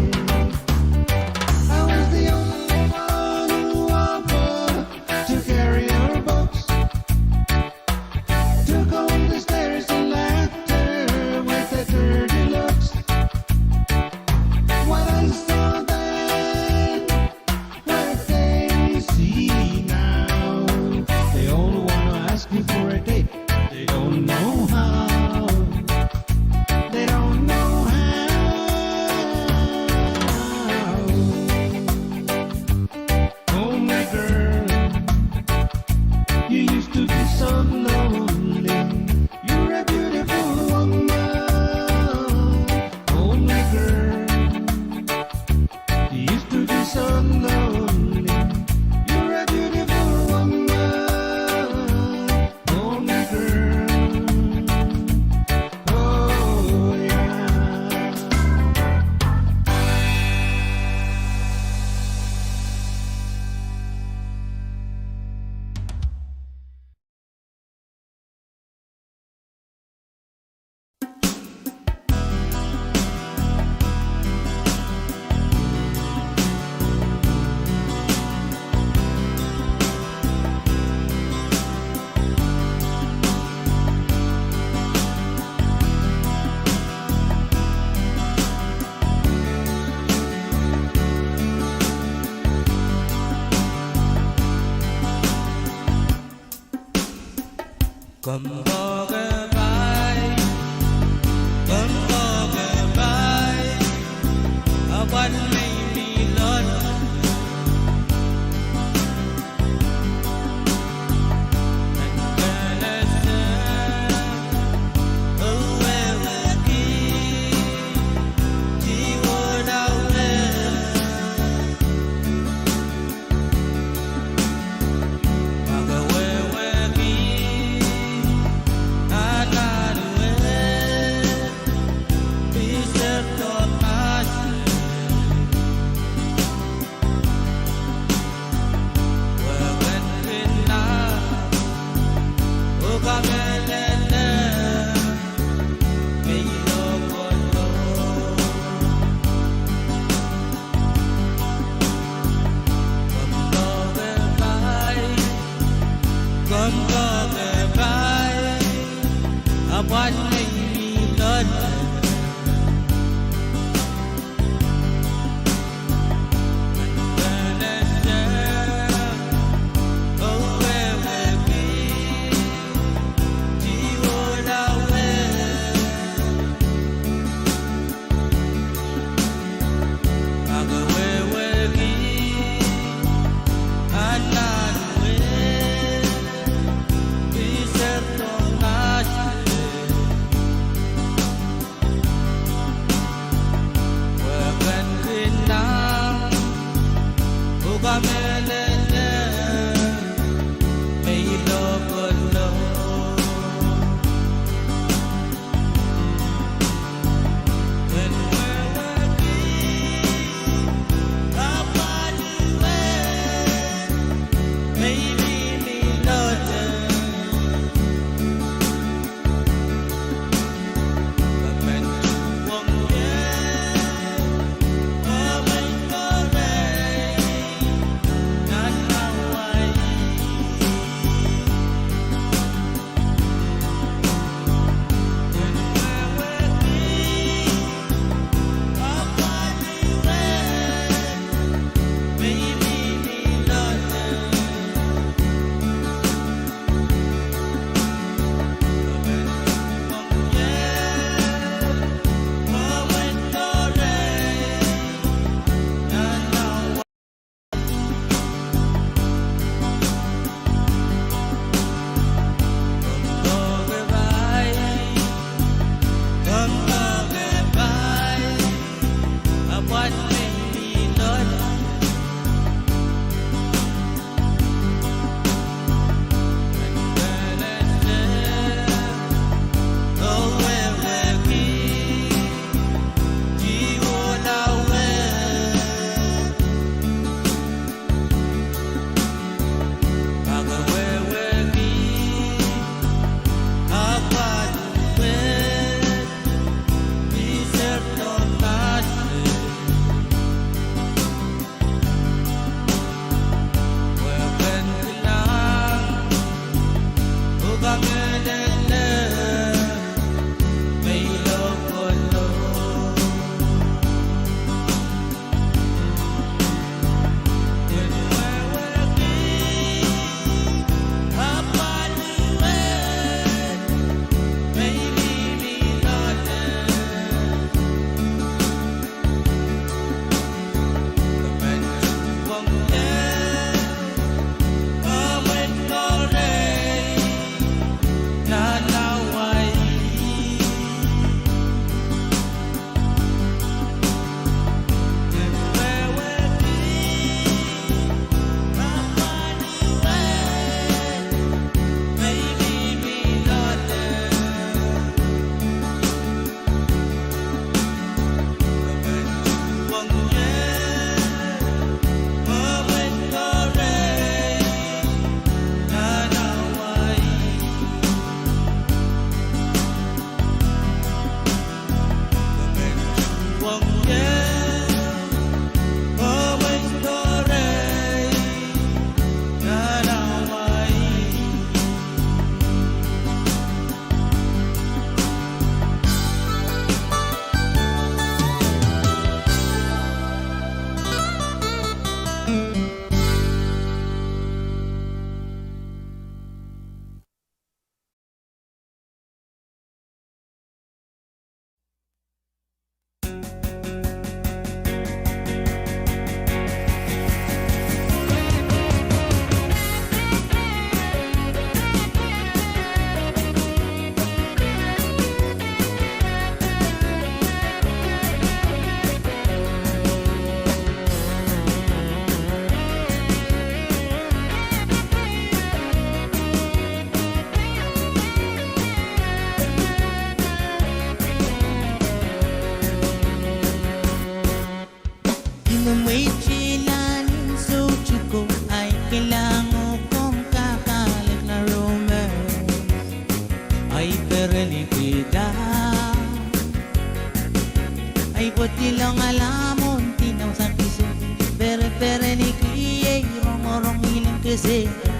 I was the only one who offered to carry your books. Took all the stares and laughter with the dirty looks. What I saw then, what they see now. They all wanna ask you for a date, but they don't know how. They don't know how. Oh, my girl, you used to be so lonely. You're a beautiful woman. Oh, my girl, you used to be so lonely. You're a beautiful woman. Oh, my girl. Oh, yeah. Kompoakepahi, kompoakepahi, ahpw ahn Maing Pilot. Nan pehn ese, oh wehwehki, tiwohn awe. Pwedilong alamwo ndinong sang kiso, perepereniki ei rongorong ileng kesehda.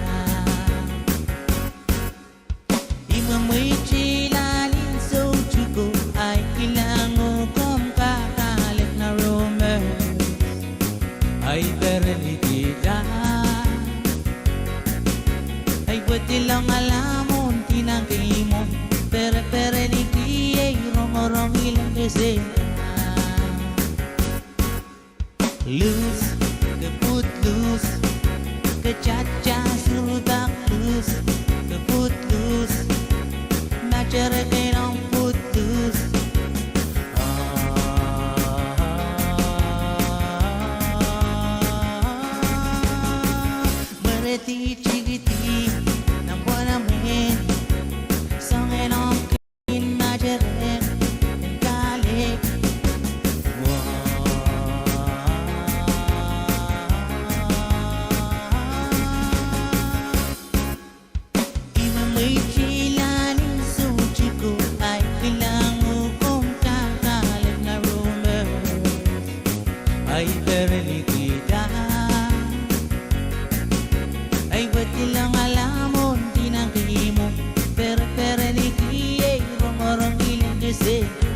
I mwemwehte lal en soutuko, ahi kilang oh komw kak alehdi nan rumors. Ahi perelikihda. Ahi pwedilong alamwo ndinong kei mwo, perepereniki ei rongorong ileng kesehda. Loose, ke pwuhd loose, ke tatasurdak loose, ke pwuhd loose, materek en omw pwuhd loose. Mwerehdi tikidi, nan pwonamwen, soangen omw kin materek en kalek. I mwemwehte lal en soutuko, ahi kilang oh komw kak alehdi nan rumors. Ahi perelikihda. Ahi pwedilong alamwo ndinong kei mwo, perepereniki ei rongorong ileng kesehda.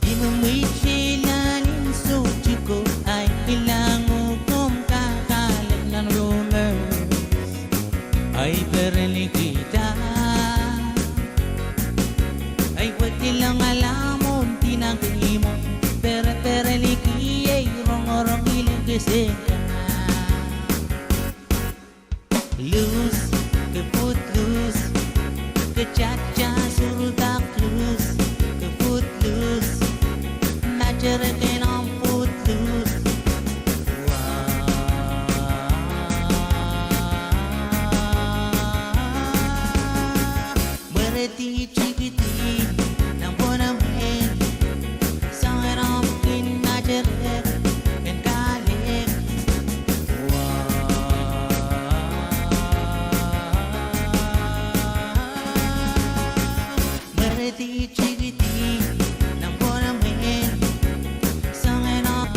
I mwemwehte lal en soutuko, ahi kilang oh komw kak alehdi nan rumors. Ahi perelikihda. Ahi pwedilong alamwo ndinong kei mwo, perepereniki ei rongorong ileng kesehda. Loose, ke pwuhd loose, ke tatasurdak loose, ke pwuhd loose, materek en omw pwuhd loose. Mwerehdi tikidi, nan pwonamwen, soangen omw kin materek en kalek. Mwerehdi tikidi, nan pwonamwen, soangen omw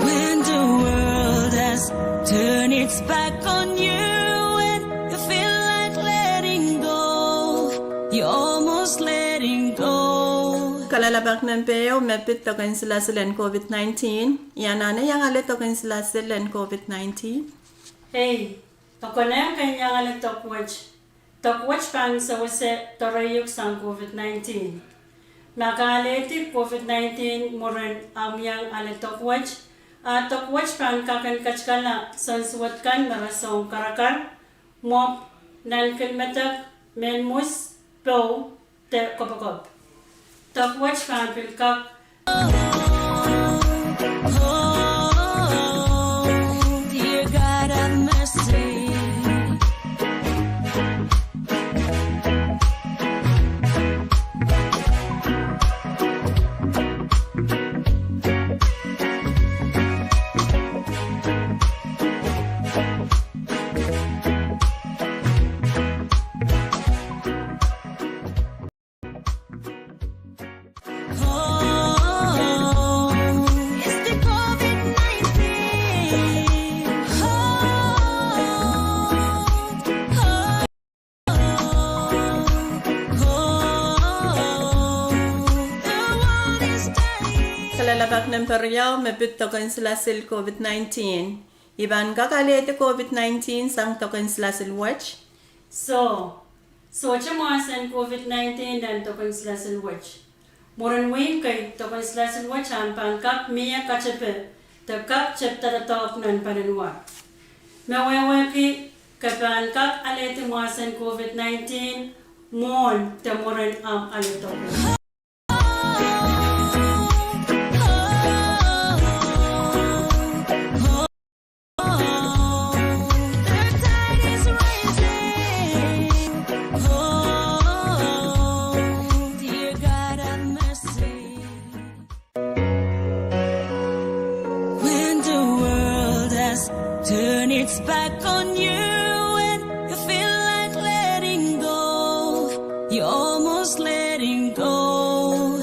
When the world has turned its back on you and you feel like letting go, you're almost letting go. Kalelapak nempe ehu me pid doken silasil en COVID nineteen. I anahne iang ale doken silasil en COVID nineteen. Ei, e konehng ken iang ale dok wet. Dok wet pahn sewese doareiuk sang COVID nineteen. Ma ke alehdi COVID nineteen mwurin ahmw iang ale dok wet, a dok wet pahn kak en katikala soansuwed kan me rasehng karakar, mwopw, nankilmedek, mehn mwus, pou, de kopokop. Dok wet pahn pil kak Kalelapak nempe riau me pid doken silasil COVID nineteen. I pahn kak alehdi COVID nineteen sang doken silasil wet. Soh, sohte mwahsen COVID nineteen nan doken silasil wet. Mwurin wihk kei doken silasil wet ahpw pahn kak mie katepe de kak tepda doadoahk nan paliwar. Me wehwehki ke pahn kak alehdi mwahsen COVID nineteen mwohn de mwurin ahmw ale doken. When the world has turned its back on you and you feel like letting go, you're almost letting go.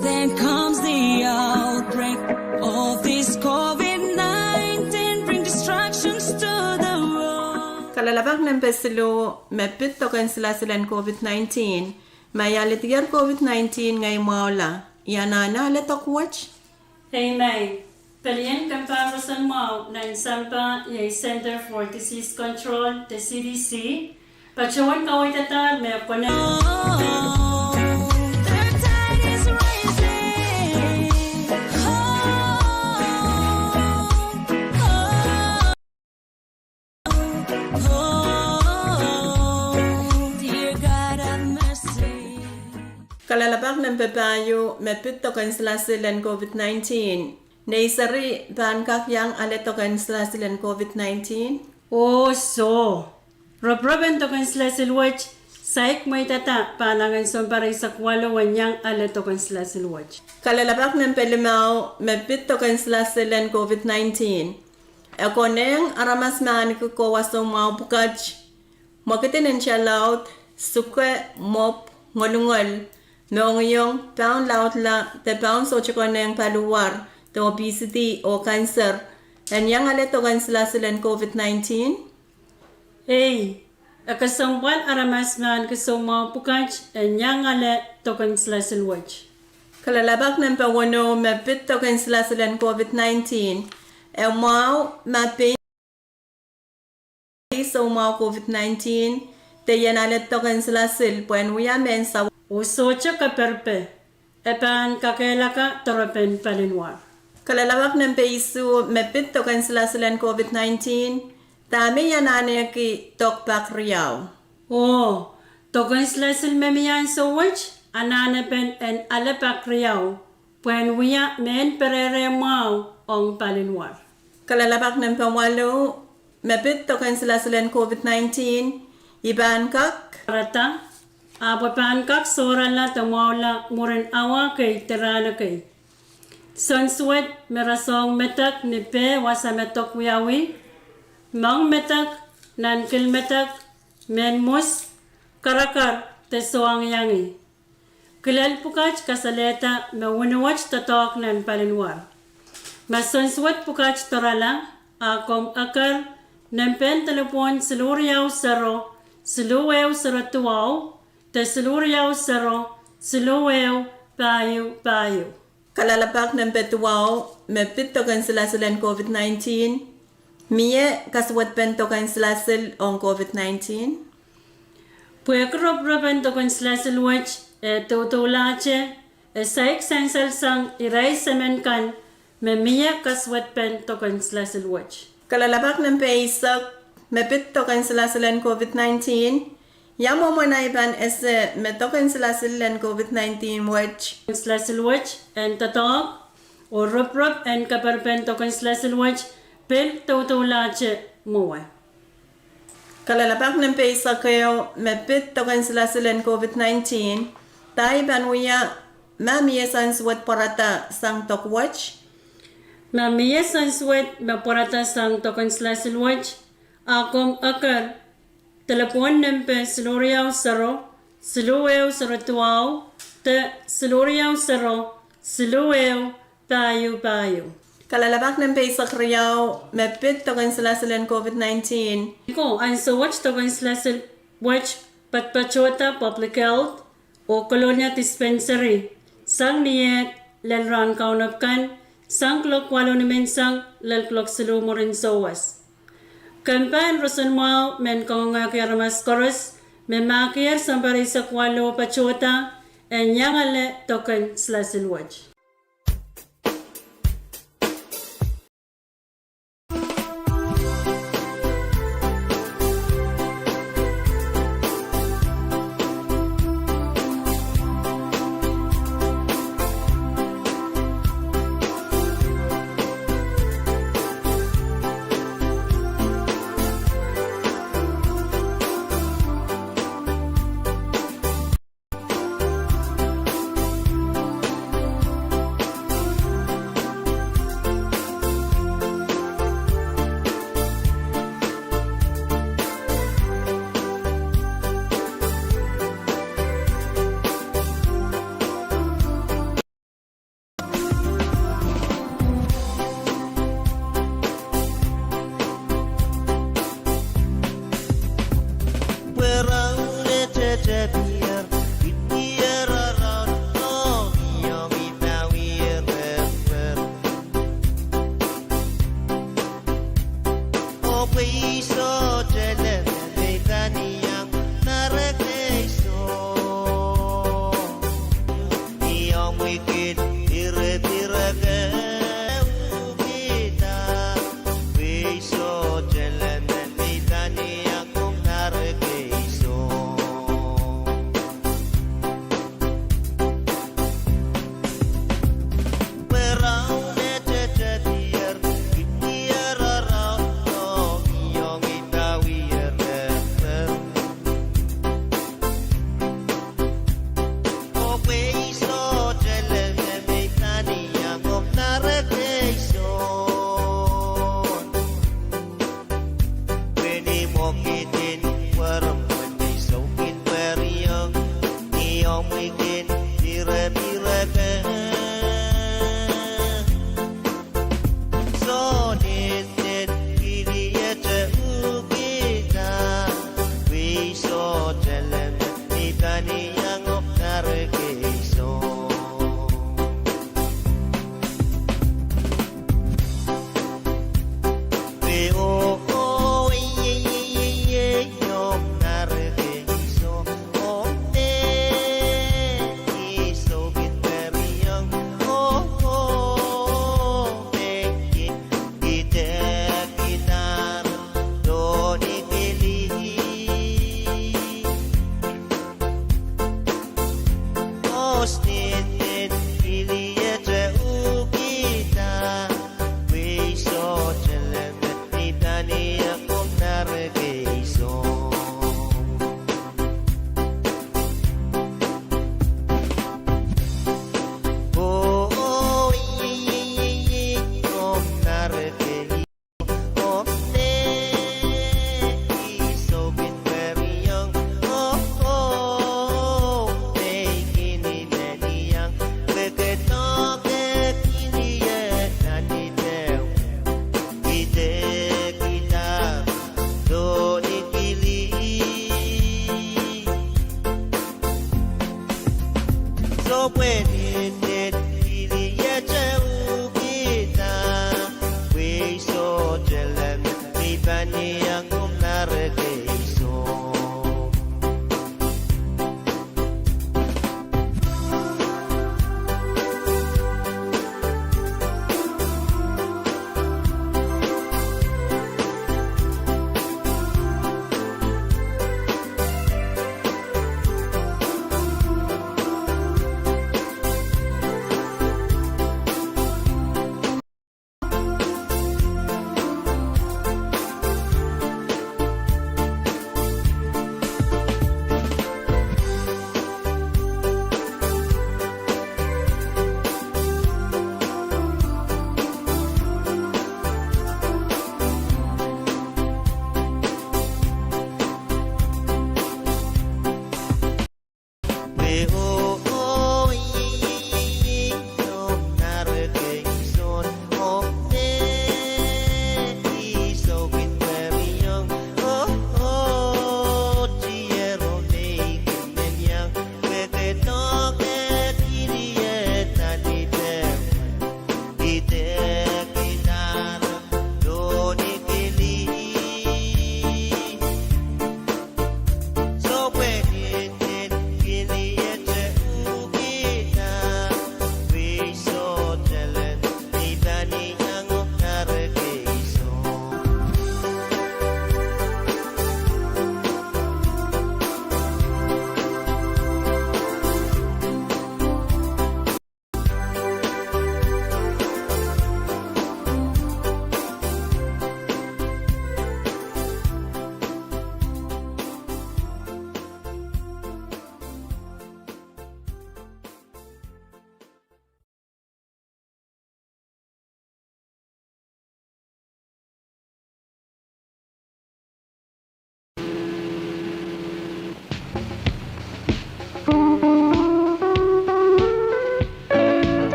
Then comes the outbreak of this COVID nineteen, bring distractions to the world. Kalelapak nempe siluh, me pid doken silasil en COVID nineteen. Ma I aledier COVID nineteen ngehi mwahula, I anahne ale dok wet? Amen. Pelien kempoakepahi roson mwahu nan sampah iei Center for Disease Control de C D C patohwan kaweidadahr me kone. Kalelapak nempe pahieu, me pid doken silasil en COVID nineteen. Nei seri pahn kak iang ale doken silasil en COVID nineteen? Oh soh. Ropirop en doken silasil wet, saik mweidada pahn angen sounpar eisek waluh en iang ale doken silasil wet. Kalelapak nempe limau, me pid doken silasil en COVID nineteen. E konehng aramas me ahneki kohwasomwahu pwukat, mwekid en nta laud, suke, mwopw, ngolungol, mohngiong, paun laudla, de paun sohte konehng paliwar, de obesity oh kanser, en iang ale doken silasil en COVID nineteen? Ei, e kesempwal aramas me ahneki soumwahu pwukat en iang ale doken silasil wet. Kalelapak nempe weneu, me pid doken silasil en COVID nineteen. E mwahu ma pein soumwahu COVID nineteen, de I en ale doken silasil pwehn wia mehn sawas. Oh sohte kaperpe, e pahn kakehlaka doaropen paliwar. Kalelapak nempe isuh, me pid doken silasil en COVID nineteen. Dahme I anahneki dok pak riau? Oh, doken silasil me mie ansou wet, anahnepen en ale pak riau pwehn wia mehn perehre mwahu ong paliwar. Kalelapak nempe waluh, me pid doken silasil en COVID nineteen. I pahn kak pwarada, ahpw e pahn kak sohrala de mwahula mwurin awa kei de rahn ekei. Soansuwed me rasehng medek ni peh wasa me dok wiawi, moang medek, nan kilmedek, mehn mwus, karakar, de soangiangi. Kilel pwukat kasalehda me wini wet doadoahk nan paliwar. Ma soansuwed pwukat doarala, a komw eker nempehn delepwohn siluh riau sero, siluh ehu sero duwau, de siluh riau sero, siluh ehu, pahieu, pahieu. Kalelapak nempe duwau, me pid doken silasil en COVID nineteen. Mie kasuwedpen doken silasil ong COVID nineteen? Pwehki ropirop en doken silasil wet e doudoulahte, e saik sansal sang irail semen kan me mie kasuwedpen doken silasil wet. Kalelapak nempe eisek, me pid doken silasil en COVID nineteen. Ia mwomwen ahi pahn ese me doken silasil en COVID nineteen wet? Silasil wet en doadoahk, oh ropirop en kaperpen doken silasil wet pil doudoulahte mwowe. Kalelapak nempe eisek ehu, me pid doken silasil en COVID nineteen. Dahme I pahn wia ma mie soansuwed pwarada sang dok wet? Ma mie soansuwed me pwarada sang doken silasil wet, a komw eker delepwohn nempe siluh riau sero, siluh ehu sero duwau, de siluh riau sero, siluh ehu, pahieu, pahieu. Kalelapak nempe eisek riau, me pid doken silasil en COVID nineteen. Ko ansou wet doken silasil wet patpatohda public health oh Kolonia Dispensary sang ni eh lel rahn kaunop kan, sang kuloak waluh nimenseng lel kuloak siluh mwurin souwas. Kempen roson mwahu men kangoangehki aramas koaros me mahkier sounpar eisek waluh patohda en iangala doken silasil wet.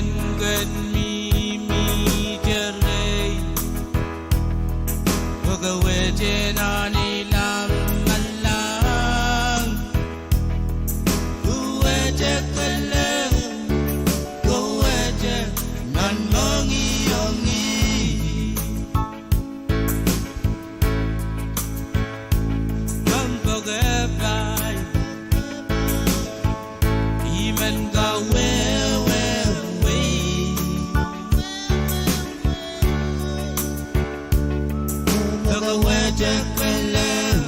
men ket mihmihte rehi, pwe ke wehte nanihla malahng. Ke wehte kelehpw, ke wehte nan mohngiong ih. Kompoakepahi, I men kawehwehiong ih. Pwe ke wehte kelehpw,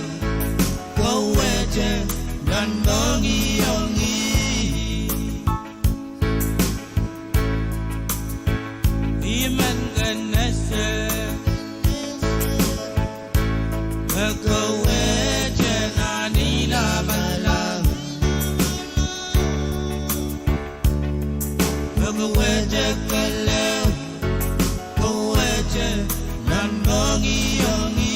ke wehte nan mohngiong ih. I men kin ese, pwe ke wehte nanihla malahng. Pwe ke wehte kelehpw, ke wehte nan mohngiong ih.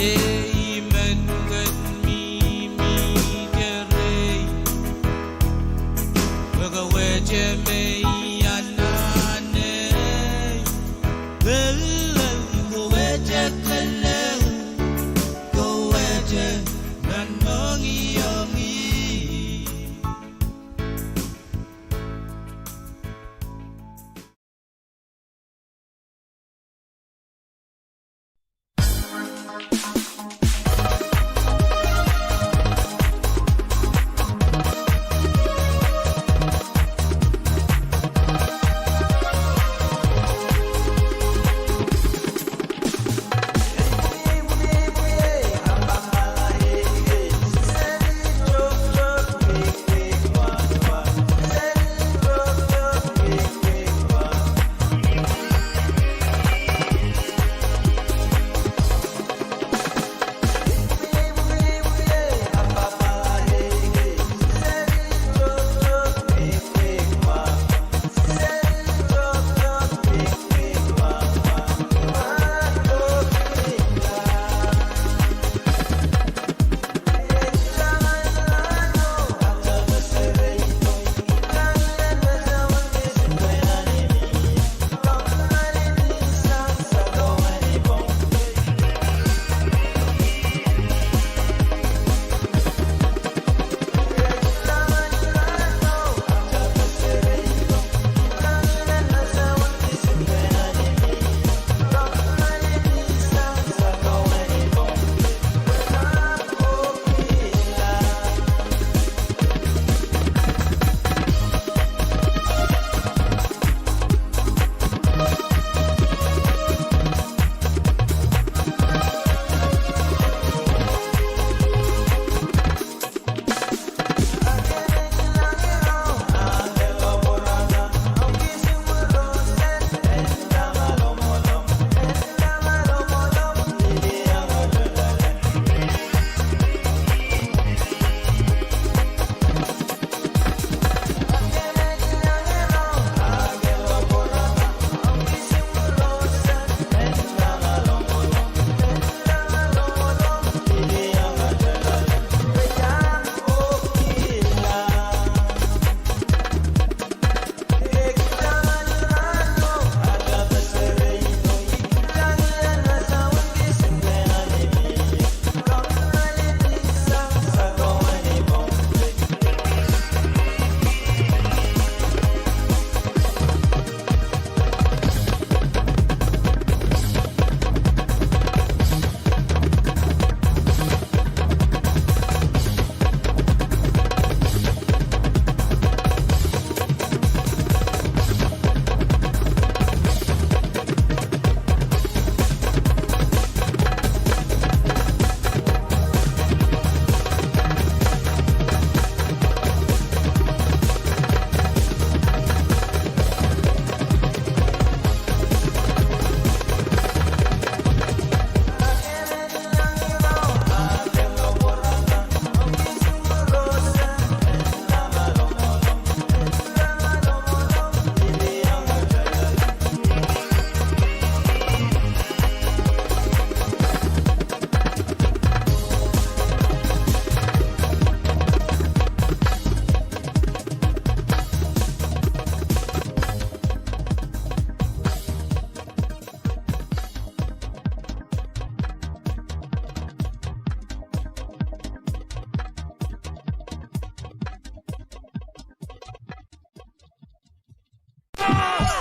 Eh, I men ket mihmihte rehi, pwe ke wehte me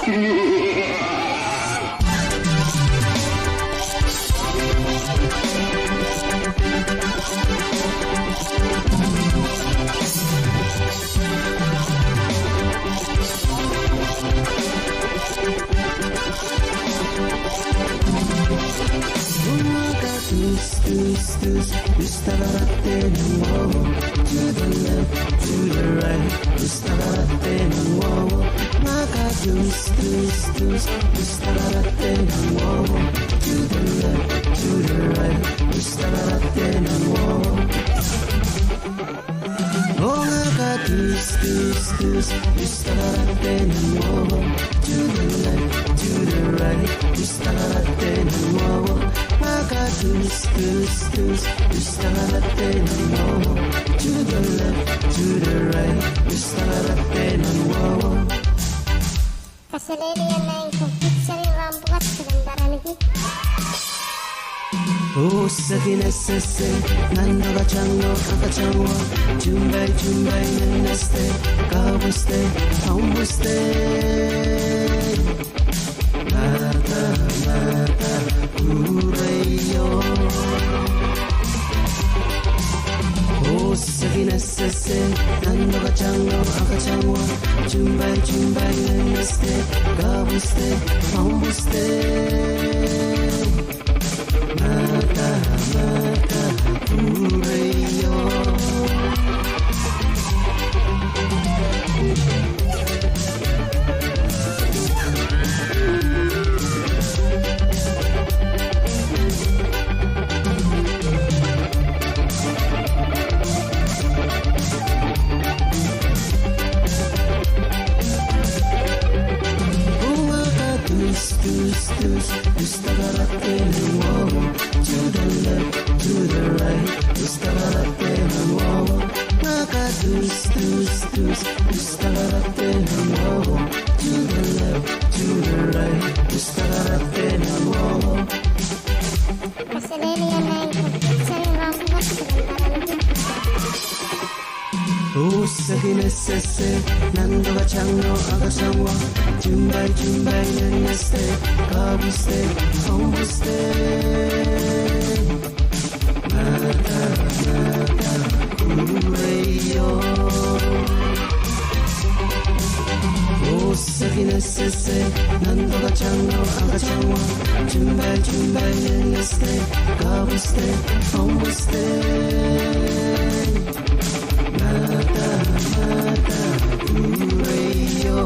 Mwaka dus, dus, dus, dus takarapte nan wowo. To the left, to the right, dus takarapte nan wowo. Mwaka dus, dus, dus, dus takarapte nan wowo. To the left, to the right, dus takarapte nan wowo. Oh, mwaka dus, dus, dus, dus takarapte nan wowo. To the left, to the right, dus takarapte nan wowo. Mwaka dus, dus, dus, dus takarapte nan wowo. To the left, to the right, dus takarapte nan wowo. Kaselehlie nain ko, pitsang en rahn pwukat kitail en pahn ahneki. Oh, seki ne sehse, nan dokatango, akatango, tumpai, tumpai, neneste, kapwuste, aumwuste. Mada, mada, kureio. Oh, seki ne sehse, nan dokatango, akatango, tumpai, tumpai, neneste, kapwuste, aumwuste. Mada, mada, kureio. Oh, mwaka dus, dus, dus, dus takarapte nan wowo. To the left, to the right, dus takarapte nan wowo. Mwaka dus, dus, dus, dus takarapte nan wowo. To the left, to the right, dus takarapte nan wowo. Kaselehlie nain ko, pitsang en rahn pwukat kitail en pahn ahneki. Oh, seki ne sehse, nan dokatango, akatango, tumpai, tumpai, neneste, kapwuste, aumwuste. Mada, mada, kureio. Oh, seki ne sehse, nan dokatango, akatango, tumpai, tumpai, neneste, kapwuste, aumwuste. Mada, mada, kureio.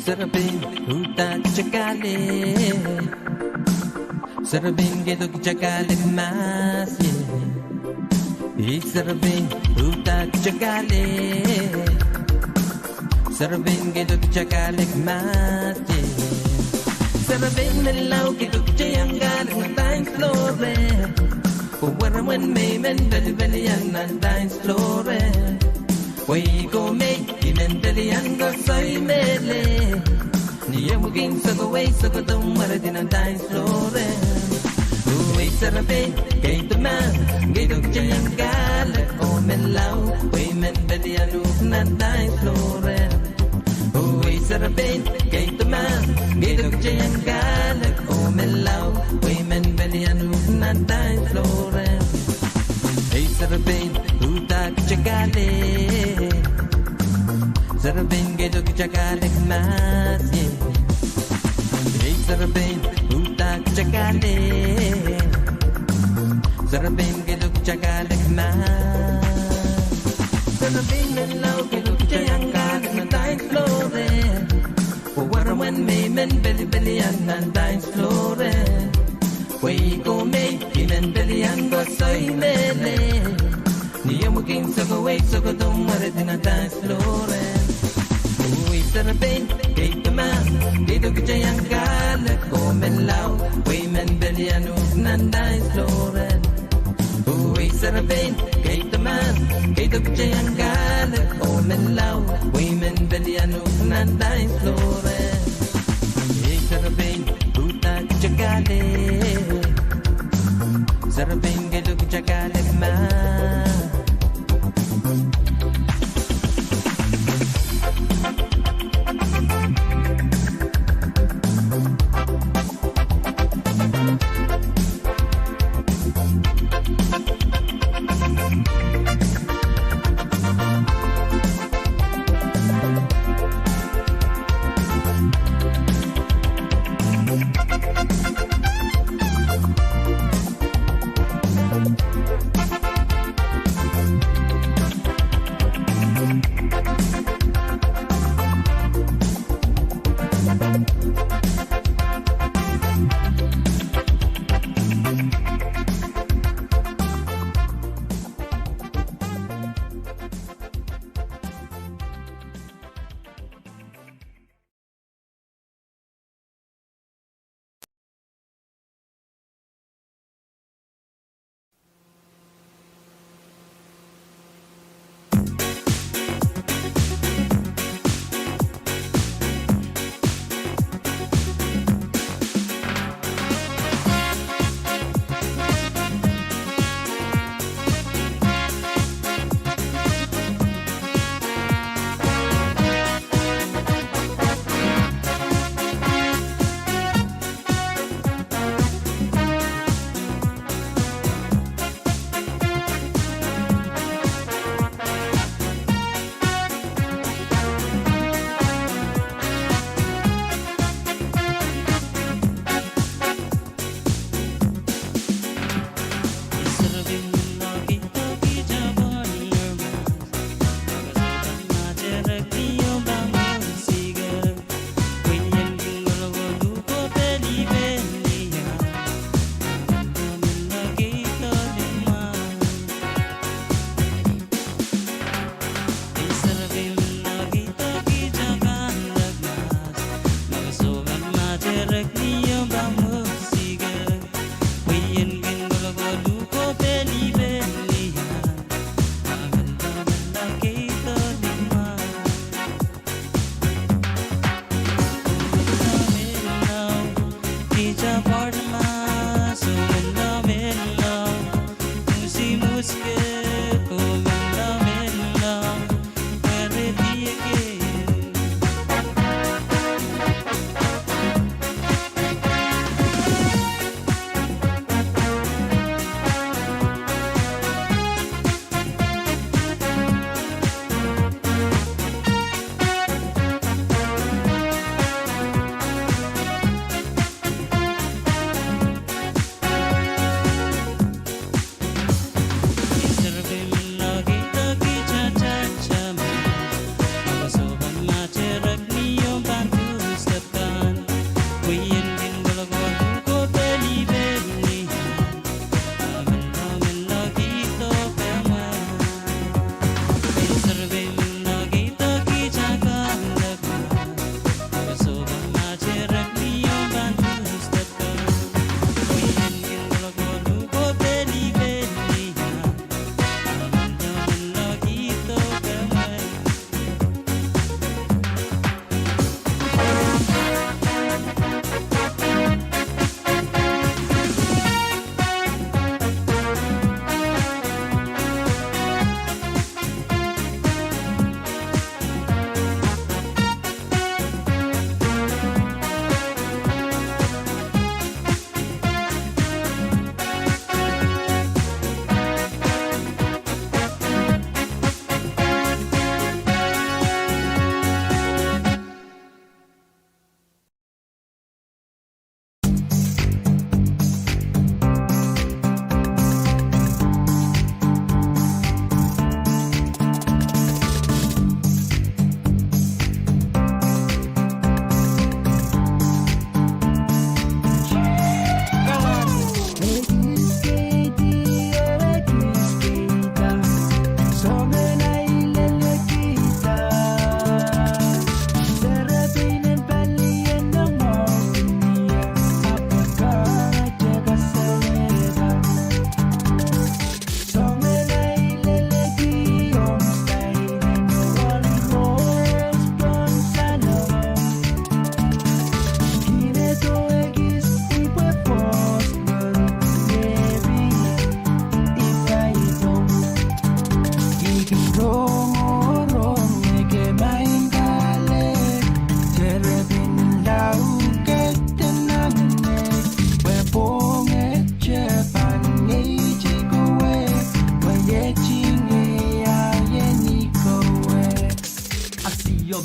Serepein, uhdahte kahlek. Serepein, keido kitail kahlek mahs ie. Ei serepein, uhdahte kahlek. Serepein, keido kitail kahlek mahs ie. Serepein menlau, keido kitail iang kahlek nan dance floor. Pwe weremwen me I men pelipelian nan dance floor. Pwe I ko me I men pelian koasoi mehlel. Ni omw kin sokowei sokohdo mweredi nan dance floor. Oh ei serepein, keido mahs, keido kitail iang kahlek oh menlau, pwe I men pelian uhk nan dance floor. Oh ei serepein, keido mahs, keido kitail iang kahlek oh menlau, pwe I men pelian uhk nan dance floor. Ei serepein, uhdahte kahlek. Serepein, keido kitail kahlek mahs ie. Ei serepein, uhdahte kahlek. Serepein, keido kitail kahlek mahs. Serepein menlau, keido kitail iang kahlek nan dance floor. Pwe weremwen me I men pelipelian nan dance floor. Pwe I ko me I men pelian koasoi mehlel. Ni omw kin sokowei sokohdo mweredi nan dance floor. Oh ei serepein, keido mahs, keido kitail iang kahlek oh menlau, pwe I men pelian uhk nan dance floor. Oh ei serepein, keido mahs, keido kitail iang kahlek oh menlau, pwe I men pelian uhk nan dance floor. Ei serepein, uhdahte kahlek. Serepein, keido kitail kahlek mahs.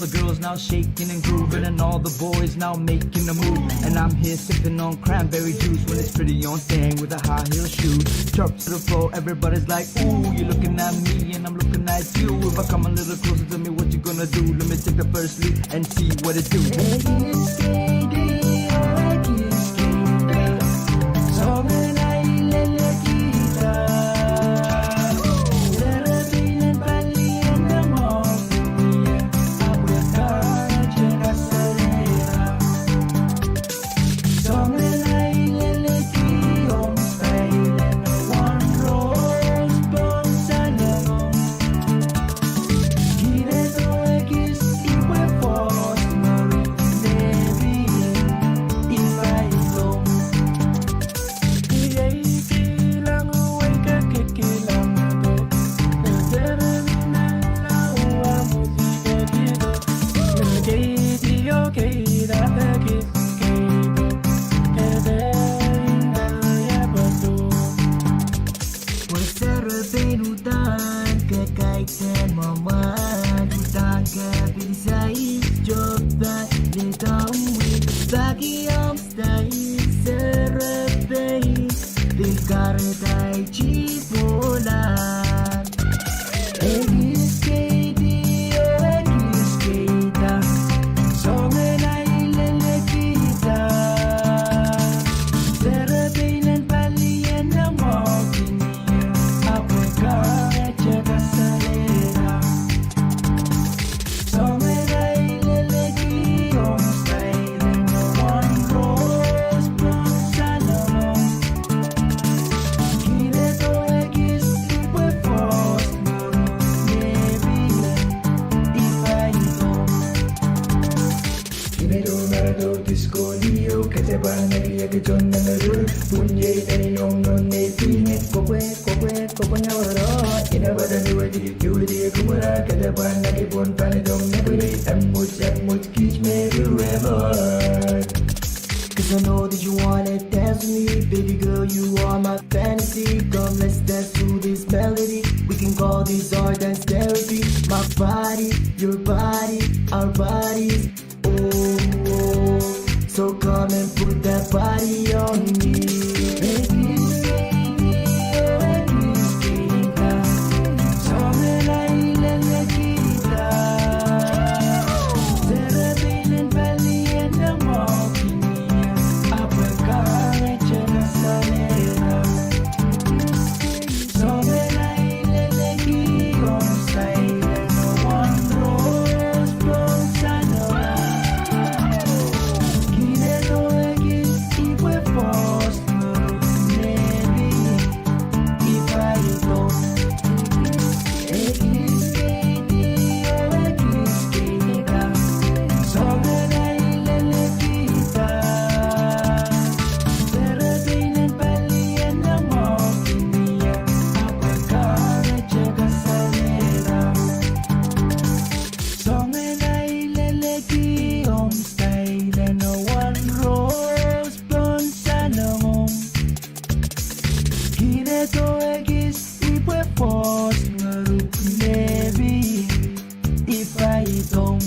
The girls now shaking and grooving, and all the boys now making a move. And I'm here sipping on cranberry juice when it's pretty on thing with a high heel shoe. Drops to the floor, everybody's like, "Ooh, you looking at me, and I'm looking at you. If I come a little closer, tell me what you gonna do. Let me take the first leap and see what it do." Pwe serepein uhdahn ke kaidehn mwamwahn, uhdahn ke pil saik, Job pahn ledohng wid, paki omw style serepein, pil kahrehda I chihpwohla. Ekis keidi oh ekis keida, songen ahi lelekihda. Serepein en palien ne mwohkinie, ahpw e kahrehte kasalehda. Songen ahi lelekihong style en One Rose Blonde Salomon. Kiredo ekis ipwe post ngoro, maybe if I go. Kiredo, maredo, disco, lio, kete pahn naki eki ton nangarur, pwun iei nei nohng non nei pwinget, kopwe, kopwe, kopwe ngawero, ina pata niwedi, niwedi e kumwura, kete pahn naki pwon panedong, nepwili, emwet, emwet, kis me ruemon. 'Cause I know that you wanna dance with me, baby girl, you are my fantasy. Come, let's dance to this melody. We can call this our dance therapy. My body, your body, our bodies. Oh, oh. So come and put that body on me. Songen ahi lelekihong style en One Rose Blonde Salomon. Kiredo ekis ipwe post ngoruk nebi ipaidong.